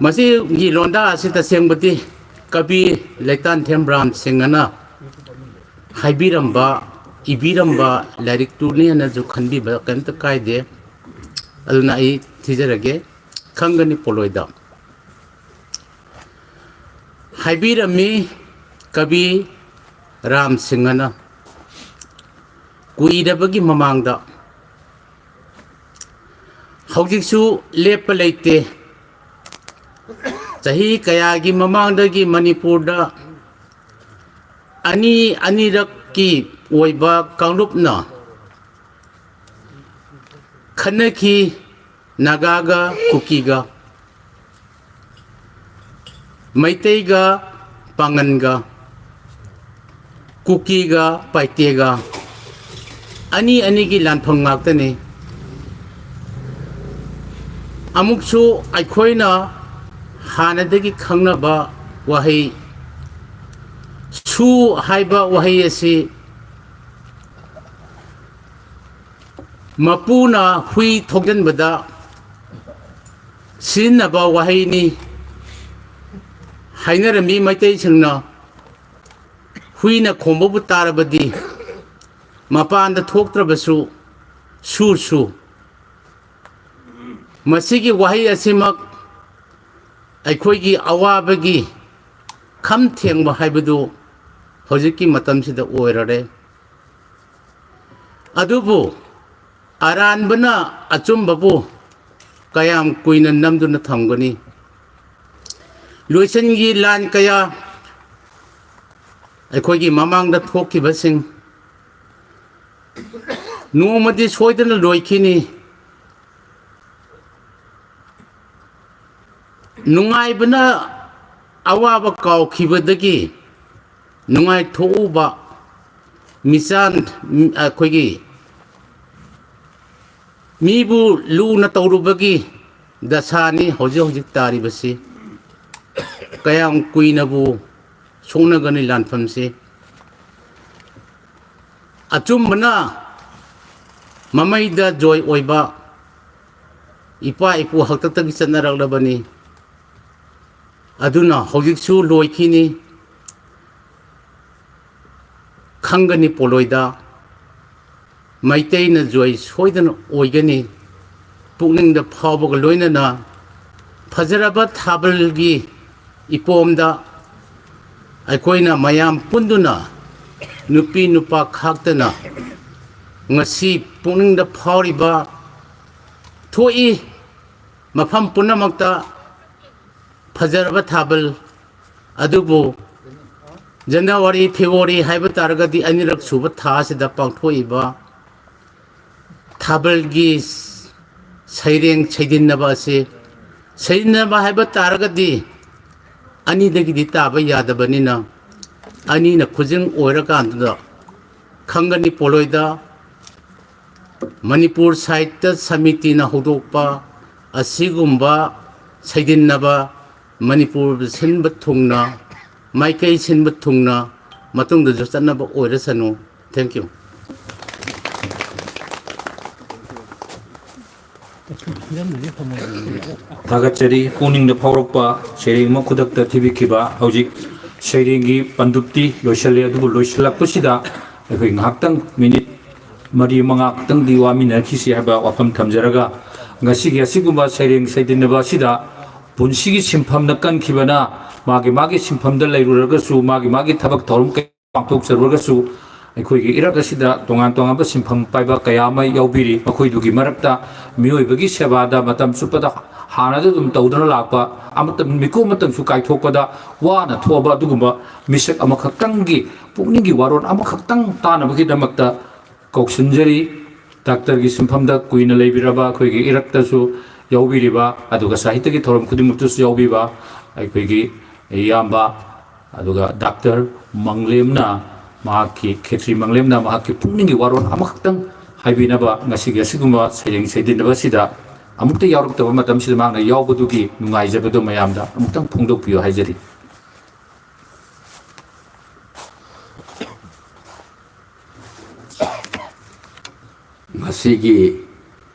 ꯃꯁꯤꯒꯤ ꯂꯣꯟꯗꯥ ꯑꯁꯤ ꯇꯁꯦꯡꯕꯗꯤ ꯀꯕꯤ ꯂꯩꯇꯥꯟꯊꯦꯝ ꯔꯥꯝ ꯁꯤꯡꯍꯅ ꯍꯥꯏꯕꯤꯔꯝꯕ, ꯏꯕꯤꯔꯝꯕ ꯂꯥꯏꯔꯤꯛꯇꯨꯅꯤ ꯍꯥꯏꯅꯁꯨ ꯈꯟꯕꯤꯕ ꯀꯔꯤꯝꯇ ꯀꯥꯏꯗꯦ꯫ ꯑꯗꯨꯅ ꯑꯩ ꯊꯤꯖꯔꯒꯦ, ꯈꯪꯒꯅꯤ ꯄꯣꯠꯂꯣꯏꯗ꯫ ꯍꯥꯏꯕꯤꯔꯝꯃꯤ ꯀꯕꯤ ꯔꯥꯝ ꯁꯤꯡꯍꯅ, ꯀꯨꯏꯔꯕꯒꯤ ꯃꯃꯥꯡꯗ, ꯍꯧꯖꯤꯛꯁꯨ ꯂꯦꯞꯄ ꯂꯩꯇꯦ꯫ ꯆꯍꯤ ꯀꯌꯥꯒꯤ ꯃꯃꯥꯡꯗꯒꯤ ꯃꯅꯤꯄꯨꯔꯗ ꯑꯅꯤ ꯑꯅꯤꯔꯛꯀꯤ ꯑꯣꯏꯕ ꯀꯥꯡꯂꯨꯞꯅ ꯈꯠꯅꯈꯤ, ꯅꯥꯒꯥꯒ ꯀꯨꯀꯤꯒ, ꯃꯩꯇꯩꯒ ꯄꯥꯉꯟꯒ, ꯀꯨꯀꯤꯒ ꯄꯥꯏꯇꯦꯒ, ꯑꯅꯤ ꯑꯅꯤꯒꯤ ꯂꯥꯟꯐꯝ ꯉꯥꯛꯇꯅꯤ꯫ ꯑꯃꯨꯛꯁꯨ ꯑꯩꯈꯣꯏꯅ ꯍꯥꯟꯅꯗꯒꯤ ꯈꯪꯅꯕ ꯋꯥꯍꯩ "ꯁꯨ" ꯍꯥꯏꯕ ꯋꯥꯍꯩ ꯑꯁꯤ ꯃꯄꯨꯅ ꯍꯨꯏ ꯊꯧꯖꯤꯟꯕꯗ ꯁꯤꯖꯤꯟꯅꯕ ꯋꯥꯍꯩꯅꯤ꯫ ꯍꯥꯏꯅꯔꯝꯃꯤ ꯃꯩꯇꯩꯁꯤꯡꯅ, "ꯍꯨꯏꯅ ꯈꯣꯡꯕꯕꯨ ꯇꯥꯔꯕꯗꯤ ꯃꯄꯥꯟꯗ ꯊꯣꯛꯇ꯭ꯔꯕꯁꯨ ꯁꯨ ꯁꯨ"꯫ ꯃꯁꯤꯒꯤ ꯋꯥꯍꯩ ꯑꯁꯤꯃꯛ ꯑꯩꯈꯣꯏꯒꯤ ꯑꯋꯥꯕꯒꯤ ꯈꯝ ꯊꯦꯡꯕ ꯍꯥꯏꯕꯗꯨ ꯍꯧꯖꯤꯛꯀꯤ ꯃꯇꯝꯁꯤꯗ ꯑꯣꯏꯔꯔꯦ꯫ ꯑꯗꯨꯕꯨ ꯑꯔꯥꯟꯕꯅ ꯑꯆꯨꯝꯕꯕꯨ ꯀꯌꯥꯝ ꯀꯨꯏꯅ ꯅꯝꯗꯨꯅ ꯊꯝꯒꯅꯤ? ꯂꯣꯏꯁꯤꯟꯒꯤ ꯂꯥꯟ ꯀꯌꯥ ꯑꯩꯈꯣꯏꯒꯤ ꯃꯃꯥꯡꯗ ꯊꯣꯛꯈꯤꯕꯁꯤꯡ ꯅꯣꯡꯃꯗꯤ ꯁꯣꯏꯗꯅ ꯂꯣꯏꯈꯤꯅꯤ꯫ ꯅꯨꯡꯉꯥꯏꯕꯅ ꯑꯋꯥꯕ ꯀꯥꯎꯈꯤꯕꯗꯒꯤ ꯅꯨꯡꯉꯥꯏꯊꯣꯛꯎꯕ ꯃꯤꯆꯥꯟ, ꯑꯩꯈꯣꯏꯒꯤ ꯃꯤꯕꯨ ꯂꯨꯅ ꯇꯧꯔꯨꯕꯒꯤ ꯗꯁꯥꯅꯤ ꯍꯧꯖꯤꯛ ꯍꯧꯖꯤꯛ ꯇꯥꯔꯤꯕꯁꯤ꯫ ꯀꯌꯥꯝ ꯀꯨꯏꯅꯕꯨ ꯁꯣꯛꯅꯒꯅꯤ ꯂꯥꯟꯐꯝꯁꯤ? ꯑꯆꯨꯝꯕꯅ ꯃꯃꯩꯗ ꯖꯣꯏ ꯑꯣꯏꯕ ꯏꯄꯥ ꯏꯄꯨ ꯍꯥꯛꯇꯛꯇꯒꯤ ꯆꯠꯅꯔꯛꯂꯕꯅꯤ꯫ ꯑꯗꯨꯅ ꯍꯧꯖꯤꯛꯁꯨ ꯂꯣꯏꯈꯤꯅꯤ꯫ ꯈꯪꯒꯅꯤ ꯄꯣꯂꯣꯏꯗ ꯃꯩꯇꯩꯅ ꯖꯣꯏ ꯁꯣꯏꯗꯅ ꯑꯣꯏꯒꯅꯤ꯫ ꯄꯨꯛꯅꯤꯡꯗ ꯐꯥꯎꯕꯒ ꯂꯣꯏꯅꯅ ꯐꯖꯔꯕ ꯊꯥꯕꯜꯒꯤ ꯏꯄꯣꯝꯗ ꯑꯩꯈꯣꯏꯅ ꯃꯌꯥꯝ ꯄꯨꯟꯗꯨꯅ ꯅꯨꯄꯤ ꯅꯨꯄꯥ ꯈꯥꯛꯇꯅ ꯉꯁꯤ ꯄꯨꯛꯅꯤꯡꯗ ꯐꯥꯎꯔꯤꯕ ꯊꯣꯛꯏ ꯃꯐꯝ ꯄꯨꯝꯅꯃꯛꯇ ꯐꯖꯔꯕ ꯊꯥꯕꯜ ꯑꯗꯨꯕꯨ ꯖꯅꯋꯥꯔꯤ, ꯐꯦꯕ꯭ꯔꯨꯋꯥꯔꯤ ꯍꯥꯏꯕ ꯇꯥꯔꯒꯗꯤ ꯑꯅꯤꯔꯛ ꯁꯨꯕ ꯊꯥ ꯑꯁꯤꯗ ꯄꯥꯡꯊꯣꯛꯏꯕ ꯊꯥꯕꯜꯒꯤ ꯁꯩꯔꯦꯡ ꯁꯩꯗꯤꯟꯅꯕ ꯑꯁꯤ, ꯁꯩꯗꯤꯟꯅꯕ ꯍꯥꯏꯕ ꯇꯥꯔꯒꯗꯤ ꯑꯅꯤꯗꯒꯤꯗꯤ ꯇꯥꯕ ꯌꯥꯗꯕꯅꯤꯅ ꯑꯅꯤꯅ ꯈꯨꯖꯤꯡ ꯑꯣꯏꯔꯀꯥꯟꯗꯨꯗ ꯈꯪꯒꯅꯤ ꯄꯣꯂꯣꯏꯗ ꯃꯅꯤꯄꯨꯔ ꯁꯥꯍꯤꯇ꯭ꯌ ꯁꯃꯤꯇꯤꯅ ꯍꯧꯗꯣꯛꯄ ꯑꯁꯤꯒꯨꯝꯕ ꯁꯩꯗꯤꯟꯅꯕ ꯃꯅꯤꯄꯨꯔ ꯁꯤꯟꯕ ꯊꯨꯡꯅ, ꯃꯥꯏꯀꯩ ꯁꯤꯟꯕ ꯊꯨꯡꯅ ꯃꯇꯨꯡꯗꯁꯨ ꯆꯠꯅꯕ ꯑꯣꯏꯔꯁꯅꯨ꯫ Thank you꯫ ꯊꯥꯒꯠꯆꯔꯤ꯫ ꯄꯨꯛꯅꯤꯡꯗ ꯐꯥꯎꯔꯛꯄ ꯁꯩꯔꯦꯡ ꯑꯃ ꯈꯨꯗꯛꯇ ꯊꯤꯕꯤꯈꯤꯕ꯫ ꯍꯧꯖꯤꯛ ꯁꯩꯔꯦꯡꯒꯤ ꯄꯟꯗꯨꯞꯇꯤ ꯂꯣꯏꯁꯤꯜꯂꯦ, ꯑꯗꯨꯕꯨ ꯂꯣꯏꯁꯤꯜꯂꯛꯄꯁꯤꯗ ꯑꯩꯈꯣꯏ ꯉꯥꯏꯍꯥꯛꯇꯪ ꯃꯤꯅꯤꯠ ꯃꯔꯤ ꯃꯉꯥ ꯈꯛꯇꯪꯗꯤ ꯋꯥꯃꯤꯟꯅꯈꯤꯁꯤ ꯍꯥꯏꯕ ꯋꯥꯐꯝ ꯊꯝꯖꯔꯒ, ꯉꯁꯤꯒꯤ ꯑꯁꯤꯒꯨꯝꯕ ꯁꯩꯔꯦꯡ ꯁꯩꯗꯤꯟꯅꯕ ꯑꯁꯤꯗ ꯄꯨꯟꯁꯤꯒꯤ ꯁꯤꯟꯐꯝꯅ ꯀꯟꯈꯤꯕꯅ ꯃꯥꯒꯤ ꯃꯥꯒꯤ ꯁꯤꯟꯐꯝꯗ ꯂꯩꯔꯨꯔꯒꯁꯨ, ꯃꯥꯒꯤ ꯃꯥꯒꯤ ꯊꯕꯛ ꯊꯧꯔꯝ ꯀꯌꯥ ꯄꯥꯡꯊꯣꯛꯆꯔꯨꯔꯒꯁꯨ, ꯑꯩꯈꯣꯏꯒꯤ ꯏꯔꯛ ꯑꯁꯤꯗ ꯇꯣꯉꯥꯟ ꯇꯣꯉꯥꯟꯕ ꯁꯤꯟꯐꯝ ꯄꯥꯏꯕ ꯀꯌꯥ ꯑꯃ ꯌꯥꯎꯕꯤꯔꯤ꯫ ꯃꯈꯣꯏꯗꯨꯒꯤ ꯃꯔꯛꯇ ꯃꯤꯑꯣꯏꯕꯒꯤ ꯁꯦꯕꯥꯗ ꯃꯇꯝ ꯆꯨꯞꯄꯗ ꯍꯥꯟꯅꯗ ꯑꯗꯨꯝ ꯇꯧꯗꯨꯅ ꯂꯥꯛꯄ, ꯑꯃꯇ ꯃꯤꯀꯨꯞ ꯑꯃꯇꯪꯁꯨ ꯀꯥꯏꯊꯣꯛꯄꯗ ꯋꯥꯅ ꯊꯣꯛꯑꯕ ꯑꯗꯨꯒꯨꯝꯕ ꯃꯤꯁꯛ ꯑꯃꯈꯛꯇꯪꯒꯤ ꯄꯨꯛꯅꯤꯡꯒꯤ ꯋꯥꯔꯣꯜ ꯑꯃꯈꯛꯇꯪ ꯇꯥꯅꯕꯒꯤꯗꯃꯛꯇ ꯀꯧꯁꯤꯟꯖꯔꯤ꯫ ꯗꯥꯛꯇꯔꯒꯤ ꯁꯤꯟꯐꯝꯗ ꯀꯨꯏꯅ ꯂꯩꯕꯤꯔꯕ ꯑꯩꯈꯣꯏꯒꯤ ꯏꯔꯛꯇꯁꯨ ꯌꯥꯎꯕꯤꯔꯤꯕ, ꯑꯗꯨꯒ ꯁꯥꯍꯤꯇ꯭ꯌꯒꯤ ꯊꯧꯔꯝ ꯈꯨꯗꯤꯡꯃꯛꯇꯁꯨ ꯌꯥꯎꯕꯤꯕ ꯑꯩꯈꯣꯏꯒꯤ ꯏꯌꯥꯝꯕ, ꯑꯗꯨꯒ ꯗꯥꯛꯇꯔ ꯃꯪꯂꯦꯝꯅ ꯃꯍꯥꯛꯀꯤ, ꯈꯦꯇ꯭ꯔꯤ ꯃꯪꯂꯦꯝꯅ ꯃꯍꯥꯛꯀꯤ ꯄꯨꯛꯅꯤꯡꯒꯤ ꯋꯥꯔꯣꯜ ꯑꯃꯈꯛꯇꯪ ꯍꯥꯏꯕꯤꯅꯕ ꯉꯁꯤꯒꯤ ꯑꯁꯤꯒꯨꯝꯕ ꯁꯩꯔꯦꯡ ꯁꯩꯗꯤꯟꯅꯕ ꯑꯁꯤꯗ ꯑꯃꯨꯛꯇ ꯌꯥꯎꯔꯛꯇꯕ ꯃꯇꯝꯁꯤꯗ ꯃꯍꯥꯛꯅ ꯌꯥꯎꯕꯗꯨꯒꯤ ꯅꯨꯡꯉꯥꯏꯖꯕꯗꯨ ꯃꯌꯥꯝꯗ ꯑꯃꯨꯛꯇꯪ ꯐꯣꯡꯗꯣꯛꯄꯤꯌꯨ ꯍꯥꯏꯖꯔꯤ꯫ ꯉꯁꯤꯒꯤ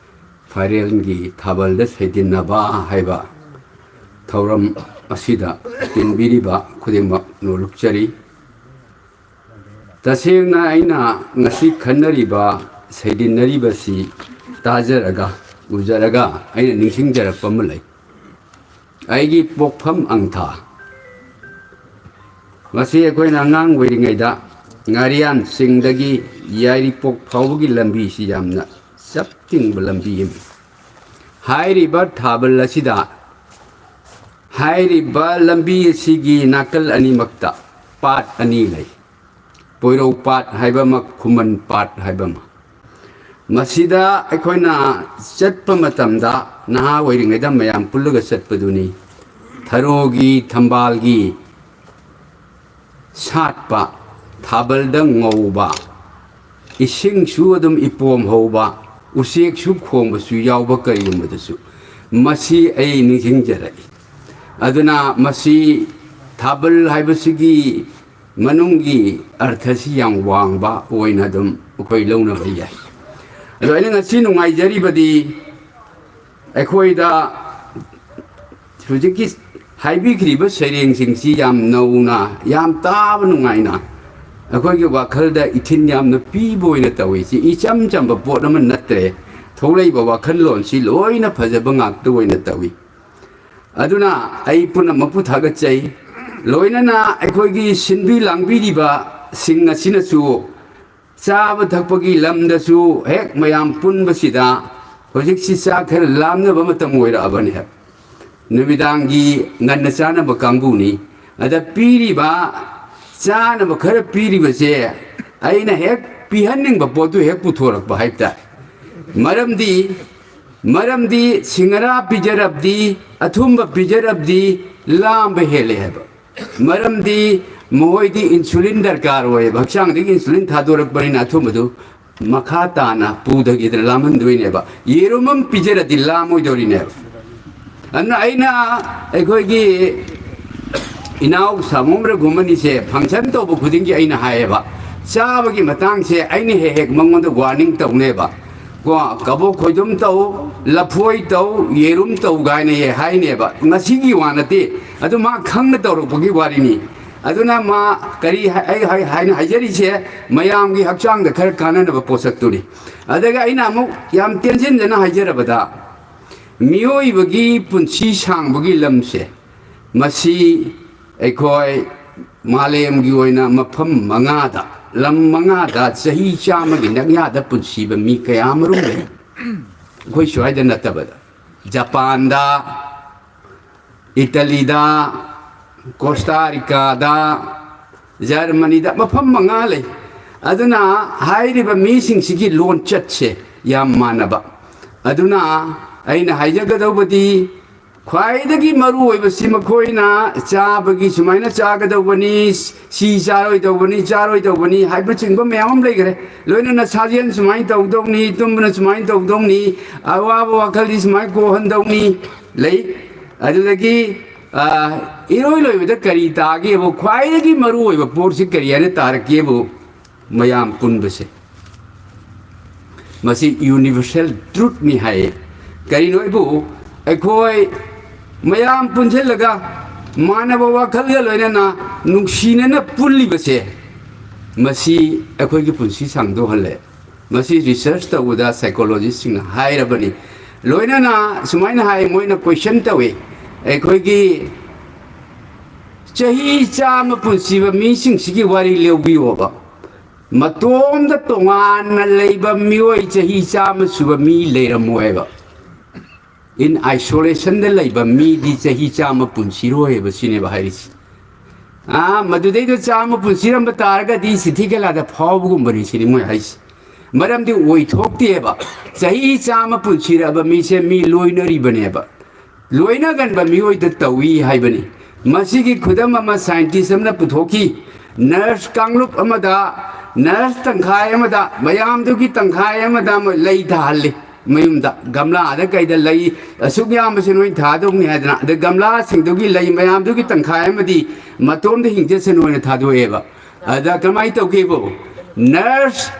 ꯐꯥꯏꯔꯦꯜꯒꯤ ꯊꯥꯕꯜꯗ ꯁꯩꯗꯤꯟꯅꯕ ꯍꯥꯏꯕ ꯊꯧꯔꯝ ꯑꯁꯤꯗ ꯇꯤꯟꯕꯤꯔꯤꯕ ꯈꯨꯗꯤꯡꯃꯛ ꯅꯣꯂꯨꯛꯆꯔꯤ꯫ ꯇꯁꯦꯡꯅ ꯑꯩꯅ ꯉꯁꯤ ꯈꯟꯅꯔꯤꯕ, ꯁꯩꯗꯤꯟꯅꯔꯤꯕꯁꯤ ꯇꯥꯖꯔꯒ, ꯎꯖꯔꯒ ꯑꯩꯅ ꯅꯤꯡꯁꯤꯡꯖꯔꯛꯄ ꯑꯃ ꯂꯩ꯫ ꯑꯩꯒꯤ ꯄꯣꯛꯐꯝ ꯑꯪꯊꯥ꯫ ꯃꯁꯤ ꯑꯩꯈꯣꯏꯅ ꯑꯉꯥꯡ ꯑꯣꯏꯔꯤꯉꯩꯗ ꯉꯥꯔꯤꯌꯥꯟ ꯆꯤꯡꯗꯒꯤ ꯌꯥꯏꯔꯤꯄꯣꯛ ꯐꯥꯎꯕꯒꯤ ꯂꯝꯕꯤꯁꯤ ꯌꯥꯝꯅ ꯆꯞ ꯇꯤꯡꯕ ꯂꯝꯕꯤ ꯑꯃꯅꯤ꯫ ꯍꯥꯏꯔꯤꯕ ꯊꯥꯕꯜ ꯑꯁꯤꯗ, ꯍꯥꯏꯔꯤꯕ ꯂꯝꯕꯤ ꯑꯁꯤꯒꯤ ꯅꯥꯀꯜ ꯑꯅꯤꯃꯛꯇ ꯄꯥꯠ ꯑꯅꯤ ꯂꯩ꯫ ꯄꯣꯏꯔꯧ ꯄꯥꯠ ꯍꯥꯏꯕ ꯑꯃ, ꯈꯨꯃꯟ ꯄꯥꯠ ꯍꯥꯏꯕ ꯑꯃ꯫ ꯃꯁꯤꯗ ꯑꯩꯈꯣꯏꯅ ꯆꯠꯄ ꯃꯇꯝꯗ, ꯅꯍꯥ ꯑꯣꯏꯔꯤꯉꯩꯗ ꯃꯌꯥꯝ ꯄꯨꯜꯂꯒ ꯆꯠꯄꯗꯨꯅꯤ, ꯊꯔꯣꯒꯤ, ꯊꯝꯕꯥꯜꯒꯤ ꯁꯥꯠꯄ, ꯊꯥꯕꯜꯗ ꯉꯧꯕ, ꯏꯁꯤꯡꯁꯨ ꯑꯗꯨꯝ ꯏꯄꯣꯝ ꯍꯧꯕ, ꯎꯆꯦꯛꯁꯨ ꯈꯣꯡꯕꯁꯨ ꯌꯥꯎꯕ, ꯀꯔꯤꯒꯨꯝꯕꯗꯁꯨ ꯃꯁꯤ ꯑꯩ ꯅꯤꯡꯁꯤꯡꯖꯔꯛꯏ꯫ ꯑꯗꯨꯅ ꯃꯁꯤ ꯊꯥꯕꯜ ꯍꯥꯏꯕꯁꯤꯒꯤ ꯃꯅꯨꯡꯒꯤ ꯑꯔꯊꯁꯤ ꯌꯥꯝ ꯋꯥꯡꯕ ꯑꯣꯏꯅ ꯑꯗꯨꯝ ꯑꯩꯈꯣꯏ ꯂꯧꯅꯕ ꯌꯥꯏ꯫ ꯑꯗꯣ ꯑꯩꯅ ꯉꯁꯤ ꯅꯨꯡꯉꯥꯏꯖꯔꯤꯕꯗꯤ, ꯑꯩꯈꯣꯏꯗ ꯍꯧꯖꯤꯛꯀꯤ ꯍꯥꯏꯕꯤꯈ꯭ꯔꯤꯕ ꯁꯩꯔꯦꯡꯁꯤꯡꯁꯤ ꯌꯥꯝ ꯅꯧꯅ, ꯌꯥꯝ ꯇꯥꯕ ꯅꯨꯡꯉꯥꯏꯅ, ꯑꯩꯈꯣꯏꯒꯤ ꯋꯥꯈꯜꯗ ꯏꯊꯤꯟ ꯌꯥꯝꯅ ꯄꯤꯕ ꯑꯣꯏꯅ ꯇꯧꯏ꯫ ꯁꯤ ꯏꯆꯝ ꯆꯝꯕ ꯄꯣꯠ ꯑꯃ ꯅꯠꯇ꯭ꯔꯦ꯫ ꯊꯣꯛꯂꯛꯏꯕ ꯋꯥꯈꯜꯂꯣꯟꯁꯤ ꯂꯣꯏꯅ ꯐꯖꯕ ꯉꯥꯛꯇ ꯑꯣꯏꯅ ꯇꯧꯏ꯫ ꯑꯗꯨꯅ ꯑꯩ ꯄꯨꯝꯅꯃꯛꯄꯨ ꯊꯥꯒꯠꯆꯩ꯫ ꯂꯣꯏꯅꯅ ꯑꯩꯈꯣꯏꯒꯤ ꯁꯤꯟꯕꯤ ꯂꯥꯡꯕꯤꯔꯤꯕꯁꯤꯡ ꯑꯁꯤꯅꯁꯨ ꯆꯥꯕ ꯊꯛꯄꯒꯤ ꯂꯝꯗꯁꯨ ꯍꯦꯛ ꯃꯌꯥꯝ ꯄꯨꯟꯕꯁꯤꯗ ꯍꯧꯖꯤꯛꯁꯤ ꯆꯥꯛ ꯈꯔ ꯂꯥꯝꯅꯕ ꯃꯇꯝ ꯑꯣꯏꯔꯛꯑꯕꯅꯦ꯫ ꯅꯨꯃꯤꯗꯥꯡꯒꯤ ꯉꯟꯅ ꯆꯥꯅꯕ ꯀꯥꯡꯕꯨꯅꯤ꯫ ꯑꯗ ꯄꯤꯔꯤꯕ ꯆꯥꯅꯕ ꯈꯔ ꯄꯤꯔꯤꯕꯁꯦ ꯑꯩꯅ ꯍꯦꯛ ꯄꯤꯍꯟꯅꯤꯡꯕ ꯄꯣꯠꯇꯨ ꯍꯦꯛ ꯄꯨꯊꯣꯔꯛꯄ ꯍꯥꯏꯕ ꯇꯥꯔꯦ꯫ ꯃꯔꯝꯗꯤ, ꯃꯔꯝꯗꯤ ꯁꯤꯡꯍꯥꯔꯥ ꯄꯤꯖꯔꯕꯗꯤ, ꯑꯊꯨꯝꯕ ꯄꯤꯖꯔꯕꯗꯤ ꯂꯥꯝꯕ ꯍꯦꯜꯂꯦ ꯍꯥꯏꯕ꯫ ꯃꯔꯝꯗꯤ ꯃꯈꯣꯏꯗꯤ insulin ꯗꯔꯀꯥꯔ ꯑꯣꯏꯌꯦꯕ, ꯍꯛꯆꯥꯡꯗꯒꯤ insulin ꯊꯥꯗꯣꯔꯛꯄꯅꯤꯅ ꯑꯊꯨꯝꯕꯗꯨ ꯃꯈꯥ ꯇꯥꯅ ꯄꯨꯗꯒꯤꯗꯅ ꯂꯥꯝꯍꯟꯗꯣꯏꯅꯦꯕ꯫ ꯌꯦꯔꯨꯝ ꯑꯃ ꯄꯤꯖꯔꯗꯤ ꯂꯥꯝꯃꯣꯏꯗꯧꯔꯤꯅꯦꯕ꯫ ꯑꯗꯨꯅ ꯑꯩꯅ ꯑꯩꯈꯣꯏꯒꯤ ꯏꯅꯥꯎ ꯁꯥꯃꯨ ꯔꯘꯨꯃꯅꯤꯁꯦ function ꯇꯧꯕ ꯈꯨꯗꯤꯡꯒꯤ ꯑꯩꯅ ꯍꯥꯏꯌꯦꯕ, ꯆꯥꯕꯒꯤ ꯃꯇꯥꯡꯁꯦ ꯑꯩꯅ ꯍꯦꯛ ꯍꯦꯛ ꯃꯉꯣꯟꯗ warning ꯇꯧꯅꯦꯕ꯫ ꯀꯣ, ꯀꯕꯣꯛ ꯈꯣꯏꯗꯨꯝ ꯇꯧ, ꯂꯐꯣꯏ ꯇꯧ, ꯌꯦꯔꯨꯝ ꯇꯧ ꯀꯥꯏꯅ ꯍꯦꯛ ꯍꯥꯏꯅꯦꯕ꯫ ꯉꯁꯤꯒꯤ ꯋꯥ ꯅꯠꯇꯦ, ꯑꯗꯨ ꯃꯥ ꯈꯪꯅ ꯇꯧꯔꯛꯄꯒꯤ ꯋꯥꯔꯤꯅꯤ꯫ ꯑꯗꯨꯅ ꯃꯥ ꯀꯔꯤ ꯍꯥꯏ-, ꯑꯩ ꯍꯥꯏ-, ꯍꯥꯏꯅ ꯍꯥꯏꯖꯔꯤꯁꯦ ꯃꯌꯥꯝꯒꯤ ꯍꯛꯆꯥꯡꯗ ꯈꯔ ꯀꯥꯟꯅꯅꯕ ꯄꯣꯠꯁꯛꯇꯨꯅꯤ꯫ ꯑꯗꯨꯒ ꯑꯩꯅ ꯑꯃꯨꯛ ꯌꯥꯝ ꯇꯦꯟꯁꯤꯟꯖꯅ ꯍꯥꯏꯖꯔꯕꯗ, ꯃꯤꯑꯣꯏꯕꯒꯤ ꯄꯨꯟꯁꯤ ꯁꯥꯡꯕꯒꯤ ꯂꯝꯁꯦ, ꯃꯁꯤ ꯑꯩꯈꯣꯏ ꯃꯥꯂꯦꯝꯒꯤ ꯑꯣꯏꯅ ꯃꯐꯝ ꯃꯉꯥꯗ, ꯂꯝ ꯃꯉꯥꯗ ꯆꯍꯤ ꯆꯥꯝꯃꯒꯤ ꯅꯛꯌꯥꯗ ꯄꯨꯟꯁꯤꯕ ꯃꯤ ꯀꯌꯥ ꯑꯃꯔꯣꯝ ꯂꯩ꯫ ꯑꯩꯈꯣꯏ ꯁ꯭ꯋꯥꯏꯗ ꯅꯠꯇꯕꯗ, ꯖꯄꯥꯟꯗ, ꯏꯇꯥꯂꯤꯗ, ꯀꯣꯁꯇꯥ ꯔꯤꯀꯥꯗ, ꯖꯔꯃꯅꯤꯗ, ꯃꯐꯝ ꯃꯉꯥ ꯂꯩ꯫ ꯑꯗꯨꯅ ꯍꯥꯏꯔꯤꯕ ꯃꯤꯁꯤꯡꯁꯤꯒꯤ ꯂꯣꯟꯆꯠꯁꯦ ꯌꯥꯝ ꯃꯥꯟꯅꯕ꯫ ꯑꯗꯨꯅ ꯑꯩꯅ ꯍꯥꯏꯖꯒꯗꯧꯕꯗꯤ, ꯈ꯭ꯋꯥꯏꯗꯒꯤ ꯃꯔꯨ ꯑꯣꯏꯕꯁꯤ ꯃꯈꯣꯏꯅ ꯆꯥꯕꯒꯤ ꯁꯨꯃꯥꯏꯅ ꯆꯥꯒꯗꯧꯕꯅꯤ, ꯁꯤ ꯆꯥꯔꯣꯏꯗꯧꯕꯅꯤ, ꯆꯥꯔꯣꯏꯗꯧꯕꯅꯤ ꯍꯥꯏꯕꯆꯤꯡꯕ ꯃꯌꯥꯝ ꯑꯃ ꯂꯩꯈ꯭ꯔꯦ꯫ ꯂꯣꯏꯅꯅ ꯁꯥꯖꯦꯜ ꯁꯨꯃꯥꯏꯅ ꯇꯧꯗꯧꯅꯤ, ꯇꯨꯝꯕꯅ ꯁꯨꯃꯥꯏꯅ ꯇꯧꯗꯧꯅꯤ, ꯑꯋꯥꯕ ꯋꯥꯈꯜꯗꯤ ꯁꯨꯃꯥꯏꯅ ꯀꯣꯛꯍꯟꯗꯧꯅꯤ ꯂꯩ꯫ ꯑꯗꯨꯗꯒꯤ, ꯑ, ꯏꯔꯣꯏ ꯂꯣꯏꯕꯗ ꯀꯔꯤ ꯇꯥꯒꯦꯕꯨ, ꯈ꯭ꯋꯥꯏꯗꯒꯤ ꯃꯔꯨ ꯑꯣꯏꯕ ꯄꯣꯠꯁꯤ ꯀꯔꯤ ꯍꯥꯏꯅ ꯇꯥꯔꯛꯀꯦꯕꯨ, ꯃꯌꯥꯝ ꯄꯨꯟꯕꯁꯦ꯫ ꯃꯁꯤ universal truthꯅꯤ ꯍꯥꯏꯌꯦ꯫ ꯀꯔꯤꯅꯣ ꯑꯩꯕꯨ, ꯑꯩꯈꯣꯏ ꯃꯌꯥꯝ ꯄꯨꯟꯁꯤꯜꯂꯒ ꯃꯥꯟꯅꯕ ꯋꯥꯈꯜꯒ ꯂꯣꯏꯅꯅ ꯅꯨꯡꯁꯤꯅꯅ ꯄꯨꯜꯂꯤꯕꯁꯦ, ꯃꯁꯤ ꯑꯩꯈꯣꯏꯒꯤ ꯄꯨꯟꯁꯤ ꯁꯥꯡꯗꯣꯛꯍꯜꯂꯦ꯫ ꯃꯁꯤ research ꯇꯧꯕꯗ psychologistꯁꯤꯡꯅ ꯍꯥꯏꯔꯕꯅꯤ꯫ ꯂꯣꯏꯅꯅ ꯁꯨꯃꯥꯏꯅ ꯍꯥꯏ, ꯃꯣꯏꯅ question ꯇꯧꯏ, ꯑꯩꯈꯣꯏꯒꯤ ꯆꯍꯤ ꯆꯥꯝꯃ ꯄꯨꯟꯁꯤꯕ ꯃꯤꯁꯤꯡꯁꯤꯒꯤ ꯋꯥꯔꯤ ꯂꯧꯕꯤꯌꯣꯕ꯫ ꯃꯇꯣꯝꯗ ꯇꯣꯉꯥꯟꯅ ꯂꯩꯕ ꯃꯤꯑꯣꯏ ꯆꯍꯤ ꯆꯥꯝꯃ ꯁꯨꯕ ꯃꯤ ꯂꯩꯔꯝꯃꯣꯏꯕ꯫ In isolationꯗ ꯂꯩꯕ ꯃꯤꯗꯤ ꯆꯍꯤ ꯆꯥꯝꯃ ꯄꯨꯟꯁꯤꯔꯣꯏꯕ ꯁꯤꯅꯦꯕ ꯍꯥꯏꯔꯤꯁꯤ꯫ ꯑꯥ, ꯃꯗꯨꯗꯩꯗ ꯆꯥꯝꯃ ꯄꯨꯟꯁꯤꯔꯝꯕ ꯇꯥꯔꯒꯗꯤ ꯁꯤꯊꯤꯒꯂꯥꯗ ꯐꯥꯎꯕꯒꯨꯝꯕꯅꯤ ꯁꯤꯅꯤ ꯃꯣꯏ ꯍꯥꯏꯁꯤ꯫ ꯃꯔꯝꯗꯤ ꯑꯣꯏꯊꯣꯛꯇꯦꯕ꯫ ꯆꯍꯤ ꯆꯥꯝꯃ ꯄꯨꯟꯁꯤꯔꯛꯑꯕ ꯃꯤꯁꯦ ꯃꯤ ꯂꯣꯏꯅꯔꯤꯕꯅꯦꯕ꯫ ꯂꯣꯏꯅꯒꯟꯕ ꯃꯤꯑꯣꯏꯗ ꯇꯧꯏ ꯍꯥꯏꯕꯅꯤ꯫ ꯃꯁꯤꯒꯤ ꯈꯨꯗꯝ ꯑꯃ scientist ꯑꯃꯅ ꯄꯨꯊꯣꯛꯈꯤ꯫ Nurse ꯀꯥꯡꯂꯨꯞ ꯑꯃꯗ, nurse ꯇꯪꯈꯥꯏ ꯑꯃꯗ, ꯃꯌꯥꯝꯗꯨꯒꯤ ꯇꯪꯈꯥꯏ ꯑꯃꯗ ꯑꯃ ꯂꯩ ꯊꯥꯍꯜꯂꯤ꯫ ꯃꯌꯨꯝꯗ ꯒꯝꯂꯥꯗ ꯀꯩꯗ ꯂꯩ ꯑꯁꯨꯛ ꯌꯥꯝꯕꯁꯦ ꯅꯣꯏ ꯊꯥꯗꯧꯅꯤ ꯍꯥꯏꯗꯅ, ꯑꯗ ꯒꯝꯂꯥꯁꯤꯡꯗꯨꯒꯤ ꯂꯩ ꯃꯌꯥꯝꯗꯨꯒꯤ ꯇꯪꯈꯥꯏ ꯑꯃꯗꯤ ꯃꯇꯣꯝꯗ ꯍꯤꯡꯖꯁꯅꯨ ꯍꯥꯏꯅ ꯊꯥꯗꯣꯛꯑꯦꯕ꯫ ꯑꯗ ꯀꯃꯥꯏꯅ ꯇꯧꯒꯦꯕꯨ, nurse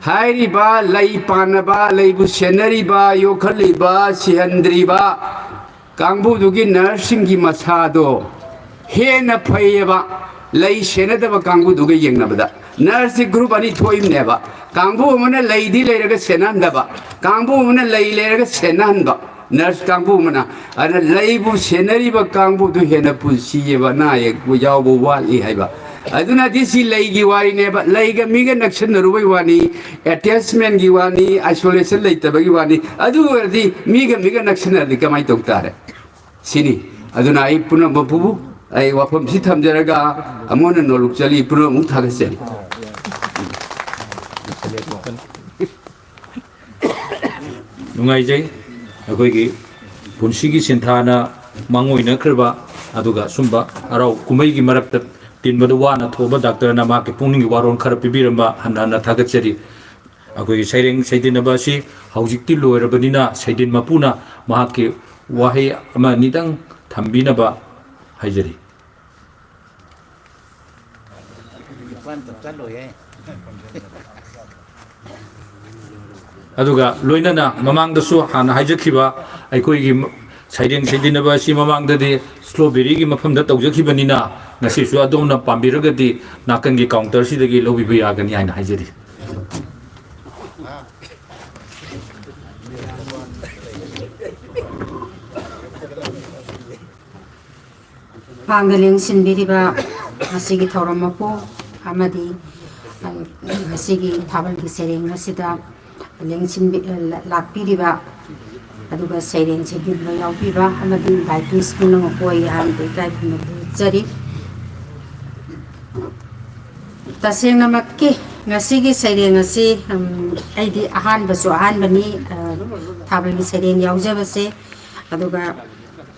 ꯍꯥꯏꯔꯤꯕ ꯂꯩ ꯄꯥꯟꯅꯕ, ꯂꯩꯕꯨ ꯁꯦꯟꯅꯔꯤꯕ, ꯌꯣꯛꯈꯠꯂꯤꯕ, ꯁꯤꯍꯟꯗ꯭ꯔꯤꯕ ꯀꯥꯡꯕꯨꯗꯨꯒꯤ nurseꯁꯤꯡꯒꯤ ꯃꯁꯥꯗꯣ ꯍꯦꯟꯅ ꯐꯩꯌꯦꯕ, ꯂꯩ ꯁꯦꯟꯅꯗꯕ ꯀꯥꯡꯕꯨꯗꯨꯒ ꯌꯦꯡꯅꯕꯗ꯫ Nurseꯁꯤ group ꯑꯅꯤ ꯊꯣꯛꯏꯕꯅꯦꯕ꯫ ꯀꯥꯡꯕꯨ ꯑꯃꯅ ꯂꯩꯗꯤ ꯂꯩꯔꯒ ꯁꯦꯟꯅꯍꯟꯗꯕ, ꯀꯥꯡꯕꯨ ꯑꯃꯅ ꯂꯩ ꯂꯩꯔꯒ ꯁꯦꯟꯅꯍꯟꯕ꯫ Nurse ꯀꯥꯡꯕꯨ ꯑꯃꯅ꯫ ꯑꯗꯨꯅ ꯂꯩꯕꯨ ꯁꯦꯟꯅꯔꯤꯕ ꯀꯥꯡꯕꯨꯗꯨ ꯍꯦꯟꯅ ꯄꯨꯟꯁꯤꯌꯦꯕ, ꯑꯅꯥ ꯑꯌꯦꯛ ꯌꯥꯎꯕ ꯋꯥꯠꯂꯤ ꯍꯥꯏꯕ꯫ ꯑꯗꯨꯅꯗꯤ ꯁꯤ ꯂꯩꯒꯤ ꯋꯥꯔꯤꯅꯦꯕ꯫ ꯂꯩꯒ ꯃꯤꯒ ꯅꯛꯁꯤꯟꯅꯔꯨꯕꯩ ꯋꯥꯅꯤ, attachmentꯀꯤ ꯋꯥꯅꯤ, isolation ꯂꯩꯇꯕꯒꯤ ꯋꯥꯅꯤ꯫ ꯑꯗꯨ ꯑꯣꯏꯔꯗꯤ ꯃꯤꯒ ꯃꯤꯒ ꯅꯛꯁꯤꯟꯅꯔꯗꯤ ꯀꯃꯥꯏꯅ ꯇꯧ ꯇꯥꯔꯦ? ꯁꯤꯅꯤ꯫ ꯑꯗꯨꯅ ꯑꯩ ꯄꯨꯝꯅꯃꯛꯄꯨ ꯑꯩ ꯋꯥꯐꯝꯁꯤ ꯊꯝꯖꯔꯒ ꯑꯃꯨꯛ ꯍꯟꯅ ꯅꯣꯂꯨꯛ ꯆꯠꯂꯤ, ꯄꯨꯝꯅꯃꯛ ꯊꯥꯒꯠꯆꯔꯤ꯫ ꯅꯨꯡꯉꯥꯏꯖꯩ꯫ ꯑꯩꯈꯣꯏꯒꯤ ꯄꯨꯟꯁꯤꯒꯤ ꯁꯤꯟꯊꯥꯅ ꯃꯥꯡꯑꯣꯏꯅꯈ꯭ꯔꯕ, ꯑꯗꯨꯒ ꯁꯨꯝꯕ ꯍꯔꯥꯎ ꯀꯨꯝꯍꯩꯒꯤ ꯃꯔꯛꯇ ꯇꯤꯟꯕꯗ ꯋꯥꯅ ꯊꯣꯛꯑꯕ ꯗꯥꯛꯇꯔꯅ ꯃꯍꯥꯛꯀꯤ ꯄꯨꯛꯅꯤꯡꯒꯤ ꯋꯥꯔꯣꯜ ꯈꯔ ꯄꯤꯕꯤꯔꯝꯕ ꯍꯟꯅ ꯍꯟꯅ ꯊꯥꯒꯠꯆꯔꯤ꯫ ꯑꯩꯈꯣꯏꯒꯤ ꯁꯩꯔꯦꯡ ꯁꯩꯗꯤꯟꯅꯕ ꯑꯁꯤ ꯍꯧꯖꯤꯛꯇꯤ ꯂꯣꯏꯔꯕꯅꯤꯅ, ꯁꯩꯗꯤꯟ ꯃꯄꯨꯅ ꯃꯍꯥꯛꯀꯤ ꯋꯥꯍꯩ ꯑꯃ ꯑꯅꯤꯗꯪ ꯊꯝꯕꯤꯅꯕ ꯍꯥꯏꯖꯔꯤ꯫ ꯅꯤꯄꯥꯟ ꯆꯞ ꯆꯥ ꯂꯣꯏꯌꯦ꯫ ꯑꯗꯨꯒ ꯂꯣꯏꯅꯅ ꯃꯃꯥꯡꯗꯁꯨ ꯍꯥꯟꯅ ꯍꯥꯏꯖꯈꯤꯕ ꯑꯩꯈꯣꯏꯒꯤ ꯁꯩꯔꯦꯡ ꯁꯩꯗꯤꯟꯅꯕ ꯑꯁꯤ ꯃꯃꯥꯡꯗꯗꯤ ꯁ꯭ꯇ꯭ꯔꯣꯕꯦꯔꯤꯒꯤ ꯃꯐꯝꯗ ꯇꯧꯖꯈꯤꯕꯅꯤꯅ, ꯉꯁꯤꯁꯨ ꯑꯗꯣꯝꯅ ꯄꯥꯝꯕꯤꯔꯒꯗꯤ ꯅꯥꯀꯟꯒꯤ ꯀꯥꯎꯟꯇꯔꯁꯤꯗꯒꯤ ꯂꯧꯕꯤꯕ ꯌꯥꯒꯅꯤ ꯍꯥꯏꯅ ꯍꯥꯏꯖꯔꯤ꯫ ꯃꯥꯡꯗ ꯂꯦꯡꯁꯤꯟꯕꯤꯔꯤꯕ ꯉꯁꯤꯒꯤ ꯊꯧꯔꯝ ꯃꯄꯨ ꯑꯃꯗꯤ ꯉꯁꯤꯒꯤ ꯊꯥꯕꯜꯒꯤ ꯁꯩꯔꯦꯡ ꯑꯁꯤꯗ ꯂꯦꯡꯁꯤꯟꯕꯤ-, ꯂꯥꯛꯄꯤꯔꯤꯕ, ꯑꯗꯨꯒ ꯁꯩꯔꯦꯡ ꯁꯩꯗꯤꯟꯕ ꯌꯥꯎꯕꯤꯕ ꯑꯃꯗꯤ invitees ꯄꯨꯝꯅꯃꯛꯄꯨ ꯑꯩ ꯑꯍꯥꯟꯕꯗ ꯏꯀꯥꯏ ꯈꯨꯝꯅꯕ ꯎꯠꯆꯔꯤ꯫ ꯇꯁꯦꯡꯅꯃꯛꯀꯤ ꯉꯁꯤꯒꯤ ꯁꯩꯔꯦꯡ ꯑꯁꯤ, ꯎꯝ, ꯑꯩꯗꯤ ꯑꯍꯥꯟꯕꯁꯨ ꯑꯍꯥꯟꯕꯅꯤ, ꯑ, ꯊꯥꯕꯜꯒꯤ ꯁꯩꯔꯦꯡ ꯌꯥꯎꯖꯕꯁꯦ꯫ ꯑꯗꯨꯒ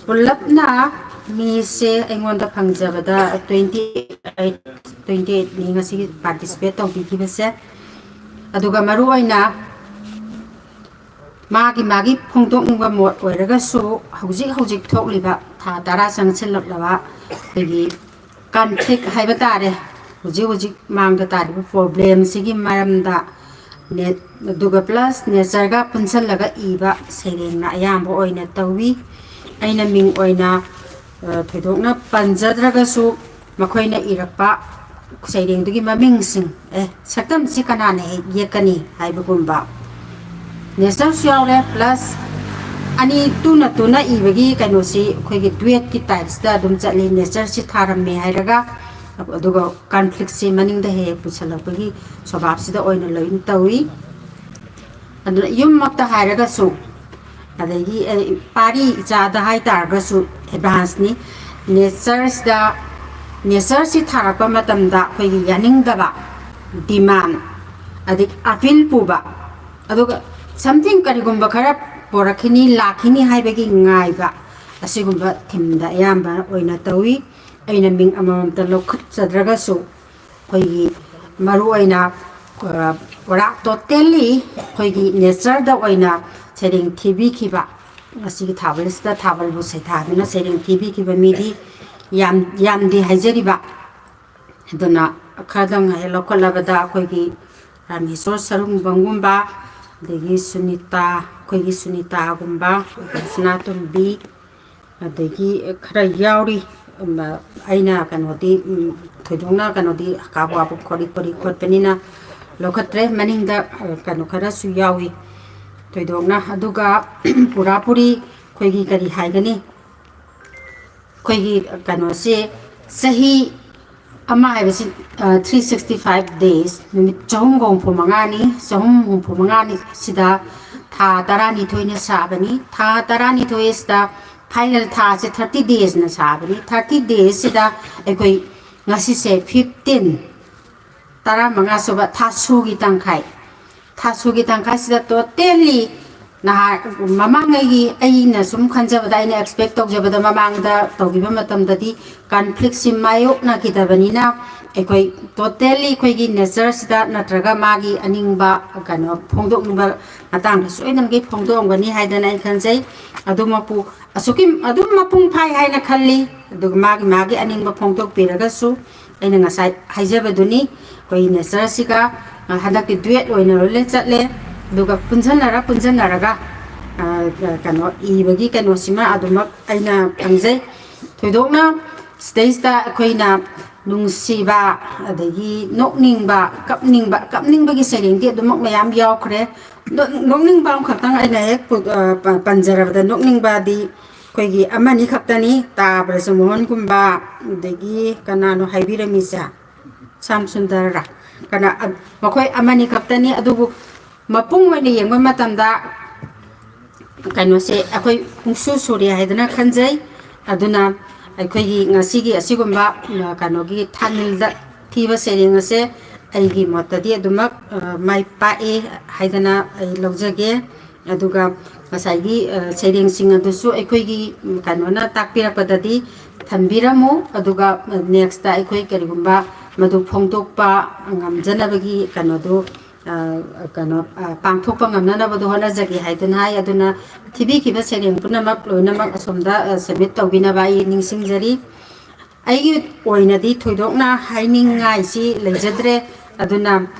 ꯄꯨꯂꯞꯅ ꯃꯤꯁꯦ ꯑꯩꯉꯣꯟꯗ ꯐꯪꯖꯕꯗ twenty eight, twenty eight ꯅꯤ ꯉꯁꯤꯒꯤ participate ꯇꯧꯕꯤꯈꯤꯕꯁꯦ꯫ ꯑꯗꯨꯒ ꯃꯔꯨ ꯑꯣꯏꯅ ꯃꯥꯒꯤ ꯃꯥꯒꯤ ꯐꯣꯡꯗꯣꯛꯅꯤꯡꯕ ꯃꯣꯠ ꯑꯣꯏꯔꯒꯁꯨ, ꯍꯧꯖꯤꯛ ꯍꯧꯖꯤꯛ ꯊꯣꯛꯂꯤꯕ ꯊꯥ ꯇꯔꯥ ꯆꯪꯁꯤꯜꯂꯛꯂꯕ ꯑꯩꯈꯣꯏꯒꯤ conflict ꯍꯥꯏꯕ ꯇꯥꯔꯦ, ꯍꯧꯖꯤꯛ ꯍꯧꯖꯤꯛ ꯃꯥꯡꯗ ꯇꯥꯔꯤꯕ problemꯁꯤꯒꯤ ꯃꯔꯝꯗ ꯅꯦ-, ꯑꯗꯨꯒ plus natureꯒ ꯄꯨꯟꯁꯤꯜꯂꯒ ꯏꯕ ꯁꯩꯔꯦꯡꯅ ꯑꯌꯥꯝꯕ ꯑꯣꯏꯅ ꯇꯧꯏ꯫ ꯑꯩꯅ ꯃꯤꯡ ꯑꯣꯏꯅ, ꯑ, ꯊꯣꯏꯗꯣꯛꯅ ꯄꯟꯖꯗ꯭ꯔꯒꯁꯨ, ꯃꯈꯣꯏꯅ ꯏꯔꯛꯄ ꯁꯩꯔꯦꯡꯗꯨꯒꯤ ꯃꯃꯤꯡꯁꯤꯡ, ꯑꯦ, ꯁꯛꯇꯝꯁꯤ ꯀꯅꯥꯅ ꯍꯦꯛ ꯌꯦꯛꯀꯅꯤ ꯍꯥꯏꯕꯒꯨꯝꯕ, natureꯁꯨ ꯌꯥꯎꯔꯦ, plus ꯑꯅꯤ ꯇꯨꯅ ꯇꯨꯅ ꯏꯕꯒꯤ ꯀꯩꯅꯣꯁꯤ ꯑꯩꯈꯣꯏꯒꯤ duetꯀꯤ typeꯁꯤꯗ ꯑꯗꯨꯝ ꯆꯠꯂꯤ꯫ Natureꯁꯤ ꯊꯥꯔꯝꯃꯦ ꯍꯥꯏꯔꯒ, ꯑꯗꯨꯒ conflictꯁꯤ ꯃꯅꯤꯡꯗ ꯍꯦꯛ ꯍꯦꯛ ꯄꯨꯁꯜꯂꯛꯄꯒꯤ ꯁ꯭ꯋꯚꯥꯕꯁꯤꯗ ꯑꯣꯏꯅ ꯂꯣꯏꯅ ꯇꯧꯏ꯫ ꯑꯗꯨꯅ ꯌꯨꯝꯃꯛꯇ ꯍꯥꯏꯔꯒꯁꯨ, ꯑꯗꯒꯤ, ꯑꯦ, ꯄꯥꯔꯤ ꯏꯆꯥꯗ ꯍꯥꯏꯇꯥꯔꯒꯁꯨ advanceꯅꯤ꯫ Natureꯁꯤꯗ, natureꯁꯤ ꯊꯥꯔꯛꯄ ꯃꯇꯝꯗ ꯑꯩꯈꯣꯏꯒꯤ ꯌꯥꯅꯤꯡꯗꯕ, demand, ꯑꯗꯒꯤ appeal ꯄꯨꯕ, ꯑꯗꯨꯒ something ꯀꯔꯤꯒꯨꯝꯕ ꯈꯔ ꯄꯣꯔꯛꯈꯤꯅꯤ, ꯂꯥꯛꯈꯤꯅꯤ ꯍꯥꯏꯕꯒꯤ ꯉꯥꯏꯕ, ꯑꯁꯤꯒꯨꯝꯕ themeꯗ ꯑꯌꯥꯝꯕ ꯑꯣꯏꯅ ꯇꯧꯏ꯫ ꯑꯩꯅ ꯃꯤꯡ ꯑꯃꯃꯝꯇ ꯂꯧꯈꯠꯆꯗ꯭ꯔꯒꯁꯨ, ꯑꯩꯈꯣꯏꯒꯤ ꯃꯔꯨꯑꯣꯏꯅ, ꯑ, ꯄꯨꯔꯥ totally ꯑꯩꯈꯣꯏꯒꯤ natureꯗ ꯑꯣꯏꯅ ꯁꯩꯔꯦꯡ ꯊꯤꯕꯤꯈꯤꯕ, ꯉꯁꯤꯒꯤ ꯊꯥꯕꯜꯁꯤꯗ ꯊꯥꯕꯜꯕꯨ ꯁꯩꯊꯥꯗꯨꯅ ꯁꯩꯔꯦꯡ ꯊꯤꯕꯤꯈꯤꯕ ꯃꯤꯗꯤ ꯌꯥꯝ, ꯌꯥꯝꯗꯦ ꯍꯥꯏꯖꯔꯤꯕ꯫ ꯑꯗꯨꯅ ꯈꯔꯗꯪ ꯍꯦꯛ ꯂꯧꯈꯠꯂꯕꯗ ꯑꯩꯈꯣꯏꯒꯤ ꯔꯥꯃꯦꯁꯣꯔ ꯁꯔꯨꯡꯕꯝꯒꯨꯝꯕ, ꯑꯗꯒꯤ ꯁꯨꯅꯤꯇꯥ, ꯑꯩꯈꯣꯏꯒꯤ ꯁꯨꯅꯤꯇꯥꯒꯨꯝꯕ, ꯁꯅꯥꯇꯣꯝꯕꯤ, ꯑꯗꯒꯤ ꯈꯔ ꯌꯥꯎꯔꯤ꯫ ꯑꯩꯅ ꯀꯩꯅꯣꯗꯤ, ꯎꯝ, ꯊꯣꯏꯗꯣꯛꯅ ꯀꯩꯅꯣꯗꯤ ꯀꯥꯕꯨ ꯀꯥꯕꯨ ꯈꯣꯔꯤ ꯈꯣꯔꯤ ꯈꯣꯠꯄꯅꯤꯅ ꯂꯧꯈꯠꯇ꯭ꯔꯦ꯫ ꯃꯅꯤꯡꯗ, ꯑ, ꯀꯩꯅꯣ ꯈꯔꯁꯨ ꯌꯥꯎꯏ ꯊꯣꯏꯗꯣꯛꯅ꯫ ꯑꯗꯨꯒ ꯄꯨꯔꯥ ꯄꯨꯔꯤ ꯑꯩꯈꯣꯏꯒꯤ ꯀꯔꯤ ꯍꯥꯏꯒꯅꯤ, ꯑꯩꯈꯣꯏꯒꯤ ꯀꯩꯅꯣꯁꯦ, ꯆꯍꯤ ꯑꯃ ꯍꯥꯏꯕꯁꯤ, ꯑ, three sixty five days, ꯅꯨꯃꯤꯠ ꯆꯍꯨꯝꯒ ꯍꯨꯝꯐꯨ ꯃꯉꯥꯅꯤ꯫ ꯆꯍꯨꯝ ꯍꯨꯝꯐꯨ ꯃꯉꯥꯅꯤ ꯁꯤꯗ ꯊꯥ ꯇꯔꯥꯅꯤꯊꯣꯏꯅ ꯁꯥꯕꯅꯤ꯫ ꯊꯥ ꯇꯔꯥꯅꯤꯊꯣꯏ ꯑꯁꯤꯗ ꯐꯥꯏꯅꯦꯜ ꯊꯥꯁꯦ thirty daysꯅ ꯁꯥꯕꯅꯤ꯫ Thirty daysꯁꯤꯗ ꯑꯩꯈꯣꯏ ꯉꯁꯤꯁꯦ fifteen, ꯇꯔꯥꯃꯉꯥ ꯁꯨꯕ ꯊꯥꯁꯨꯒꯤ ꯇꯪꯈꯥꯏ꯫ ꯊꯥꯁꯨꯒꯤ ꯇꯪꯈꯥꯏꯁꯤꯗ totally ꯅꯍꯥ-, ꯃꯃꯥꯡꯉꯩꯒꯤ ꯑꯩꯅ ꯁꯨꯝ ꯈꯟꯖꯕꯗ, ꯑꯩꯅ expect ꯇꯧꯖꯕꯗ, ꯃꯃꯥꯡꯗ ꯇꯧꯈꯤꯕ ꯃꯇꯝꯗꯗꯤ conflictꯁꯤ ꯃꯥꯌꯣꯛꯅꯈꯤꯗꯕꯅꯤꯅ, ꯑꯩꯈꯣꯏ totally ꯑꯩꯈꯣꯏꯒꯤ natureꯁꯤꯗ ꯅꯠꯇ꯭ꯔꯒ ꯃꯥꯒꯤ ꯑꯅꯤꯡꯕ ꯀꯩꯅꯣ ꯐꯣꯡꯗꯣꯛꯅꯤꯡꯕ ꯃꯇꯥꯡꯗ ꯁꯣꯏꯗꯅꯃꯛꯀꯤ ꯐꯣꯡꯗꯣꯛꯑꯝꯒꯅꯤ ꯍꯥꯏꯗꯅ ꯑꯩ ꯈꯟꯖꯩ꯫ ꯑꯗꯨꯃꯛꯄꯨ ꯑꯁꯨꯛꯀꯤ ꯑꯗꯨꯝ ꯃꯄꯨꯡ ꯐꯥꯏ ꯍꯥꯏꯅ ꯈꯜꯂꯤ꯫ ꯑꯗꯨꯒ ꯃꯥꯒꯤ, ꯃꯥꯒꯤ ꯑꯅꯤꯡꯕ ꯐꯣꯡꯗꯣꯛꯄꯤꯔꯒꯁꯨ, ꯑꯩꯅ ꯉꯁꯥꯏ ꯍꯥꯏꯖꯕꯗꯨꯅꯤ, ꯑꯩꯈꯣꯏ natureꯁꯤꯒ, ꯑ, ꯍꯟꯗꯛꯇꯤ duet ꯑꯣꯏꯅ ꯂꯣꯏꯅ ꯆꯠꯂꯦ꯫ ꯑꯗꯨꯒ ꯄꯨꯟꯁꯤꯟꯅꯔ ꯄꯨꯟꯁꯤꯟꯅꯔꯒ, ꯑ, ꯀꯩꯅꯣ ꯏꯕꯒꯤ ꯀꯩꯅꯣꯁꯤꯃ ꯑꯗꯨꯃꯛ ꯑꯩꯅ ꯐꯪꯖꯩ꯫ ꯊꯣꯏꯗꯣꯛꯅ ꯁꯤꯗꯩꯁꯤꯗ ꯑꯩꯈꯣꯏꯅ ꯅꯨꯡꯁꯤꯕ, ꯑꯗꯒꯤ ꯅꯣꯛꯅꯤꯡꯕ, ꯀꯞꯅꯤꯡꯕ, ꯀꯞꯅꯤꯡꯕꯒꯤ ꯁꯩꯔꯦꯡꯗꯤ ꯑꯗꯨꯃꯛ ꯃꯌꯥꯝ ꯌꯥꯎꯈ꯭ꯔꯦ꯫ ꯅꯣꯛ-, ꯅꯣꯛꯅꯤꯡꯕ ꯑꯃꯈꯛꯇꯪ ꯑꯩꯅ ꯍꯦꯛ ꯄꯨ-, ꯑ, ꯄ-, ꯄꯟꯖꯔꯕꯗ, ꯅꯣꯛꯅꯤꯡꯕꯗꯤ ꯑꯩꯈꯣꯏꯒꯤ ꯑꯃꯅꯤ ꯈꯛꯇꯅꯤ, ꯇꯥ ꯕ꯭ꯔꯖꯃꯣꯍꯟꯒꯨꯝꯕ, ꯑꯗꯒꯤ ꯀꯅꯥꯅꯣ ꯍꯥꯏꯕꯤꯔꯝꯃꯤꯁꯦ? ꯁ꯭ꯌꯥꯝ ꯁꯨꯟꯗꯔꯔ? ꯀꯅꯥ, ꯑ, ꯃꯈꯣꯏ ꯑꯃꯅꯤ ꯈꯛꯇꯅꯤ꯫ ꯑꯗꯨꯕꯨ ꯃꯄꯨꯡ ꯑꯣꯏꯅ ꯌꯦꯡꯕ ꯃꯇꯝꯗ ꯀꯩꯅꯣꯁꯦ ꯑꯩꯈꯣꯏ ꯄꯨꯡꯁꯨ ꯁꯨꯔꯦ ꯍꯥꯏꯗꯅ ꯈꯟꯖꯩ꯫ ꯑꯗꯨꯅ ꯑꯩꯈꯣꯏꯒꯤ ꯉꯁꯤꯒꯤ ꯑꯁꯤꯒꯨꯝꯕ, ꯑ, ꯀꯩꯅꯣꯒꯤ ꯊꯥꯅꯤꯜꯗ ꯊꯤꯕ ꯁꯩꯔꯦꯡ ꯑꯁꯦ ꯑꯩꯒꯤ ꯃꯣꯠꯇꯗꯤ ꯑꯗꯨꯃꯛ, ꯑ, ꯃꯥꯏ ꯄꯥꯛꯑꯦ ꯍꯥꯏꯗꯅ ꯑꯩ ꯂꯧꯖꯒꯦ꯫ ꯑꯗꯨꯒ ꯉꯁꯥꯏꯒꯤ, ꯑ, ꯁꯩꯔꯦꯡꯁꯤꯡ ꯑꯗꯨꯁꯨ ꯑꯩꯈꯣꯏꯒꯤ, ꯎꯝ, ꯀꯩꯅꯣꯅ ꯇꯥꯛꯄꯤꯔꯛꯄꯗꯗꯤ ꯊꯝꯕꯤꯔꯝꯃꯨ꯫ ꯑꯗꯨꯒ, ꯑ, next ꯑꯩꯈꯣꯏ ꯀꯔꯤꯒꯨꯝꯕ ꯃꯗꯨ ꯐꯣꯡꯗꯣꯛꯄ ꯉꯝꯖꯅꯕꯒꯤ ꯀꯩꯅꯣꯗꯨ, ꯑ, ꯀꯩꯅꯣ, ꯑ, ꯄꯥꯡꯊꯣꯛꯄ ꯉꯝꯅꯅꯕꯗꯣ ꯍꯣꯠꯅꯖꯒꯦ ꯍꯥꯏꯗꯨꯅ ꯍꯥꯏ꯫ ꯑꯗꯨꯅ ꯊꯤꯕꯤꯈꯤꯕ ꯁꯩꯔꯦꯡ ꯄꯨꯝꯅꯃꯛ ꯂꯣꯏꯅꯃꯛ ꯑꯁꯣꯝꯗ, ꯑ, submit ꯇꯧꯕꯤꯅꯕ ꯑꯩ ꯅꯤꯡꯁꯤꯡꯖꯔꯤ꯫ ꯑꯩꯒꯤ ꯑꯣꯏꯅꯗꯤ ꯊꯣꯏꯗꯣꯛꯅ ꯍꯥꯏꯅꯤꯡꯉꯥꯏꯁꯤ ꯂꯩꯖꯗ꯭ꯔꯦ꯫ ꯑꯗꯨꯅ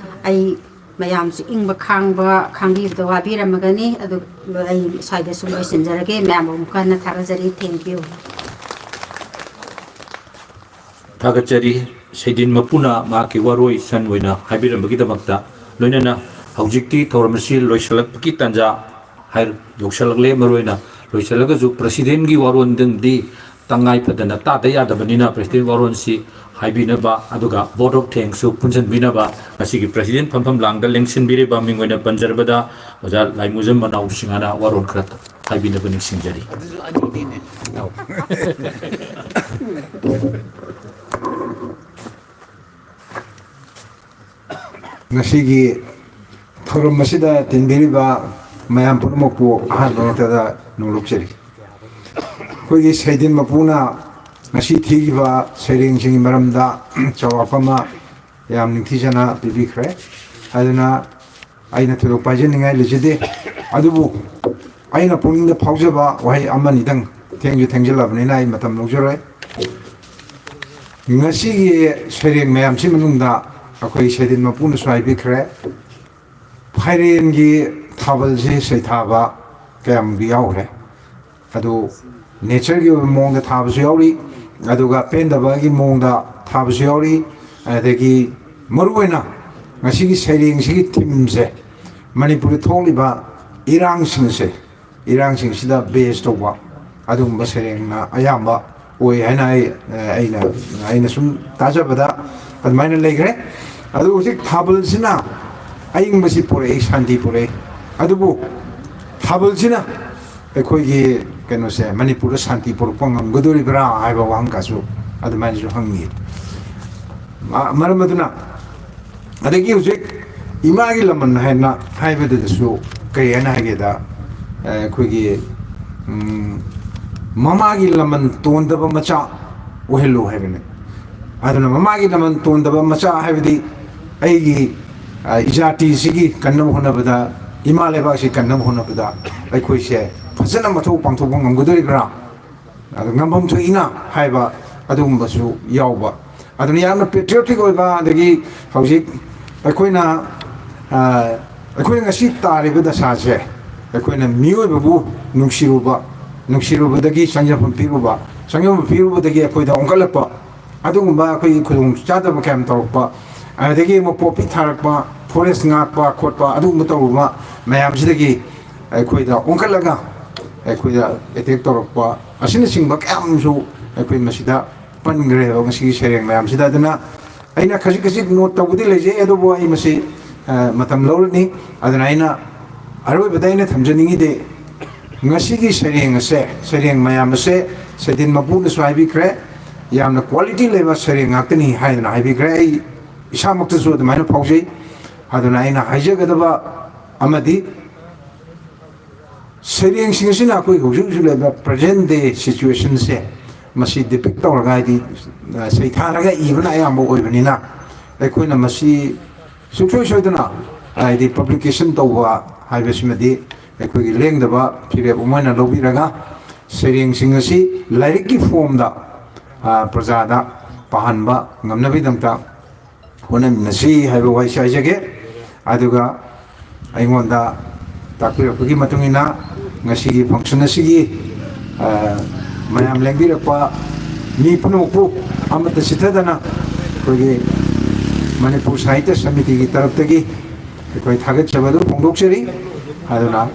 ꯑꯩ ꯃꯌꯥꯝꯁꯨ ꯏꯪꯕ ꯈꯥꯡꯕ ꯈꯥꯡꯕꯤꯕꯗ ꯋꯥꯕꯤꯔꯝꯃꯒꯅꯤ꯫ ꯑꯗꯨ ꯑꯩ ꯁ꯭ꯋꯥꯏꯗ ꯁꯨꯝ ꯂꯣꯏꯁꯤꯟꯖꯔꯒꯦ꯫ ꯃꯌꯥꯝꯕꯨ ꯑꯃꯨꯛꯀ ꯍꯟꯅ ꯊꯥꯒꯠꯆꯔꯤ꯫ Thank you꯫ ꯊꯥꯒꯠꯆꯔꯤ꯫ ꯁꯩꯗꯤꯟ ꯃꯄꯨꯅ ꯃꯍꯥꯛꯀꯤ ꯋꯥꯔꯣꯏ ꯁꯟ ꯑꯣꯏꯅ ꯍꯥꯏꯕꯤꯔꯝꯕꯒꯤꯗꯃꯛꯇ꯫ ꯂꯣꯏꯅꯅ ꯍꯧꯖꯤꯛꯇꯤ ꯊꯧꯔꯝ ꯑꯁꯤ ꯂꯣꯏꯁꯤꯜꯂꯛꯄꯒꯤ ꯇꯥꯟꯖꯥ ꯍꯥꯏ-, ꯌꯧꯁꯤꯜꯂꯛꯂꯦ꯫ ꯃꯔꯨꯑꯣꯏꯅ ꯂꯣꯏꯁꯤꯜꯂꯒꯁꯨ presidentꯀꯤ ꯋꯥꯔꯣꯜꯗꯪꯗꯤ ꯇꯉꯥꯏ ꯐꯗꯅ ꯇꯥꯗ ꯌꯥꯗꯕꯅꯤꯅ president ꯋꯥꯔꯣꯜꯁꯤ ꯍꯥꯏꯕꯤꯅꯕ, ꯑꯗꯨꯒ vote of thanksꯁꯨ ꯄꯨꯟꯁꯤꯟꯕꯤꯅꯕ ꯉꯁꯤꯒꯤ president ꯐꯝꯐꯝ ꯂꯥꯡꯗ ꯂꯦꯡꯁꯤꯟꯕꯤꯔꯤꯕ ꯃꯤꯡ ꯑꯣꯏꯅ ꯄꯟꯖꯔꯕꯗ ꯑꯣꯖꯥ ꯂꯥꯏꯃꯨꯖꯝ ꯃꯅꯥꯎ ꯁꯤꯡꯍꯅ ꯋꯥꯔꯣꯜ ꯈꯔ ꯍꯥꯏꯕꯤꯅꯕ ꯅꯤꯡꯁꯤꯡꯖꯔꯤ꯫ ꯑꯗꯨꯁꯨ ꯑꯅꯤꯅꯤꯅꯦ꯫ ꯉꯁꯤꯒꯤ ꯊꯧꯔꯝ ꯑꯁꯤꯗ ꯇꯤꯟꯕꯤꯔꯤꯕ ꯃꯌꯥꯝ ꯄꯨꯝꯅꯃꯛꯄꯨ ꯑꯍꯥꯟꯕ ꯃꯛꯇꯗ ꯅꯣꯡꯂꯨꯛꯆꯔꯤ꯫ ꯑꯩꯈꯣꯏꯒꯤ ꯁꯩꯗꯤꯟ ꯃꯄꯨꯅ ꯉꯁꯤ ꯊꯤꯈꯤꯕ ꯁꯩꯔꯦꯡꯁꯤꯡꯒꯤ ꯃꯔꯝꯗ ꯆꯥꯎꯔꯥꯛꯄ ꯑꯃ ꯌꯥꯝ ꯅꯤꯡꯊꯤꯖꯅ ꯄꯤꯕꯤꯈ꯭ꯔꯦ꯫ ꯑꯗꯨꯅ ꯑꯩꯅ ꯊꯣꯏꯗꯣꯛꯄ ꯍꯥꯏꯖꯅꯤꯡꯉꯥꯏ ꯂꯩꯖꯗꯦ꯫ ꯑꯗꯨꯕꯨ ꯑꯩꯅ ꯄꯨꯛꯅꯤꯡꯗ ꯐꯥꯎꯖꯕ ꯋꯥꯍꯩ ꯑꯃꯅꯤꯗꯪ, ꯊꯦꯡꯁꯨ ꯊꯦꯡꯖꯤꯜꯂꯕꯅꯤꯅ ꯑꯩ ꯃꯇꯝ ꯂꯧꯖꯔꯣꯏ꯫ ꯉꯁꯤꯒꯤ ꯁꯩꯔꯦꯡ ꯃꯌꯥꯝꯁꯤ ꯃꯅꯨꯡꯗ ꯑꯩꯈꯣꯏ ꯁꯩꯗꯤꯟ ꯃꯄꯨꯅꯁꯨ ꯍꯥꯏꯕꯤꯈ꯭ꯔꯦ, ꯐꯥꯏꯔꯦꯟꯒꯤ ꯊꯥꯕꯜꯁꯤ ꯁꯩꯊꯥꯕ ꯀꯌꯥꯝꯗꯤ ꯌꯥꯎꯈ꯭ꯔꯦ꯫ ꯑꯗꯨ natureꯒꯤ ꯑꯣꯏꯕ ꯃꯑꯣꯡꯗ ꯊꯥꯕꯁꯨ ꯌꯥꯎꯔꯤ, ꯑꯗꯨꯒ ꯄꯦꯟꯗꯕꯒꯤ ꯃꯑꯣꯡꯗ ꯊꯥꯕꯁꯨ ꯌꯥꯎꯔꯤ꯫ ꯑꯗꯒꯤ ꯃꯔꯨꯑꯣꯏꯅ ꯉꯁꯤꯒꯤ ꯁꯩꯔꯦꯡꯁꯤꯒꯤ themeꯁꯦ ꯃꯅꯤꯄꯨꯔꯗ ꯊꯣꯛꯂꯤꯕ ꯏꯔꯥꯡꯁꯤꯡꯁꯦ, ꯏꯔꯥꯡꯁꯤꯡꯁꯤꯗ base ꯇꯧꯕ ꯑꯗꯨꯒꯨꯝꯕ ꯁꯩꯔꯦꯡꯅ ꯑꯌꯥꯝꯕ ꯑꯣꯏ ꯍꯥꯏꯅ ꯑꯩ, ꯑꯩꯅ, ꯑꯩꯅ ꯁꯨꯝ ꯇꯥꯖꯕꯗ ꯑꯗꯨꯃꯥꯏꯅ ꯂꯩꯈ꯭ꯔꯦ꯫ ꯑꯗꯨ ꯍꯧꯖꯤꯛ ꯊꯥꯕꯜꯁꯤꯅ ꯑꯏꯪꯕꯁꯤ ꯄꯨꯔꯛꯏ, ꯁꯥꯟꯇꯤ ꯄꯨꯔꯛꯏ꯫ ꯑꯗꯨꯕꯨ ꯊꯥꯕꯜꯁꯤꯅ ꯑꯩꯈꯣꯏꯒꯤ ꯀꯩꯅꯣꯁꯦ, ꯃꯅꯤꯄꯨꯔꯗ ꯁꯥꯟꯇꯤ ꯄꯨꯔꯛꯄ ꯉꯝꯒꯗꯣꯔꯤꯕ꯭ꯔꯥ ꯍꯥꯏꯕ ꯋꯥꯍꯪ ꯀꯥꯁꯨ ꯑꯗꯨꯃꯥꯏꯅꯁꯨ ꯍꯪꯉꯤ꯫ ꯃ-, ꯃꯔꯝ ꯑꯗꯨꯅ, ꯑꯗꯒꯤ ꯍꯧꯖꯤꯛ ꯏꯃꯥꯒꯤ ꯂꯃꯟ ꯍꯥꯏꯅ ꯍꯥꯏꯕꯗꯨꯗꯁꯨ ꯀꯔꯤ ꯍꯥꯏꯅ ꯍꯥꯏꯒꯦꯗ, ꯑ, ꯑꯩꯈꯣꯏꯒꯤ, ꯎꯝ, ꯃꯃꯥꯒꯤ ꯂꯃꯟ ꯇꯣꯟꯗꯕ ꯃꯆꯥ ꯑꯣꯏꯍꯜꯂꯨ ꯍꯥꯏꯕꯅꯤ꯫ ꯑꯗꯨꯅ ꯃꯃꯥꯒꯤ ꯂꯃꯟ ꯇꯣꯟꯗꯕ ꯃꯆꯥ ꯍꯥꯏꯕꯗꯤ ꯑꯩꯒꯤ, ꯑ, ꯏꯖꯥꯇꯤꯁꯤꯒꯤ ꯀꯟꯅꯕ ꯍꯣꯠꯅꯕꯗ, ꯏꯃꯥ ꯂꯩꯕꯥꯛꯁꯤ ꯀꯟꯅꯕ ꯍꯣꯠꯅꯕꯗ ꯑꯩꯈꯣꯏꯁꯦ ꯐꯖꯅ ꯃꯊꯧ ꯄꯥꯡꯊꯣꯛꯄ ꯉꯝꯒꯗꯣꯔꯤꯕ꯭ꯔꯥ? ꯑꯗꯨ ꯉꯝꯐꯝ ꯊꯣꯛꯏꯅ ꯍꯥꯏꯕ ꯑꯗꯨꯒꯨꯝꯕꯁꯨ ꯌꯥꯎꯕ꯫ ꯑꯗꯨꯅ ꯌꯥꯝꯅ patriotic ꯑꯣꯏꯕ, ꯑꯗꯒꯤ ꯍꯧꯖꯤꯛ ꯑꯩꯈꯣꯏꯅ ꯑ, ꯑꯩꯈꯣꯏꯅ ꯉꯁꯤ ꯇꯥꯔꯤꯕ ꯗꯁꯥꯁꯦ, ꯑꯩꯈꯣꯏꯅ ꯃꯤꯑꯣꯏꯕꯕꯨ ꯅꯨꯡꯁꯤꯔꯨꯕ, ꯅꯨꯡꯁꯤꯔꯨꯕꯗꯒꯤ ꯆꯪꯖꯐꯝ ꯄꯤꯔꯨꯕ, ꯆꯪꯖꯐꯝ ꯄꯤꯔꯨꯕꯗꯒꯤ ꯑꯩꯈꯣꯏꯗ ꯑꯣꯟꯈꯠꯂꯛꯄ, ꯑꯗꯨꯒꯨꯝꯕ ꯑꯩꯈꯣꯏꯒꯤ ꯈꯨꯗꯣꯡ ꯆꯥꯗꯕ ꯀꯌꯥꯝ ꯇꯧꯔꯛꯄ, ꯑꯗꯨꯗꯒꯤ ꯑꯃꯨꯛ ꯄꯣꯄꯤ ꯊꯥꯔꯛꯄ, ꯐꯣꯔꯦꯁ ꯉꯥꯛꯄ ꯈꯣꯠꯄ, ꯑꯗꯨꯒꯨꯝꯕ ꯇꯧꯔꯨꯕ ꯃꯌꯥꯝꯁꯤꯗꯒꯤ ꯑꯩꯈꯣꯏꯗ ꯑꯣꯟꯈꯠꯂꯒ ꯑꯩꯈꯣꯏꯗ ꯑꯦꯇꯦꯛ ꯇꯧꯔꯛꯄ ꯑꯁꯤꯅꯆꯤꯡꯕ ꯀꯌꯥ ꯑꯃꯁꯨ ꯑꯩꯈꯣꯏ ꯃꯁꯤꯗ ꯄꯟꯈ꯭ꯔꯦꯕ ꯉꯁꯤꯒꯤ ꯁꯩꯔꯦꯡ ꯃꯌꯥꯝꯁꯤꯗ꯫ ꯑꯗꯨꯅ ꯑꯩꯅ ꯈꯖꯤꯛ ꯈꯖꯤꯛ ꯅꯣꯠ ꯇꯧꯕꯗꯤ ꯂꯩꯖꯩ, ꯑꯗꯨꯕꯨ ꯑꯩ ꯃꯁꯤ, ꯑ, ꯃꯇꯝ ꯂꯧꯔꯅꯤ꯫ ꯑꯗꯨꯅ ꯑꯩꯅ ꯑꯔꯣꯏꯕꯗ ꯑꯩꯅ ꯊꯝꯖꯅꯤꯡꯉꯤꯗꯤ, ꯉꯁꯤꯒꯤ ꯁꯩꯔꯦꯡ ꯑꯁꯦ, ꯁꯩꯔꯦꯡ ꯃꯌꯥꯝ ꯑꯁꯦ ꯁꯩꯗꯤꯟ ꯃꯄꯨꯅꯁꯨ ꯍꯥꯏꯕꯤꯈ꯭ꯔꯦ, ꯌꯥꯝꯅ ꯀ꯭ꯋꯥꯂꯤꯇꯤ ꯂꯩꯕ ꯁꯩꯔꯦꯡ ꯉꯥꯛꯇꯅꯤ ꯍꯥꯏꯗꯅ ꯍꯥꯏꯕꯤꯈ꯭ꯔꯦ꯫ ꯑꯩ ꯏꯁꯥꯃꯛꯇꯁꯨ ꯑꯗꯨꯃꯥꯏꯅ ꯐꯥꯎꯖꯩ꯫ ꯑꯗꯨꯅ ꯑꯩꯅ ꯍꯥꯏꯖꯒꯗꯕ ꯑꯃꯗꯤ, ꯁꯩꯔꯦꯡꯁꯤꯡ ꯑꯁꯤꯅ ꯑꯩꯈꯣꯏ ꯍꯧꯖꯤꯛ ꯍꯧꯖꯤꯛ ꯂꯩꯕ present day situation ꯁꯦ ꯃꯁꯤ depict ꯇꯧꯔꯒ, ꯍꯥꯏꯗꯤ, ꯑ, ꯁꯩꯊꯥꯔꯒ ꯏꯕꯅ ꯑꯌꯥꯝꯕ ꯑꯣꯏꯕꯅꯤꯅ, ꯑꯩꯈꯣꯏꯅ ꯃꯁꯤ ꯁꯨꯡꯁꯣꯏ ꯁꯣꯏꯗꯅ, ꯍꯥꯏꯗꯤ, publication ꯇꯧꯕ ꯍꯥꯏꯕꯁꯤꯃꯗꯤ ꯑꯩꯈꯣꯏꯒꯤ ꯂꯦꯡꯗꯕ ꯐꯤꯔꯦꯞ ꯑꯃ ꯑꯣꯏꯅ ꯂꯧꯕꯤꯔꯒ, ꯁꯩꯔꯦꯡꯁꯤꯡ ꯑꯁꯤ ꯂꯥꯏꯔꯤꯛꯀꯤ form ꯗ, ꯑ, ꯄ꯭ꯔꯖꯥꯗ ꯄꯥꯍꯟꯕ ꯉꯝꯅꯕꯒꯤꯗꯃꯛꯇ ꯍꯣꯠꯅꯃꯤꯟꯅꯁꯤ ꯍꯥꯏꯕ ꯋꯥꯍꯩꯁꯤ ꯍꯥꯏꯖꯒꯦ꯫ ꯑꯗꯨꯒ ꯑꯩꯉꯣꯟꯗ ꯇꯥꯛꯄꯤꯔꯛꯄꯒꯤ ꯃꯇꯨꯡ ꯏꯟꯅ, ꯉꯁꯤꯒꯤ function ꯑꯁꯤꯒꯤ, ꯑ, ꯃꯌꯥꯝ ꯂꯦꯡꯕꯤꯔꯛꯄ ꯃꯤ ꯄꯨꯝꯅꯃꯛꯄꯨ ꯑꯃꯠꯇ ꯆꯤꯠꯊꯗꯅ ꯑꯩꯈꯣꯏꯒꯤ ꯃꯅꯤꯄꯨꯔ ꯁꯥꯍꯤꯇ꯭ꯌ ꯁꯃꯤꯇꯤꯒꯤ ꯇꯔꯞꯇꯒꯤ ꯑꯩꯈꯣꯏ ꯊꯥꯒꯠꯆꯕ ꯑꯗꯨ ꯐꯣꯡꯗꯣꯛꯆꯔꯤ꯫ ꯑꯗꯨꯅ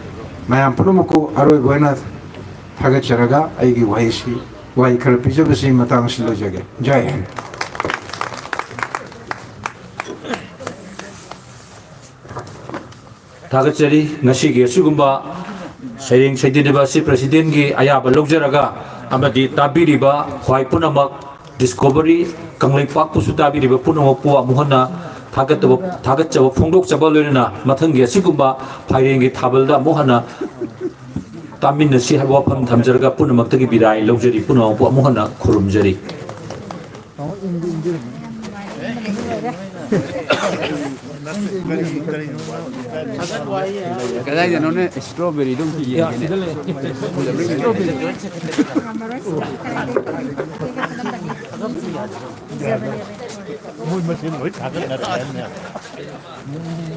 ꯃꯌꯥꯝ ꯄꯨꯝꯅꯃꯛꯄꯨ ꯑꯔꯣꯏꯕ ꯑꯣꯏꯅ ꯊꯥꯒꯠꯆꯔꯒ ꯑꯩꯒꯤ ꯋꯥꯍꯩꯁꯤ, ꯋꯥꯍꯩ ꯈꯔ ꯄꯤꯖꯕꯁꯤ ꯃꯇꯥꯡ ꯑꯁꯤꯗ ꯂꯣꯏꯖꯒꯦ꯫ ꯖꯥꯏ ꯍꯤꯟꯗ꯫ ꯊꯥꯒꯠꯆꯔꯤ꯫ ꯉꯁꯤꯒꯤ ꯑꯁꯤꯒꯨꯝꯕ ꯁꯩꯔꯦꯡ ꯁꯩꯗꯦꯟꯅꯕ ꯑꯁꯤ president ꯀꯤ ꯑꯌꯥꯕ ꯂꯧꯖꯔꯒ ꯑꯃꯗꯤ ꯇꯥꯕꯤꯔꯤꯕ ꯈ꯭ꯋꯥꯏ ꯄꯨꯝꯅꯃꯛ, Discovery ꯀꯪꯂꯩꯄꯥꯛꯄꯨꯁꯨ ꯇꯥꯕꯤꯔꯤꯕ ꯄꯨꯝꯅꯃꯛꯄꯨ ꯑꯃꯨꯛ ꯍꯟꯅ ꯊꯥꯒꯠꯇꯕ, ꯊꯥꯒꯠꯆꯕ ꯐꯣꯡꯗꯣꯛꯆꯕ ꯂꯣꯏꯅꯅ ꯃꯊꯪꯒꯤ ꯑꯁꯤꯒꯨꯝꯕ ꯐꯥꯏꯔꯦꯡꯒꯤ ꯊꯥꯕꯜꯗ ꯑꯃꯨꯛ ꯍꯟꯅ ꯇꯥꯃꯤꯟꯅꯁꯤ ꯍꯥꯏꯕ ꯋꯥꯐꯝ ꯊꯝꯖꯔꯒ ꯄꯨꯝꯅꯃꯛꯇꯒꯤ ꯕꯤꯗꯥꯏ ꯂꯧꯖꯔꯤ꯫ ꯄꯨꯝꯅꯃꯛꯄꯨ ꯑꯃꯨꯛ ꯍꯟꯅ ꯈꯨꯔꯨꯝꯖꯔꯤ꯫ ꯀꯗꯥꯏꯗꯅꯣꯅꯦ strawberry ꯗꯣ ꯑꯝꯇ ꯌꯦꯡꯒꯦꯅꯦ꯫ ꯃꯣꯏ ꯃꯁꯦꯟ ꯂꯣꯏ ꯊꯥꯒꯠꯅꯔꯦ ꯍꯥꯏꯕꯅꯦ꯫